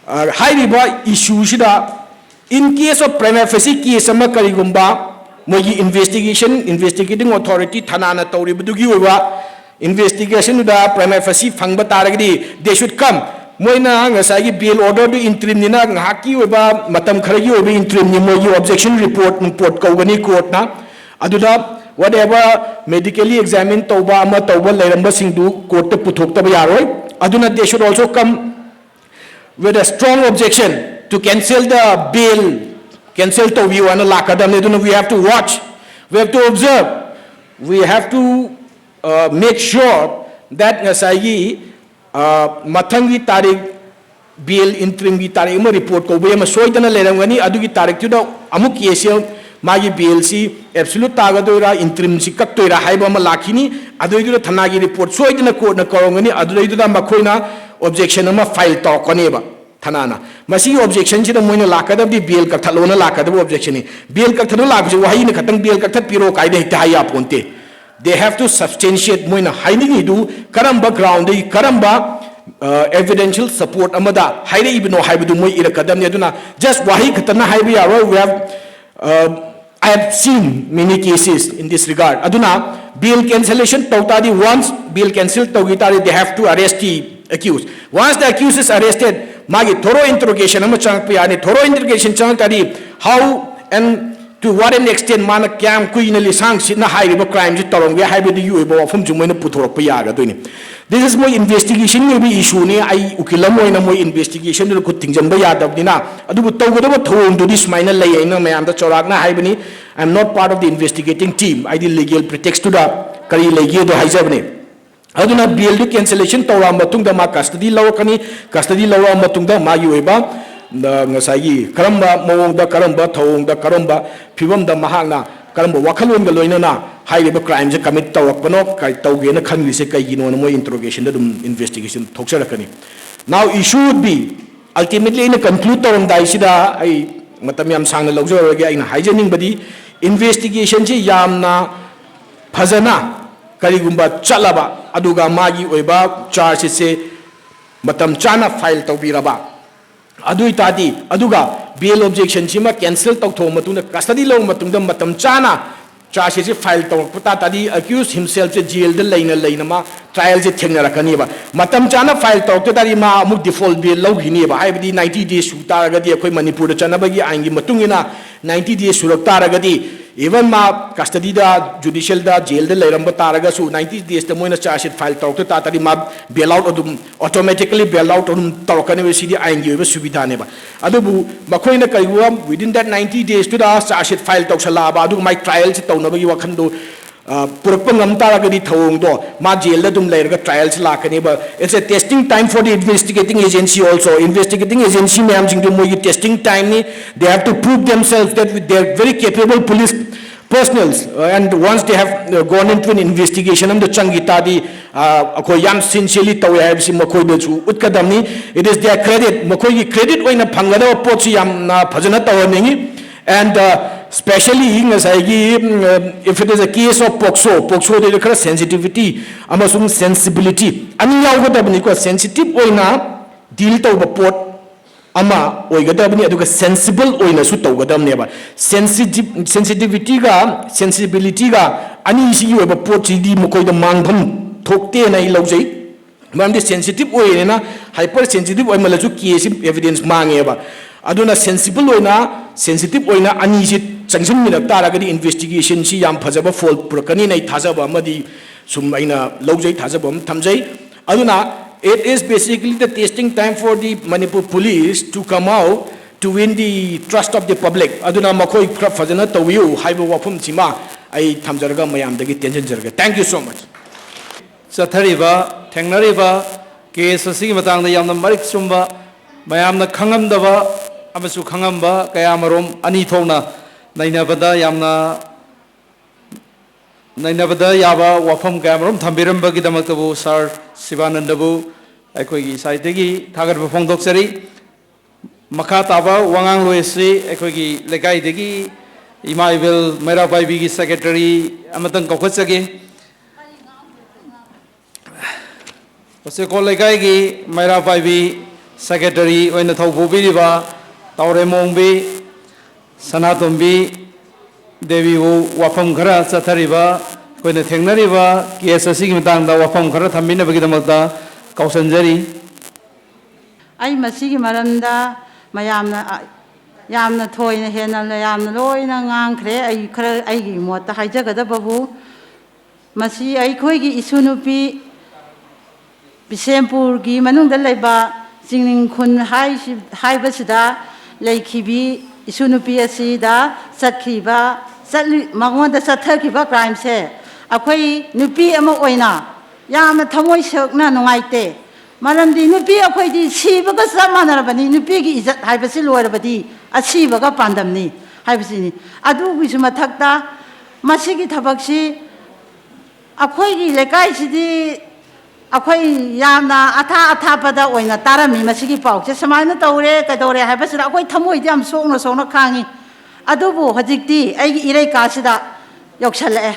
ꯑ, ꯍꯥꯏꯔꯤꯕ issueꯁꯤꯗ, in case of prima facie case ꯑꯃ ꯀꯔꯤꯒꯨꯝꯕ ꯃꯣꯏꯒꯤ investigation, investigating authority ꯊꯥꯅꯥꯅ ꯇꯧꯔꯤꯕꯗꯨꯒꯤ ꯑꯣꯏꯕ investigationꯗꯨꯗ prima facie ꯐꯪꯕ ꯇꯥꯔꯒꯗꯤ, they should come꯫ ꯃꯣꯏꯅ ꯉꯁꯥꯏꯒꯤ bail orderꯗꯨ interimꯅꯤꯅ, ꯉꯥꯏꯍꯥꯛꯀꯤ ꯑꯣꯏꯕ, ꯃꯇꯝ ꯈꯔꯒꯤ ꯑꯣꯏꯕ interimꯅꯤ, ꯃꯣꯏꯒꯤ objection report, report ꯀꯧꯒꯅꯤ courtꯅ꯫ ꯑꯗꯨꯗ whatever medically examine ꯇꯧꯕ ꯑꯃ ꯇꯧꯕ ꯂꯩꯔꯝꯕꯁꯤꯡꯗꯨ courtꯇ ꯄꯨꯊꯣꯛꯇꯕ ꯌꯥꯔꯣꯏ꯫ ꯑꯗꯨꯅ they should also come with a strong objection to cancel the bail, cancel ꯇꯧꯕꯤꯌꯨ ꯍꯥꯏꯅ ꯂꯥꯛꯀꯗꯕꯅꯤ꯫ ꯑꯗꯨꯅ we have to watch, we have to observe, we have to, uh, make sure that ꯉꯁꯥꯏꯒꯤ, uh, ꯃꯊꯪꯒꯤ ꯇꯥꯔꯤꯛ, bail interimꯒꯤ ꯇꯥꯔꯤꯛ ꯑꯃ report ꯀꯧꯕꯩ ꯑꯃ ꯁꯣꯏꯗꯅ ꯂꯩꯔꯝꯒꯅꯤ꯫ ꯑꯗꯨꯒꯤ ꯇꯥꯔꯤꯛꯇꯨꯗ ꯑꯃꯨꯛ caseꯁꯦ, ꯃꯥꯒꯤ bailꯁꯤ absolute ꯇꯥꯒꯗꯣꯏꯔꯥ, interimꯁꯤ ꯀꯛꯇꯣꯏꯔꯥ ꯍꯥꯏꯕ ꯑꯃ ꯂꯥꯛꯈꯤꯅꯤ꯫ ꯑꯗꯨꯏꯗꯨꯗ ꯊꯥꯅꯥꯒꯤ report ꯁꯣꯏꯗꯅ courtꯅ ꯀꯧꯔꯝꯒꯅꯤ꯫ ꯑꯗꯨꯗꯩꯗꯨꯗ ꯃꯈꯣꯏꯅ objection ꯑꯃ file ꯇꯧꯔꯛꯀꯅꯦꯕ ꯊꯥꯅꯥꯅ꯫ ꯃꯁꯤꯒꯤ objectionꯁꯤꯗ ꯃꯣꯏꯅ ꯂꯥꯛꯀꯗꯕꯗꯤ bail ꯀꯛꯊꯠꯂꯣꯅ ꯂꯥꯛꯀꯗꯕ objectionꯅꯤ꯫ Bail ꯀꯛꯊꯠꯂꯣ ꯂꯥꯛꯄꯁꯤ ꯋꯥꯍꯩꯅ ꯈꯛꯇꯪ bail ꯀꯛꯊꯠꯄꯤꯔꯣ ꯀꯥꯏꯗ ꯍꯦꯛꯇ ꯍꯥꯏ ꯌꯥꯄꯣꯟꯇꯦ꯫ They have to substantiate, ꯃꯣꯏꯅ ꯍꯥꯏꯅꯤꯡꯉꯤꯗꯨ ꯀꯔꯝꯕ groundꯗꯒꯤ, ꯀꯔꯝꯕ, ꯑ, evidential support ꯑꯃꯗ ꯍꯥꯏꯔꯛꯏꯕꯅꯣ ꯍꯥꯏꯕꯗꯨ ꯃꯣꯏ ꯏꯔꯛꯀꯗꯕꯅꯤ꯫ ꯑꯗꯨꯅ just ꯋꯥꯍꯩ ꯈꯛꯇꯅ ꯍꯥꯏꯕ ꯌꯥꯔꯣꯏ꯫ We have, uh, I have seen many cases in this regard. ꯑꯗꯨꯅ bail cancellation ꯇꯧ ꯇꯥꯔꯗꯤ, once bail cancel ꯇꯧꯈꯤ ꯇꯥꯔꯗꯤ, they have to arrest the accused. Once the accused is arrested, ꯃꯥꯒꯤ thorough interrogation ꯑꯃ ꯆꯪꯉꯛꯄ ꯌꯥꯅꯤ꯫ Thorough interrogation ꯆꯪꯉꯛ ꯇꯥꯔꯗꯤ, how and To what an extent ꯃꯥꯅ ꯀꯌꯥꯝ ꯀꯨꯏꯅ ꯂꯤꯁꯥꯡ ꯁꯤꯠꯅ ꯍꯥꯏꯔꯤꯕ crimeꯁꯤ ꯇꯧꯔꯝꯒꯦ ꯍꯥꯏꯕꯗꯨꯒꯤ ꯑꯣꯏꯕ ꯋꯥꯐꯝꯁꯨ ꯃꯣꯏꯅ ꯄꯨꯊꯣꯔꯛꯄ ꯌꯥꯒꯗꯣꯏꯅꯤ꯫ This is ꯃꯣꯏ investigationꯒꯤ ꯑꯣꯏꯕ issueꯅꯤ꯫ ꯑꯩ ꯎꯀꯤꯜ ꯑꯃ ꯑꯣꯏꯅ ꯃꯣꯏ investigationꯗꯨꯗ ꯈꯨꯠ ꯊꯤꯡꯖꯤꯟꯕ ꯌꯥꯗꯕꯅꯤꯅ, ꯑꯗꯨꯕꯨ ꯇꯧꯒꯗꯕ ꯊꯧꯑꯣꯡꯗꯨꯗꯤ ꯁꯨꯃꯥꯏꯅ ꯂꯩ꯫ ꯑꯩꯅ ꯃꯌꯥꯝꯗ ꯆꯥꯎꯔꯥꯛꯅ ꯍꯥꯏꯕꯅꯤ, I am not part of the investigating team꯫ ꯑꯩꯗꯤ legal pretextꯇꯨꯗ ꯀꯔꯤ ꯂꯩꯒꯦꯗꯣ ꯍꯥꯏꯖꯕꯅꯤ꯫ ꯑꯗꯨꯅ bailꯗꯨ cancellation ꯇꯧꯔꯛꯑ ꯃꯇꯨꯡꯗ ꯃꯥ custody ꯂꯧꯔꯛꯀꯅꯤ꯫ Custody ꯂꯧꯔꯛꯑ ꯃꯇꯨꯡꯗ ꯃꯥꯒꯤ ꯑꯣꯏꯕ, ꯑ, ꯉꯁꯥꯏꯒꯤ ꯀꯔꯝꯕ ꯃꯑꯣꯡꯗ, ꯀꯔꯝꯕ ꯊꯧꯑꯣꯡꯗ, ꯀꯔꯝꯕ ꯐꯤꯕꯝꯗ ꯃꯍꯥꯛꯅ ꯀꯔꯝꯕ ꯋꯥꯈꯜꯂꯣꯟꯒ ꯂꯣꯏꯅꯅ ꯍꯥꯏꯔꯤꯕ crimeꯁꯦ commit ꯇꯧꯔꯛꯄꯅꯣ, ꯀ-, ꯇꯧꯒꯦꯅ ꯈꯟꯈ꯭ꯔꯤꯁꯦ ꯀꯩꯒꯤꯅꯣꯅ ꯃꯣꯏ interrogationꯗ ꯑꯗꯨꯝ investigation ꯊꯣꯛꯆꯔꯛꯀꯅꯤ꯫ Now issue would be, ultimately ꯑꯩꯅ conclude ꯇꯧꯔꯝꯗꯥꯏꯁꯤꯗ ꯑꯩ ꯃꯇꯝ ꯌꯥꯝ ꯁꯥꯡꯅ ꯂꯧꯖꯔꯔꯣꯏꯒꯦ꯫ ꯑꯩꯅ ꯍꯥꯏꯖꯅꯤꯡꯕꯗꯤ investigationꯁꯤ ꯌꯥꯝꯅ ꯐꯖꯅ ꯀꯔꯤꯒꯨꯝꯕ ꯆꯠꯂꯕ, ꯑꯗꯨꯒ ꯃꯥꯒꯤ ꯑꯣꯏꯕ charge sheetꯁꯦ ꯃꯇꯝ ꯆꯥꯅ file ꯇꯧꯕꯤꯔꯕ, ꯑꯗꯨ ꯑꯣꯏꯇꯥꯔꯗꯤ, ꯑꯗꯨꯒ bail objectionꯁꯤꯃ cancel ꯇꯧꯊꯣꯛꯑ ꯃꯇꯨꯡꯗ, custody ꯂꯧꯔ ꯃꯇꯨꯡꯗ ꯃꯇꯝ ꯆꯥꯅ charge sheetꯁꯦ file ꯇꯧꯔꯛꯄ ꯇꯥ ꯇꯥꯔꯗꯤ, accused himselfꯁꯦ jailꯗ ꯂꯩꯅ ꯂꯩꯅ ꯃꯥ trialꯁꯦ ꯊꯦꯡꯅꯔꯛꯀꯅꯤꯕ꯫ ꯃꯇꯝ ꯆꯥꯅ file ꯇꯧꯔꯛꯇ ꯇꯥꯔꯗꯤ ꯃꯥ ꯑꯃꯨꯛ default bail ꯂꯧꯈꯤꯅꯦꯕ꯫ ꯍꯥꯏꯕꯗꯤ ninety days ꯁꯨ ꯇꯥꯔꯒꯗꯤ, ꯑꯩꯈꯣꯏ ꯃꯅꯤꯄꯨꯔꯗ ꯆꯠꯅꯕꯒꯤ ꯑꯥꯏꯟꯒꯤ ꯃꯇꯨꯡ ꯏꯟꯅ ninety days ꯁꯨꯔꯛ ꯇꯥꯔꯒꯗꯤ, even ꯃꯥ custodyꯗ, judicialꯗ, jailꯗ ꯂꯩꯔꯝꯕ ꯇꯥꯔꯒꯁꯨ, ninety daysꯇ ꯃꯣꯏꯅ charge sheet file ꯇꯧꯔꯛꯇ ꯇꯥꯔꯗꯤ ꯃꯥ bail out ꯑꯗꯨꯝ, automatically bail out ꯑꯗꯨꯝ ꯇꯧꯔꯛꯀꯅꯦꯕ꯫ ꯁꯤꯗꯤ ꯑꯥꯏꯟꯒꯤ ꯑꯣꯏꯕ ꯁꯨꯕꯤꯙꯥꯅꯦꯕ꯫ ꯑꯗꯨꯕꯨ ꯃꯈꯣꯏꯅ ꯀꯔꯤꯒꯨꯝꯕ within that ninety daysꯇꯨꯗ charge sheet file ꯇꯧꯁꯜꯂꯛꯑꯕ, ꯑꯗꯨꯒ ꯃꯥꯏ trialꯁꯦ ꯇꯧꯅꯕꯒꯤ ꯋꯥꯈꯜꯗꯣ, ꯑ, ꯄꯨꯔꯛꯄ ꯉꯝ ꯇꯥꯔꯒꯗꯤ ꯊꯧꯑꯣꯡꯗꯣ, ꯃꯥ jailꯗ ꯑꯗꯨꯝ ꯂꯩꯔꯒ trialꯁꯦ ꯂꯥꯛꯀꯅꯦꯕ꯫ It's a testing time for the investigating agency also꯫ Investigating agency ꯃꯌꯥꯝꯁꯤꯡꯗꯣ ꯃꯣꯏꯒꯤ testing timeꯅꯤ꯫ They have to prove themselves that they are very capable police personnels, uh, and once they have, uh, gone into an investigation ꯑꯃꯗ ꯆꯪꯈꯤ ꯇꯥꯔꯗꯤ, ꯑ, ꯑꯩꯈꯣꯏ ꯌꯥꯝ sincerely ꯇꯧꯋꯦ ꯍꯥꯏꯕꯁꯤ ꯃꯈꯣꯏꯗꯁꯨ ꯎꯠꯀꯗꯕꯅꯤ꯫ It is their credit, ꯃꯈꯣꯏꯒꯤ credit ꯑꯣꯏꯅ ꯐꯪꯒꯗꯕ ꯄꯣꯠꯁꯤ ꯌꯥꯝꯅ ꯐꯖꯅ ꯇꯧꯍꯟꯅꯤꯡꯉꯤ꯫ And, uh, specially ꯉꯁꯥꯏꯒꯤ, ꯎꯝ, uh, if it is a case of POCSO, POCSOꯗꯗꯤ ꯈꯔ sensitivity ꯑꯃꯁꯨꯡ sensibility ꯑꯅꯤ ꯌꯥꯎꯒꯗꯕꯅꯤꯀꯣ꯫ Sensitive ꯑꯣꯏꯅ deal ꯇꯧꯕ ꯄꯣꯠ ꯑꯃ ꯑꯣꯏꯒꯗꯕꯅꯤ, ꯑꯗꯨꯒ sensible ꯑꯣꯏꯅꯁꯨ ꯇꯧꯒꯗꯕꯅꯦꯕ꯫ Sensitive, sensitivityꯒ sensibilityꯒ ꯑꯅꯤꯁꯤꯒꯤ ꯑꯣꯏꯕ ꯄꯣꯠꯁꯤꯗꯤ ꯃꯈꯣꯏꯗ ꯃꯥꯡꯐꯝ ꯊꯣꯛꯇꯦꯅ ꯑꯩ ꯂꯧꯖꯩ꯫ ꯃꯔꯝꯗꯤ sensitive ꯑꯣꯏꯔꯦꯅ, hyper sensitive ꯑꯣꯏꯃꯜꯂꯁꯨ caseꯁꯤ evidence ꯃꯥꯡꯉꯦꯕ꯫ ꯑꯗꯨꯅ sensible ꯑꯣꯏꯅ, sensitive ꯑꯣꯏꯅ ꯑꯅꯤꯁꯤ ꯆꯪꯁꯤꯟꯃꯤꯟꯅ ꯇꯥꯔꯒꯗꯤ ꯏꯟꯚꯦꯁꯇꯤꯒꯦꯁꯟꯁꯤ ꯌꯥꯝ ꯐꯖꯕ ꯐꯣꯜ ꯄꯨꯔꯛꯀꯅꯤꯅ ꯑꯩ ꯊꯥꯖꯕ ꯑꯃꯗꯤ ꯁꯨꯝ ꯑꯩꯅ ꯂꯧꯖꯩ, ꯊꯥꯖꯕ ꯑꯃ ꯊꯝꯖꯩ꯫ ꯑꯗꯨꯅ it is basically the testing time for the Manipur police to come out to win the trust of the public. ꯑꯗꯨꯅ ꯃꯈꯣꯏ ꯈꯔ ꯐꯖꯅ ꯇꯧꯕꯤꯌꯨ ꯍꯥꯏꯕ ꯋꯥꯐꯝꯁꯤꯃ ꯑꯩ ꯊꯝꯖꯔꯒ ꯃꯌꯥꯝꯗꯒꯤ ꯇꯦꯟꯁꯤꯟꯖꯔꯒꯦ꯫ Thank you so much. ꯆꯠꯊꯔꯤꯕ, ꯊꯦꯡꯅꯔꯤꯕ ꯀꯦꯁ ꯑꯁꯤꯒꯤ ꯃꯇꯥꯡꯗ ꯌꯥꯝꯅ ꯃꯔꯤꯛ ꯆꯨꯝꯕ, ꯃꯌꯥꯝꯅ ꯈꯪꯉꯝꯗꯕ ꯑꯃꯁꯨꯡ ꯈꯪꯉꯝꯕ ꯀꯌꯥ ꯃꯔꯨꯝ ꯑꯅꯤ ꯊꯣꯛꯅ ꯅꯩꯅꯕꯗ ꯌꯥꯝꯅ, ꯅꯩꯅꯕꯗ ꯌꯥꯕ ꯋꯥꯐꯝ ꯀꯌꯥ ꯃꯔꯨꯝ ꯊꯝꯕꯤꯔꯝꯕꯒꯤꯗꯃꯛꯇꯕꯨ ꯁꯥꯔ ꯁꯤꯕꯥꯅꯟꯗꯕꯨ ꯑꯩꯈꯣꯏꯒꯤ ꯁꯥꯏꯠꯇꯒꯤ ꯊꯥꯒꯠꯄ ꯐꯣꯡꯗꯣꯛꯆꯔꯤ꯫ ꯃꯈꯥ ꯇꯥꯕ ꯋꯥꯉꯥꯡꯂꯣꯏ ꯑꯁꯤ ꯑꯩꯈꯣꯏꯒꯤ ꯂꯩꯀꯥꯏꯗꯒꯤ ꯏꯃꯥ ꯏꯕꯦꯜ ꯃꯩꯔꯥ ꯄꯥꯏꯕꯤꯒꯤ ꯁꯦꯀ꯭ꯔꯦꯇꯔꯤ ꯑꯃꯇꯪ ꯀꯧꯈꯠꯆꯒꯦ꯫ ꯋꯥꯆꯦꯀꯣꯜ ꯂꯩꯀꯥꯏꯒꯤ ꯃꯩꯔꯥ ꯄꯥꯏꯕꯤ ꯁꯦꯀ꯭ꯔꯦꯇꯔꯤ ꯑꯣꯏꯅ ꯊꯧ ꯄꯨꯕꯤꯔꯤꯕ ꯇꯥꯎꯔꯦꯃꯣꯡꯕꯤ ꯁꯅꯥꯇꯣꯝꯕꯤ ꯗꯦꯕꯤꯕꯨ ꯋꯥꯐꯝ ꯈꯔ, ꯆꯠꯊꯔꯤꯕ ꯑꯩꯈꯣꯏꯅ ꯊꯦꯡꯅꯔꯤꯕ ꯀꯦꯁ ꯑꯁꯤꯒꯤ ꯃꯇꯥꯡꯗ ꯋꯥꯐꯝ ꯈꯔ ꯊꯝꯕꯤꯅꯕꯒꯤꯗꯃꯛꯇ ꯀꯧꯁꯤꯟꯖꯔꯤ꯫ ꯑꯩ ꯃꯁꯤꯒꯤ ꯃꯔꯝꯗ ꯃꯌꯥꯝꯅ, ꯌꯥꯝꯅ ꯊꯣꯏꯅ ꯍꯦꯟꯅ ꯌꯥꯝꯅ ꯂꯣꯏꯅ ꯉꯥꯡꯈ꯭ꯔꯦ꯫ ꯑꯩ ꯈꯔ ꯑꯩꯒꯤ ꯃꯣꯠꯇ ꯍꯥꯏꯖꯒꯗꯕꯕꯨ, ꯃꯁꯤ ꯑꯩꯈꯣꯏꯒꯤ ꯏꯁꯨ ꯅꯨꯄꯤ ꯕꯤꯁꯦꯝꯄꯨꯔꯒꯤ ꯃꯅꯨꯡꯗ ꯂꯩꯕ ꯆꯤꯡꯅꯤꯡ ꯈꯨꯟ ꯍꯥꯏꯁꯤ-, ꯍꯥꯏꯕꯁꯤꯗ ꯂꯩꯈꯤꯕꯤ ꯏꯁꯨ ꯅꯨꯄꯤ ꯑꯁꯤꯗ ꯆꯠꯈꯤꯕ, ꯆꯠꯂꯤ-, ꯃꯉꯣꯟꯗ ꯆꯠꯊꯈꯤꯕ ꯀ꯭ꯔꯥꯏꯝꯁꯦ ꯑꯩꯈꯣꯏ ꯅꯨꯄꯤ ꯑꯃ ꯑꯣꯏꯅ ꯌꯥꯝꯅ ꯊꯃꯣꯏ ꯁꯣꯛꯅ ꯅꯨꯡꯉꯥꯏꯇꯦ꯫ ꯃꯔꯝꯗꯤ ꯅꯨꯄꯤ ꯑꯩꯈꯣꯏꯗꯤ ꯁꯤꯕꯒ ꯆꯞ ꯃꯥꯟꯅꯔꯕꯅꯤ꯫ ꯅꯨꯄꯤꯒꯤ ꯏꯖꯠ ꯍꯥꯏꯕꯁꯤ ꯂꯣꯏꯔꯕꯗꯤ ꯑꯁꯤꯕꯒ ꯄꯥꯟꯗꯝꯅꯤ ꯍꯥꯏꯕꯁꯤꯅꯤ꯫ ꯑꯗꯨꯒꯤꯁꯨ ꯃꯊꯛꯇ ꯃꯁꯤꯒꯤ ꯊꯕꯛꯁꯤ ꯑꯩꯈꯣꯏꯒꯤ ꯂꯩꯀꯥꯏꯁꯤꯗꯤ ꯑꯩꯈꯣꯏ ꯌꯥꯝꯅ ꯑꯊꯥ ꯑꯊꯥꯞꯄꯗ ꯑꯣꯏꯅ ꯇꯥꯔꯝꯃꯤ꯫ ꯃꯁꯤꯒꯤ ꯄꯥꯎꯁꯦ ꯁꯨꯃꯥꯏꯅ ꯇꯧꯔꯦ, ꯀꯩꯗꯧꯔꯦ ꯍꯥꯏꯕꯁꯤꯗ ꯑꯩꯈꯣꯏ ꯊꯃꯣꯏꯗꯤ ꯌꯥꯝ ꯁꯣꯛꯅ ꯁꯣꯛꯅ ꯈꯥꯡꯉꯤ꯫ ꯑꯗꯨꯕꯨ ꯍꯧꯖꯤꯛꯇꯤ ꯑꯩꯒꯤ ꯏꯔꯩꯀꯥꯁꯤꯗ ꯌꯧꯁꯜꯂꯛꯑꯦ꯫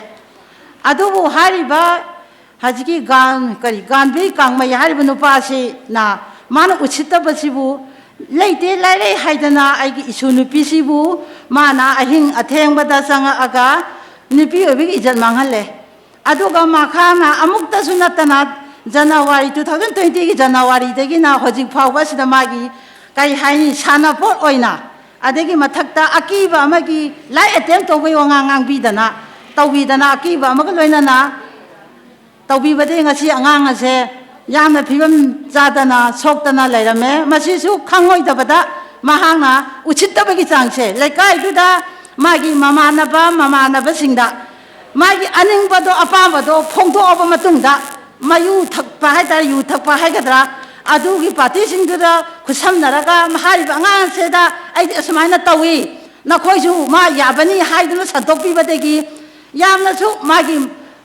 ꯑꯗꯨꯕꯨ ꯍꯥꯏꯔꯤꯕ ꯍꯧꯖꯤꯛꯀꯤ ꯒꯥꯟ-, ꯀꯔꯤ, ꯒꯥꯟꯕꯤ ꯀꯥꯡꯃꯩ ꯍꯥꯏꯔꯤꯕ ꯅꯨꯄꯥꯁꯤꯅ ꯃꯥꯅ ꯎꯁꯤꯠꯇꯕꯁꯤꯕꯨ ꯂꯩꯇꯦ ꯂꯥꯏꯔꯩ ꯍꯥꯏꯗꯅ ꯑꯩꯒꯤ ꯏꯁꯨ ꯅꯨꯄꯤꯁꯤꯕꯨ ꯃꯥꯅ ꯑꯍꯤꯡ ꯑꯊꯦꯡꯕꯗ ꯆꯪꯉꯛꯑꯒ ꯅꯨꯄꯤ ꯑꯣꯏꯕꯒꯤ ꯏꯖꯠ ꯃꯥꯡꯍꯜꯂꯦ꯫ ꯑꯗꯨꯒ ꯃꯈꯥꯅ ꯑꯃꯨꯛꯇꯁꯨ ꯅꯠꯇꯅ ꯖꯅꯋꯥꯔꯤ, two thousand twenty ꯒꯤ ꯖꯅꯋꯥꯔꯤꯗꯒꯤꯅ ꯍꯧꯖꯤꯛ ꯐꯥꯎꯕ ꯑꯁꯤꯗ ꯃꯥꯒꯤ ꯀꯔꯤ ꯍꯥꯏꯅꯤ, ꯁꯥꯟꯅꯄꯣꯠ ꯑꯣꯏꯅ ꯑꯗꯒꯤ ꯃꯊꯛꯇ ꯑꯀꯤꯕ ꯑꯃꯒꯤ life attempt ꯇꯧꯕꯒꯤ ꯋꯥꯉꯥꯡ ꯉꯥꯡꯕꯤꯗꯅ, ꯇꯧꯕꯤꯗꯅ, ꯑꯀꯤꯕ ꯑꯃꯒ ꯂꯣꯏꯅꯅ ꯇꯧꯕꯤꯕꯗꯒꯤ ꯉꯁꯤ ꯑꯉꯥꯡ ꯑꯁꯦ ꯌꯥꯝꯅ ꯐꯤꯕꯝ ꯆꯥꯗꯅ ꯁꯣꯛꯇꯅ ꯂꯩꯔꯝꯃꯦ꯫ ꯃꯁꯤꯁꯨ ꯈꯪꯉꯣꯏꯗꯕꯗ ꯃꯍꯥꯛꯅ ꯎꯁꯤꯠꯇꯕꯒꯤ ꯆꯥꯡꯁꯦ, ꯂꯩꯀꯥꯏꯗꯨꯗ ꯃꯥꯒꯤ ꯃꯃꯥꯟꯅꯕ ꯃꯃꯥꯟꯅꯕꯁꯤꯡꯗ ꯃꯥꯒꯤ ꯑꯅꯤꯡꯕꯗꯣ, ꯑꯄꯥꯝꯕꯗꯣ ꯐꯣꯡꯗꯣꯛꯑꯕ ꯃꯇꯨꯡꯗ, ꯃꯌꯨ ꯊꯛꯄ ꯍꯥꯏꯇꯥꯔꯦ, ꯌꯨ ꯊꯛꯄ ꯍꯥꯏꯒꯗ꯭ꯔꯥ, ꯑꯗꯨꯒꯤ ꯄꯥꯔꯇꯤꯁꯤꯡꯗꯨꯗ ꯈꯨꯠꯁꯝꯅꯔꯒ ꯍꯥꯏꯔꯤꯕ ꯑꯉꯥꯡꯁꯤꯗ ꯑꯩꯗꯤ ꯑꯁꯨꯃꯥꯏꯅ ꯇꯧꯏ, ꯅꯈꯣꯏꯁꯨ ꯃꯥ ꯌꯥꯕꯅꯤ ꯍꯥꯏꯗꯨꯅ ꯁꯟꯗꯣꯛꯄꯤꯕꯗꯒꯤ ꯌꯥꯝꯅꯁꯨ ꯃꯥꯒꯤ,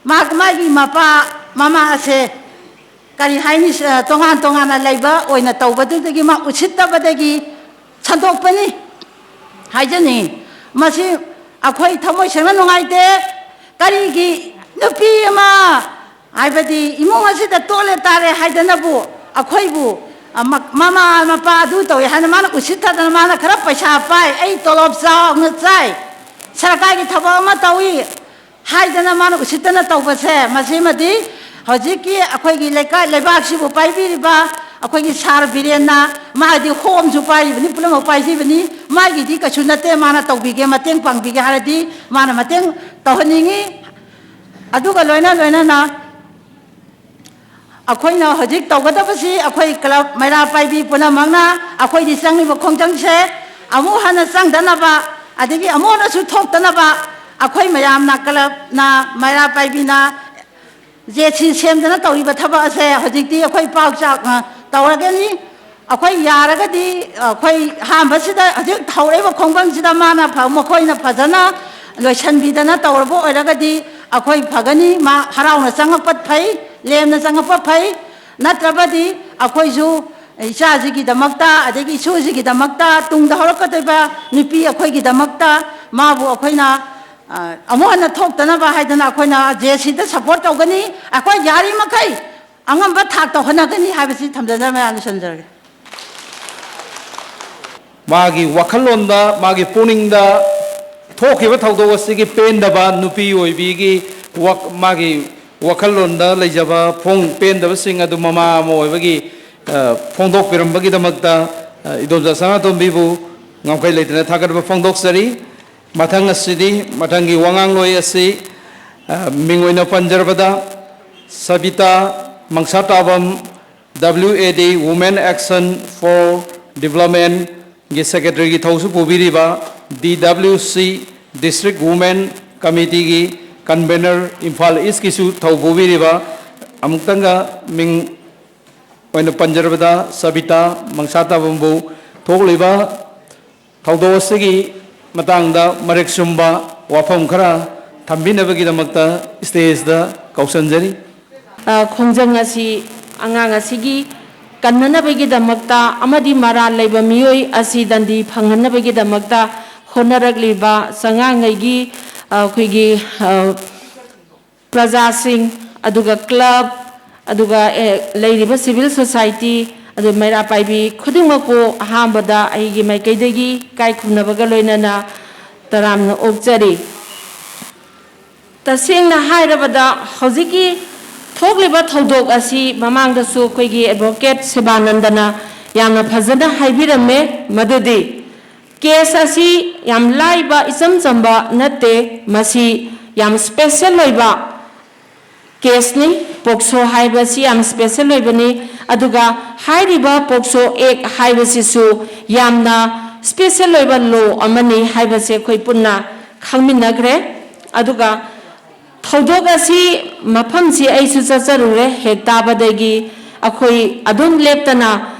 ꯃꯥ-, ꯃꯥꯒꯤ ꯃꯄꯥ ꯃꯃꯥ ꯑꯁꯦ ꯀꯔꯤ ꯍꯥꯏꯅꯤ, ꯑ, ꯇꯣꯉꯥꯟ ꯇꯣꯉꯥꯟꯅ ꯂꯩꯕ ꯑꯣꯏꯅ ꯇꯧꯕꯗꯨꯗꯒꯤ ꯃꯥ ꯎꯁꯤꯠꯇꯕꯗꯒꯤ ꯁꯟꯗꯣꯛꯄꯅꯤ ꯍꯥꯏꯖꯅꯤꯡꯉꯤ꯫ ꯃꯁꯤ ꯑꯩꯈꯣꯏ ꯊꯃꯣꯏ ꯁꯦꯡꯅ ꯅꯨꯡꯉꯥꯏꯇꯦ꯫ ꯀꯔꯤꯒꯤ ꯅꯨꯄꯤ ꯑꯃ, ꯍꯥꯏꯕꯗꯤ ꯏꯃꯨꯡ ꯑꯁꯤꯗ ꯇꯣꯛꯂꯦ ꯇꯥꯔꯦ ꯍꯥꯏꯗꯅꯕꯨ ꯑꯩꯈꯣꯏꯕꯨ, ꯑ, ꯃ-, ꯃꯃꯥ ꯃꯄꯥ ꯑꯗꯨ ꯇꯧꯋꯦ ꯍꯥꯏꯅ ꯃꯥꯅ ꯎꯁꯤꯠꯇꯗꯅ, ꯃꯥꯅ ꯈꯔ ꯄꯩꯁꯥ ꯄꯥꯏ, ꯑꯩ ꯇꯣꯂꯣꯞ ꯆꯥꯎꯅ ꯆꯥꯏ, ꯁꯔꯀꯥꯔꯒꯤ ꯊꯕꯛ ꯑꯃ ꯇꯧꯏ ꯍꯥꯏꯗꯅ ꯃꯥꯅ ꯎꯁꯤꯠꯇꯅ ꯇꯧꯕꯁꯦ, ꯃꯁꯤꯃꯗꯤ ꯍꯧꯖꯤꯛꯀꯤ ꯑꯩꯈꯣꯏꯒꯤ ꯂꯩꯀꯥꯏ, ꯂꯩꯕꯥꯛꯁꯤꯕꯨ ꯄꯥꯏꯕꯤꯔꯤꯕ ꯑꯩꯈꯣꯏꯒꯤ ꯁꯥꯔ ꯕꯤꯔꯦꯟꯅ, ꯃꯥꯗꯤ ꯍꯣꯝꯁꯨ ꯄꯥꯏꯔꯤꯕꯅꯤ, ꯄꯨꯝꯅꯃꯛ ꯄꯥꯏꯖꯕꯅꯤ, ꯃꯥꯒꯤꯗꯤ ꯀꯩꯁꯨ ꯅꯠꯇꯦ, ꯃꯥꯅ ꯇꯧꯕꯤꯒꯦ, ꯃꯇꯦꯡ ꯄꯥꯡꯕꯤꯒꯦ ꯍꯥꯏꯔꯗꯤ ꯃꯥꯅ ꯃꯇꯦꯡ ꯇꯧꯍꯟꯅꯤꯡꯉꯤ꯫ ꯑꯗꯨꯒ ꯂꯣꯏꯅ ꯂꯣꯏꯅꯅ ꯑꯩꯈꯣꯏꯅ ꯍꯧꯖꯤꯛ ꯇꯧꯒꯗꯕꯁꯤ, ꯑꯩꯈꯣꯏ ꯀ꯭ꯂꯕ ꯃꯩꯔꯥ ꯄꯥꯏꯕꯤ ꯄꯨꯝꯅꯃꯛꯅ ꯑꯩꯈꯣꯏꯗꯤ ꯆꯪꯂꯤꯕ ꯈꯣꯡꯖꯪꯁꯦ ꯑꯃꯨꯛ ꯍꯟꯅ ꯆꯪꯗꯅꯕ, ꯑꯗꯒꯤ ꯑꯃꯨꯛ ꯍꯟꯅꯁꯨ ꯊꯣꯛꯇꯅꯕ ꯑꯩꯈꯣꯏ ꯃꯌꯥꯝꯅ, ꯀ꯭ꯂꯕꯅ, ꯃꯩꯔꯥ ꯄꯥꯏꯕꯤꯅ ꯖꯦ ꯁꯤ ꯁꯦꯝꯗꯅ ꯇꯧꯔꯤꯕ ꯊꯕꯛ ꯑꯁꯦ ꯍꯧꯖꯤꯛꯇꯤ ꯑꯩꯈꯣꯏ ꯄꯥꯛ ꯆꯥꯎꯅ ꯇꯧꯔꯒꯅꯤ꯫ ꯑꯩꯈꯣꯏ ꯌꯥꯔꯒꯗꯤ, ꯑꯩꯈꯣꯏ ꯑꯍꯥꯟꯕꯁꯤꯗ ꯍꯧꯖꯤꯛ ꯍꯧꯔꯛꯏꯕ ꯈꯣꯡꯕꯪꯁꯤꯗ ꯃꯥꯅ ꯐ-, ꯃꯈꯣꯏꯅ ꯐꯖꯅ ꯂꯣꯏꯁꯤꯟꯕꯤꯗꯅ ꯇꯧꯔꯕ ꯑꯣꯏꯔꯒꯗꯤ ꯑꯩꯈꯣꯏ ꯐꯒꯅꯤ꯫ ꯃꯥ ꯍꯔꯥꯎꯅ ꯆꯪꯉꯛꯄ ꯐꯩ, ꯂꯦꯝꯅ ꯆꯪꯉꯛꯄ ꯐꯩ꯫ ꯅꯠꯇ꯭ꯔꯕꯗꯤ ꯑꯩꯈꯣꯏꯁꯨ ꯏꯆꯥꯁꯤꯒꯤꯗꯃꯛꯇ, ꯑꯗꯒꯤ ꯏꯁꯨꯁꯤꯒꯤꯗꯃꯛꯇ, ꯇꯨꯡꯗ ꯍꯧꯔꯛꯀꯗꯧꯔꯤꯕ ꯅꯨꯄꯤ ꯑꯩꯈꯣꯏꯒꯤꯗꯃꯛꯇ ꯃꯥꯕꯨ ꯑꯩꯈꯣꯏꯅ, ꯑ, ꯑꯃꯨꯛ ꯍꯟꯅ ꯊꯣꯛꯇꯅꯕ ꯍꯥꯏꯗꯅ ꯑꯩꯈꯣꯏꯅ ꯖꯦ ꯁꯤꯗ support ꯇꯧꯒꯅꯤ꯫ ꯑꯩꯈꯣꯏ ꯌꯥꯔꯤꯃꯈꯩ ꯑꯉꯝꯕ ꯊꯥꯛꯇ ꯍꯣꯠꯅꯒꯅꯤ ꯍꯥꯏꯕꯁꯤ ꯊꯝꯖꯅꯕ ꯃꯌꯥꯝ ꯂꯣꯏꯁꯤꯟꯖꯔꯒꯦ꯫ ꯃꯥꯒꯤ ꯋꯥꯈꯜꯂꯣꯟꯗ, ꯃꯥꯒꯤ ꯄꯨꯛꯅꯤꯡꯗ ꯊꯣꯛꯈꯤꯕ ꯊꯧꯗꯣꯛ ꯑꯁꯤꯒꯤ ꯄꯦꯟꯗꯕ, ꯅꯨꯄꯤ ꯑꯣꯏꯕꯤꯒꯤ ꯋꯥ-, ꯃꯥꯒꯤ ꯋꯥꯈꯜꯂꯣꯟꯗ ꯂꯩꯖꯕ ꯐꯣꯡ-, ꯄꯦꯟꯗꯕꯁꯤꯡ ꯑꯗꯨ ꯃꯃꯥ ꯑꯃ ꯑꯣꯏꯕꯒꯤ, ꯑ, ꯐꯣꯡꯗꯣꯛꯄꯤꯔꯝꯕꯒꯤꯗꯃꯛꯇ, ꯑ, ꯏꯗꯣꯝꯆꯥ ꯁꯅꯥꯇꯣꯝꯕꯤꯕꯨ ꯉꯝꯈꯩ ꯂꯩꯇꯅ ꯊꯥꯒꯠꯄ ꯐꯣꯡꯗꯣꯛꯆꯔꯤ꯫ ꯃꯊꯪ ꯑꯁꯤꯗꯤ, ꯃꯊꯪꯒꯤ ꯋꯥꯉꯥꯡꯂꯣꯏ ꯑꯁꯤ, ꯑ, ꯃꯤꯡ ꯑꯣꯏꯅ ꯄꯟꯖꯔꯕꯗ, Sabita ꯃꯪꯁꯥꯇꯥꯕꯝ, W A D, Women Action for Development ꯒꯤ Secretary ꯒꯤ ꯊꯧꯁꯨ ꯄꯨꯕꯤꯔꯤꯕ, D W C District Women Committee ꯒꯤ Convener, ꯏꯝꯐꯥꯜ East ꯀꯤꯁꯨ ꯊꯧ ꯄꯨꯕꯤꯔꯤꯕ, ꯑꯃꯨꯛꯇꯪꯒ ꯃꯤꯡ ꯑꯣꯏꯅ ꯄꯟꯖꯔꯕꯗ, ꯁꯕꯤꯇꯥ ꯃꯪꯁꯥꯇꯥꯕꯝꯕꯨ ꯊꯣꯛꯂꯤꯕ ꯊꯧꯗꯣꯛ ꯑꯁꯤꯒꯤ ꯃꯇꯥꯡꯗ ꯃꯔꯤꯛ ꯆꯨꯝꯕ ꯋꯥꯐꯝ ꯈꯔ ꯊꯝꯕꯤꯅꯕꯒꯤꯗꯃꯛꯇ stage ꯇ ꯀꯧꯁꯤꯟꯖꯔꯤ꯫ ꯑ, ꯈꯣꯡꯖꯪ ꯑꯁꯤ ꯑꯉꯥꯡ ꯑꯁꯤꯒꯤ ꯀꯟꯅꯅꯕꯒꯤꯗꯃꯛꯇ ꯑꯃꯗꯤ ꯃꯔꯥꯜ ꯂꯩꯕ ꯃꯤꯑꯣꯏ ꯑꯁꯤ ꯗꯟꯗꯤ ꯐꯪꯍꯟꯅꯕꯒꯤꯗꯃꯛꯇ ꯍꯣꯠꯅꯔꯛꯂꯤꯕ ꯆꯉꯥꯡꯉꯩꯒꯤ, ꯑ, ꯑꯩꯈꯣꯏꯒꯤ, ꯑ, ꯄ꯭ꯔꯖꯥꯁꯤꯡ, ꯑꯗꯨꯒ club, ꯑꯗꯨꯒ, ꯑꯦ, ꯂꯩꯔꯤꯕ civil society, ꯑꯗꯨ ꯃꯩꯔꯥ ꯄꯥꯏꯕꯤ ꯈꯨꯗꯤꯡꯃꯛꯄꯨ ꯑꯍꯥꯟꯕꯗ ꯑꯩꯒꯤ ꯃꯥꯏꯀꯩꯗꯒꯤ ꯏꯀꯥꯏ ꯈꯨꯝꯅꯕꯒ ꯂꯣꯏꯅꯅ ꯇꯔꯥꯝꯅ ꯑꯣꯛꯆꯔꯤ꯫ ꯇꯁꯦꯡꯅ ꯍꯥꯏꯔꯕꯗ, ꯍꯧꯖꯤꯛꯀꯤ ꯊꯣꯛꯂꯤꯕ ꯊꯧꯗꯣꯛ ꯑꯁꯤ ꯃꯃꯥꯡꯗꯁꯨ ꯑꯩꯈꯣꯏꯒꯤ advocate ꯁꯤꯕꯥꯅꯟꯗꯅ ꯌꯥꯝꯅ ꯐꯖꯅ ꯍꯥꯏꯕꯤꯔꯝꯃꯦ, ꯃꯗꯨꯗꯤ case ꯑꯁꯤ ꯌꯥꯝ ꯂꯥꯏꯕ, ꯏꯆꯝ ꯆꯝꯕ ꯅꯠꯇꯦ, ꯃꯁꯤ ꯌꯥꯝ special ꯑꯣꯏꯕ case ꯅꯤ꯫ POCSO ꯍꯥꯏꯕꯁꯤ ꯌꯥꯝ special ꯑꯣꯏꯕꯅꯤ꯫ ꯑꯗꯨꯒ ꯍꯥꯏꯔꯤꯕ POCSO Act ꯍꯥꯏꯕꯁꯤꯁꯨ ꯌꯥꯝꯅ special ꯑꯣꯏꯕ law ꯑꯃꯅꯤ ꯍꯥꯏꯕꯁꯦ ꯑꯩꯈꯣꯏ ꯄꯨꯟꯅ ꯈꯪꯃꯤꯟꯅꯈ꯭ꯔꯦ꯫ ꯑꯗꯨꯒ ꯊꯧꯗꯣꯛ ꯑꯁꯤ, ꯃꯐꯝꯁꯤ ꯑꯩꯁꯨ ꯆꯠꯆꯔꯨꯔꯦ꯫ ꯍꯦꯛ ꯇꯥꯕꯗꯒꯤ ꯑꯩꯈꯣꯏ ꯑꯗꯨꯝ ꯂꯦꯞꯇꯅ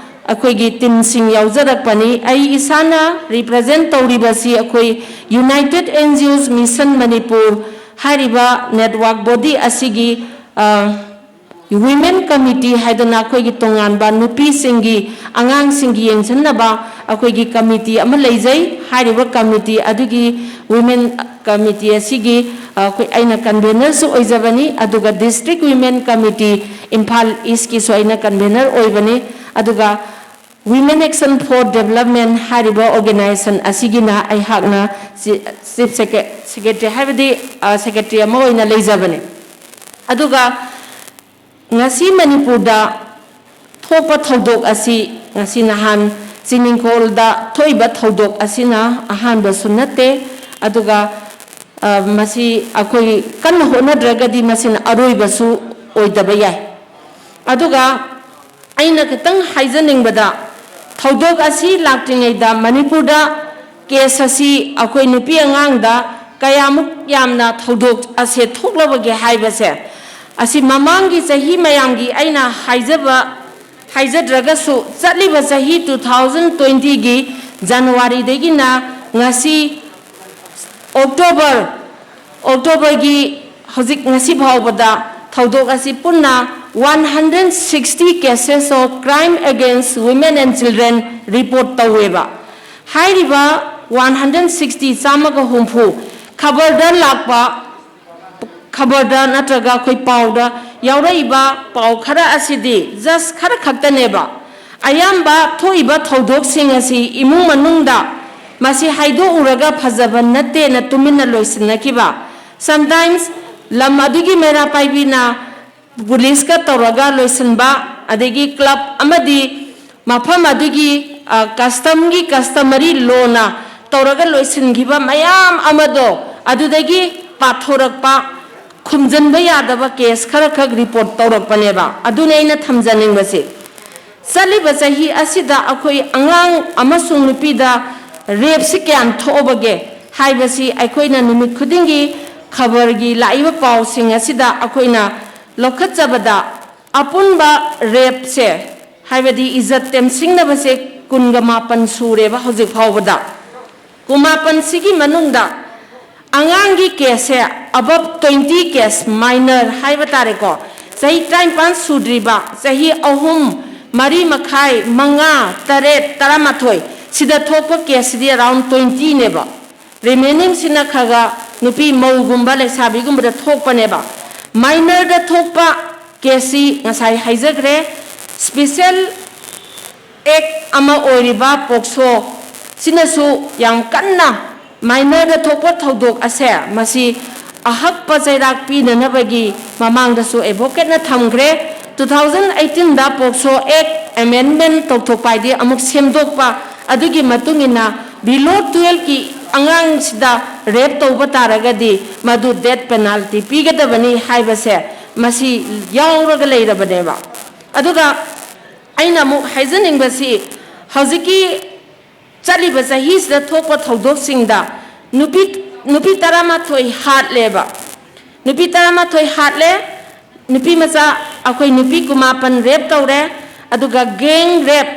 ꯑꯩꯈꯣꯏꯒꯤ team ꯁꯤꯡ ꯌꯥꯎꯖꯔꯛꯄꯅꯤ꯫ ꯑꯩ ꯏꯁꯥꯅ represent ꯇꯧꯔꯤꯕꯁꯤ ꯑꯩꯈꯣꯏ United N G Os Mission Manipur ꯍꯥꯏꯔꯤꯕ network body ꯑꯁꯤꯒꯤ, ꯑ, Women Committee ꯍꯥꯏꯗꯅ ꯑꯩꯈꯣꯏꯒꯤ ꯇꯣꯉꯥꯟꯕ ꯅꯨꯄꯤꯁꯤꯡꯒꯤ, ꯑꯉꯥꯡꯁꯤꯡꯒꯤ ꯌꯦꯡꯁꯤꯟꯅꯕ ꯑꯩꯈꯣꯏꯒꯤ committee ꯑꯃ ꯂꯩꯖꯩ꯫ ꯍꯥꯏꯔꯤꯕ committee ꯑꯗꯨꯒꯤ, Women Committee ꯑꯁꯤꯒꯤ, ꯑ, ꯑꯩꯈꯣꯏ, ꯑꯩꯅ convener ꯁꯨ ꯑꯣꯏꯖꯕꯅꯤ, ꯑꯗꯨꯒ District Women Committee Imphal East ꯀꯤꯁꯨ ꯑꯩꯅ convener ꯑꯣꯏꯕꯅꯤ꯫ ꯑꯗꯨꯒ Women Action for Development ꯍꯥꯏꯔꯤꯕ organization ꯑꯁꯤꯒꯤꯅ ꯑꯩꯍꯥꯛꯅ chi-, chief secre-, secretary ꯍꯥꯏꯕꯗꯤ, ꯑ, secretary ꯑꯃ ꯑꯣꯏꯅ ꯂꯩꯖꯕꯅꯤ꯫ ꯑꯗꯨꯒ ꯉꯁꯤ ꯃꯅꯤꯄꯨꯔꯗ ꯊꯣꯛꯄ ꯊꯧꯗꯣꯛ ꯑꯁꯤ ꯉꯁꯤ ꯅꯍꯥꯟ ꯆꯤꯅꯤꯡꯈꯣꯜꯗ ꯊꯣꯛꯏꯕ ꯊꯧꯗꯣꯛ ꯑꯁꯤꯅ ꯑꯍꯥꯟꯕꯁꯨ ꯅꯠꯇꯦ, ꯑꯗꯨꯒ, ꯑ, ꯃꯁꯤ ꯑꯩꯈꯣꯏ ꯀꯟꯅ ꯍꯣꯠꯅꯗ꯭ꯔꯒꯗꯤ ꯃꯁꯤꯅ ꯑꯔꯣꯏꯕꯁꯨ ꯑꯣꯏꯗꯕ ꯌꯥꯏ꯫ ꯑꯗꯨꯒ ꯑꯩꯅ ꯈꯤꯇꯪ ꯍꯥꯏꯖꯅꯤꯡꯕꯗ, ꯊꯧꯗꯣꯛ ꯑꯁꯤ ꯂꯥꯛꯇ꯭ꯔꯤꯉꯩꯗ ꯃꯅꯤꯄꯨꯔꯗ ꯀꯦꯁ ꯑꯁꯤ ꯑꯩꯈꯣꯏ ꯅꯨꯄꯤ ꯑꯉꯥꯡꯗ ꯀꯌꯥꯃꯨꯛ ꯌꯥꯝꯅ ꯊꯧꯗꯣꯛ ꯑꯁꯦ ꯊꯣꯛꯂꯕꯒꯦ ꯍꯥꯏꯕꯁꯦ, ꯑꯁꯤ ꯃꯃꯥꯡꯒꯤ ꯆꯍꯤ ꯃꯌꯥꯝꯒꯤ ꯑꯩꯅ ꯍꯥꯏꯖꯕ, ꯍꯥꯏꯖꯗ꯭ꯔꯒꯁꯨ, ꯆꯠꯂꯤꯕ ꯆꯍꯤ two thousand twenty ꯒꯤ ꯖꯅꯋꯥꯔꯤꯗꯒꯤꯅ ꯉꯁꯤ ꯑꯣꯛꯇꯣꯕꯔ, ꯑꯣꯛꯇꯣꯕꯔꯒꯤ ꯍꯧꯖꯤꯛ ꯉꯁꯤ ꯐꯥꯎꯕꯗ ꯊꯧꯗꯣꯛ ꯑꯁꯤ ꯄꯨꯟꯅ one hundred sixty cases of crime against women and children report ꯇꯧꯋꯦꯕ꯫ ꯍꯥꯏꯔꯤꯕ one hundred sixty, ꯆꯥꯝꯃꯒ ꯍꯨꯝꯐꯨ, ꯈꯕꯔꯗ ꯂꯥꯛꯄ, ꯈꯕꯔꯗ ꯅꯠꯇ꯭ꯔꯒ ꯑꯩꯈꯣꯏ ꯄꯥꯎꯗ ꯌꯥꯎꯔꯛꯏꯕ ꯄꯥꯎ ꯈꯔ ꯑꯁꯤꯗꯤ just ꯈꯔ ꯈꯛꯇꯅꯦꯕ꯫ ꯑꯌꯥꯝꯕ ꯊꯣꯛꯏꯕ ꯊꯧꯗꯣꯛꯁꯤꯡ ꯑꯁꯤ ꯏꯃꯨꯡ ꯃꯅꯨꯡꯗ ꯃꯁꯤ ꯍꯥꯏꯗꯣꯛꯎꯔꯒ ꯐꯖꯕ ꯅꯠꯇꯦꯅ ꯇꯨꯃꯤꯟꯅ ꯂꯣꯏꯁꯤꯟꯅꯈꯤꯕ, sometimes ꯂꯝ ꯑꯗꯨꯒꯤ ꯃꯩꯔꯥ ꯄꯥꯏꯕꯤꯅ ꯄꯨꯂꯤꯁꯀ ꯇꯧꯔꯒ ꯂꯣꯏꯁꯤꯟꯕ, ꯑꯗꯒꯤ ꯀ꯭ꯂꯕ ꯑꯃꯗꯤ ꯃꯐꯝ ꯑꯗꯨꯒꯤ, ꯑ, ꯀꯁꯇꯝꯒꯤ customary lawꯅ ꯇꯧꯔꯒ ꯂꯣꯏꯁꯤꯟꯈꯤꯕ ꯃꯌꯥꯝ ꯑꯃꯗꯣ ꯑꯗꯨꯗꯒꯤ ꯄꯥꯊꯣꯔꯛꯄ, ꯈꯨꯝꯖꯤꯟꯕ ꯌꯥꯗꯕ ꯀꯦꯁ ꯈꯔ ꯈꯛ ꯔꯤꯄꯣꯔꯠ ꯇꯧꯔꯛꯄꯅꯦꯕ꯫ ꯑꯗꯨꯅꯦ ꯑꯩꯅ ꯊꯝꯖꯅꯤꯡꯕꯁꯦ꯫ ꯆꯠꯂꯤꯕ ꯆꯍꯤ ꯑꯁꯤꯗ ꯑꯩꯈꯣꯏ ꯑꯉꯥꯡ ꯑꯃꯁꯨꯡ ꯅꯨꯄꯤꯗ ꯔꯦꯞꯁꯤ ꯀꯌꯥꯝ ꯊꯣꯛꯑꯕꯒꯦ ꯍꯥꯏꯕꯁꯤ ꯑꯩꯈꯣꯏꯅ ꯅꯨꯃꯤꯠ ꯈꯨꯗꯤꯡꯒꯤ ꯈꯕꯔꯒꯤ ꯂꯥꯛꯏꯕ ꯄꯥꯎꯁꯤꯡ ꯑꯁꯤꯗ ꯑꯩꯈꯣꯏꯅ ꯂꯧꯈꯠꯆꯕꯗ, ꯑꯄꯨꯟꯕ ꯔꯦꯞꯁꯦ, ꯍꯥꯏꯕꯗꯤ ꯏꯖꯠ ꯇꯦꯝꯁꯤꯡꯅꯕꯁꯦ, ꯀꯨꯟꯒ ꯃꯥꯄꯟ ꯁꯨꯔꯦꯕ ꯍꯧꯖꯤꯛ ꯐꯥꯎꯕꯗ꯫ ꯀꯨꯟꯃꯥꯄꯟꯁꯤꯒꯤ ꯃꯅꯨꯡꯗ ꯑꯉꯥꯡꯒꯤ ꯀꯦꯁꯁꯦ above twenty case, minor ꯍꯥꯏꯕ ꯇꯥꯔꯦꯀꯣ, ꯆꯍꯤ ꯇꯔꯥꯅꯤꯄꯥꯟ ꯁꯨꯗ꯭ꯔꯤꯕ, ꯆꯍꯤ ꯑꯍꯨꯝ, ꯃꯔꯤ ꯃꯈꯥꯏ, ꯃꯉꯥ, ꯇꯔꯦꯠ, ꯇꯔꯥꯃꯥꯊꯣꯏ, ꯁꯤꯗ ꯊꯣꯛꯄ ꯀꯦꯁꯁꯤꯗꯤ around twentyꯅꯦꯕ꯫ ꯔꯤꯃꯦꯅꯤꯡꯁꯤꯅ ꯈꯔ ꯈꯔ ꯅꯨꯄꯤ ꯃꯧꯒꯨꯝꯕ ꯂꯩꯁꯥꯕꯤꯒꯨꯝꯕꯗ ꯊꯣꯛꯄꯅꯦꯕ꯫ ꯃꯥꯏꯅꯔꯗ ꯊꯣꯛꯄ ꯀꯦꯁꯁꯤ ꯉꯁꯥꯏ ꯍꯥꯏꯖꯈ꯭ꯔꯦ, ꯁ꯭ꯄꯤꯁꯦꯜ ꯑꯦꯛ ꯑꯃ ꯑꯣꯏꯔꯤꯕ ꯄꯣꯛꯁꯣ ꯁꯤꯅꯁꯨ ꯌꯥꯝ ꯀꯟꯅ ꯃꯥꯏꯅꯔꯗ ꯊꯣꯛꯄ ꯊꯧꯗꯣꯛ ꯑꯁꯦ ꯃꯁꯤ ꯑꯍꯛꯄ ꯆꯩꯔꯥꯛ ꯄꯤꯅꯅꯕꯒꯤ ꯃꯃꯥꯡꯗꯁꯨ ꯑꯦꯗꯚꯣꯀꯦꯠꯅ ꯊꯝꯈ꯭ꯔꯦ꯫ Two thousand eighteenꯗ ꯄꯣꯛꯁꯣ ꯑꯦꯛ ꯑꯦꯃꯦꯟꯃꯦꯟ ꯇꯧꯊꯣꯛꯄ ꯍꯥꯏꯗꯤ ꯑꯃꯨꯛ ꯁꯦꯝꯗꯣꯛꯄ, ꯑꯗꯨꯒꯤ ꯃꯇꯨꯡ ꯏꯟꯅ below twelveꯀꯤ ꯑꯉꯥꯡꯁꯤꯗ ꯔꯦꯞ ꯇꯧꯕ ꯇꯥꯔꯒꯗꯤ ꯃꯗꯨ ꯗꯦꯠ ꯄꯦꯅꯥꯜꯇꯤ ꯄꯤꯒꯗꯕꯅꯤ ꯍꯥꯏꯕꯁꯦ ꯃꯁꯤ ꯌꯥꯎꯔꯒ ꯂꯩꯔꯕꯅꯦꯕ꯫ ꯑꯗꯨꯒ ꯑꯩꯅ ꯑꯃꯨꯛ ꯍꯥꯏꯖꯅꯤꯡꯕꯁꯤ, ꯍꯧꯖꯤꯛꯀꯤ ꯆꯠꯂꯤꯕ ꯆꯍꯤꯁꯤꯗ ꯊꯣꯛꯄ ꯊꯧꯗꯣꯛꯁꯤꯡꯗ ꯅꯨꯄꯤ, ꯅꯨꯄꯤ ꯇꯔꯥꯃꯥꯊꯣꯏ ꯍꯥꯠꯂꯦꯕ꯫ ꯅꯨꯄꯤ ꯇꯔꯥꯃꯥꯊꯣꯏ ꯍꯥꯠꯂꯦ, ꯅꯨꯄꯤ ꯃꯆꯥ, ꯑꯩꯈꯣꯏ ꯅꯨꯄꯤ ꯀꯨꯟꯃꯥꯄꯟ ꯔꯦꯞ ꯇꯧꯔꯦ, ꯑꯗꯨꯒ ꯒꯦꯡ ꯔꯦꯞ,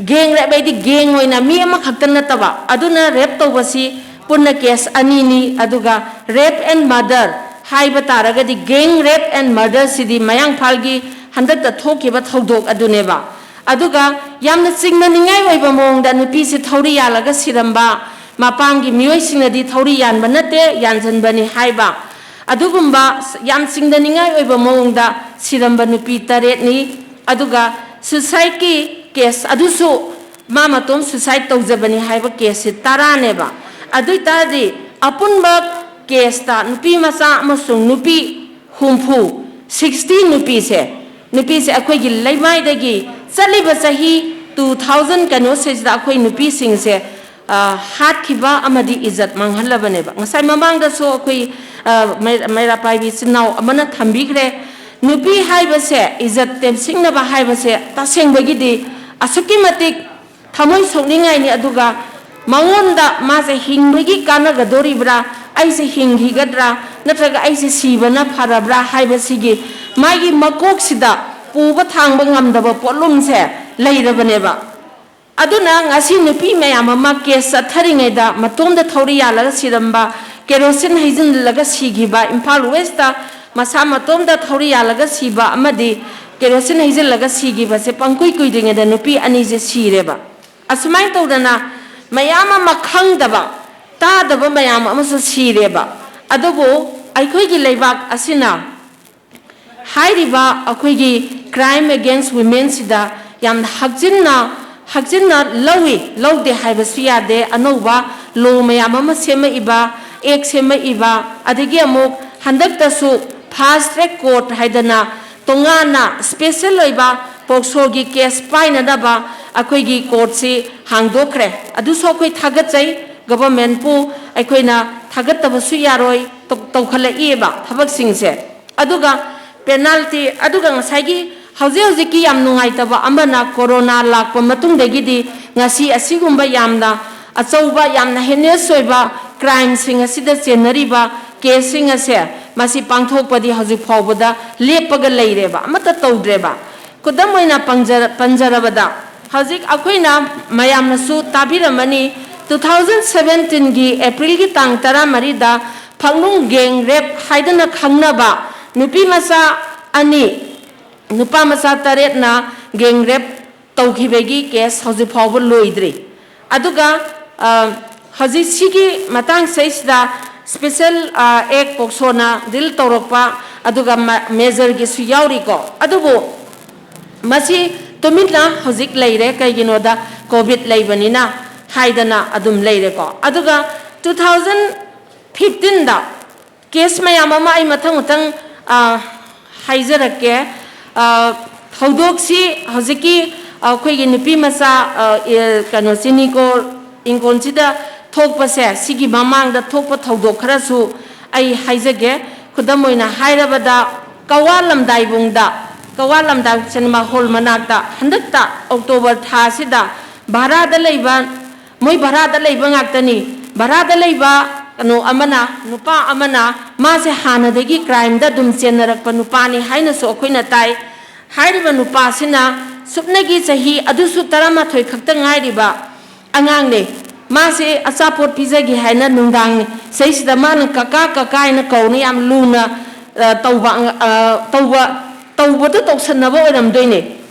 ꯒꯦꯡ ꯔꯦꯞ ꯍꯥꯏꯗꯤ ꯒꯦꯡ ꯑꯣꯏꯅ ꯃꯤ ꯑꯃꯈꯛꯇ ꯅꯠꯇꯕ, ꯑꯗꯨꯅ ꯔꯦꯞ ꯇꯧꯕꯁꯤ ꯄꯨꯟꯅ ꯀꯦꯁ ꯑꯅꯤꯅꯤ, ꯑꯗꯨꯒ ꯔꯦꯞ ꯑꯦꯟ ꯃꯔꯗꯔ ꯍꯥꯏꯕ ꯇꯥꯔꯒꯗꯤ ꯒꯦꯡ ꯔꯦꯞ ꯑꯦꯟ ꯃꯔꯗꯔꯁꯤꯗꯤ ꯃꯌꯥꯡꯐꯥꯜꯒꯤ ꯍꯟꯗꯛꯇ ꯊꯣꯛꯈꯤꯕ ꯊꯧꯗꯣꯛ ꯑꯗꯨꯅꯦꯕ꯫ ꯑꯗꯨꯒ ꯌꯥꯝꯅ ꯆꯤꯡꯅꯅꯤꯡꯉꯥꯏ ꯑꯣꯏꯕ ꯃꯑꯣꯡꯗ ꯅꯨꯄꯤꯁꯤ ꯊꯧꯔꯤ ꯌꯥꯜꯂꯒ ꯁꯤꯔꯝꯕ, ꯃꯄꯥꯡꯒꯤ ꯃꯤꯑꯣꯏꯁꯤꯡꯅꯗꯤ ꯊꯧꯔꯤ ꯌꯥꯟꯕ ꯅꯠꯇꯦ, ꯌꯥꯟꯁꯤꯟꯕꯅꯤ ꯍꯥꯏꯕ, ꯑꯗꯨꯒꯨꯝꯕ ꯌꯥꯝ ꯆꯤꯡꯅꯅꯤꯡꯉꯥꯏ ꯑꯣꯏꯕ ꯃꯑꯣꯡꯗ ꯁꯤꯔꯝꯕ ꯅꯨꯄꯤ ꯇꯔꯦꯠꯅꯤ꯫ ꯑꯗꯨꯒ ꯁꯨꯁꯥꯏꯠꯀꯤ ꯀꯦꯁ ꯑꯗꯨꯁꯨ ꯃꯥ ꯃꯇꯣꯝ ꯁꯨꯁꯥꯏꯠ ꯇꯧꯖꯕꯅꯤ ꯍꯥꯏꯕ ꯀꯦꯁꯁꯤ ꯇꯔꯥꯅꯦꯕ꯫ ꯑꯗꯨ ꯑꯣꯏ ꯇꯥꯔꯗꯤ ꯑꯄꯨꯟꯕ ꯀꯦꯁꯇ ꯅꯨꯄꯤ ꯃꯆꯥ ꯑꯃꯁꯨꯡ ꯅꯨꯄꯤ ꯍꯨꯝꯐꯨ, ꯁꯤꯛꯁꯇꯤ ꯅꯨꯄꯤꯁꯦ, ꯅꯨꯄꯤꯁꯦ ꯑꯩꯈꯣꯏꯒꯤ ꯂꯩꯃꯥꯏꯗꯒꯤ ꯆꯠꯂꯤꯕ ꯆꯍꯤ ꯇꯨ ꯊꯥꯎꯖꯟ ꯀꯩꯅꯣꯁꯤꯗ ꯑꯩꯈꯣꯏ ꯅꯨꯄꯤꯁꯤꯡꯁꯦ, ꯑ, ꯍꯥꯠꯈꯤꯕ ꯑꯃꯗꯤ ꯏꯖꯠ ꯃꯥꯡꯍꯜꯂꯕꯅꯦꯕ꯫ ꯉꯁꯥꯏ ꯃꯃꯥꯡꯗꯁꯨ ꯑꯩꯈꯣꯏ, ꯑ, ꯃꯩ-, ꯃꯩꯔꯥ ꯄꯥꯏꯕꯤ ꯏꯆꯤꯟ ꯏꯅꯥꯎ ꯑꯃꯅ ꯊꯝꯕꯤꯈ꯭ꯔꯦ꯫ ꯅꯨꯄꯤ ꯍꯥꯏꯕꯁꯦ, ꯏꯖꯠ ꯇꯦꯝꯁꯤꯡꯅꯕ ꯍꯥꯏꯕꯁꯦ ꯇꯁꯦꯡꯕꯒꯤꯗꯤ ꯑꯁꯨꯛꯀꯤ ꯃꯇꯤꯛ ꯊꯃꯣꯏ ꯁꯣꯛꯅꯤꯡꯉꯥꯏꯅꯤ꯫ ꯑꯗꯨꯒ ꯃꯉꯣꯟꯗ ꯃꯥꯁꯦ ꯍꯤꯡꯕꯒꯤ ꯀꯥꯟꯅꯒꯗꯣꯔꯤꯕ꯭ꯔꯥ, ꯑꯩꯁꯦ ꯍꯤꯡꯈꯤꯒꯗ꯭ꯔꯥ, ꯅꯠꯇ꯭ꯔꯒ ꯑꯩꯁꯦ ꯁꯤꯕꯅ ꯐꯔꯕ꯭ꯔꯥ ꯍꯥꯏꯕꯁꯤꯒꯤ ꯃꯥꯒꯤ ꯃꯀꯣꯛꯁꯤꯗ ꯄꯨꯕ ꯊꯥꯡꯕ ꯉꯝꯗꯕ ꯄꯣꯠꯂꯨꯝꯁꯦ ꯂꯩꯔꯕꯅꯦꯕ꯫ ꯑꯗꯨꯅ ꯉꯁꯤ ꯅꯨꯄꯤ ꯃꯌꯥꯝ ꯑꯃ ꯀꯦꯁ ꯆꯠꯊꯔꯤꯉꯩꯗ ꯃꯇꯣꯝꯗ ꯊꯧꯔꯤ ꯌꯥꯜꯂꯒ ꯁꯤꯔꯝꯕ, ꯀꯦꯔꯣꯁꯤꯟ ꯍꯩꯖꯤꯜꯂꯒ ꯁꯤꯈꯤꯕ, ꯏꯝꯐꯥꯜ ꯋꯦꯁꯇ ꯃꯁꯥ ꯃꯇꯣꯝꯗ ꯊꯧꯔꯤ ꯌꯥꯜꯂꯒ ꯁꯤꯕ ꯑꯃꯗꯤ ꯀꯦꯔꯣꯁꯤꯟ ꯍꯩꯖꯤꯜꯂꯒ ꯁꯤꯈꯤꯕꯁꯦ ꯄꯪꯀꯨꯏ ꯀꯨꯏꯗ꯭ꯔꯤꯉꯩꯗ ꯅꯨꯄꯤ ꯑꯅꯤꯁꯦ ꯁꯤꯔꯦꯕ꯫ ꯑꯁꯨꯃꯥꯏꯅ ꯇꯧꯗꯅ ꯃꯌꯥꯝ ꯑꯃ ꯈꯪꯗꯕ, ꯇꯥꯗꯕ ꯃꯌꯥꯝ ꯑꯃꯁꯨ ꯁꯤꯔꯦꯕ꯫ ꯑꯗꯨꯕꯨ ꯑꯩꯈꯣꯏꯒꯤ ꯂꯩꯕꯥꯛ ꯑꯁꯤꯅ ꯍꯥꯏꯔꯤꯕ ꯑꯩꯈꯣꯏꯒꯤ crime against womenꯁꯤꯗ ꯌꯥꯝꯅ ꯍꯛꯆꯤꯟꯅ, ꯍꯛꯆꯤꯟꯅ ꯂꯧꯏ, ꯂꯧꯗꯦ ꯍꯥꯏꯕꯁꯨ ꯌꯥꯗꯦ꯫ ꯑꯅꯧꯕ law ꯃꯌꯥꯝ ꯑꯃ ꯁꯦꯝꯃꯛꯏꯕ, act ꯁꯦꯝꯃꯛꯏꯕ, ꯑꯗꯒꯤ ꯑꯃꯨꯛ ꯍꯟꯗꯛꯇꯁꯨ fast track court ꯍꯥꯏꯗꯅ ꯇꯣꯉꯥꯟꯅ special ꯑꯣꯏꯕ ꯄꯣꯛꯁꯣꯒꯤ ꯀꯦꯁ ꯄꯥꯏꯅꯅꯕ ꯑꯩꯈꯣꯏꯒꯤ ꯀꯣꯔꯠꯁꯤ ꯍꯥꯡꯗꯣꯛꯈ꯭ꯔꯦ꯫ ꯑꯗꯨꯁꯨ ꯑꯩꯈꯣꯏ ꯊꯥꯒꯠꯆꯩ꯫ ꯒꯚꯔꯟꯃꯦꯟꯠꯄꯨ ꯑꯩꯈꯣꯏꯅ ꯊꯥꯒꯠꯇꯕꯁꯨ ꯌꯥꯔꯣꯏ꯫ ꯇꯧ- ꯇꯧꯈꯠꯂꯛꯏꯕ ꯊꯕꯛꯁꯤꯡꯁꯦ꯫ ꯑꯗꯨꯒ ꯄꯦꯅꯥꯜꯇꯤ, ꯑꯗꯨꯒ ꯉꯁꯥꯏꯒꯤ ꯍꯧꯖꯤꯛ ꯍꯧꯖꯤꯛꯀꯤ ꯌꯥꯝ ꯅꯨꯡꯉꯥꯏꯇꯕ ꯑꯃꯅ, ꯀꯣꯔꯣꯅꯥ ꯂꯥꯛꯄ ꯃꯇꯨꯡꯗꯒꯤꯗꯤ ꯉꯁꯤ ꯑꯁꯤꯒꯨꯝꯕ ꯌꯥꯝꯅ ꯑꯆꯧꯕ, ꯌꯥꯝꯅ ꯍꯦꯅꯤꯌꯁ ꯑꯣꯏꯕ ꯀ꯭ꯔꯥꯏꯝꯁꯤꯡ ꯑꯁꯤꯗ ꯆꯦꯟꯅꯔꯤꯕ ꯀꯦꯁꯁꯤꯡ ꯑꯁꯦ, ꯃꯁꯤ ꯄꯥꯡꯊꯣꯛꯄꯗꯤ ꯍꯧꯖꯤꯛ ꯐꯥꯎꯕꯗ ꯂꯦꯞꯄꯒ ꯂꯩꯔꯦꯕ, ꯑꯃꯠꯇ ꯇꯧꯗ꯭ꯔꯦꯕ꯫ ꯈꯨꯗꯝ ꯑꯣꯏꯅ ꯄꯪꯖ- ꯄꯟꯖꯔꯕꯗ, ꯍꯧꯖꯤꯛ ꯑꯩꯈꯣꯏꯅ, ꯃꯌꯥꯝꯅꯁꯨ ꯇꯥꯕꯤꯔꯝꯃꯅꯤ, ꯇꯨ ꯊꯥꯎꯖꯟ ꯁꯚꯦꯟꯇꯤꯟꯒꯤ ꯑꯦꯄ꯭ꯔꯤꯜꯒꯤ ꯇꯥꯡ ꯇꯔꯥꯃꯔꯤꯗ ꯐꯪꯅꯨꯡ ꯒꯦꯡ ꯔꯦꯞ ꯍꯥꯏꯗꯨꯅ ꯈꯪꯅꯕ ꯅꯨꯄꯤ ꯃꯆꯥ ꯑꯅꯤ, ꯅꯨꯄꯥ ꯃꯆꯥ ꯇꯔꯦꯠꯅ ꯒꯦꯡ ꯔꯦꯞ ꯇꯧꯈꯤꯕꯒꯤ ꯀꯦꯁ ꯍꯧꯖꯤꯛ ꯐꯥꯎꯕ ꯂꯣꯏꯗ꯭ꯔꯤ꯫ ꯑꯗꯨꯒ, ꯑ, ꯍꯧꯖꯤꯛ ꯁꯤꯒꯤ ꯃꯇꯥꯡꯁꯤꯗꯩꯁꯤꯗ ꯁ꯭ꯄꯦꯁꯦꯜ, ꯑ, ꯑꯦꯛ ꯄꯣꯛꯁꯣꯅ ꯗꯤꯜ ꯇꯧꯔꯛꯄ, ꯑꯗꯨꯒ ꯃ-, ꯃꯦꯖꯔꯒꯤꯁꯨ ꯌꯥꯎꯔꯤꯀꯣ꯫ ꯑꯗꯨꯕꯨ ꯃꯁꯤ ꯇꯨꯃꯤꯟꯅ ꯍꯧꯖꯤꯛ ꯂꯩꯔꯦ, ꯀꯩꯒꯤꯅꯣꯗ ꯀꯣꯚꯤꯗ ꯂꯩꯕꯅꯤꯅ ꯍꯥꯏꯗꯅ ꯑꯗꯨꯝ ꯂꯩꯔꯦꯀꯣ꯫ ꯑꯗꯨꯒ ꯇꯨ ꯊꯥꯎꯖꯟ ꯐꯤꯐꯇꯤꯟꯗ ꯀꯦꯁ ꯃꯌꯥꯝ ꯑꯃ ꯑꯩ ꯃꯊꯪ ꯃꯊꯪ, ꯑ, ꯍꯥꯏꯖꯔꯛꯀꯦ꯫ ꯑ, ꯊꯧꯗꯣꯛꯁꯤ ꯍꯧꯖꯤꯛꯀꯤ ꯑꯩꯈꯣꯏꯒꯤ ꯅꯨꯄꯤ ꯃꯆꯥ, ꯑ, ꯑꯦ, ꯀꯩꯅꯣ, ꯆꯤꯅꯤꯀꯣ ꯏꯪꯈꯣꯜꯁꯤꯗ ꯊꯣꯛꯄꯁꯦ, ꯁꯤꯒꯤ ꯃꯃꯥꯡꯗ ꯊꯣꯛꯄ ꯊꯧꯗꯣꯛ ꯈꯔꯁꯨ ꯑꯩ ꯍꯥꯏꯖꯒꯦ꯫ ꯈꯨꯗꯝ ꯑꯣꯏꯅ ꯍꯥꯏꯔꯕꯗ, ꯀꯋꯥ ꯂꯝꯗꯥꯏꯕꯨꯡꯗ, ꯀꯋꯥ ꯂꯝꯗꯥꯏ ꯁꯤꯅꯦꯃꯥ ꯍꯣꯜ ꯃꯅꯥꯛꯇ ꯍꯟꯗꯛꯇ ꯑꯣꯛꯇꯣꯕꯔ ꯊꯥ ꯑꯁꯤꯗ ꯚꯔꯥꯗ ꯂꯩꯕ, ꯃꯣꯏ ꯚꯔꯥꯗ ꯂꯩꯕ ꯉꯥꯛꯇꯅꯤ꯫ ꯚꯔꯥꯗ ꯂꯩꯕ ꯀꯩꯅꯣ ꯑꯃꯅ, ꯅꯨꯄꯥ ꯑꯃꯅ, ꯃꯥꯁꯦ ꯍꯥꯟꯅꯗꯒꯤ ꯀ꯭ꯔꯥꯏꯝꯗ ꯑꯗꯨꯝ ꯆꯦꯟꯅꯔꯛꯄ ꯅꯨꯄꯥꯅꯤ ꯍꯥꯏꯅꯁꯨ ꯑꯩꯈꯣꯏꯅ ꯇꯥꯏ꯫ ꯍꯥꯏꯔꯤꯕ ꯅꯨꯄꯥꯁꯤꯅ ꯁꯨꯞꯅꯒꯤ ꯆꯍꯤ ꯑꯗꯨꯁꯨ ꯇꯔꯥꯃꯥꯊꯣꯏ ꯈꯛꯇ ꯉꯥꯏꯔꯤꯕ ꯑꯉꯥꯡꯅꯦ꯫ ꯃꯥꯁꯦ ꯑꯆꯥꯄꯣꯠ ꯄꯤꯖꯒꯦ ꯍꯥꯏꯅ ꯅꯨꯡꯗꯥꯡ ꯁꯤꯗꯩꯁꯤꯗ ꯃꯥꯅ "ꯀꯀꯥ, ꯀꯀꯥ" ꯍꯥꯏꯅ ꯀꯧꯅ ꯌꯥꯝ ꯂꯨꯅ, ꯑ, ꯇꯧꯕ, ꯑ, ꯇꯧꯕ, ꯇꯧꯕꯗꯨ ꯇꯧꯁꯟꯅꯕ ꯑꯣꯏꯔꯝꯗꯣꯏꯅꯦ꯫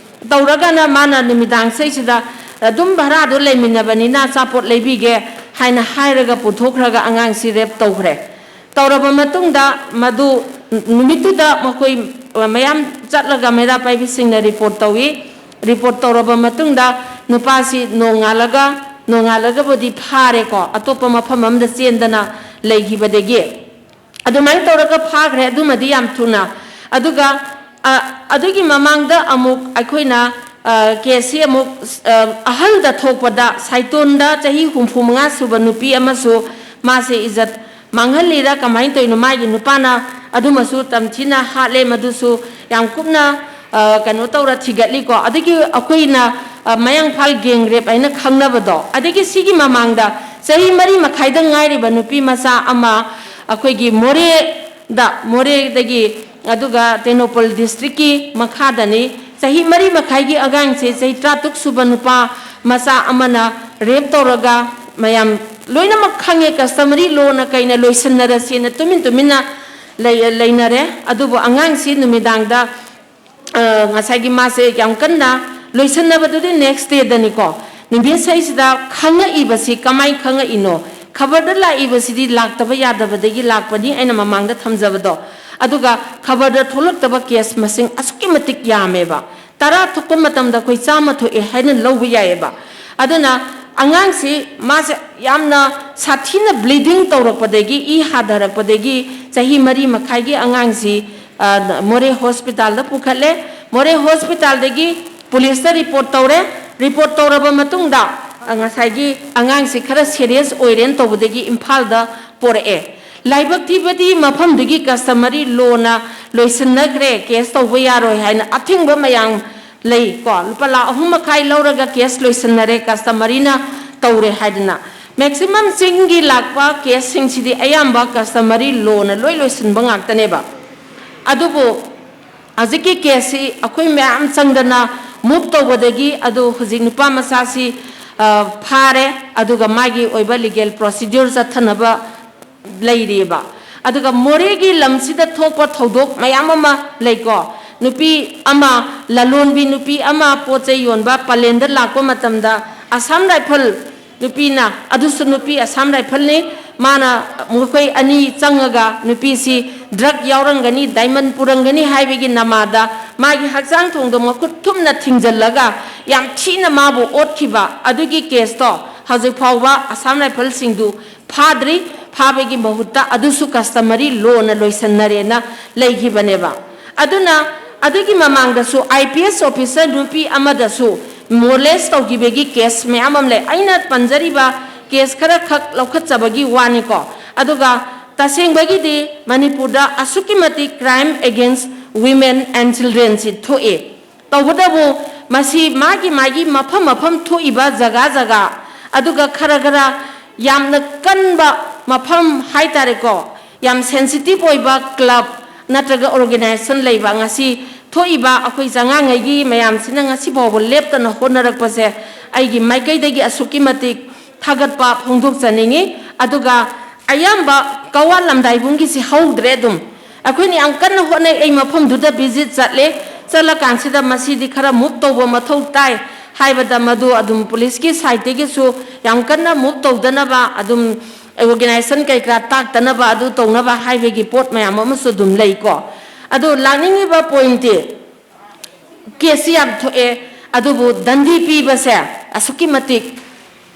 ꯇꯧꯔꯒꯅ ꯃꯥꯅ ꯅꯨꯃꯤꯗꯥꯡ ꯁꯤꯗꯩꯁꯤꯗ ꯑꯗꯨꯝ ꯚꯔꯥꯗꯣ ꯂꯩꯃꯤꯟꯅꯕꯅꯤꯅ ꯑꯆꯥꯄꯣꯠ ꯂꯩꯕꯤꯒꯦ ꯍꯥꯏꯅ ꯍꯥꯏꯔꯒ ꯄꯨꯊꯣꯛꯈ꯭ꯔꯒ ꯑꯉꯥꯡꯁꯤ ꯔꯦꯞ ꯇꯧꯈ꯭ꯔꯦ꯫ ꯇꯧꯔꯕ ꯃꯇꯨꯡꯗ ꯃꯗꯨ ꯅꯨꯃꯤꯠꯇꯨꯗ ꯃꯈꯣꯏ ꯃꯌꯥꯝ ꯆꯠꯂꯒ ꯃꯩꯔꯥ ꯄꯥꯏꯕꯤꯁꯤꯡꯅ ꯔꯤꯄꯣꯔꯠ ꯇꯧꯏ꯫ ꯔꯤꯄꯣꯔꯠ ꯇꯧꯔꯕ ꯃꯇꯨꯡꯗ ꯅꯨꯄꯥꯁꯤ ꯅꯣꯡꯉꯥꯜꯂꯒ, ꯅꯣꯡꯉꯥꯜꯂꯒꯕꯨꯗꯤ ꯐꯥꯔꯦꯀꯣ, ꯑꯇꯣꯞꯄ ꯃꯐꯝ ꯑꯃꯗ ꯆꯦꯟꯗꯅ ꯂꯩꯈꯤꯕꯗꯒꯤ꯫ ꯑꯗꯨꯃꯥꯏꯅ ꯇꯧꯔꯒ ꯐꯥꯈ꯭ꯔꯦ, ꯑꯗꯨꯃꯗꯤ ꯌꯥꯝ ꯊꯨꯅ꯫ ꯑꯗꯨꯒ ꯑ, ꯑꯗꯨꯒꯤ ꯃꯃꯥꯡꯗ ꯑꯃꯨꯛ ꯑꯩꯈꯣꯏꯅ, ꯑ, ꯀꯦꯁꯁꯤ ꯑꯃꯨꯛ, ꯑ, ꯑꯍꯜꯗ ꯊꯣꯛꯄꯗ ꯁꯥꯏꯇꯣꯟꯗ ꯆꯍꯤ ꯍꯨꯝꯐꯨ ꯃꯉꯥ ꯁꯨꯕ ꯅꯨꯄꯤ ꯑꯃꯁꯨ ꯃꯥꯁꯦ ꯏꯖꯠ ꯃꯥꯡꯍꯜꯂꯤꯔ ꯀꯃꯥꯏꯅ ꯇꯧꯔꯤꯅꯣ, ꯃꯥꯒꯤ ꯅꯨꯄꯥꯅ ꯑꯗꯨꯃꯁꯨ ꯇꯝꯊꯤꯅ ꯍꯥꯠꯂꯦ, ꯃꯗꯨꯁꯨ ꯌꯥꯝ ꯀꯨꯞꯅ, ꯑ, ꯀꯩꯅꯣ ꯇꯧꯔ ꯊꯤꯒꯠꯂꯤꯀꯣ꯫ ꯑꯗꯒꯤ ꯑꯩꯈꯣꯏꯅ, ꯑ, ꯃꯌꯥꯡꯐꯥꯜ ꯒꯦꯡ ꯔꯦꯞ ꯍꯥꯏꯅ ꯈꯪꯅꯕꯗꯣ, ꯑꯗꯒꯤ ꯁꯤꯒꯤ ꯃꯃꯥꯡꯗ ꯆꯍꯤ ꯃꯔꯤ ꯃꯈꯥꯏꯗ ꯉꯥꯏꯔꯤꯕ ꯅꯨꯄꯤ ꯃꯆꯥ ꯑꯃ ꯑꯩꯈꯣꯏꯒꯤ ꯃꯣꯔꯦ ꯗ ꯃꯣꯔꯦꯗꯒꯤ, ꯑꯗꯨꯒ ꯇꯦꯡꯅꯧꯄꯜ ꯗꯤꯁꯇ꯭ꯔꯤꯛꯀꯤ ꯃꯈꯥꯗꯅꯤ꯫ ꯆꯍꯤ ꯃꯔꯤ ꯃꯈꯥꯏꯒꯤ ꯑꯉꯥꯡꯁꯦ ꯆꯍꯤ ꯇꯔꯥꯇꯔꯨꯛ ꯁꯨꯕ ꯅꯨꯄꯥ ꯃꯆꯥ ꯑꯃꯅ ꯔꯦꯞ ꯇꯧꯔꯒ, ꯃꯌꯥꯝ ꯂꯣꯏꯅꯃꯛ ꯈꯪꯉꯦ, ꯀꯁꯇꯃꯔꯤ ꯂꯣꯅ ꯀꯩꯅ ꯂꯣꯏꯁꯤꯟꯅꯔꯁꯦꯅ ꯇꯨꯃꯤꯟ ꯇꯨꯃꯤꯟꯅ ꯂꯩ-, ꯂꯩꯅꯔꯦ꯫ ꯑꯗꯨꯕꯨ ꯑꯉꯥꯡꯁꯤ ꯅꯨꯃꯤꯗꯥꯡꯗ, ꯑ, ꯉꯁꯥꯏꯒꯤ ꯃꯥꯁꯦ ꯌꯥꯝ ꯀꯟꯅ ꯂꯣꯏꯁꯤꯟꯅꯕꯗꯨꯗꯤ ꯅꯦꯛꯁ ꯗꯦꯗꯅꯤꯀꯣ꯫ ꯅꯨꯃꯤꯠꯁꯤꯗꯩꯁꯤꯗ ꯈꯪꯉꯛꯏꯕꯁꯤ ꯀꯃꯥꯏ ꯈꯪꯉꯛꯏꯅꯣ? ꯈꯕꯔꯗ ꯂꯥꯛꯏꯕꯁꯤꯗꯤ ꯂꯥꯛꯇꯕ ꯌꯥꯗꯕꯗꯒꯤ ꯂꯥꯛꯄꯅꯤ, ꯑꯩꯅ ꯃꯃꯥꯡꯗ ꯊꯝꯖꯕꯗꯣ꯫ ꯑꯗꯨꯒ ꯈꯕꯔꯗ ꯊꯣꯛꯂꯛꯇꯕ ꯀꯦꯁ ꯃꯁꯤꯡ ꯑꯁꯨꯛꯀꯤ ꯃꯇꯤꯛ ꯌꯥꯝꯃꯦꯕ꯫ ꯇꯔꯥ ꯊꯣꯛꯄ ꯃꯇꯝꯗ ꯑꯩꯈꯣꯏ ꯆꯥꯝꯃ ꯊꯣꯛꯑꯦ ꯍꯥꯏꯅ ꯂꯧꯕ ꯌꯥꯏꯑꯕ꯫ ꯑꯗꯨꯅ ꯑꯉꯥꯡꯁꯤ ꯃꯥꯁꯦ ꯌꯥꯝꯅ ꯁꯥꯊꯤꯅ ꯕ꯭ꯂꯤꯗꯤꯡ ꯇꯧꯔꯛꯄꯗꯒꯤ, ꯏ ꯍꯥꯊꯔꯛꯄꯗꯒꯤ ꯆꯍꯤ ꯃꯔꯤ ꯃꯈꯥꯏꯒꯤ ꯑꯉꯥꯡꯁꯤ, ꯑ, ꯃꯣꯔꯦ ꯍꯣꯁꯄꯤꯇꯥꯜꯗ ꯄꯨꯈꯠꯂꯦ꯫ ꯃꯣꯔꯦ ꯍꯣꯁꯄꯤꯇꯥꯜꯗꯒꯤ ꯄꯨꯂꯤꯁꯇ ꯔꯤꯄꯣꯔꯠ ꯇꯧꯔꯦ꯫ ꯔꯤꯄꯣꯔꯠ ꯇꯧꯔꯕ ꯃꯇꯨꯡꯗ, ꯑ, ꯉꯁꯥꯏꯒꯤ ꯑꯉꯥꯡꯁꯤ ꯈꯔ ꯁꯦꯔꯤꯌꯁ ꯑꯣꯏꯔꯦꯅ ꯇꯧꯕꯗꯒꯤ ꯏꯝꯐꯥꯜꯗ ꯄꯣꯔꯛꯑꯦ꯫ ꯂꯥꯏꯕꯛ ꯊꯤꯕꯗꯤ ꯃꯐꯝꯗꯨꯒꯤ ꯀꯁꯇꯃꯔꯤ ꯂꯣꯅ ꯂꯣꯏꯁꯤꯟꯅꯈ꯭ꯔꯦ, ꯀꯦꯁ ꯇꯧꯕ ꯌꯥꯔꯣꯏ ꯍꯥꯏꯅ ꯑꯊꯤꯡꯕ ꯃꯌꯥꯝ ꯂꯩ ꯀꯣ꯫ ꯂꯨꯄꯥ ꯂꯥꯈ ꯑꯍꯨꯝ ꯃꯈꯥꯏ ꯂꯧꯔꯒ ꯀꯦꯁ ꯂꯣꯏꯁꯤꯟꯅꯔꯦ, ꯀꯁꯇꯃꯔꯤꯅ ꯇꯧꯔꯦ ꯍꯥꯏꯗꯅ꯫ ꯃꯦꯛꯁꯤꯃꯝ ꯆꯤꯡꯒꯤ ꯂꯥꯛꯄ ꯀꯦꯁꯁꯤꯡꯁꯤꯗꯤ ꯑꯌꯥꯝꯕ ꯀꯁꯇꯃꯔꯤ ꯂꯣꯅ ꯂꯣꯏ ꯂꯣꯏꯁꯤꯟꯕ ꯉꯥꯛꯇꯅꯦꯕ꯫ ꯑꯗꯨꯕꯨ ꯍꯧꯖꯤꯛꯀꯤ ꯀꯦꯁꯁꯤ ꯑꯩꯈꯣꯏ ꯃꯌꯥꯝ ꯆꯪꯗꯅ ꯃꯨꯚ ꯇꯧꯕꯗꯒꯤ ꯑꯗꯨ ꯍꯧꯖꯤꯛ ꯅꯨꯄꯥ ꯃꯆꯥꯁꯤ, ꯑ, ꯐꯥꯔꯦ, ꯑꯗꯨꯒ ꯃꯥꯒꯤ ꯑꯣꯏꯕ ꯂꯤꯒꯦꯜ ꯄ꯭ꯔꯣꯁꯤꯗ꯭ꯌꯨꯔ ꯆꯠꯊꯅꯕ ꯂꯩꯔꯤꯑꯕ꯫ ꯑꯗꯨꯒ ꯃꯣꯔꯦꯒꯤ ꯂꯝꯁꯤꯗ ꯊꯣꯛꯄ ꯊꯧꯗꯣꯛ ꯃꯌꯥꯝ ꯑꯃ ꯂꯩꯀꯣ꯫ ꯅꯨꯄꯤ ꯑꯃ, ꯂꯂꯣꯟꯕꯤ ꯅꯨꯄꯤ ꯑꯃ ꯄꯣꯠ ꯆꯩ ꯌꯣꯟꯕ ꯄꯂꯦꯟꯗ ꯂꯥꯛꯄ ꯃꯇꯝꯗ ꯑꯁꯥꯝ ꯔꯥꯏꯐꯜ ꯅꯨꯄꯤꯅ, ꯑꯗꯨꯁꯨ ꯅꯨꯄꯤ ꯑꯁꯥꯝ ꯔꯥꯏꯐꯜꯅꯤ, ꯃꯥꯅ ꯃꯈꯣꯏ ꯑꯅꯤ ꯆꯪꯉꯒ ꯅꯨꯄꯤꯁꯤ ꯗ꯭ꯔꯒ ꯌꯥꯎꯔꯝꯒꯅꯤ, ꯗꯥꯏꯃꯟ ꯄꯨꯔꯝꯒꯅꯤ ꯍꯥꯏꯕꯒꯤ ꯅꯃꯥꯗ ꯃꯥꯒꯤ ꯍꯛꯆꯥꯡ ꯊꯣꯡꯗꯣ ꯃꯈꯨꯠ ꯊꯨꯝꯅ ꯊꯤꯡꯖꯤꯜꯂꯒ ꯌꯥꯝ ꯊꯤꯅ ꯃꯥꯕꯨ ꯑꯣꯠꯈꯤꯕ ꯑꯗꯨꯒꯤ ꯀꯦꯁꯇꯣ ꯍꯧꯖꯤꯛ ꯐꯥꯎꯕ ꯑꯁꯥꯝ ꯔꯥꯏꯐꯜꯁꯤꯡꯗꯨ ꯐꯥꯗ꯭ꯔꯤ꯫ ꯐꯥꯕꯒꯤ ꯃꯍꯨꯠꯇ ꯑꯗꯨꯁꯨ ꯀꯁꯇꯃꯔꯤ ꯂꯣꯅ ꯂꯣꯏꯁꯤꯟꯅꯔꯦꯅ ꯂꯩꯈꯤꯕꯅꯦꯕ꯫ ꯑꯗꯨꯅ ꯑꯗꯨꯒꯤ ꯃꯃꯥꯡꯗꯁꯨ I P S officer ꯅꯨꯄꯤ ꯑꯃꯗꯁꯨ molest ꯇꯧꯈꯤꯕꯒꯤ case ꯃꯌꯥꯝ ꯑꯃ ꯂꯩ꯫ ꯑꯩꯅ ꯄꯟꯖꯔꯤꯕ case ꯈꯔ ꯈꯛ ꯂꯧꯈꯠꯆꯕꯒꯤ ꯋꯥꯅꯤꯀꯣ꯫ ꯑꯗꯨꯒ ꯇꯁꯦꯡꯕꯒꯤꯗꯤ ꯃꯅꯤꯄꯨꯔꯗ ꯑꯁꯨꯛꯀꯤ ꯃꯇꯤꯛ crime against women and children ꯁꯤ ꯊꯣꯛꯑꯦ꯫ ꯇꯧꯕꯇꯕꯨ ꯃꯁꯤ ꯃꯥꯒꯤ ꯃꯥꯒꯤ ꯃꯐꯝ ꯃꯐꯝ ꯊꯣꯛꯏꯕ ꯖꯒꯥ ꯖꯒꯥ, ꯑꯗꯨꯒ ꯈꯔ ꯈꯔ ꯌꯥꯝꯅ ꯀꯟꯕ ꯃꯐꯝ ꯍꯥꯏꯇꯥꯔꯦꯀꯣ, ꯌꯥꯝ sensitive ꯑꯣꯏꯕ club ꯅꯠꯇ꯭ꯔꯒ organization ꯂꯩꯕ, ꯉꯁꯤ ꯊꯣꯛꯏꯕ ꯑꯩꯈꯣꯏ ꯆꯉꯥꯡꯉꯩꯒꯤ ꯃꯌꯥꯝꯁꯤꯅ ꯉꯁꯤ ꯐꯥꯎꯕ ꯂꯦꯞꯇꯅ ꯍꯣꯠꯅꯔꯛꯄꯁꯦ ꯑꯩꯒꯤ ꯃꯥꯏꯀꯩꯗꯒꯤ ꯑꯁꯨꯛꯀꯤ ꯃꯇꯤꯛ ꯊꯥꯒꯠꯄ ꯐꯣꯡꯗꯣꯛꯆꯅꯤꯡꯉꯤ꯫ ꯑꯗꯨꯒ ꯑꯌꯥꯝꯕ ꯀꯋꯥ ꯂꯝꯗꯥꯏꯕꯨꯡꯒꯤꯁꯤ ꯍꯧꯗ꯭ꯔꯦ꯫ ꯑꯗꯨꯝ ꯑꯩꯈꯣꯏꯅ ꯌꯥꯝ ꯀꯟꯅ ꯍꯣꯠꯅꯩ꯫ ꯑꯩ ꯃꯐꯝꯗꯨꯗ visit ꯆꯠꯂꯦ꯫ ꯆꯠꯂꯀꯥꯟꯁꯤꯗ ꯃꯁꯤꯗꯤ ꯈꯔ move ꯇꯧꯕ ꯃꯊꯧ ꯇꯥꯏ ꯍꯥꯏꯕꯗ ꯃꯗꯨ ꯑꯗꯨꯝ police ꯀꯤ side ꯇꯒꯤꯁꯨ ꯌꯥꯝ ꯀꯟꯅ move ꯇꯧꯗꯅꯕ, ꯑꯗꯨꯝ organization ꯀꯩ ꯀꯔꯥ ꯇꯥꯛꯇꯅꯕ, ꯑꯗꯨ ꯇꯧꯅꯕ ꯍꯥꯏꯕꯒꯤ ꯄꯣꯠ ꯃꯌꯥꯝ ꯑꯃꯁꯨ ꯑꯗꯨꯝ ꯂꯩꯀꯣ꯫ ꯑꯗꯨ ꯂꯥꯛꯅꯤꯡꯉꯤꯕ point ꯇꯤ case ꯁꯤ ꯌꯥꯝ ꯊꯣꯛꯑꯦ, ꯑꯗꯨꯕꯨ ꯗꯟꯗꯤ ꯄꯤꯕꯁꯦ ꯑꯁꯨꯛꯀꯤ ꯃꯇꯤꯛ,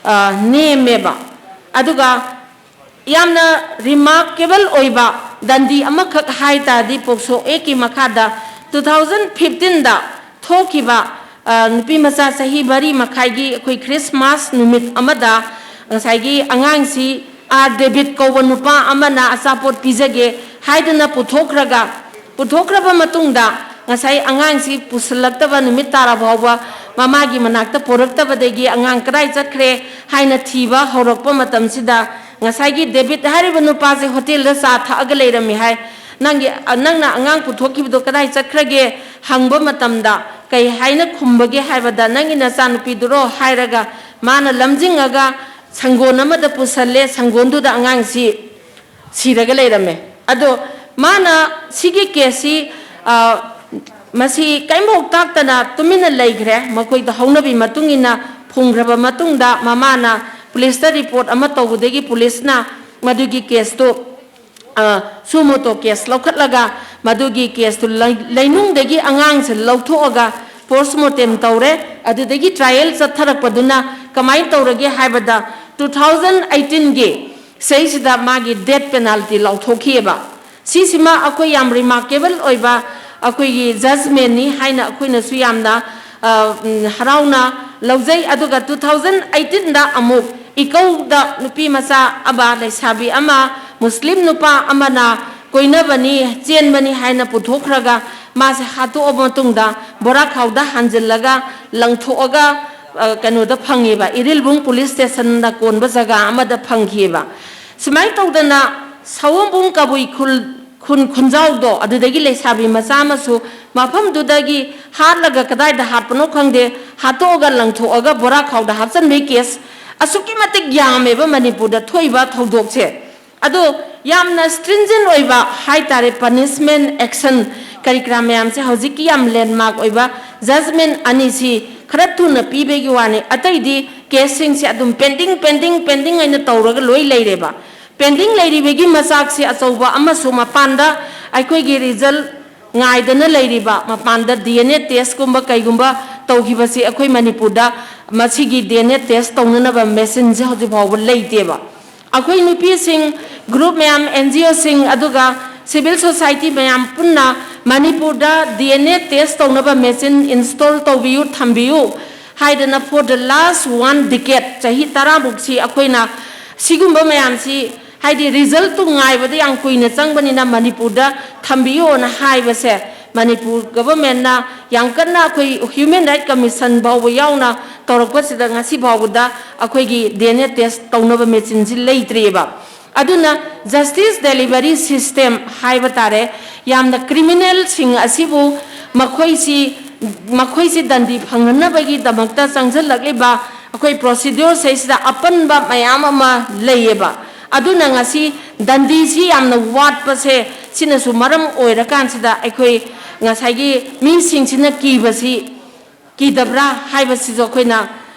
ꯑ, ꯅꯦꯝꯃꯦꯕ꯫ ꯑꯗꯨꯒ ꯌꯥꯝꯅ remarkable ꯑꯣꯏꯕ ꯗꯟꯗꯤ ꯑꯃꯈꯛ ꯍꯥꯏ ꯇꯥꯔꯗꯤ, POCSO Act ꯀꯤ ꯃꯈꯥꯗ two thousand fifteen ꯗ ꯊꯣꯛꯈꯤꯕ, ꯑ, ꯅꯨꯄꯤ ꯃꯆꯥ ꯆꯍꯤ ꯃꯔꯤ ꯃꯈꯥꯏꯒꯤ ꯑꯩꯈꯣꯏ Christmas ꯅꯨꯃꯤꯠ ꯑꯃꯗ ꯉꯁꯥꯏꯒꯤ ꯑꯉꯥꯡꯁꯤ R David ꯀꯧꯕ ꯅꯨꯄꯥ ꯑꯃꯅ ꯑꯆꯥꯄꯣꯠ ꯄꯤꯖꯒꯦ ꯍꯥꯏꯗꯨꯅ ꯄꯨꯊꯣꯛꯈ꯭ꯔꯒ, ꯄꯨꯊꯣꯛꯈ꯭ꯔꯕ ꯃꯇꯨꯡꯗ ꯉꯁꯥꯏ ꯑꯉꯥꯡꯁꯤ ꯄꯨꯁꯤꯜꯂꯛꯇꯕ, ꯅꯨꯃꯤꯠ ꯇꯥꯔ ꯐꯥꯎꯕ ꯃꯃꯥꯒꯤ ꯃꯅꯥꯛꯇ ꯄꯣꯔꯛꯇꯕꯗꯒꯤ ꯑꯉꯥꯡ ꯀꯗꯥꯏ ꯆꯠꯈ꯭ꯔꯦ ꯍꯥꯏꯅ ꯊꯤꯕ ꯍꯧꯔꯛꯄ ꯃꯇꯝꯁꯤꯗ, ꯉꯁꯥꯏꯒꯤ ꯗꯦꯕꯤꯠ ꯍꯥꯏꯔꯤꯕ ꯅꯨꯄꯥꯁꯦ ꯍꯣꯇꯦꯜꯗ ꯆꯥ ꯊꯛꯑꯒ ꯂꯩꯔꯝꯃꯤ ꯍꯥꯏ꯫ "ꯅꯪꯒꯤ, ꯅꯪꯅ ꯑꯉꯥꯡ ꯄꯨꯊꯣꯛꯈꯤꯕꯗꯣ ꯀꯗꯥꯏ ꯆꯠꯈ꯭ꯔꯒꯦ?" ꯍꯪꯕ ꯃꯇꯝꯗ ꯀꯩ ꯍꯥꯏꯅ ꯈꯨꯝꯕꯒꯦ ꯍꯥꯏꯕꯗ, "ꯅꯪꯒꯤ ꯅꯆꯥꯅꯨꯄꯤꯗꯨꯔꯣ?" ꯍꯥꯏꯔꯒ ꯃꯥꯅ ꯂꯝꯖꯤꯡꯉꯒ ꯁꯪꯒꯣꯟ ꯑꯃꯗ ꯄꯨꯁꯜꯂꯦ꯫ ꯁꯪꯒꯣꯟꯗꯨꯗ ꯑꯉꯥꯡꯁꯤ ꯁꯤꯔꯒ ꯂꯩꯔꯝꯃꯦ꯫ ꯑꯗꯣ ꯃꯥꯅ ꯁꯤꯒꯤ case ꯁꯤ, ꯑ, ꯃꯁꯤ ꯀꯔꯤꯝꯐꯥꯎ ꯇꯥꯛꯇꯅ ꯇꯨꯃꯤꯟꯅ ꯂꯩꯈ꯭ꯔꯦ꯫ ꯃꯈꯣꯏꯗ ꯍꯧꯅꯕꯤ ꯃꯇꯨꯡ ꯏꯟꯅ ꯐꯨꯝꯈ꯭ꯔꯕ ꯃꯇꯨꯡꯗ ꯃꯃꯥꯅ police ꯇ report ꯑꯃ ꯇꯧꯕꯗꯒꯤ police ꯅ ꯃꯗꯨꯒꯤ case ꯇꯨ, ꯑ, suo motu case ꯂꯧꯈꯠꯂꯒ ꯃꯗꯨꯒꯤ case ꯇꯨ ꯂꯩ-, ꯂꯩꯅꯨꯡꯗꯒꯤ ꯑꯉꯥꯡꯁꯦ ꯂꯧꯊꯣꯛꯑꯒ post mortem ꯇꯧꯔꯦ꯫ ꯑꯗꯨꯗꯒꯤ trial ꯆꯠꯊꯔꯛꯄꯗꯨꯅ ꯀꯃꯥꯏꯅ ꯇꯧꯔꯒꯦ ꯍꯥꯏꯕꯗ, two thousand eighteen ꯒꯤ ꯁꯤꯁꯤꯗ ꯃꯥꯒꯤ death penalty ꯂꯥꯎꯊꯣꯛꯈꯤꯑꯕ꯫ ꯁꯤꯁꯤꯃ ꯑꯩꯈꯣꯏ ꯌꯥꯝ remarkable ꯑꯣꯏꯕ, ꯑꯩꯈꯣꯏꯒꯤ ꯖꯖꯃꯦꯟꯅꯤ ꯍꯥꯏꯅ ꯑꯩꯈꯣꯏꯅꯁꯨ ꯌꯥꯝꯅ, ꯑ, ꯎꯝ, ꯍꯔꯥꯎꯅ ꯂꯧꯖꯩ꯫ ꯑꯗꯨꯒ two thousand eighteen ꯑꯃꯨꯛ ꯏꯀꯧꯗ ꯅꯨꯄꯤ ꯃꯆꯥ ꯑꯃ, ꯂꯩꯁꯥꯕꯤ ꯑꯃ, ꯃꯨꯁꯂꯤꯝ ꯅꯨꯄꯥ ꯑꯃꯅ ꯀꯣꯏꯅꯕꯅꯤ, ꯆꯦꯟꯕꯅꯤ ꯍꯥꯏꯅ ꯄꯨꯊꯣꯛꯈ꯭ꯔꯒ ꯃꯥꯁꯦ ꯍꯥꯠꯇꯣꯛꯑꯕ ꯃꯇꯨꯡꯗ ꯕꯣꯔꯥꯈꯥꯎꯗ ꯍꯥꯟꯖꯤꯜꯂꯒ ꯂꯪꯊꯣꯛꯑꯒ, ꯑ, ꯀꯩꯅꯣꯗ ꯐꯪꯉꯦꯕ, ꯏꯔꯤꯜꯕꯨꯡ ꯄꯨꯂꯤꯁ ꯁ꯭ꯇꯦꯁꯟꯗ ꯀꯣꯟꯕ ꯖꯒꯥ ꯑꯃꯗ ꯐꯪꯈꯤꯑꯕ꯫ ꯁꯨꯃꯥꯏꯅ ꯇꯧꯗꯅ ꯁꯑꯣꯝꯕꯨꯡ ꯀꯕꯨꯏ ꯈꯨꯜ, ꯈꯨꯟ ꯈꯨꯟꯖꯥꯎꯗꯣ, ꯑꯗꯨꯗꯒꯤ ꯂꯩꯁꯥꯕꯤ ꯃꯆꯥ ꯑꯃꯁꯨ ꯃꯐꯝꯗꯨꯗꯒꯤ ꯍꯥꯠꯂꯒ ꯀꯗꯥꯏꯗ ꯍꯥꯠꯄꯅꯣ ꯈꯪꯗꯦ, ꯍꯥꯠꯇꯣꯛꯑꯒ ꯂꯪꯊꯣꯛꯑꯒ ꯕꯣꯔꯥꯈꯥꯎꯗ ꯍꯥꯞꯆꯤꯟꯕꯒꯤ ꯀꯦꯁ ꯑꯁꯨꯛꯀꯤ ꯃꯇꯤꯛ ꯌꯥꯝꯃꯦꯕ ꯃꯅꯤꯄꯨꯔꯗ ꯊꯣꯛꯏꯕ ꯊꯧꯗꯣꯛꯁꯦ꯫ ꯑꯗꯣ ꯌꯥꯝꯅ stringent ꯑꯣꯏꯕ ꯍꯥꯏꯇꯥꯔꯦ, punishment action ꯀꯔꯤ ꯀꯔꯥ ꯃꯌꯥꯝꯁꯦ ꯍꯧꯖꯤꯛꯀꯤ ꯌꯥꯝ landmark ꯑꯣꯏꯕ judgment ꯑꯅꯤꯁꯤ ꯈꯔ ꯊꯨꯅ ꯄꯤꯕꯒꯤ ꯋꯥꯅꯤ, ꯑꯇꯩꯗꯤ ꯀꯦꯁꯁꯤꯡꯁꯦ ꯑꯗꯨꯝ pending, pending, pending ꯍꯥꯏꯅ ꯇꯧꯔꯒ ꯂꯣꯏ ꯂꯩꯔꯦꯕ꯫ Pending ꯂꯩꯔꯤꯕꯒꯤ ꯃꯆꯥꯛꯁꯦ ꯑꯆꯧꯕ ꯑꯃꯁꯨ ꯃꯄꯥꯟꯗ ꯑꯩꯈꯣꯏꯒꯤ result ꯉꯥꯏꯗꯅ ꯂꯩꯔꯤꯕ, ꯃꯄꯥꯟꯗ D N A test ꯀꯨꯝꯕ ꯀꯩꯒꯨꯝꯕ ꯇꯧꯈꯤꯕꯁꯤ ꯑꯩꯈꯣꯏ ꯃꯅꯤꯄꯨꯔꯗ ꯃꯁꯤꯒꯤ D N A test ꯇꯧꯅꯅꯕ machineꯁꯦ ꯍꯧꯖꯤꯛ ꯐꯥꯎꯕ ꯂꯩꯇꯦꯕ꯫ ꯑꯩꯈꯣꯏ ꯅꯨꯄꯤꯁꯤꯡ group ꯃꯌꯥꯝ, N G Oꯁꯤꯡ, ꯑꯗꯨꯒ civil society ꯃꯌꯥꯝ ꯄꯨꯟꯅ ꯃꯅꯤꯄꯨꯔꯗ D N A test ꯇꯧꯅꯕ machine install ꯇꯧꯕꯤꯌꯨ, ꯊꯝꯕꯤꯌꯨ ꯍꯥꯏꯗꯅ for the last one decade, ꯆꯍꯤ ꯇꯔꯥꯃꯨꯛꯁꯤ ꯑꯩꯈꯣꯏꯅ ꯁꯤꯒꯨꯝꯕ ꯃꯌꯥꯝꯁꯤ, ꯍꯥꯏꯗꯤ resultꯇꯨ ꯉꯥꯏꯕꯗ ꯌꯥꯝ ꯀꯨꯏꯅ ꯆꯪꯕꯅꯤꯅ ꯃꯅꯤꯄꯨꯔꯗ ꯊꯝꯕꯤꯌꯣꯅ ꯍꯥꯏꯕꯁꯦ ꯃꯅꯤꯄꯨꯔ governmentꯅ ꯌꯥꯝ ꯀꯟꯅ ꯑꯩꯈꯣꯏ Human Right Commission ꯐꯥꯎꯕ ꯌꯥꯎꯅ ꯇꯧꯔꯛꯄꯁꯤꯗ ꯉꯁꯤ ꯐꯥꯎꯕꯗ ꯑꯩꯈꯣꯏꯒꯤ D N A test ꯇꯧꯅꯕ machineꯁꯤ ꯂꯩꯇ꯭ꯔꯤꯑꯕ꯫ ꯑꯗꯨꯅ justice delivery system ꯍꯥꯏꯕ ꯇꯥꯔꯦ, ꯌꯥꯝꯅ criminalꯁꯤꯡ ꯑꯁꯤꯕꯨ ꯃꯈꯣꯏꯁꯤ, ꯃꯈꯣꯏꯁꯤ ꯗꯟꯗꯤ ꯐꯪꯍꯟꯅꯕꯒꯤꯗꯃꯛꯇ ꯆꯪꯁꯤꯜꯂꯛꯂꯤꯕ ꯑꯩꯈꯣꯏ procedureꯁꯤꯗ ꯑꯄꯟꯕ ꯃꯌꯥꯝ ꯑꯃ ꯂꯩꯌꯦꯕ꯫ ꯑꯗꯨꯅ ꯉꯁꯤ ꯗꯟꯗꯤꯁꯤ ꯌꯥꯝꯅ ꯋꯥꯠꯄꯁꯦ ꯁꯤꯅꯁꯨ ꯃꯔꯝ ꯑꯣꯏꯔꯀꯥꯟꯁꯤꯗ ꯑꯩꯈꯣꯏ ꯉꯁꯥꯏꯒꯤ ꯃꯤꯁꯤꯡꯁꯤꯅ ꯀꯤꯕꯁꯤ, ꯀꯤꯗꯕ꯭ꯔꯥ ꯍꯥꯏꯕꯁꯤꯁꯨ ꯑꯩꯈꯣꯏꯅ,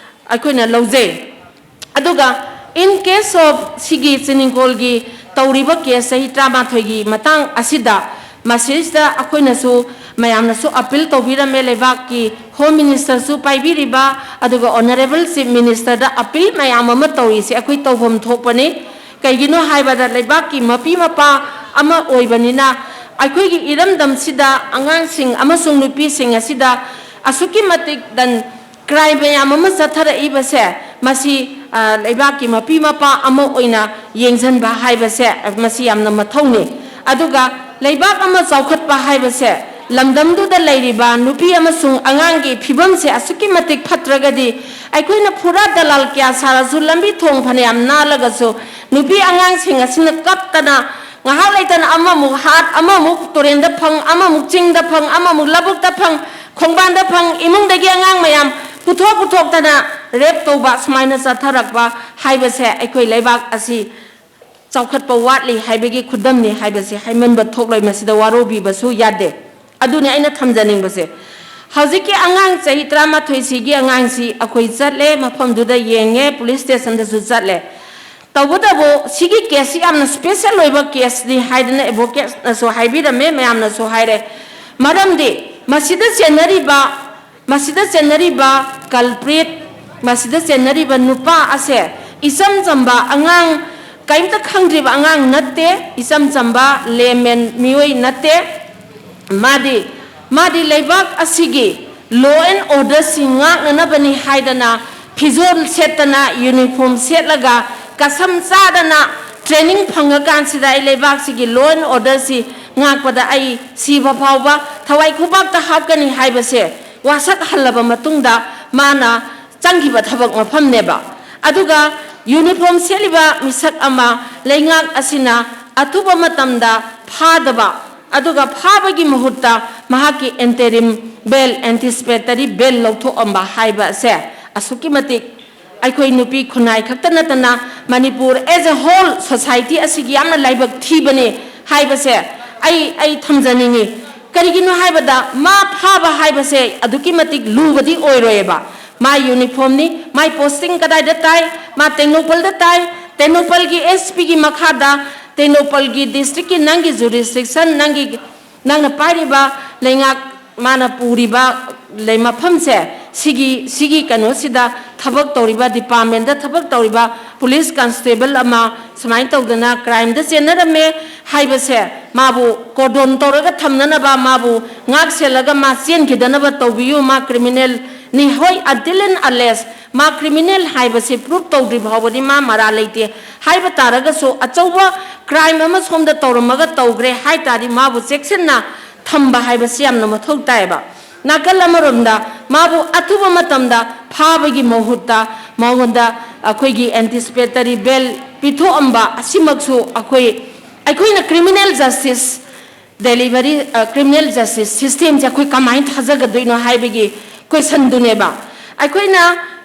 ꯑꯩꯈꯣꯏꯅ ꯂꯧꯖꯩ꯫ ꯑꯗꯨꯒ in case of ꯁꯤꯒꯤ ꯆꯤꯅꯤꯡꯈꯣꯜꯒꯤ ꯇꯧꯔꯤꯕ case ꯆꯍꯤ ꯇꯔꯥꯃꯥꯊꯣꯏꯒꯤ ꯃꯇꯥꯡ ꯑꯁꯤꯗ ꯃꯁꯤꯗꯩꯁꯤꯗ ꯑꯩꯈꯣꯏꯅꯁꯨ, ꯃꯌꯥꯝꯅꯁꯨ appeal ꯇꯧꯕꯤꯔꯝꯃꯦ, ꯂꯩꯕꯥꯛꯀꯤ Home Ministerꯁꯨ ꯄꯥꯏꯕꯤꯔꯤꯕ, ꯑꯗꯨꯒ Honourable Chief Ministerꯗ appeal ꯃꯌꯥꯝ ꯑꯃ ꯇꯧꯔꯤꯁꯦ ꯑꯩꯈꯣꯏ ꯇꯧꯐꯝ ꯊꯣꯛꯄꯅꯤ꯫ ꯀꯩꯒꯤꯅꯣ ꯍꯥꯏꯕꯗ ꯂꯩꯕꯥꯛꯀꯤ ꯃꯄꯤ ꯃꯄꯥ ꯑꯃ ꯑꯣꯏꯕꯅꯤꯅ ꯑꯩꯈꯣꯏꯒꯤ ꯏꯔꯝꯗꯝꯁꯤꯗ ꯑꯉꯥꯡꯁꯤꯡ ꯑꯃꯁꯨꯡ ꯅꯨꯄꯤꯁꯤꯡ ꯑꯁꯤꯗ ꯑꯁꯨꯛꯀꯤ ꯃꯇꯤꯛ ꯗꯟ ꯀ꯭ꯔꯥꯏꯝ ꯃꯌꯥꯝ ꯑꯃ ꯆꯠꯊꯔꯛꯏꯕꯁꯦ, ꯃꯁꯤ, ꯑ, ꯂꯩꯕꯥꯛꯀꯤ ꯃꯄꯤ ꯃꯄꯥ ꯑꯃ ꯑꯣꯏꯅ ꯌꯦꯡꯁꯤꯟꯕ ꯍꯥꯏꯕꯁꯦ, ꯃꯁꯤ ꯌꯥꯝꯅ ꯃꯊꯧꯅꯤ꯫ ꯑꯗꯨꯒ ꯂꯩꯕꯥꯛ ꯑꯃ ꯆꯥꯎꯈꯠꯄ ꯍꯥꯏꯕꯁꯦ, ꯂꯝꯗꯝꯗꯨꯗ ꯂꯩꯔꯤꯕ ꯅꯨꯄꯤ ꯑꯃꯁꯨꯡ ꯑꯉꯥꯡꯒꯤ ꯐꯤꯕꯝꯁꯦ ꯑꯁꯨꯛꯀꯤ ꯃꯇꯤꯛ ꯐꯠꯇ꯭ꯔꯒꯗꯤ, ꯑꯩꯈꯣꯏꯅ ꯐꯨꯔꯥ ꯗꯂꯥꯜ ꯀꯌꯥ ꯁꯥꯔꯁꯨ, ꯂꯝꯕꯤ ꯊꯣꯡ ꯐꯅꯌꯥꯝ ꯅꯥꯜꯂꯒꯁꯨ, ꯅꯨꯄꯤ ꯑꯉꯥꯡꯁꯤꯡ ꯑꯁꯤꯅ ꯀꯞꯇꯅ, ꯉꯥꯏꯍꯥꯛ ꯂꯩꯇꯅ ꯑꯃꯃꯨꯛ ꯍꯥꯠ, ꯑꯃꯃꯨꯛ ꯇꯨꯔꯦꯟꯗ ꯐꯪ, ꯑꯃꯃꯨꯛ ꯆꯤꯡꯗ ꯐꯪ, ꯑꯃꯃꯨꯛ ꯂꯧꯕꯨꯛꯇ ꯐꯪ, ꯈꯣꯡꯕꯥꯟꯗ ꯐꯪ, ꯏꯃꯨꯡꯗꯒꯤ ꯑꯉꯥꯡ ꯃꯌꯥꯝ ꯄꯨꯊꯣꯛ ꯄꯨꯊꯣꯛꯇꯅ ꯔꯦꯞ ꯇꯧꯕ, ꯁꯨꯃꯥꯏꯅ ꯆꯠꯊꯔꯛꯄ ꯍꯥꯏꯕꯁꯦ ꯑꯩꯈꯣꯏ ꯂꯩꯕꯥꯛ ꯑꯁꯤ ꯆꯥꯎꯈꯠꯄ ꯋꯥꯠꯂꯤ ꯍꯥꯏꯕꯒꯤ ꯈꯨꯗꯝꯅꯤ ꯍꯥꯏꯕꯁꯦ ꯍꯥꯏꯃꯟꯕ ꯊꯣꯛꯂꯣꯏ, ꯃꯁꯤꯗ ꯋꯥꯔꯧꯕꯤꯕꯁꯨ ꯌꯥꯗꯦ꯫ ꯑꯗꯨꯅꯤ ꯑꯩꯅ ꯊꯝꯖꯅꯤꯡꯕꯁꯦ꯫ ꯍꯧꯖꯤꯛꯀꯤ ꯑꯉꯥꯡ ꯆꯍꯤ ꯇꯔꯥꯃꯥꯊꯣꯏꯁꯤꯒꯤ ꯑꯉꯥꯡꯁꯤ ꯑꯩꯈꯣꯏ ꯆꯠꯂꯦ, ꯃꯐꯝꯗꯨꯗ ꯌꯦꯡꯉꯦ, ꯄꯨꯂꯤꯁ ꯁ꯭ꯇꯦꯁꯟꯗꯁꯨ ꯆꯠꯂꯦ꯫ ꯇꯧꯕꯇꯕꯨ ꯁꯤꯒꯤ ꯀꯦꯁꯁꯤ ꯌꯥꯝꯅ ꯁ꯭ꯄꯦꯁꯦꯜ ꯑꯣꯏꯕ ꯀꯦꯁꯅꯤ ꯍꯥꯏꯗꯅ ꯑꯦꯗꯚꯣꯀꯦꯠꯅꯁꯨ ꯍꯥꯏꯕꯤꯔꯝꯃꯦ, ꯃꯌꯥꯝꯅꯁꯨ ꯍꯥꯏꯔꯦ꯫ ꯃꯔꯝꯗꯤ ꯃꯁꯤꯗ ꯆꯦꯟꯅꯔꯤꯕ, ꯃꯁꯤꯗ ꯆꯦꯟꯅꯔꯤꯕ ꯀꯜꯄ꯭ꯔꯤꯠ, ꯃꯁꯤꯗ ꯆꯦꯟꯅꯔꯤꯕ ꯅꯨꯄꯥ ꯑꯁꯦ ꯏꯆꯝ ꯆꯝꯕ ꯑꯉꯥꯡ, ꯀꯔꯤꯝꯇ ꯈꯪꯗ꯭ꯔꯤꯕ ꯑꯉꯥꯡ ꯅꯠꯇꯦ, ꯏꯆꯝ ꯆꯝꯕ ꯂꯦꯃꯦꯟ ꯃꯤꯑꯣꯏ ꯅꯠꯇꯦ꯫ ꯃꯥꯗꯤ, ꯃꯥꯗꯤ ꯂꯩꯕꯥꯛ ꯑꯁꯤꯒꯤ law and orderꯁꯤ ꯉꯥꯛꯅꯅꯕꯅꯤ ꯍꯥꯏꯗꯅ ꯐꯤꯖꯣꯜ ꯁꯦꯠꯇꯅ, ꯌꯨꯅꯤꯐꯣꯔꯝ ꯁꯦꯠꯂꯒ, ꯀꯁꯝ ꯆꯥꯗꯅ training ꯐꯪꯉꯀꯥꯟꯁꯤꯗ ꯑꯩ ꯂꯩꯕꯥꯛꯁꯤꯒꯤ law and orderꯁꯤ ꯉꯥꯛꯄꯗ ꯑꯩ ꯁꯤꯕ ꯐꯥꯎꯕ ꯊꯋꯥꯏ ꯈꯨꯕꯥꯛꯇ ꯍꯥꯞꯀꯅꯤ ꯍꯥꯏꯕꯁꯦ ꯋꯥꯁꯛ ꯍꯜꯂꯕ ꯃꯇꯨꯡꯗ ꯃꯥꯅ ꯆꯪꯈꯤꯕ ꯊꯕꯛ ꯃꯐꯝꯅꯦꯕ꯫ ꯑꯗꯨꯒ ꯌꯨꯅꯤꯐꯣꯔꯝ ꯁꯦꯠꯂꯤꯕ ꯃꯤꯁꯛ ꯑꯃ ꯂꯩꯉꯥꯛ ꯑꯁꯤꯅ ꯑꯊꯨꯕ ꯃꯇꯝꯗ ꯐꯥꯗꯕ, ꯑꯗꯨꯒ ꯐꯥꯕꯒꯤ ꯃꯍꯨꯠꯇ ꯃꯍꯥꯛꯀꯤ interim bail, anticipatory bail ꯂꯧꯊꯣꯛꯑꯝꯕ ꯍꯥꯏꯕ ꯑꯁꯦ ꯑꯁꯨꯛꯀꯤ ꯃꯇꯤꯛ ꯑꯩꯈꯣꯏ ꯅꯨꯄꯤ ꯈꯨꯟꯅꯥꯏ ꯈꯛꯇ ꯅꯠꯇꯅ Manipur as a whole society ꯑꯁꯤꯒꯤ ꯌꯥꯝꯅ ꯂꯥꯏꯕꯛ ꯊꯤꯕꯅꯤ ꯍꯥꯏꯕꯁꯦ ꯑꯩ, ꯑꯩ ꯊꯝꯖꯅꯤꯡꯉꯤ꯫ ꯀꯔꯤꯒꯤꯅꯣ ꯍꯥꯏꯕꯗ ꯃꯥ ꯐꯥꯕ ꯍꯥꯏꯕꯁꯦ ꯑꯗꯨꯛꯀꯤ ꯃꯇꯤꯛ ꯂꯨꯕꯗꯤ ꯑꯣꯏꯔꯣꯏꯑꯕ꯫ ꯃꯥ ꯌꯨꯅꯤꯐꯣꯔꯝꯅꯤ, ꯃꯥꯏ ꯄꯣꯁꯇꯤꯡ ꯀꯗꯥꯏꯗ ꯇꯥꯏ? ꯃꯥ ꯇꯦꯡꯅꯧꯄꯜꯗ ꯇꯥꯏ꯫ ꯇꯦꯡꯅꯧꯄꯜꯒꯤ ꯑꯦꯁ ꯄꯤꯒꯤ ꯃꯈꯥꯗ ꯇꯦꯡꯅꯧꯄꯜꯒꯤ ꯗꯤꯁꯇ꯭ꯔꯤꯛꯀꯤ ꯅꯪꯒꯤ ꯖꯨꯔꯤꯁꯗꯤꯛꯁꯟ, ꯅꯪꯒꯤ, ꯅꯪꯅ ꯄꯥꯏꯔꯤꯕ ꯂꯩꯉꯥꯛ, ꯃꯥꯅ ꯄꯨꯔꯤꯕ ꯂꯩ ꯃꯐꯝꯁꯦ, ꯁꯤꯒꯤ, ꯁꯤꯒꯤ ꯀꯩꯅꯣꯁꯤꯗ ꯊꯕꯛ ꯇꯧꯔꯤꯕ, ꯗꯤꯄꯥꯔꯠꯃꯦꯟꯗ ꯊꯕꯛ ꯇꯧꯔꯤꯕ ꯄꯨꯂꯤꯁ ꯀꯟꯁꯇꯦꯕꯜ ꯑꯃ ꯁꯨꯃꯥꯏꯅ ꯇꯧꯗꯅ ꯀ꯭ꯔꯥꯏꯝꯗ ꯆꯦꯟꯅꯔꯝꯃꯦ ꯍꯥꯏꯕꯁꯦ, ꯃꯥꯕꯨ ꯀꯣꯔꯗꯣꯟ ꯇꯧꯔꯒ ꯊꯝꯅꯅꯕ, ꯃꯥꯕꯨ ꯉꯥꯛ ꯁꯦꯜꯂꯒ ꯃꯥ ꯆꯦꯟꯈꯤꯗꯅꯕ ꯇꯧꯕꯤꯌꯨ꯫ ꯃꯥ ꯀ꯭ꯔꯤꯃꯤꯅꯦꯜꯅꯤ꯫ ꯍꯣꯏ, until and unless ꯃꯥ ꯀ꯭ꯔꯤꯃꯤꯅꯦꯜ ꯍꯥꯏꯕꯁꯤ ꯄ꯭ꯔꯨꯐ ꯇꯧꯗ꯭ꯔꯤ ꯐꯥꯎꯕꯗꯤ ꯃꯥ ꯃꯔꯥꯜ ꯂꯩꯇꯦ ꯍꯥꯏꯕ ꯇꯥꯔꯒꯁꯨ, ꯑꯆꯧꯕ ꯀ꯭ꯔꯥꯏꯝ ꯑꯃ ꯁꯣꯝꯗ ꯇꯧꯔꯝꯃꯒ ꯇꯧꯈ꯭ꯔꯦ ꯍꯥꯏ ꯇꯥꯔꯗꯤ, ꯃꯥꯕꯨ ꯆꯦꯛꯁꯤꯟꯅ ꯊꯝꯕ ꯍꯥꯏꯕꯁꯤ ꯌꯥꯝꯅ ꯃꯊꯧ ꯇꯥꯏꯌꯦꯕ꯫ ꯅꯥꯀꯜ ꯑꯃꯔꯣꯝꯗ ꯃꯥꯕꯨ ꯑꯊꯨꯕ ꯃꯇꯝꯗ ꯐꯥꯕꯒꯤ ꯃꯍꯨꯠꯇ ꯃꯉꯣꯟꯗ ꯑꯩꯈꯣꯏꯒꯤ ꯑꯦꯟꯇꯤꯁꯤꯄꯦꯇꯔꯤ ꯕꯦꯜ ꯄꯤꯊꯣꯛꯑꯝꯕ ꯑꯁꯤꯃꯛꯁꯨ ꯑꯩꯈꯣꯏ, ꯑꯩꯈꯣꯏꯅ criminal justice delivery, criminal justice ꯁꯤꯁꯇꯦꯝꯁꯦ ꯑꯩꯈꯣꯏ ꯀꯃꯥꯏꯅ ꯊꯥꯖꯒꯗꯣꯏꯅꯣ ꯍꯥꯏꯕꯒꯤ ꯀꯣꯏꯁꯟꯗꯨꯅꯦꯕ꯫ ꯑꯩꯈꯣꯏꯅ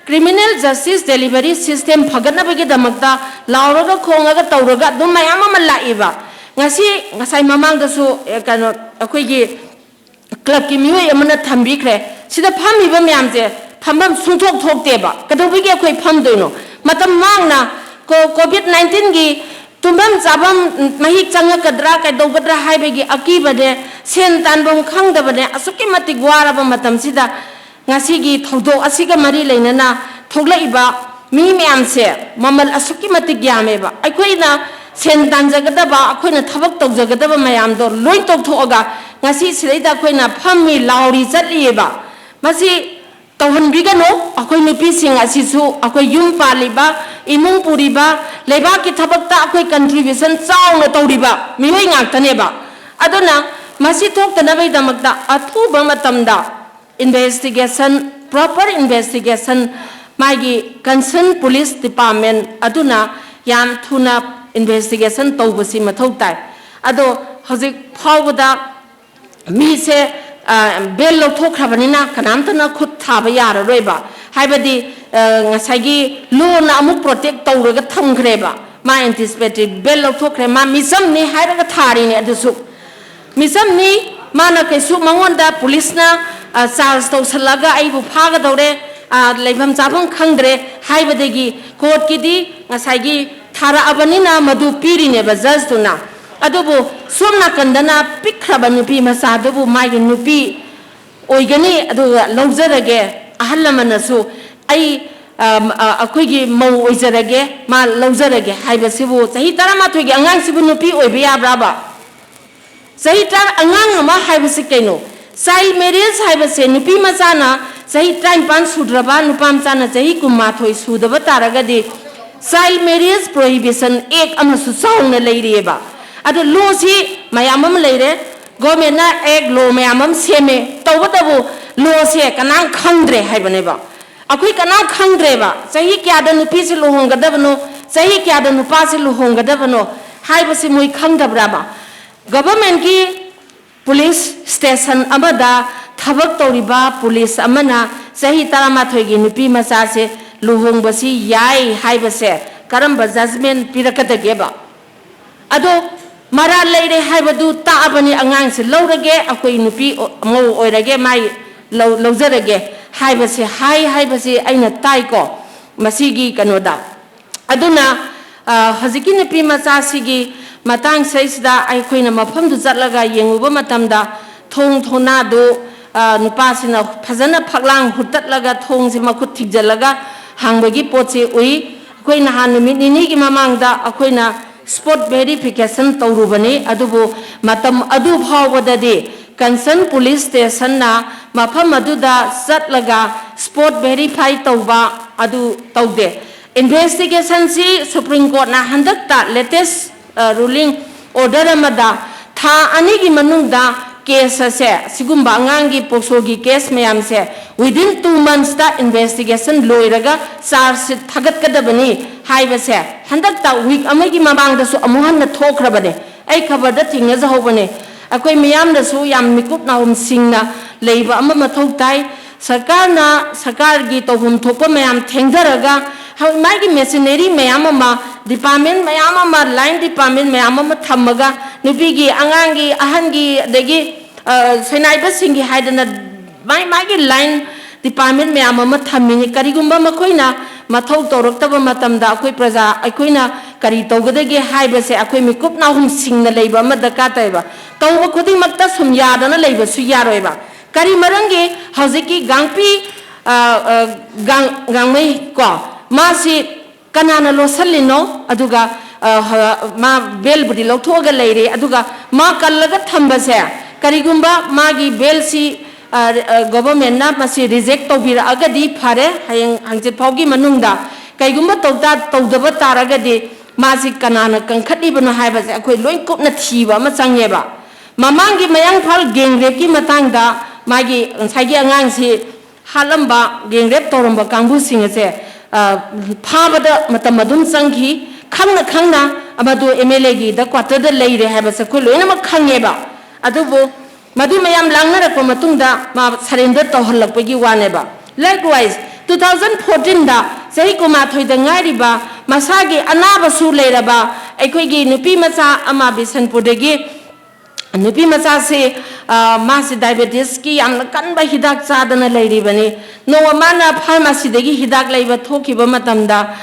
ꯀ꯭ꯔꯤꯃꯤꯅꯦꯜ ꯖꯁꯇꯤꯁ ꯗꯦꯂꯤꯚꯔꯤ ꯁꯤꯁꯇꯦꯝ ꯐꯒꯠꯅꯕꯒꯤꯗꯃꯛꯇ ꯂꯥꯎꯔꯒ ꯈꯣꯡꯉꯒ ꯇꯧꯔꯒ ꯑꯗꯨꯝ ꯃꯌꯥꯝ ꯑꯃ ꯂꯥꯛꯏꯕ꯫ ꯉꯁꯤ, ꯉꯁꯥꯏ ꯃꯃꯥꯡꯗꯁꯨ, ꯑꯦ, ꯀꯩꯅꯣ, ꯑꯩꯈꯣꯏꯒꯤ ꯀ꯭ꯂꯕꯀꯤ ꯃꯤꯑꯣꯏ ꯑꯃꯅ ꯊꯝꯕꯤꯈ꯭ꯔꯦ꯫ ꯁꯤꯗ ꯐꯝꯃꯤꯕ ꯃꯌꯥꯝꯁꯦ ꯐꯝꯐꯝ ꯁꯨꯡꯊꯣꯛ ꯊꯣꯛꯇꯦꯕ꯫ ꯀꯩꯗꯧꯕꯒꯤ ꯑꯩꯈꯣꯏ ꯐꯝꯗꯣꯏꯅꯣ? ꯃꯇꯝ ꯃꯥꯡꯅ ꯀꯣ-, ꯀꯣꯚꯤꯗ ꯅꯥꯏꯟꯇꯤꯟꯒꯤ ꯇꯨꯝꯐꯝ ꯆꯥꯐꯝ ꯃꯍꯤꯛ ꯆꯪꯉꯛꯀꯗ꯭ꯔꯥ ꯀꯩꯗꯧꯒꯗ꯭ꯔꯥ ꯍꯥꯏꯕꯒꯤ ꯑꯀꯤꯕꯅꯦ, ꯁꯦꯟ ꯇꯥꯟꯐꯝ ꯈꯪꯗꯕꯅꯦ, ꯑꯁꯨꯛꯀꯤ ꯃꯇꯤꯛ ꯋꯥꯔꯕ ꯃꯇꯝꯁꯤꯗ ꯉꯁꯤꯒꯤ ꯊꯧꯗꯣꯛ ꯑꯁꯤꯒ ꯃꯔꯤ ꯂꯩꯅꯅ ꯊꯣꯛꯂꯛꯏꯕ ꯃꯤ ꯃꯌꯥꯝꯁꯦ ꯃꯃꯜ ꯑꯁꯨꯛꯀꯤ ꯃꯇꯤꯛ ꯌꯥꯝꯃꯦꯕ꯫ ꯑꯩꯈꯣꯏꯅ ꯁꯦꯟ ꯇꯥꯟꯖꯒꯗꯕ, ꯑꯩꯈꯣꯏꯅ ꯊꯕꯛ ꯇꯧꯖꯒꯗꯕ ꯃꯌꯥꯝꯗꯣ ꯂꯣꯏ ꯇꯣꯛꯊꯣꯛꯑꯒ ꯉꯁꯤ ꯁꯤꯗꯩꯗ ꯑꯩꯈꯣꯏꯅ ꯐꯝꯃꯤ ꯂꯥꯎꯔꯤ ꯆꯠꯂꯤꯑꯕ꯫ ꯃꯁꯤ ꯇꯧꯍꯟꯕꯤꯒꯅꯨ꯫ ꯑꯩꯈꯣꯏ ꯅꯨꯄꯤꯁꯤꯡ ꯑꯁꯤꯁꯨ ꯑꯩꯈꯣꯏ ꯌꯨꯝ ꯄꯥꯜꯂꯤꯕ, ꯏꯃꯨꯡ ꯄꯨꯔꯤꯕ, ꯂꯩꯕꯥꯛꯀꯤ ꯊꯕꯛꯇ ꯑꯩꯈꯣꯏ ꯀꯟꯇ꯭ꯔꯤꯕ꯭ꯌꯨꯁꯟ ꯆꯥꯎꯅ ꯇꯧꯔꯤꯕ ꯃꯤꯑꯣꯏ ꯉꯥꯛꯇꯅꯦꯕ꯫ ꯑꯗꯨꯅ ꯃꯁꯤ ꯊꯣꯛꯇꯅꯕꯒꯤꯗꯃꯛꯇ ꯑꯊꯨꯕ ꯃꯇꯝꯗ ꯏꯟꯚꯦꯁꯇꯤꯒꯦꯁꯟ, ꯄ꯭ꯔꯣꯄꯔ ꯏꯟꯚꯦꯁꯇꯤꯒꯦꯁꯟ, ꯃꯥꯒꯤ ꯀꯟꯁꯔꯟ ꯄꯨꯂꯤꯁ ꯗꯤꯄꯥꯔꯠꯃꯦꯟ ꯑꯗꯨꯅ ꯌꯥꯝ ꯊꯨꯅ ꯏꯟꯚꯦꯁꯇꯤꯒꯦꯁꯟ ꯇꯧꯕꯁꯤ ꯃꯊꯧ ꯇꯥꯏ꯫ ꯑꯗꯣ ꯍꯧꯖꯤꯛ ꯐꯥꯎꯕꯗ ꯃꯤꯁꯦ, ꯑ, ꯕꯦꯜ ꯂꯧꯊꯣꯛꯈ꯭ꯔꯕꯅꯤꯅ ꯀꯅꯥꯝꯇꯅ ꯈꯨꯠ ꯊꯥꯕ ꯌꯥꯔꯔꯣꯏꯕ꯫ ꯍꯥꯏꯕꯗꯤ, ꯑ, ꯉꯁꯥꯏꯒꯤ ꯂꯣꯅ ꯑꯃꯨꯛ ꯄ꯭ꯔꯣꯇꯦꯛ ꯇꯧꯔꯒ ꯊꯝꯈ꯭ꯔꯦꯕ꯫ ꯃꯥ ꯑꯦꯟꯇꯤꯁꯤꯄꯦꯇꯔꯤ ꯕꯦꯜ ꯂꯧꯊꯣꯛꯈ꯭ꯔꯦ, ꯃꯥ ꯃꯤꯆꯝꯅꯤ ꯍꯥꯏꯔꯒ ꯊꯥꯔꯤꯅꯦ꯫ ꯑꯗꯨꯁꯨ ꯃꯤꯆꯝꯅꯤ, ꯃꯥꯅ ꯀꯩꯁꯨ ꯃꯉꯣꯟꯗ ꯄꯨꯂꯤꯁꯅ, ꯑ, ꯆꯥꯔꯖ ꯇꯧꯁꯜꯂꯒ ꯑꯩꯕꯨ ꯐꯥꯒꯗꯧꯔꯦ, ꯑ, ꯂꯩꯐꯝ ꯆꯥꯐꯝ ꯈꯪꯗ꯭ꯔꯦ ꯍꯥꯏꯕꯗꯒꯤ ꯀꯣꯔꯠꯀꯤꯗꯤ ꯉꯁꯥꯏꯒꯤ ꯊꯥꯔꯛꯑꯕꯅꯤꯅ ꯃꯗꯨ ꯄꯤꯔꯤꯅꯦꯕ ꯖꯖꯇꯨꯅ꯫ ꯑꯗꯨꯕꯨ ꯁꯣꯝ ꯅꯥꯀꯟꯗꯅ ꯄꯤꯛꯈ꯭ꯔꯕ ꯅꯨꯄꯤ ꯃꯆꯥꯗꯨꯕꯨ ꯃꯥꯒꯤ ꯅꯨꯄꯤ ꯑꯣꯏꯒꯅꯤ, ꯑꯗꯨꯒ ꯂꯧꯖꯔꯒꯦ꯫ ꯑꯍꯜ ꯂꯃꯟꯅꯁꯨ ꯑꯩ ꯑ, ꯑ, ꯑꯩꯈꯣꯏꯒꯤ ꯃꯧ ꯑꯣꯏꯖꯔꯒꯦ, ꯃꯥ ꯂꯧꯖꯔꯒꯦ ꯍꯥꯏꯕꯁꯤꯕꯨ, ꯆꯍꯤ ꯇꯔꯥꯃꯥꯊꯣꯏꯒꯤ ꯑꯉꯥꯡꯁꯤꯕꯨ ꯅꯨꯄꯤ ꯑꯣꯏꯕ ꯌꯥꯕ꯭ꯔꯥꯕ? ꯆꯍꯤ ꯇꯔꯥ, ꯑꯉꯥꯡ ꯑꯃ ꯍꯥꯏꯕꯁꯤ ꯀꯩꯅꯣ? Child marriage ꯍꯥꯏꯕꯁꯦ, ꯅꯨꯄꯤ ꯃꯆꯥꯅ ꯆꯍꯤ ꯇꯔꯥꯅꯤꯄꯥꯟ ꯁꯨꯗ꯭ꯔꯕ, ꯅꯨꯄꯥ ꯃꯆꯥꯅ ꯆꯍꯤ ꯀꯨꯟꯃꯥꯊꯣꯏ ꯁꯨꯗꯕ ꯇꯥꯔꯒꯗꯤ, Child Marriage Prohibition Act ꯑꯃꯁꯨ ꯆꯥꯎꯅ ꯂꯩꯔꯤꯑꯕ꯫ ꯑꯗꯣ law ꯁꯤ ꯃꯌꯥꯝ ꯑꯃ ꯂꯩꯔꯦ, government ꯅ act, law ꯃꯌꯥꯝ ꯑꯃ ꯁꯦꯝꯃꯦ, ꯇꯧꯕꯇꯕꯨ law ꯁꯦ ꯀꯅꯥꯝ ꯈꯪꯗ꯭ꯔꯦ ꯍꯥꯏꯕꯅꯦꯕ꯫ ꯑꯩꯈꯣꯏ ꯀꯅꯥꯝ ꯈꯪꯗ꯭ꯔꯦꯕ, ꯆꯍꯤ ꯀꯌꯥꯗ ꯅꯨꯄꯤꯁꯤ ꯂꯨꯍꯣꯡꯒꯗꯕꯅꯣ, ꯆꯍꯤ ꯀꯌꯥꯗ ꯅꯨꯄꯥꯁꯤ ꯂꯨꯍꯣꯡꯒꯗꯕꯅꯣ ꯍꯥꯏꯕꯁꯤ ꯃꯣꯏ ꯈꯪꯗꯕ꯭ꯔꯥꯕ? Government ꯀꯤ police station ꯑꯃꯗ ꯊꯕꯛ ꯇꯧꯔꯤꯕ police ꯑꯃꯅ ꯆꯍꯤ ꯇꯔꯥꯃꯥꯊꯣꯏꯒꯤ ꯅꯨꯄꯤ ꯃꯆꯥꯁꯦ ꯂꯨꯍꯣꯡꯕꯁꯤ ꯌꯥꯏ ꯍꯥꯏꯕꯁꯦ ꯀꯔꯝꯕ judgment ꯄꯤꯔꯛꯀꯗꯒꯦꯕ? ꯑꯗꯣ ꯃꯔꯥꯜ ꯂꯩꯔꯦ ꯍꯥꯏꯕꯗꯨ ꯇꯥꯛꯑꯕꯅꯤ, ꯑꯉꯥꯡꯁꯦ ꯂꯧꯔꯒꯦ, ꯑꯩꯈꯣꯏ ꯅꯨꯄꯤ ꯑꯣ-, ꯃꯧ ꯑꯣꯏꯔꯒꯦ, ꯃꯥꯏ ꯂꯧ-, ꯂꯧꯖꯔꯒꯦ ꯍꯥꯏꯕꯁꯦ, ꯍꯥꯏ ꯍꯥꯏꯕꯁꯦ ꯑꯩꯅ ꯇꯥꯏꯀꯣ, ꯃꯁꯤꯒꯤ ꯀꯩꯅꯣꯗ꯫ ꯑꯗꯨꯅ, ꯑ, ꯍꯧꯖꯤꯛꯀꯤ ꯅꯨꯄꯤ ꯃꯆꯥꯁꯤꯒꯤ ꯃꯇꯥꯡꯁꯤꯗꯩꯁꯤꯗ ꯑꯩꯈꯣꯏꯅ ꯃꯐꯝꯗꯨ ꯆꯠꯂꯒ ꯌꯦꯡꯉꯨꯕ ꯃꯇꯝꯗ, ꯊꯣꯡ ꯊꯣꯡꯅꯥꯗꯨ, ꯑ, ꯅꯨꯄꯥꯁꯤꯅ ꯐꯖꯅ ꯐꯛꯂꯥꯡ ꯍꯨꯠꯇꯠꯂꯒ, ꯊꯣꯡꯁꯤ ꯃꯈꯨꯠ ꯊꯤꯡꯖꯤꯜꯂꯒ ꯍꯥꯡꯕꯒꯤ ꯄꯣꯠꯁꯤ ꯎꯏ꯫ ꯑꯩꯈꯣꯏ ꯅꯍꯥꯟ ꯅꯨꯃꯤꯠ ꯅꯤꯅꯤꯒꯤ ꯃꯃꯥꯡꯗ ꯑꯩꯈꯣꯏꯅ spot verification ꯇꯧꯔꯨꯕꯅꯤ, ꯑꯗꯨꯕꯨ ꯃꯇꯝ ꯑꯗꯨ ꯐꯥꯎꯕꯗꯗꯤ concern police station ꯅ ꯃꯐꯝ ꯑꯗꯨꯗ ꯆꯠꯂꯒ spot verify ꯇꯧꯕ ꯑꯗꯨ ꯇꯧꯗꯦ꯫ Investigation ꯁꯤ Supreme Court ꯅ ꯍꯟꯗꯛꯇ latest, ꯑ, ruling order ꯑꯃꯗ ꯊꯥ ꯑꯅꯤꯒꯤ ꯃꯅꯨꯡꯗ case ꯑꯁꯦ, ꯁꯤꯒꯨꯝꯕ ꯑꯉꯥꯡꯒꯤ POCSO ꯒꯤ case ꯃꯌꯥꯝꯁꯦ within two months ꯇ investigation ꯂꯣꯏꯔꯒ charge sheet ꯊꯥꯒꯠꯀꯗꯕꯅꯤ ꯍꯥꯏꯕꯁꯦ ꯍꯟꯗꯛꯇ week ꯑꯃꯒꯤ ꯃꯃꯥꯡꯗꯁꯨ ꯑꯃꯨꯛ ꯍꯟꯅ ꯊꯣꯛꯈ꯭ꯔꯕꯅꯦ꯫ ꯑꯩ ꯈꯕꯔꯗ ꯊꯦꯡꯅꯖꯍꯧꯕꯅꯦ꯫ ꯑꯩꯈꯣꯏ ꯃꯤꯌꯥꯝꯅꯁꯨ ꯌꯥꯝ ꯃꯤꯀꯨꯞ ꯅꯥꯍꯨꯝ ꯁꯤꯡꯅ ꯂꯩꯕ ꯑꯃ ꯃꯊꯧ ꯇꯥꯏ꯫ ꯁꯔꯀꯥꯔꯅ ꯁꯔꯀꯥꯔꯒꯤ ꯇꯧꯐꯝ ꯊꯣꯛꯄ ꯃꯌꯥꯝ ꯊꯦꯡꯊꯔꯒ, ꯍꯧ-, ꯃꯥꯒꯤ machinery ꯃꯌꯥꯝ ꯑꯃ, department ꯃꯌꯥꯝ ꯑꯃ, line department ꯃꯌꯥꯝ ꯑꯃ ꯊꯝꯃꯒ, ꯅꯨꯄꯤꯒꯤ, ꯑꯉꯥꯡꯒꯤ, ꯑꯍꯟꯒꯤ, ꯑꯗꯒꯤ, ꯑ, ꯁꯣꯏꯅꯥꯏꯕꯁꯤꯡꯒꯤ ꯍꯥꯏꯗꯅ ꯃꯥꯏ ꯃꯥꯒꯤ line department ꯃꯌꯥꯝ ꯑꯃ ꯊꯝꯃꯤꯅꯤ꯫ ꯀꯔꯤꯒꯨꯝꯕ ꯃꯈꯣꯏꯅ ꯃꯊꯧ ꯇꯧꯔꯛꯇꯕ ꯃꯇꯝꯗ ꯑꯩꯈꯣꯏ ꯄ꯭ꯔꯖꯥ, ꯑꯩꯈꯣꯏꯅ ꯀꯔꯤ ꯇꯧꯒꯗꯒꯦ ꯍꯥꯏꯕꯁꯦ ꯑꯩꯈꯣꯏ ꯃꯤꯀꯨꯞ ꯅꯥꯍꯨꯝ ꯁꯤꯡꯅ ꯂꯩꯕ ꯑꯃ ꯗꯔꯀꯥꯔ ꯇꯥꯏꯕ꯫ ꯇꯧꯕ ꯈꯨꯗꯤꯡꯃꯛꯇ ꯁꯨꯝ ꯌꯥꯗꯅ ꯂꯩꯕꯁꯨ ꯌꯥꯔꯣꯏꯕ꯫ ꯀꯔꯤ ꯃꯔꯝꯒꯤ ꯍꯧꯖꯤꯛꯀꯤ ꯒꯥꯡꯄꯤ ꯑ, ꯑ, ꯒꯥꯡ-, ꯒꯥꯡꯃꯩ ꯀꯣ, ꯃꯥꯁꯤ ꯀꯅꯥꯅ ꯂꯣꯠꯁꯤꯜꯂꯤꯅꯣ? ꯑꯗꯨꯒ, ꯑ, ꯍ-, ꯃꯥ ꯕꯦꯜꯕꯨꯗꯤ ꯂꯧꯊꯣꯛꯑꯒ ꯂꯩꯔꯦ, ꯑꯗꯨꯒ ꯃꯥ ꯀꯜꯂꯒ ꯊꯝꯕꯁꯦ, ꯀꯔꯤꯒꯨꯝꯕ ꯃꯥꯒꯤ ꯕꯦꯜꯁꯤ, ꯑ, ꯑ, ꯒꯣꯚꯔꯟꯃꯦꯟꯠꯅ ꯃꯁꯤ ꯔꯤꯖꯦꯛ ꯇꯧꯕꯤꯔꯛꯑꯒꯗꯤ ꯐꯔꯦ, ꯍꯌꯦꯡ ꯍꯪꯆꯤꯠ ꯐꯥꯎꯒꯤ ꯃꯅꯨꯡꯗ꯫ ꯀꯩꯒꯨꯝꯕ ꯇꯧ ꯇꯥ-, ꯇꯧꯗꯕ ꯇꯥꯔꯒꯗꯤ ꯃꯥꯁꯤ ꯀꯅꯥꯅ ꯀꯟꯈꯠꯂꯤꯕꯅꯣ ꯍꯥꯏꯕꯁꯦ ꯑꯩꯈꯣꯏ ꯂꯣꯏ ꯀꯨꯞꯅ ꯊꯤꯕ ꯑꯃ ꯆꯪꯉꯦꯕ꯫ ꯃꯃꯥꯡꯒꯤ ꯃꯌꯥꯡꯐꯥꯜ ꯒꯦꯡꯔꯦꯞꯀꯤ ꯃꯇꯥꯡꯗ ꯃꯥꯒꯤ ꯉꯁꯥꯏꯒꯤ ꯑꯉꯥꯡꯁꯤ ꯍꯥꯠꯂꯝꯕ, ꯒꯦꯡꯔꯦꯞ ꯇꯧꯔꯝꯕ ꯀꯥꯡꯕꯨꯁꯤꯡ ꯑꯁꯦ, ꯑ, ꯐꯥꯕꯗ ꯃꯇꯝ ꯑꯗꯨꯝ ꯆꯪꯈꯤ꯫ ꯈꯪꯅ ꯈꯪꯅ ꯃꯗꯨ ꯑꯦꯝ ꯑꯦꯜ ꯑꯦꯒꯤꯗ ꯀ꯭ꯋꯥꯇꯔꯗ ꯂꯩꯔꯦ ꯍꯥꯏꯕꯁꯦ ꯑꯩꯈꯣꯏ ꯂꯣꯏꯅꯃꯛ ꯈꯪꯉꯦꯕ꯫ ꯑꯗꯨꯕꯨ ꯃꯗꯨ ꯃꯌꯥꯝ ꯂꯥꯡꯅꯔꯛꯄ ꯃꯇꯨꯡꯗ ꯃꯥ ꯁꯔꯦꯟꯗꯔ ꯇꯧꯍꯜꯂꯛꯄꯒꯤ ꯋꯥꯅꯦꯕ꯫ Likewise, two thousand fourteen ꯗ ꯆꯍꯤ ꯀꯨꯟꯃꯥꯊꯣꯏꯗ ꯉꯥꯏꯔꯤꯕ ꯃꯁꯥꯒꯤ ꯑꯅꯥꯕꯁꯨ ꯂꯩꯔꯕ ꯑꯩꯈꯣꯏꯒꯤ ꯅꯨꯄꯤ ꯃꯆꯥ ꯑꯃ ꯕꯤꯁꯟꯄꯨꯔꯗꯒꯤ ꯅꯨꯄꯤ ꯃꯆꯥꯁꯤ, ꯑ, ꯃꯥꯁꯤ ꯗꯥꯏꯕꯦꯇꯤꯁꯀꯤ ꯌꯥꯝꯅ ꯀꯟꯕ ꯍꯤꯗꯥꯛ ꯆꯥꯗꯅ ꯂꯩꯔꯤꯕꯅꯤ꯫ ꯅꯣꯡꯃ ꯃꯥꯅ ꯐꯥꯔꯃꯥꯁꯤꯗꯒꯤ ꯍꯤꯗꯥꯛ ꯂꯩꯕ ꯊꯣꯛꯈꯤꯕ ꯃꯇꯝꯗ,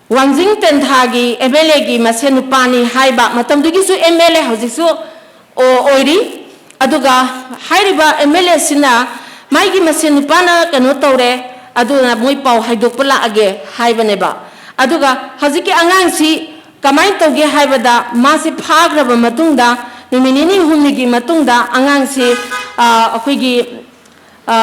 ꯋꯥꯡꯖꯤꯡ ꯇꯦꯟꯊꯥꯒꯤ ꯑꯦꯝ ꯑꯦꯜ ꯑꯦꯒꯤ ꯃꯁꯦꯟ ꯅꯨꯄꯥꯅꯤ ꯍꯥꯏꯕ, ꯃꯇꯝꯗꯨꯒꯤꯁꯨ ꯑꯦꯝ ꯑꯦꯜ ꯑꯦ ꯍꯧꯖꯤꯛꯁꯨ ꯑꯣ-, ꯑꯣꯏꯔꯤ꯫ ꯑꯗꯨꯒ ꯍꯥꯏꯔꯤꯕ ꯑꯦꯝ ꯑꯦꯜ ꯑꯦꯁꯤꯅ ꯃꯥꯒꯤ ꯃꯁꯦꯟ ꯅꯨꯄꯥꯅ ꯀꯩꯅꯣ ꯇꯧꯔꯦ, ꯑꯗꯨꯅ ꯃꯣꯏ ꯄꯥꯎ ꯍꯥꯏꯗꯣꯛꯄ ꯂꯥꯛꯑꯒꯦ ꯍꯥꯏꯕꯅꯦꯕ꯫ ꯑꯗꯨꯒ ꯍꯧꯖꯤꯛꯀꯤ ꯑꯉꯥꯡꯁꯤ ꯀꯃꯥꯏꯅ ꯇꯧꯒꯦ ꯍꯥꯏꯕꯗ, ꯃꯥꯁꯤ ꯐꯥꯈ꯭ꯔꯕ ꯃꯇꯨꯡꯗ, ꯅꯨꯃꯤꯠ ꯅꯤꯅꯤ ꯍꯨꯝꯅꯤꯒꯤ ꯃꯇꯨꯡꯗ ꯑꯉꯥꯡꯁꯤ, ꯑ, ꯑꯩꯈꯣꯏꯒꯤ, ꯑ,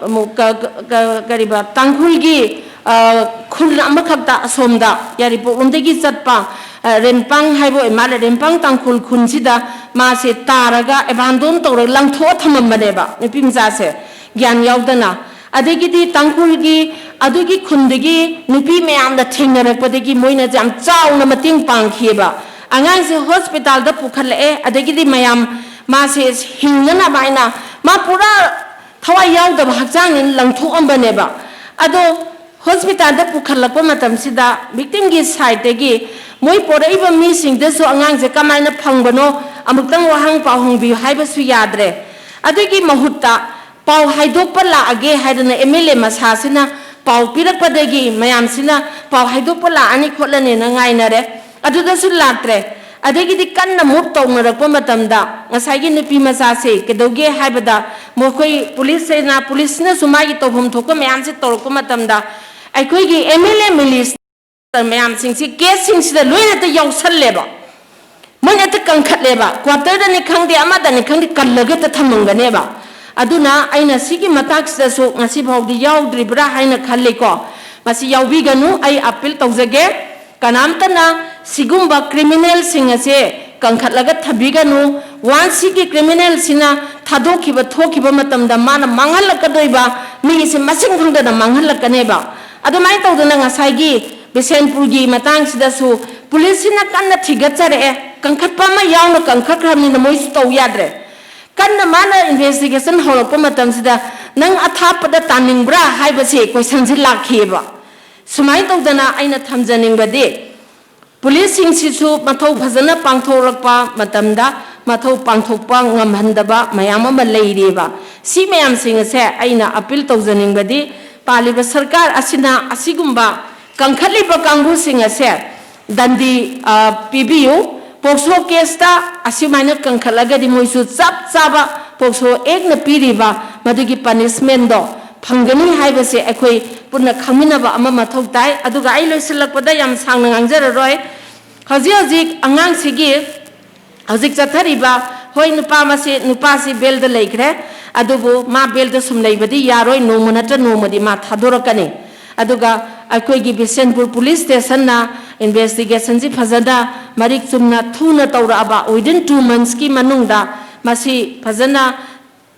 ꯑꯃꯨꯛ ꯀ-, ꯀ-, ꯀ-, ꯀꯔꯤꯕ, ꯇꯥꯡꯈꯨꯜꯒꯤ, ꯑ, ꯈꯨꯜ ꯑꯃꯈꯛꯇ ꯑꯁꯣꯝꯗ ꯌꯥꯏꯔꯤꯄꯣꯛꯂꯣꯝꯗꯒꯤ ꯆꯠꯄ, ꯑ, ꯔꯦꯝꯄꯥꯡ ꯍꯥꯏꯕ ꯑꯣꯏ ꯃꯥꯜꯂꯦ, ꯔꯦꯝꯄꯥꯡ ꯇꯥꯡꯈꯨꯜ ꯈꯨꯟꯁꯤꯗ ꯃꯥꯁꯦ ꯇꯥꯔꯒ ꯑꯦꯕꯥꯟꯗꯣꯟ ꯇꯧꯔꯒ ꯂꯪꯊꯣꯛꯑ ꯊꯝꯃꯝꯕꯅꯦꯕ, ꯅꯨꯄꯤ ꯃꯆꯥꯁꯦ ꯒ꯭ꯌꯥꯟ ꯌꯥꯎꯗꯅ꯫ ꯑꯗꯒꯤꯗꯤ ꯇꯥꯡꯈꯨꯜꯒꯤ ꯑꯗꯨꯒꯤ ꯈꯨꯟꯗꯒꯤ ꯅꯨꯄꯤ ꯃꯌꯥꯝꯅ ꯊꯦꯡꯅꯔꯛꯄꯗꯒꯤ ꯃꯣꯏꯅ ꯌꯥꯝ ꯆꯥꯎꯅ ꯃꯇꯦꯡ ꯄꯥꯡꯈꯤꯑꯕ꯫ ꯑꯉꯥꯡꯁꯦ ꯍꯣꯁꯄꯤꯇꯥꯜꯗ ꯄꯨꯈꯠꯂꯛꯑꯦ, ꯑꯗꯒꯤꯗꯤ ꯃꯌꯥꯝ ꯃꯥꯁꯦ ꯍꯤꯡꯅꯅꯕ ꯍꯥꯏꯅ ꯃꯥ ꯄꯨꯔꯥ ꯊꯋꯥꯏ ꯌꯥꯎꯗꯕ ꯍꯛꯆꯥꯡꯅꯤ ꯂꯪꯊꯣꯛꯑꯝꯕꯅꯦꯕ꯫ ꯑꯗꯣ ꯍꯣꯁꯄꯤꯇꯥꯜꯗ ꯄꯨꯈꯠꯂꯛꯄ ꯃꯇꯝꯁꯤꯗ ꯚꯤꯛꯇꯤꯝꯒꯤ ꯁꯥꯏꯠꯇꯒꯤ ꯃꯣꯏ ꯄꯣꯔꯛꯏꯕ ꯃꯤꯁꯤꯡꯗꯁꯨ ꯑꯉꯥꯡꯁꯦ ꯀꯃꯥꯏꯅ ꯐꯪꯕꯅꯣ, ꯑꯃꯨꯛꯇꯪ ꯋꯥꯍꯪ ꯄꯥꯎ ꯍꯪꯕꯤꯌꯨ ꯍꯥꯏꯕꯁꯨ ꯌꯥꯗ꯭ꯔꯦ꯫ ꯑꯗꯨꯒꯤ ꯃꯍꯨꯠꯇ ꯄꯥꯎ ꯍꯥꯏꯗꯣꯛꯄ ꯂꯥꯛꯑꯒꯦ ꯍꯥꯏꯗꯅ ꯑꯦꯝ ꯑꯦꯜ ꯑꯦ ꯃꯁꯥꯁꯤꯅ ꯄꯥꯎ ꯄꯤꯔꯛꯄꯗꯒꯤ ꯃꯌꯥꯝꯁꯤꯅ ꯄꯥꯎ ꯍꯥꯏꯗꯣꯛꯄ ꯂꯥꯛꯑꯅꯤ ꯈꯣꯠꯂꯅꯤꯅ ꯉꯥꯏꯅꯔꯦ꯫ ꯑꯗꯨꯗꯁꯨ ꯂꯥꯛꯇ꯭ꯔꯦ꯫ ꯑꯗꯒꯤꯗꯤ ꯀꯟꯅ ꯃꯨꯚ ꯇꯧꯅꯔꯛꯄ ꯃꯇꯝꯗ ꯉꯁꯥꯏꯒꯤ ꯅꯨꯄꯤ ꯃꯆꯥꯁꯦ ꯀꯩꯗꯧꯒꯦ ꯍꯥꯏꯕꯗ, ꯃꯈꯣꯏ ꯄꯨꯂꯤꯁꯁꯤꯅ, ꯄꯨꯂꯤꯁꯁꯤꯅꯁꯨ ꯃꯥꯒꯤ ꯇꯧꯐꯝ ꯊꯣꯛꯄ ꯃꯌꯥꯝꯁꯦ ꯇꯧꯔꯛꯄ ꯃꯇꯝꯗ, ꯑꯩꯈꯣꯏꯒꯤ ꯑꯦꯝ ꯑꯦꯜ ꯑꯦ ꯃꯤꯅꯤꯁꯇꯔ ꯃꯌꯥꯝꯁꯤꯡꯁꯤ ꯀꯦꯁꯁꯤꯡꯁꯤꯗ ꯂꯣꯏꯅ ꯍꯦꯛꯇ ꯌꯥꯎꯁꯜꯂꯦꯕ꯫ ꯃꯣꯏꯅ ꯍꯦꯛꯇ ꯀꯟꯈꯠꯂꯦꯕ, ꯀ꯭ꯋꯥꯇꯔꯗꯅꯤ ꯈꯪꯗꯦ, ꯑꯃꯗꯅꯤ ꯈꯪꯗꯦ, ꯀꯜꯂꯒ ꯍꯦꯛꯇ ꯊꯝꯃꯝꯒꯅꯦꯕ꯫ ꯑꯗꯨꯅ ꯑꯩꯅ ꯁꯤꯒꯤ ꯃꯇꯥꯡꯁꯤꯗꯁꯨ ꯉꯁꯤ ꯐꯥꯎꯗꯤ ꯌꯥꯎꯗ꯭ꯔꯤꯕ꯭ꯔꯥ ꯍꯥꯏꯅ ꯈꯜꯂꯤꯀꯣ꯫ ꯃꯁꯤ ꯌꯥꯎꯕꯤꯒꯅꯨ, ꯑꯩ ꯑꯄꯤꯜ ꯇꯧꯖꯒꯦ꯫ ꯀꯅꯥꯝꯇꯅ ꯁꯤꯒꯨꯝꯕ ꯀ꯭ꯔꯤꯃꯤꯅꯦꯜꯁꯤꯡ ꯑꯁꯦ ꯀꯟꯈꯠꯂꯒ ꯊꯝꯕꯤꯒꯅꯨ꯫ ꯋꯥꯟꯁ ꯁꯤꯒꯤ ꯀ꯭ꯔꯤꯃꯤꯅꯦꯜꯁꯤꯅ ꯊꯥꯗꯣꯛꯈꯤꯕ, ꯊꯣꯛꯈꯤꯕ ꯃꯇꯝꯗ ꯃꯥꯅ ꯃꯥꯡꯍꯜꯂꯛꯀꯗꯣꯏꯕ ꯃꯤꯁꯦ ꯃꯁꯤꯡ ꯈꯪꯗꯅ ꯃꯥꯡꯍꯜꯂꯛꯀꯅꯦꯕ꯫ ꯑꯗꯨꯃꯥꯏꯅ ꯇꯧꯗꯅ ꯉꯁꯥꯏꯒꯤ ꯕꯤꯁꯦꯟꯄꯨꯔꯒꯤ ꯃꯇꯥꯡꯁꯤꯗꯁꯨ ꯄꯨꯂꯤꯁꯁꯤꯅ ꯀꯟꯅ ꯊꯤꯒꯠꯆꯔꯛꯑꯦ꯫ ꯀꯟꯈꯠꯄ ꯑꯃ ꯌꯥꯎꯅ ꯀꯟꯈꯠꯈ꯭ꯔꯕꯅꯤꯅ ꯃꯣꯏꯁꯨ ꯇꯧ ꯌꯥꯗ꯭ꯔꯦ꯫ ꯀꯟꯅ ꯃꯥꯅ ꯏꯟꯚꯦꯁꯇꯤꯒꯦꯁꯟ ꯍꯧꯔꯛꯄ ꯃꯇꯝꯁꯤꯗ ꯅꯪ ꯑꯊꯥꯞꯄꯗ ꯇꯥꯅꯤꯡꯕ꯭ꯔꯥ ꯍꯥꯏꯕꯁꯦ ꯀꯣꯏꯁꯟꯁꯤ ꯂꯥꯛꯈꯤꯑꯕ꯫ ꯁꯨꯃꯥꯏꯅ ꯇꯧꯗꯅ ꯑꯩꯅ ꯊꯝꯖꯅꯤꯡꯕꯗꯤ, ꯄꯨꯂꯤꯁꯁꯤꯡꯁꯤꯁꯨ ꯃꯊꯧ ꯐꯖꯅ ꯄꯥꯡꯊꯣꯛꯂꯛꯄ ꯃꯇꯝꯗ ꯃꯊꯧ ꯄꯥꯡꯊꯣꯛꯄ ꯉꯝꯍꯟꯗꯕ ꯃꯌꯥꯝ ꯑꯃ ꯂꯩꯔꯤꯑꯕ꯫ ꯁꯤ ꯃꯌꯥꯝꯁꯤꯡ ꯑꯁꯦ ꯑꯩꯅ ꯑꯄꯤꯜ ꯇꯧꯖꯅꯤꯡꯕꯗꯤ, ꯄꯥꯜꯂꯤꯕ ꯁꯔꯀꯥꯔ ꯑꯁꯤꯅ ꯑꯁꯤꯒꯨꯝꯕ ꯀꯟꯈꯠꯂꯤꯕ ꯀꯥꯡꯕꯨꯁꯤꯡ ꯑꯁꯦ ꯗꯟꯗꯤ, ꯑ, ꯄꯤꯕꯤꯌꯨ꯫ ꯄꯣꯛꯁꯣ ꯀꯦꯁꯇ ꯑꯁꯨꯃꯥꯏꯅ ꯀꯟꯈꯠꯂꯒꯗꯤ ꯃꯣꯏꯁꯨ ꯆꯞ ꯆꯥꯕ ꯄꯣꯛꯁꯣ ꯑꯦꯛꯅ ꯄꯤꯔꯤꯕ ꯃꯗꯨꯒꯤ ꯄꯅꯤꯁꯃꯦꯟꯗꯣ ꯐꯪꯒꯅꯤ ꯍꯥꯏꯕꯁꯦ ꯑꯩꯈꯣꯏ ꯄꯨꯟꯅ ꯈꯪꯃꯤꯟꯅꯕ ꯑꯃ ꯃꯊꯧ ꯇꯥꯏ꯫ ꯑꯗꯨꯒ ꯑꯩ ꯂꯣꯏꯁꯤꯜꯂꯛꯄꯗ ꯌꯥꯝ ꯁꯥꯡꯅ ꯉꯥꯡꯖꯔꯔꯣꯏ꯫ ꯍꯧꯖꯤꯛ ꯍꯧꯖꯤꯛ ꯑꯉꯥꯡꯁꯤꯒꯤ ꯍꯧꯖꯤꯛ ꯆꯠꯊꯔꯤꯕ, ꯍꯣꯏ, ꯅꯨꯄꯥ ꯃꯁꯤ, ꯅꯨꯄꯥꯁꯤ ꯕꯦꯜꯗ ꯂꯩꯈ꯭ꯔꯦ, ꯑꯗꯨꯕꯨ ꯃꯥ ꯕꯦꯜꯗ ꯁꯨꯝ ꯂꯩꯕꯗꯤ ꯌꯥꯔꯣꯏ, ꯅꯣꯡꯃ ꯅꯠꯇ꯭ꯔ ꯅꯣꯡꯃꯗꯤ ꯃꯥ ꯊꯥꯗꯣꯔꯛꯀꯅꯤ꯫ ꯑꯗꯨꯒ ꯑꯩꯈꯣꯏꯒꯤ ꯕꯤꯁꯦꯟꯄꯨꯔ ꯄꯨꯂꯤꯁ ꯁ꯭ꯇꯦꯁꯟꯅ ꯏꯟꯚꯦꯁꯇꯤꯒꯦꯁꯟꯁꯤ ꯐꯖꯅ ꯃꯔꯤꯛ ꯆꯨꯝꯅ ꯊꯨꯅ ꯇꯧꯔꯛꯑꯕ, within two monthsꯀꯤ ꯃꯅꯨꯡꯗ ꯃꯁꯤ ꯐꯖꯅ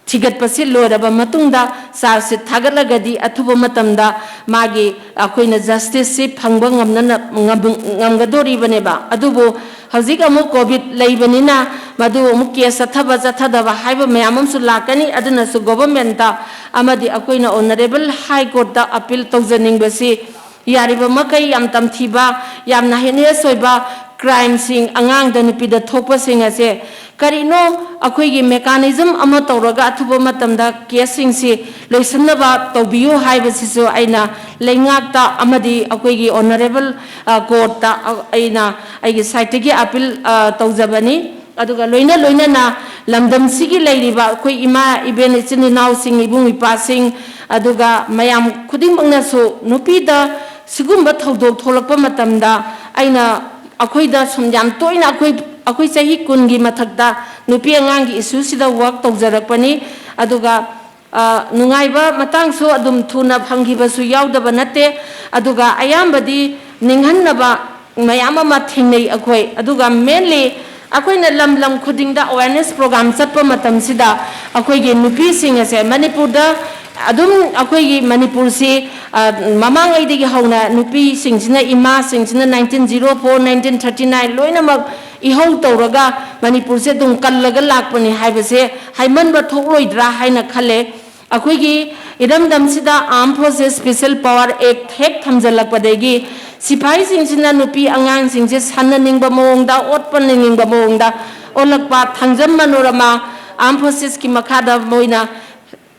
ꯊꯤꯒꯠꯄꯁꯤ ꯂꯣꯏꯔꯕ ꯃꯇꯨꯡꯗ ꯆꯥꯔꯖꯁꯤꯠ ꯊꯥꯒꯠꯂꯒꯗꯤ ꯑꯊꯨꯕ ꯃꯇꯝꯗ ꯃꯥꯒꯤ, ꯑꯩꯈꯣꯏꯅ ꯖꯁꯇꯤꯁꯁꯤ ꯐꯪꯕ ꯉꯝꯅꯅ-, ꯉꯝ-, ꯉꯝꯒꯗꯣꯔꯤꯕꯅꯦꯕ꯫ ꯑꯗꯨꯕꯨ ꯍꯧꯖꯤꯛ ꯑꯃꯨꯛ ꯀꯣꯚꯤꯗ ꯂꯩꯕꯅꯤꯅ ꯃꯗꯨ ꯑꯃꯨꯛ ꯀꯦꯁ ꯆꯠꯊꯕ ꯆꯠꯊꯗꯕ ꯍꯥꯏꯕ ꯃꯌꯥꯝ ꯑꯃꯁꯨ ꯂꯥꯛꯀꯅꯤ꯫ ꯑꯗꯨꯅꯁꯨ ꯒꯣꯚꯔꯟꯃꯦꯟꯠꯇ ꯑꯃꯗꯤ ꯑꯩꯈꯣꯏꯅ ꯑꯣꯅꯔꯦꯕꯜ ꯍꯥꯏ ꯀꯣꯔꯠꯇ ꯑꯄꯤꯜ ꯇꯧꯖꯅꯤꯡꯕꯁꯤ, ꯌꯥꯔꯤꯕ ꯃꯈꯩ ꯌꯥꯝ ꯇꯝꯊꯤꯕ, ꯌꯥꯝꯅ ꯍꯦꯅꯤꯌꯁ ꯑꯣꯏꯕ ꯀ꯭ꯔꯥꯏꯝꯁꯤꯡ, ꯑꯉꯥꯡꯗ, ꯅꯨꯄꯤꯗ ꯊꯣꯛꯄꯁꯤꯡ ꯑꯁꯦ ꯀꯔꯤꯅꯣ ꯑꯩꯈꯣꯏꯒꯤ mechanism ꯑꯃ ꯇꯧꯔꯒ ꯑꯊꯨꯕ ꯃꯇꯝꯗ caseꯁꯤꯡꯁꯤ ꯂꯣꯏꯁꯤꯟꯅꯕ ꯇꯧꯕꯤꯌꯨ ꯍꯥꯏꯕꯁꯤꯁꯨ ꯑꯩꯅ ꯂꯩꯉꯥꯛꯇ ꯑꯃꯗꯤ ꯑꯩꯈꯣꯏꯒꯤ honourable courtꯇ ꯑꯩꯅ ꯑꯩꯒꯤ sideꯇꯒꯤ appeal ꯇꯧꯖꯕꯅꯤ꯫ ꯑꯗꯨꯒ ꯂꯣꯏꯅ ꯂꯣꯏꯅꯅ ꯂꯝꯗꯝꯁꯤꯒꯤ ꯂꯩꯔꯤꯕ ꯑꯩꯈꯣꯏ ꯏꯃꯥ ꯏꯕꯦꯟ ꯏꯆꯤꯟ ꯏꯅꯥꯎꯁꯤꯡ, ꯏꯕꯨꯡ ꯏꯄ꯭ꯋꯥꯁꯤꯡ, ꯑꯗꯨꯒ ꯃꯌꯥꯝ ꯈꯨꯗꯤꯡꯃꯛꯅꯁꯨ ꯅꯨꯄꯤꯗ ꯁꯤꯒꯨꯝꯕ ꯊꯧꯗꯣꯛ ꯊꯣꯛꯂꯛꯄ ꯃꯇꯝꯗ ꯑꯩꯅ ꯑꯩꯈꯣꯏꯗ ꯁꯨꯝ ꯌꯥꯝ ꯇꯣꯏꯅ ꯑꯩꯈꯣꯏ, ꯑꯩꯈꯣꯏ ꯆꯍꯤ ꯀꯨꯟꯒꯤ ꯃꯊꯛꯇ ꯅꯨꯄꯤ ꯑꯉꯥꯡꯒꯤ issueꯁꯤꯗ work ꯇꯧꯖꯔꯛꯄꯅꯤ꯫ ꯑꯗꯨꯒ, ꯑ, ꯅꯨꯡꯉꯥꯏꯕ ꯃꯇꯥꯡꯁꯨ ꯑꯗꯨꯝ ꯊꯨꯅ ꯐꯪꯈꯤꯕꯁꯨ ꯌꯥꯎꯗꯕ ꯅꯠꯇꯦ꯫ ꯑꯗꯨꯒ ꯑꯌꯥꯝꯕꯗꯤ ꯅꯤꯡꯍꯟꯅꯕ ꯃꯌꯥꯝ ꯑꯃ ꯊꯦꯡꯅꯩ ꯑꯩꯈꯣꯏ꯫ ꯑꯗꯨꯒ mainly ꯑꯩꯈꯣꯏꯅ ꯂꯝ ꯂꯝ ꯈꯨꯗꯤꯡꯗ awareness program ꯆꯠꯄ ꯃꯇꯝꯁꯤꯗ ꯑꯩꯈꯣꯏꯒꯤ ꯅꯨꯄꯤꯁꯤꯡ ꯑꯁꯦ ꯃꯅꯤꯄꯨꯔꯗ ꯑꯗꯨꯝ ꯑꯩꯈꯣꯏꯒꯤ ꯃꯅꯤꯄꯨꯔꯁꯤ, ꯑ, ꯃꯃꯥꯡꯉꯩꯗꯒꯤ ꯍꯧꯅ ꯅꯨꯄꯤꯁꯤꯡꯁꯤꯅ, ꯏꯃꯥꯁꯤꯡꯁꯤꯅ nineteen zero four, nineteen thirty nine ꯂꯣꯏꯅꯃꯛ ꯏꯍꯧ ꯇꯧꯔꯒ ꯃꯅꯤꯄꯨꯔꯁꯦ ꯑꯗꯨꯝ ꯀꯜꯂꯒ ꯂꯥꯛꯄꯅꯤ ꯍꯥꯏꯕꯁꯦ ꯍꯥꯏꯃꯟꯕ ꯊꯣꯛꯂꯣꯏꯗ꯭ꯔꯥ ꯍꯥꯏꯅ ꯈꯜꯂꯦ꯫ ꯑꯩꯈꯣꯏꯒꯤ ꯏꯔꯝꯗꯝꯁꯤꯗ Armed Forces Special Power Act ꯍꯦꯛ ꯊꯝꯖꯤꯜꯂꯛꯄꯗꯒꯤ ꯁꯤꯐꯥꯏꯁꯤꯡꯁꯤꯅ ꯅꯨꯄꯤ ꯑꯉꯥꯡꯁꯤꯡꯁꯦ ꯁꯥꯟꯅꯅꯤꯡꯕ ꯃꯑꯣꯡꯗ, ꯑꯣꯠꯄꯅꯅꯤꯡꯕ ꯃꯑꯣꯡꯗ ꯑꯣꯜꯂꯛꯄ꯫ ꯊꯥꯡꯖꯝ ꯃꯅꯣꯔꯃꯥ Armed Forcesꯀꯤ ꯃꯈꯥꯗ ꯃꯣꯏꯅ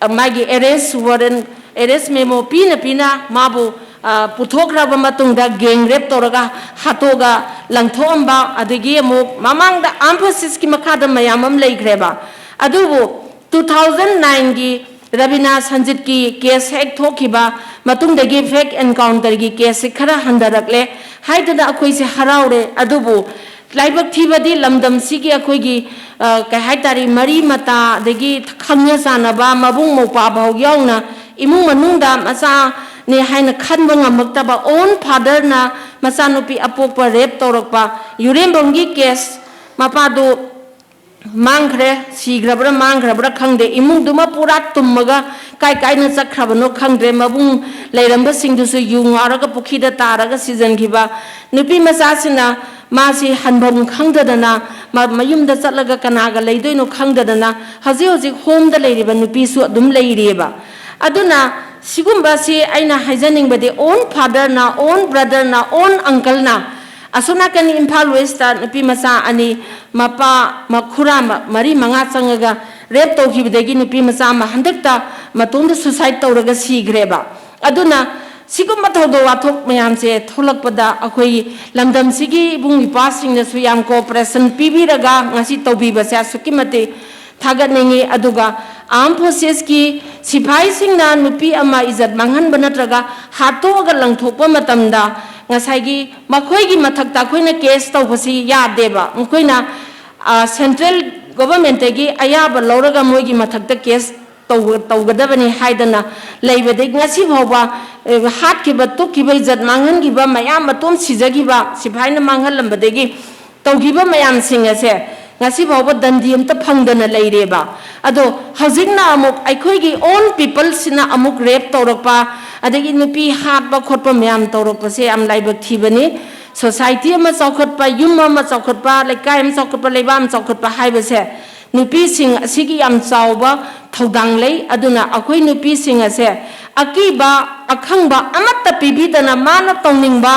ꯃꯥꯒꯤ arrest warrant, arrest memo ꯄꯤꯅ ꯄꯤꯅ ꯃꯥꯕꯨ, ꯑ, ꯄꯨꯊꯣꯛꯈ꯭ꯔꯕ ꯃꯇꯨꯡꯗ gang rape ꯇꯧꯔꯒ ꯍꯥꯠꯇꯣꯛꯑꯒ ꯂꯪꯊꯣꯛꯑꯝꯕ, ꯑꯗꯒꯤ ꯑꯃꯨꯛ ꯃꯃꯥꯡꯗ Armed Forcesꯀꯤ ꯃꯈꯥꯗ ꯃꯌꯥꯝ ꯑꯃ ꯂꯩꯈ꯭ꯔꯦꯕ꯫ ꯑꯗꯨꯕꯨ two thousand nineꯒꯤ ꯔꯕꯤꯅꯥ ꯁꯟꯖꯤꯠꯀꯤ case ꯍꯦꯛ ꯊꯣꯛꯈꯤꯕ ꯃꯇꯨꯡꯗꯒꯤ fake encounterꯒꯤ caseꯁꯤ ꯈꯔ ꯍꯟꯊꯔꯛꯂꯦ ꯍꯥꯏꯗꯨꯅ ꯑꯩꯈꯣꯏꯁꯦ ꯍꯔꯥꯎꯔꯦ꯫ ꯑꯗꯨꯕꯨ ꯂꯥꯏꯕꯛ ꯊꯤꯕꯗꯤ ꯂꯝꯗꯝꯁꯤꯒꯤ ꯑꯩꯈꯣꯏꯒꯤ, ꯑ, ꯀꯩ ꯍꯥꯏꯇꯥꯔꯦ, ꯃꯔꯤ ꯃꯇꯥ, ꯑꯗꯒꯤ ꯈꯪꯅ ꯆꯥꯟꯅꯕ ꯃꯕꯨꯡ ꯃꯧꯄ꯭ꯋꯥ ꯐꯥꯎ ꯌꯥꯎꯅ ꯏꯃꯨꯡ ꯃꯅꯨꯡꯗ ꯃꯆꯥꯅꯦ ꯍꯥꯏꯅ ꯈꯟꯕ ꯉꯝꯃꯛꯇꯕ, own fatherꯅ ꯃꯆꯥꯅꯨꯄꯤ ꯑꯄꯣꯛꯄ rape ꯇꯧꯔꯛꯄ, ꯌꯨꯔꯦꯝꯕꯝꯒꯤ case, ꯃꯄꯥꯗꯨ ꯃꯥꯡꯈ꯭ꯔꯦ, ꯁꯤꯈ꯭ꯔꯕ꯭ꯔꯥ ꯃꯥꯡꯈ꯭ꯔꯕ꯭ꯔꯥ ꯈꯪꯗꯦ, ꯏꯃꯨꯡꯗꯨꯃ ꯄꯨꯔꯥ ꯇꯨꯝꯃꯒ ꯀꯥꯏ ꯀꯥꯏꯅ ꯆꯠꯈ꯭ꯔꯕꯅꯣ ꯈꯪꯗ꯭ꯔꯦ꯫ ꯃꯕꯨꯡ ꯂꯩꯔꯝꯕꯁꯤꯡꯗꯨꯁꯨ ꯌꯨ ꯉꯥꯎꯔꯒ ꯄꯨꯈ꯭ꯔꯤꯗ ꯇꯥꯔꯒ ꯁꯤꯖꯤꯟꯈꯤꯕ꯫ ꯅꯨꯄꯤ ꯃꯆꯥꯁꯤꯅ ꯃꯥꯁꯤ ꯍꯟꯐꯝ ꯈꯪꯗꯗꯅ, ꯃ-, ꯃꯌꯨꯝꯗ ꯆꯠꯂꯒ ꯀꯅꯥꯒ ꯂꯩꯗꯣꯏꯅꯣ ꯈꯪꯗꯗꯅ ꯍꯧꯖꯤꯛ ꯍꯧꯖꯤꯛ homeꯗ ꯂꯩꯔꯤꯕ ꯅꯨꯄꯤꯁꯨ ꯑꯗꯨꯝ ꯂꯩꯔꯤꯑꯕ꯫ ꯑꯗꯨꯅ ꯁꯤꯒꯨꯝꯕꯁꯤ ꯑꯩꯅ ꯍꯥꯏꯖꯅꯤꯡꯕꯗꯤ, own fatherꯅ, own brotherꯅ, own uncleꯅ ꯑꯁꯣꯝ ꯅꯥꯀꯟ ꯏꯝꯐꯥꯜ ꯋꯦꯁꯇ ꯅꯨꯄꯤ ꯃꯆꯥ ꯑꯅꯤ, ꯃꯄꯥ ꯃꯈꯨꯔꯥ ꯃ-, ꯃꯔꯤ ꯃꯉꯥ ꯆꯪꯉꯒ ꯔꯦꯞ ꯇꯧꯈꯤꯕꯗꯒꯤ ꯅꯨꯄꯤ ꯃꯆꯥ ꯑꯃ ꯍꯟꯗꯛꯇ ꯃꯇꯣꯝꯗ ꯁꯨꯁꯥꯏꯠ ꯇꯧꯔꯒ ꯁꯤꯈ꯭ꯔꯦꯕ꯫ ꯑꯗꯨꯅ ꯁꯤꯒꯨꯝꯕ ꯊꯧꯗꯣꯛ ꯋꯥꯊꯣꯛ ꯃꯌꯥꯝꯁꯦ ꯊꯣꯛꯂꯛꯄꯗ ꯑꯩꯈꯣꯏꯒꯤ ꯂꯝꯗꯝꯁꯤꯒꯤ ꯏꯕꯨꯡ ꯏꯄ꯭ꯋꯥꯁꯤꯡꯅꯁꯨ ꯌꯥꯝ ꯀꯣꯑꯣꯄꯔꯦꯁꯟ ꯄꯤꯕꯤꯔꯒ ꯉꯁꯤ ꯇꯧꯕꯤꯕꯁꯦ ꯑꯁꯨꯛꯀꯤ ꯃꯇꯤꯛ ꯊꯥꯒꯠꯅꯤꯡꯉꯤ꯫ ꯑꯗꯨꯒ ꯑꯥꯔꯝ ꯐꯣꯔꯁꯦꯁꯀꯤ ꯁꯤꯐꯥꯏꯁꯤꯡꯅ ꯅꯨꯄꯤ ꯑꯃ ꯏꯖꯠ ꯃꯥꯡꯍꯟꯕ ꯅꯠꯇ꯭ꯔꯒ ꯍꯥꯠꯇꯣꯛꯑꯒ ꯂꯪꯊꯣꯛꯄ ꯃꯇꯝꯗ ꯉꯁꯥꯏꯒꯤ ꯃꯈꯣꯏꯒꯤ ꯃꯊꯛꯇ ꯑꯩꯈꯣꯏꯅ ꯀꯦꯁ ꯇꯧꯕꯁꯤ ꯌꯥꯗꯦꯕ꯫ ꯃꯈꯣꯏꯅ, ꯑ, ꯁꯦꯟꯇ꯭ꯔꯦꯜ ꯒꯣꯚꯔꯟꯃꯦꯟꯠꯇꯒꯤ ꯑꯌꯥꯕ ꯂꯧꯔꯒ ꯃꯣꯏꯒꯤ ꯃꯊꯛꯇ ꯀꯦꯁ ꯇꯧ-, ꯇꯧꯒꯗꯕꯅꯤ ꯍꯥꯏꯗꯅ ꯂꯩꯕꯗꯒꯤ ꯉꯁꯤ ꯐꯥꯎꯕ, ꯑꯦ, ꯍꯥꯠꯈꯤꯕ, ꯇꯨꯞꯈꯤꯕ, ꯏꯖꯠ ꯃꯥꯡꯍꯟꯈꯤꯕ, ꯃꯌꯥꯝ ꯃꯇꯣꯝ ꯁꯤꯖꯈꯤꯕ, ꯁꯤꯐꯥꯏꯅ ꯃꯥꯡꯍꯜꯂꯝꯕꯗꯒꯤ ꯇꯧꯈꯤꯕ ꯃꯌꯥꯝꯁꯤꯡ ꯑꯁꯦ ꯉꯁꯤ ꯐꯥꯎꯕ ꯗꯟꯗꯤ ꯑꯝꯇ ꯐꯪꯗꯅ ꯂꯩꯔꯦꯕ꯫ ꯑꯗꯣ ꯍꯧꯖꯤꯛꯅ ꯑꯃꯨꯛ ꯑꯩꯈꯣꯏꯒꯤ own peopleꯁꯤꯅ ꯑꯃꯨꯛ ꯔꯦꯞ ꯇꯧꯔꯛꯄ, ꯑꯗꯒꯤ ꯅꯨꯄꯤ ꯍꯥꯠꯄ ꯈꯣꯠꯄ ꯃꯌꯥꯝ ꯇꯧꯔꯛꯄꯁꯦ ꯌꯥꯝ ꯂꯥꯏꯕꯛ ꯊꯤꯕꯅꯤ꯫ ꯁꯣꯁꯥꯏꯇꯤ ꯑꯃ ꯆꯥꯎꯈꯠꯄ, ꯌꯨꯝ ꯑꯃ ꯆꯥꯎꯈꯠꯄ, ꯂꯩꯀꯥꯏ ꯑꯃ ꯆꯥꯎꯈꯠꯄ, ꯂꯩꯕꯥꯛ ꯑꯃ ꯆꯥꯎꯈꯠꯄ ꯍꯥꯏꯕꯁꯦ ꯅꯨꯄꯤꯁꯤꯡ ꯑꯁꯤꯒꯤ ꯌꯥꯝ ꯆꯥꯎꯕ ꯊꯧꯗꯥꯡ ꯂꯩ꯫ ꯑꯗꯨꯅ ꯑꯩꯈꯣꯏ ꯅꯨꯄꯤꯁꯤꯡ ꯑꯁꯦ ꯑꯀꯤꯕ, ꯑꯈꯪꯕ ꯑꯃꯠꯇ ꯄꯤꯕꯤꯗꯅ ꯃꯥꯅ ꯇꯧꯅꯤꯡꯕ,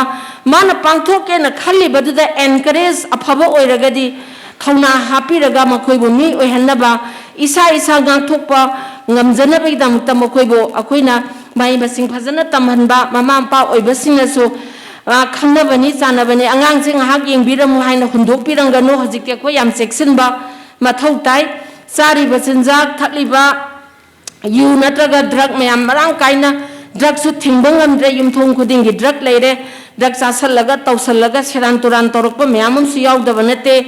ꯃꯥꯅ ꯄꯥꯡꯊꯣꯛꯀꯦꯅ ꯈꯜꯂꯤꯕꯗꯨꯗ encourage ꯑꯐꯕ ꯑꯣꯏꯔꯒꯗꯤ ꯊꯧꯅꯥ ꯍꯥꯞꯄꯤꯔꯒ ꯃꯈꯣꯏꯕꯨ ꯃꯤ ꯑꯣꯏꯍꯟꯅꯕ, ꯏꯁꯥ ꯏꯁꯥ ꯉꯥꯛꯊꯣꯛꯄ ꯉꯝꯖꯅꯕꯒꯤꯗꯃꯛꯇ ꯃꯈꯣꯏꯕꯨ ꯑꯩꯈꯣꯏꯅ ꯃꯍꯩ ꯃꯁꯤꯡ ꯐꯖꯅ ꯇꯝꯍꯟꯕ, ꯃꯃꯥ ꯃꯄꯥ ꯑꯣꯏꯕꯁꯤꯡꯅꯁꯨ, ꯑ, ꯈꯪꯅꯕꯅꯤ, ꯆꯥꯟꯅꯕꯅꯤ, ꯑꯉꯥꯡꯁꯦ ꯉꯥꯏꯍꯥꯛ ꯌꯦꯡꯕꯤꯔꯝꯃꯨ ꯍꯥꯏꯅ ꯍꯨꯟꯗꯣꯛꯄꯤꯔꯝꯒꯅꯨ꯫ ꯍꯧꯖꯤꯛꯇꯤ ꯑꯩꯈꯣꯏ ꯌꯥꯝ ꯆꯦꯛꯁꯤꯟꯕ ꯃꯊꯧ ꯇꯥꯏ꯫ ꯆꯥꯔꯤꯕ ꯆꯤꯟꯖꯥꯛ, ꯊꯛꯂꯤꯕ ꯌꯨ ꯅꯠꯇ꯭ꯔꯒ ꯗ꯭ꯔꯒ ꯃꯌꯥꯝ ꯃꯔꯥꯡ ꯀꯥꯏꯅ, ꯗ꯭ꯔꯒꯁꯨ ꯊꯤꯡꯕ ꯉꯝꯗ꯭ꯔꯦ, ꯌꯨꯝꯊꯣꯡ ꯈꯨꯗꯤꯡꯒꯤ ꯗ꯭ꯔꯒ ꯂꯩꯔꯦ꯫ ꯗ꯭ꯔꯒ ꯆꯥꯁꯜꯂꯒ, ꯇꯧꯁꯜꯂꯒ, ꯁꯦꯔꯥꯟ ꯇꯨꯔꯥꯟ ꯇꯧꯔꯛꯄ ꯃꯌꯥꯝ ꯑꯃꯁꯨ ꯌꯥꯎꯗꯕ ꯅꯠꯇꯦ꯫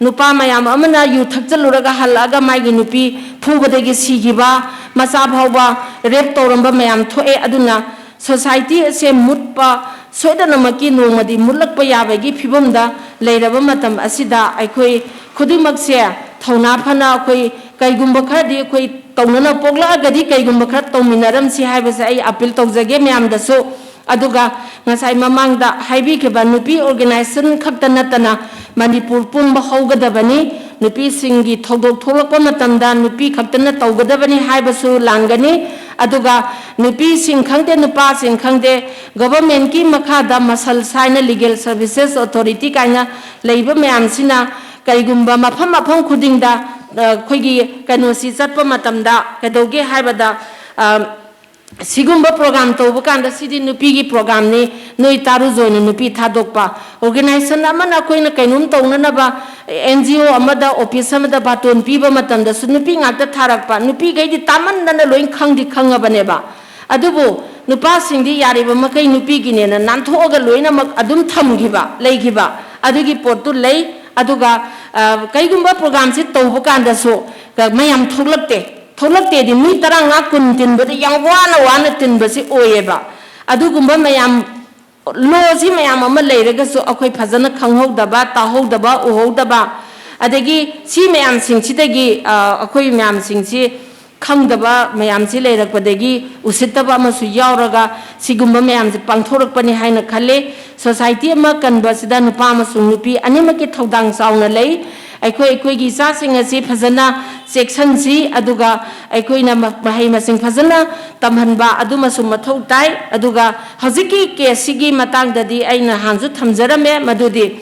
ꯅꯨꯄꯥ ꯃꯌꯥꯝ ꯑꯃꯅ ꯌꯨ ꯊꯛꯆꯜꯂꯨꯔꯒ ꯍꯜꯂꯛꯑꯒ ꯃꯥꯒꯤ ꯅꯨꯄꯤ ꯐꯨꯕꯗꯒꯤ ꯁꯤꯈꯤꯕ, ꯃꯆꯥ ꯐꯥꯎꯕ ꯔꯦꯞ ꯇꯧꯔꯝꯕ ꯃꯌꯥꯝ ꯊꯣꯛꯑꯦ꯫ ꯑꯗꯨꯅ ꯁꯣꯁꯥꯏꯇꯤ ꯑꯁꯦ ꯃꯨꯠꯄ ꯁꯣꯏꯗꯅꯃꯛꯀꯤ ꯅꯣꯡꯃꯗꯤ ꯃꯨꯠꯂꯛꯄ ꯌꯥꯕꯒꯤ ꯐꯤꯕꯝꯗ ꯂꯩꯔꯕ ꯃꯇꯝ ꯑꯁꯤꯗ ꯑꯩꯈꯣꯏ ꯈꯨꯗꯤꯡꯃꯛꯁꯦ ꯊꯧꯅꯥ ꯐꯅ ꯑꯩꯈꯣꯏ ꯀꯩꯒꯨꯝꯕ ꯈꯔꯗꯤ ꯑꯩꯈꯣꯏ ꯇꯧꯅꯅ ꯄꯣꯛꯂꯛꯑꯒꯗꯤ ꯀꯩꯒꯨꯝꯕ ꯈꯔ ꯇꯧꯃꯤꯟꯅꯔꯝꯁꯤ ꯍꯥꯏꯕꯁꯦ ꯑꯩ ꯑꯄꯤꯜ ꯇꯧꯖꯒꯦ ꯃꯌꯥꯝꯗꯁꯨ꯫ ꯑꯗꯨꯒ ꯉꯁꯥꯏ ꯃꯃꯥꯡꯗ ꯍꯥꯏꯕꯤꯈꯤꯕ ꯅꯨꯄꯤ ꯑꯣꯔꯒꯅꯥꯏꯖꯦꯁꯟ ꯈꯛꯇ ꯅꯠꯇꯅ ꯃꯅꯤꯄꯨꯔ ꯄꯨꯝꯕ ꯍꯧꯒꯗꯕꯅꯤ꯫ ꯅꯨꯄꯤꯁꯤꯡꯒꯤ ꯊꯧꯗꯣꯛ ꯊꯣꯛꯂꯛꯄ ꯃꯇꯝꯗ ꯅꯨꯄꯤ ꯈꯛꯇꯅ ꯇꯧꯒꯗꯕꯅꯤ ꯍꯥꯏꯕꯁꯨ ꯂꯥꯟꯒꯅꯤ꯫ ꯑꯗꯨꯒ ꯅꯨꯄꯤꯁꯤꯡ ꯈꯪꯗꯦ, ꯅꯨꯄꯥꯁꯤꯡ ꯈꯪꯗꯦ, ꯒꯣꯚꯔꯟꯃꯦꯟꯠꯀꯤ ꯃꯈꯥꯗ ꯃꯁꯜꯁ ꯍꯥꯏꯅ, ꯂꯤꯒꯦꯜ ꯁꯔꯚꯤꯁꯦꯁ ꯑꯣꯊꯣꯔꯤꯇꯤ ꯀꯥꯏꯅ ꯂꯩꯕ ꯃꯌꯥꯝꯁꯤꯅ ꯀꯔꯤꯒꯨꯝꯕ ꯃꯐꯝ ꯃꯐꯝ ꯈꯨꯗꯤꯡꯗ, ꯑ, ꯑꯩꯈꯣꯏꯒꯤ ꯀꯩꯅꯣꯁꯤ ꯆꯠꯄ ꯃꯇꯝꯗ ꯀꯩꯗꯧꯒꯦ ꯍꯥꯏꯕꯗ, ꯑ, ꯁꯤꯒꯨꯝꯕ ꯄ꯭ꯔꯣꯒ꯭ꯔꯥꯝ ꯇꯧꯕ ꯀꯥꯟꯗ ꯁꯤꯗꯤ ꯅꯨꯄꯤꯒꯤ ꯄ꯭ꯔꯣꯒ꯭ꯔꯥꯝꯅꯤ, ꯅꯣꯏ ꯇꯥꯔꯨꯖꯣꯅ ꯅꯨꯄꯤ ꯊꯥꯗꯣꯛꯄ꯫ ꯑꯣꯔꯒꯅꯥꯏꯖꯦꯁꯟ ꯑꯃꯅ ꯑꯩꯈꯣꯏꯅ ꯀꯩꯅꯣꯝ ꯇꯧꯅꯅꯕ ꯑꯦꯟ ꯖꯤ ꯑꯣ ꯑꯃꯗ, ꯑꯣꯐꯤꯁ ꯑꯃꯗ ꯕꯥꯇꯣꯟ ꯄꯤꯕ ꯃꯇꯝꯗꯁꯨ ꯅꯨꯄꯤ ꯉꯥꯛꯇ ꯊꯥꯔꯛꯄ꯫ ꯅꯨꯄꯤꯈꯩꯗꯤ ꯇꯥꯃꯟꯗꯅ ꯂꯣꯏ ꯈꯪꯗꯤ ꯈꯪꯉꯕꯅꯦꯕ꯫ ꯑꯗꯨꯕꯨ ꯅꯨꯄꯥꯁꯤꯡꯗꯤ ꯌꯥꯔꯤꯕ ꯃꯈꯩ ꯅꯨꯄꯤꯒꯤꯅꯦꯅ ꯅꯥꯟꯊꯣꯛꯑꯒ ꯂꯣꯏꯅꯃꯛ ꯑꯗꯨꯝ ꯊꯝꯈꯤꯕ, ꯂꯩꯈꯤꯕ, ꯑꯗꯨꯒꯤ ꯄꯣꯠꯇꯨ ꯂꯩ꯫ ꯑꯗꯨꯒ, ꯑ, ꯀꯩꯒꯨꯝꯕ ꯄ꯭ꯔꯣꯒ꯭ꯔꯥꯝꯁꯤ ꯇꯧꯕ ꯀꯥꯟꯗꯁꯨ ꯃꯌꯥꯝ ꯊꯣꯛꯂꯛꯇꯦ꯫ ꯊꯣꯛꯂꯛꯇꯦꯗꯤ ꯃꯤ ꯇꯔꯥꯃꯉꯥ ꯀꯨꯟ ꯇꯤꯟꯕꯗ ꯌꯥꯝ ꯋꯥꯅ ꯋꯥꯅ ꯇꯤꯟꯕꯁꯤ ꯑꯣꯏꯌꯦꯕ꯫ ꯑꯗꯨꯒꯨꯝꯕ ꯃꯌꯥꯝ, ꯂꯣꯁꯤ ꯃꯌꯥꯝ ꯑꯃ ꯂꯩꯔꯒꯁꯨ ꯑꯩꯈꯣꯏ ꯐꯖꯅ ꯈꯪꯍꯧꯗꯕ, ꯇꯥꯍꯧꯗꯕ, ꯎꯍꯧꯗꯕ, ꯑꯗꯒꯤ ꯁꯤ ꯃꯌꯥꯝꯁꯤꯡꯁꯤꯗꯒꯤ, ꯑ, ꯑꯩꯈꯣꯏ ꯃꯌꯥꯝꯁꯤꯡꯁꯤ ꯈꯪꯗꯕ ꯃꯌꯥꯝꯁꯤ ꯂꯩꯔꯛꯄꯗꯒꯤ ꯎꯁꯤꯠꯇꯕ ꯑꯃꯁꯨ ꯌꯥꯎꯔꯒ ꯁꯤꯒꯨꯝꯕ ꯃꯌꯥꯝꯁꯦ ꯄꯥꯡꯊꯣꯔꯛꯄꯅꯤ ꯍꯥꯏꯅ ꯈꯜꯂꯤ꯫ ꯁꯣꯁꯥꯏꯇꯤ ꯑꯃ ꯀꯟꯕꯁꯤꯗ ꯅꯨꯄꯥ ꯑꯃꯁꯨꯡ ꯅꯨꯄꯤ ꯑꯅꯤꯃꯛꯀꯤ ꯊꯧꯗꯥꯡ ꯆꯥꯎꯅ ꯂꯩ꯫ ꯑꯩꯈꯣꯏ, ꯑꯩꯈꯣꯏꯒꯤ ꯏꯆꯥꯁꯤꯡ ꯑꯁꯤ ꯐꯖꯅ ꯆꯦꯛꯁꯤꯟꯁꯤ, ꯑꯗꯨꯒ ꯑꯩꯈꯣꯏꯅ ꯃ-, ꯃꯍꯩ ꯃꯁꯤꯡ ꯐꯖꯅ ꯇꯝꯍꯟꯕ ꯑꯗꯨꯃꯁꯨ ꯃꯊꯧ ꯇꯥꯏ꯫ ꯑꯗꯨꯒ ꯍꯧꯖꯤꯛꯀꯤ ꯀꯦꯁꯁꯤꯒꯤ ꯃꯇꯥꯡꯗꯗꯤ ꯑꯩ ꯅꯍꯥꯟꯁꯨ ꯊꯝꯖꯔꯝꯃꯦ, ꯃꯗꯨꯗꯤ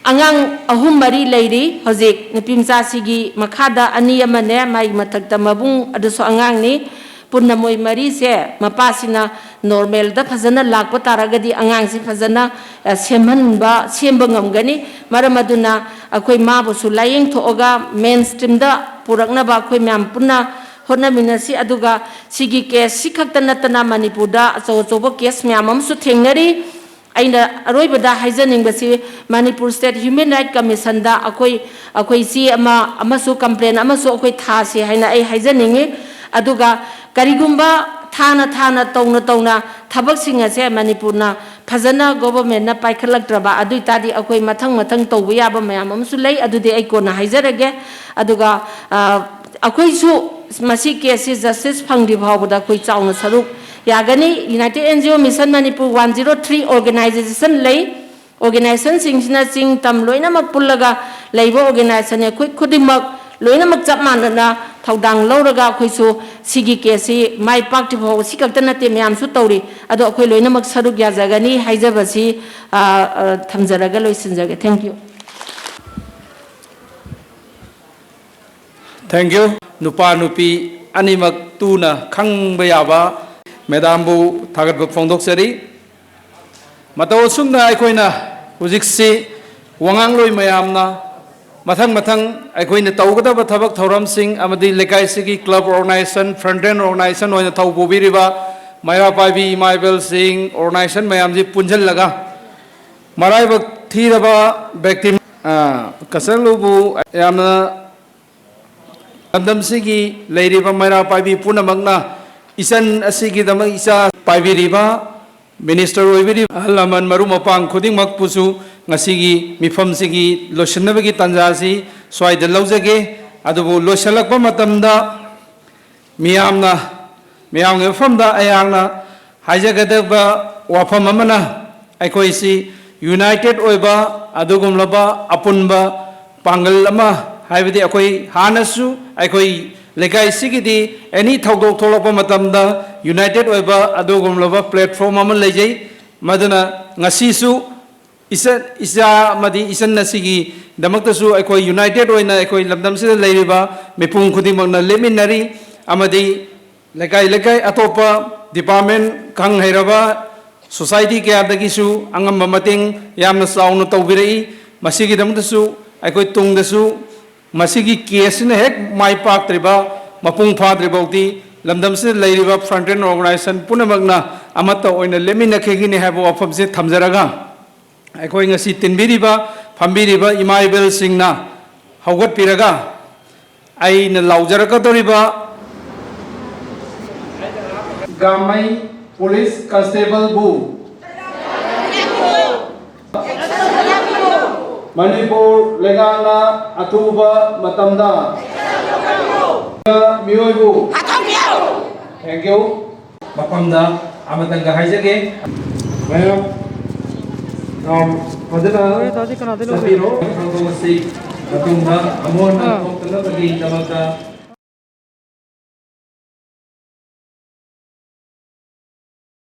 ꯑꯉꯥꯡ ꯑꯍꯨꯝ ꯃꯔꯤ ꯂꯩꯔꯤ ꯍꯧꯖꯤꯛ꯫ ꯅꯨꯄꯤ ꯃꯆꯥꯁꯤꯒꯤ ꯃꯈꯥꯗ ꯑꯅꯤ ꯑꯃꯅꯦ, ꯃꯥꯒꯤ ꯃꯊꯛꯇ ꯃꯕꯨꯡ, ꯑꯗꯨꯁꯨ ꯑꯉꯥꯡꯅꯤ꯫ ꯄꯨꯟꯅ ꯃꯣꯏ ꯃꯔꯤꯁꯦ ꯃꯄꯥꯁꯤꯅ ꯅꯣꯔꯃꯦꯜꯗ ꯐꯖꯅ ꯂꯥꯛꯄ ꯇꯥꯔꯒꯗꯤ ꯑꯉꯥꯡꯁꯤ ꯐꯖꯅ, ꯑ, ꯁꯦꯝꯍꯟꯕ, ꯁꯦꯝꯕ ꯉꯝꯒꯅꯤ꯫ ꯃꯔꯝ ꯑꯗꯨꯅ ꯑꯩꯈꯣꯏ ꯃꯥꯕꯨꯁꯨ ꯂꯥꯏꯌꯦꯡꯊꯣꯛꯑꯒ ꯃꯦꯟ ꯁ꯭ꯇ꯭ꯔꯤꯝꯗ ꯄꯨꯔꯛꯅꯕ ꯑꯩꯈꯣꯏ ꯃꯌꯥꯝ ꯄꯨꯟꯅ ꯍꯣꯠꯅꯃꯤꯟꯅꯁꯤ꯫ ꯑꯗꯨꯒ ꯁꯤꯒꯤ ꯀꯦꯁꯁꯤ ꯈꯛꯇ ꯅꯠꯇꯅ ꯃꯅꯤꯄꯨꯔꯗ ꯑꯆꯧ ꯑꯆꯧꯕ ꯀꯦꯁ ꯃꯌꯥꯝ ꯑꯃꯁꯨ ꯊꯦꯡꯅꯔꯤ꯫ ꯑꯩꯅ ꯑꯔꯣꯏꯕꯗ ꯍꯥꯏꯖꯅꯤꯡꯕꯁꯤ, ꯃꯅꯤꯄꯨꯔ ꯁ꯭ꯇꯦꯠ ꯍ꯭ꯌꯨꯃꯦꯟ ꯔꯥꯏꯠ ꯀꯃꯤꯁꯟꯗ ꯑꯩꯈꯣꯏ, ꯑꯩꯈꯣꯏ ꯆꯦ ꯑꯃ ꯑꯃꯁꯨ ꯀꯝꯄ꯭ꯂꯦꯟ ꯑꯃꯁꯨ ꯑꯩꯈꯣꯏ ꯊꯥꯁꯤ ꯍꯥꯏꯅ ꯑꯩ ꯍꯥꯏꯖꯅꯤꯡꯉꯤ꯫ ꯑꯗꯨꯒ ꯀꯔꯤꯒꯨꯝꯕ ꯊꯥꯅ ꯊꯥꯅ, ꯇꯧꯅ ꯇꯧꯅ ꯊꯕꯛꯁꯤꯡ ꯑꯁꯦ ꯃꯅꯤꯄꯨꯔꯅ ꯐꯖꯅ, ꯒꯣꯚꯔꯟꯃꯦꯟꯠꯅ ꯄꯥꯏꯈꯠꯂꯛꯇ꯭ꯔꯕ ꯑꯗꯨ ꯑꯣꯏꯇꯥꯔꯗꯤ ꯑꯩꯈꯣꯏ ꯃꯊꯪ ꯃꯊꯪ ꯇꯧꯕ ꯌꯥꯕ ꯃꯌꯥꯝ ꯑꯃꯁꯨ ꯂꯩ꯫ ꯑꯗꯨꯗꯤ ꯑꯩ ꯀꯣꯟꯅ ꯍꯥꯏꯖꯔꯒꯦ꯫ ꯑꯗꯨꯒ, ꯑ, ꯑꯩꯈꯣꯏꯁꯨ ꯃꯁꯤ ꯀꯦꯁꯁꯤ ꯖꯁꯇꯤꯁ ꯐꯪꯗ꯭ꯔꯤ ꯐꯥꯎꯕꯗ ꯑꯩꯈꯣꯏ ꯆꯥꯎꯅ ꯁꯔꯨꯛ ꯌꯥꯒꯅꯤ꯫ United N G O mission Manipur one zero three organisation ꯂꯩ꯫ ꯑꯣꯔꯒꯅꯥꯏꯖꯦꯁꯟꯁꯤꯡꯁꯤꯅ ꯆꯤꯡ ꯇꯝ ꯂꯣꯏꯅꯃꯛ ꯄꯨꯜꯂꯒ ꯂꯩꯕ ꯑꯣꯔꯒꯅꯥꯏꯖꯦꯁꯟꯅꯤ꯫ ꯑꯩꯈꯣꯏ ꯈꯨꯗꯤꯡꯃꯛ ꯂꯣꯏꯅꯃꯛ ꯆꯞ ꯃꯥꯟꯅꯅ ꯊꯧꯗꯥꯡ ꯂꯧꯔꯒ ꯑꯩꯈꯣꯏꯁꯨ ꯁꯤꯒꯤ ꯀꯦꯁꯁꯤ ꯃꯥꯏ ꯄꯥꯛꯇ꯭ꯔꯤ ꯐꯥꯎꯕ, ꯁꯤ ꯈꯛꯇ ꯅꯠꯇꯦ, ꯃꯌꯥꯝꯁꯨ ꯇꯧꯔꯤ, ꯑꯗꯣ ꯑꯩꯈꯣꯏ ꯂꯣꯏꯅꯃꯛ ꯁꯔꯨꯛ ꯌꯥꯖꯒꯅꯤ ꯍꯥꯏꯖꯕꯁꯤ, ꯑ, ꯑ, ꯊꯝꯖꯔꯒ ꯂꯣꯏꯁꯤꯟꯖꯒꯦ꯫ Thank you꯫ Thank you꯫ ꯅꯨꯄꯥ ꯅꯨꯄꯤ ꯑꯅꯤꯃꯛ ꯇꯨꯅ ꯈꯪꯕ ꯌꯥꯕ ꯃꯦꯗꯥꯝꯕꯨ ꯊꯥꯒꯠꯄ ꯐꯣꯡꯗꯣꯛꯆꯔꯤ꯫ ꯃꯇꯧ ꯑꯁꯨꯝꯅ ꯑꯩꯈꯣꯏꯅ ꯍꯧꯖꯤꯛꯁꯤ ꯋꯥꯉꯥꯡꯂꯣꯏ ꯃꯌꯥꯝꯅ ꯃꯊꯪ ꯃꯊꯪ ꯑꯩꯈꯣꯏꯅ ꯇꯧꯒꯗꯕ ꯊꯕꯛ ꯊꯧꯔꯝꯁꯤꯡ ꯑꯃꯗꯤ ꯂꯩꯀꯥꯏꯁꯤꯒꯤ club organization, frontline organization ꯑꯣꯏꯅ ꯊꯧ ꯄꯨꯕꯤꯔꯤꯕ ꯃꯩꯔꯥ ꯄꯥꯏꯕꯤ ꯏꯃꯥ ꯏꯕꯦꯜꯁꯤꯡ, organization ꯃꯌꯥꯝꯁꯤ ꯄꯨꯟꯁꯤꯜꯂꯒ ꯃꯔꯥꯏꯕꯛ ꯊꯤꯔꯕ ꯚꯤꯛꯇꯤꯝ, ꯑ, ꯀꯆꯔꯂꯨꯕꯨ ꯌꯥꯝꯅ ꯂꯝꯗꯝꯁꯤꯒꯤ ꯂꯩꯔꯤꯕ ꯃꯩꯔꯥ ꯄꯥꯏꯕꯤ ꯄꯨꯝꯅꯃꯛꯅ ꯏꯆꯟ ꯑꯁꯤꯒꯤꯗꯃꯛ ꯏꯆꯥ ꯄꯥꯏꯕꯤꯔꯤꯕ, minister ꯑꯣꯏꯕꯤꯔꯤꯕ ꯑꯍꯜ ꯂꯃꯟ ꯃꯔꯨꯞ ꯃꯄꯥꯡ ꯈꯨꯗꯤꯡꯃꯛꯄꯨꯁꯨ ꯉꯁꯤꯒꯤ ꯃꯤꯐꯝꯁꯤꯒꯤ ꯂꯣꯏꯁꯤꯟꯅꯕꯒꯤ ꯇꯥꯟꯖꯥꯁꯤ ꯁ꯭ꯋꯥꯏꯗ ꯂꯧꯖꯒꯦ꯫ ꯑꯗꯨꯕꯨ ꯂꯣꯏꯁꯤꯜꯂꯛꯄ ꯃꯇꯝꯗ ꯃꯤꯌꯥꯝꯅ, ꯃꯤꯌꯥꯝꯒꯤ ꯃꯐꯝꯗ ꯑꯩꯍꯥꯛꯅ ꯍꯥꯏꯖꯒꯗꯕ ꯋꯥꯐꯝ ꯑꯃꯅ, ꯑꯩꯈꯣꯏꯁꯤ united ꯑꯣꯏꯕ ꯑꯗꯨꯒꯨꯝꯂꯕ ꯑꯄꯨꯟꯕ ꯄꯥꯡꯒꯜ ꯑꯃ, ꯍꯥꯏꯕꯗꯤ ꯑꯩꯈꯣꯏ ꯍꯥꯟꯅꯁꯨ ꯑꯩꯈꯣꯏ ꯂꯩꯀꯥꯏꯁꯤꯒꯤꯗꯤ any ꯊꯧꯗꯣꯛ ꯊꯣꯛꯂꯛꯄ ꯃꯇꯝꯗ united ꯑꯣꯏꯕ ꯑꯗꯨꯒꯨꯝꯂꯕ platform ꯑꯃ ꯂꯩꯖꯩ꯫ ꯃꯗꯨꯅ ꯉꯁꯤꯁꯨ ꯏꯆꯟ, ꯏꯆꯥ ꯑꯃꯗꯤ ꯏꯆꯟ ꯑꯁꯤꯒꯤꯗꯃꯛꯇꯁꯨ ꯑꯩꯈꯣꯏ united ꯑꯣꯏꯅ ꯑꯩꯈꯣꯏ ꯂꯝꯗꯝꯁꯤꯗ ꯂꯩꯔꯤꯕ ꯃꯤꯄꯨꯝ ꯈꯨꯗꯤꯡꯃꯛꯅ ꯂꯦꯞꯃꯤꯟꯅꯔꯤ꯫ ꯑꯃꯗꯤ ꯂꯩꯀꯥꯏ ꯂꯩꯀꯥꯏ ꯑꯇꯣꯞꯄ department, ꯈꯪ ꯍꯩꯔꯕ society ꯀꯌꯥꯗꯒꯤꯁꯨ ꯑꯉꯝꯕ ꯃꯇꯦꯡ ꯌꯥꯝꯅ ꯆꯥꯎꯅ ꯇꯧꯕꯤꯔꯛꯏ꯫ ꯃꯁꯤꯒꯤꯗꯃꯛꯇꯁꯨ ꯑꯩꯈꯣꯏ ꯇꯨꯡꯗꯁꯨ ꯃꯁꯤꯒꯤ case ꯁꯤꯅ ꯍꯦꯛ ꯃꯥꯏ ꯄꯥꯛꯇ꯭ꯔꯤꯕ, ꯃꯄꯨꯡ ꯐꯥꯗ꯭ꯔꯤ ꯐꯥꯎꯗꯤ ꯂꯝꯗꯝꯁꯤꯗ ꯂꯩꯔꯤꯕ frontline organization ꯄꯨꯝꯅꯃꯛꯅ ꯑꯃꯠꯇ ꯑꯣꯏꯅ ꯂꯦꯞꯃꯤꯟꯅꯈꯤꯒꯅꯤ ꯍꯥꯏꯕ ꯋꯥꯐꯝꯁꯦ ꯊꯝꯖꯔꯒ, ꯑꯩꯈꯣꯏ ꯉꯁꯤ ꯇꯤꯟꯕꯤꯔꯤꯕ, ꯐꯝꯕꯤꯔꯤꯕ ꯏꯃꯥ ꯏꯕꯦꯜꯁꯤꯡꯅ ꯍꯧꯒꯠꯄꯤꯔꯒ ꯑꯩꯅ ꯂꯥꯎꯖꯔꯛꯀꯗꯧꯔꯤꯕ ꯒꯥꯃꯩ police constableꯕꯨ ꯃꯅꯤꯄꯨꯔ ꯂꯩꯉꯥꯛꯅ ꯑꯊꯨꯕ ꯃꯇꯝꯗ ꯃꯤꯑꯣꯏꯕꯨ, thank you꯫ ꯃꯐꯝꯗ ꯑꯃꯇꯪꯒ ꯍꯥꯏꯖꯒꯦ꯫ ꯃꯌꯥꯝ, ꯐꯖꯅ ꯆꯠꯄꯤꯔꯣ꯫ ꯊꯧꯗꯣꯛ ꯑꯁꯤ ꯃꯇꯨꯡꯗ ꯑꯃꯨꯛ ꯍꯟꯅ ꯊꯣꯛꯇꯅꯕꯒꯤꯗꯃꯛꯇ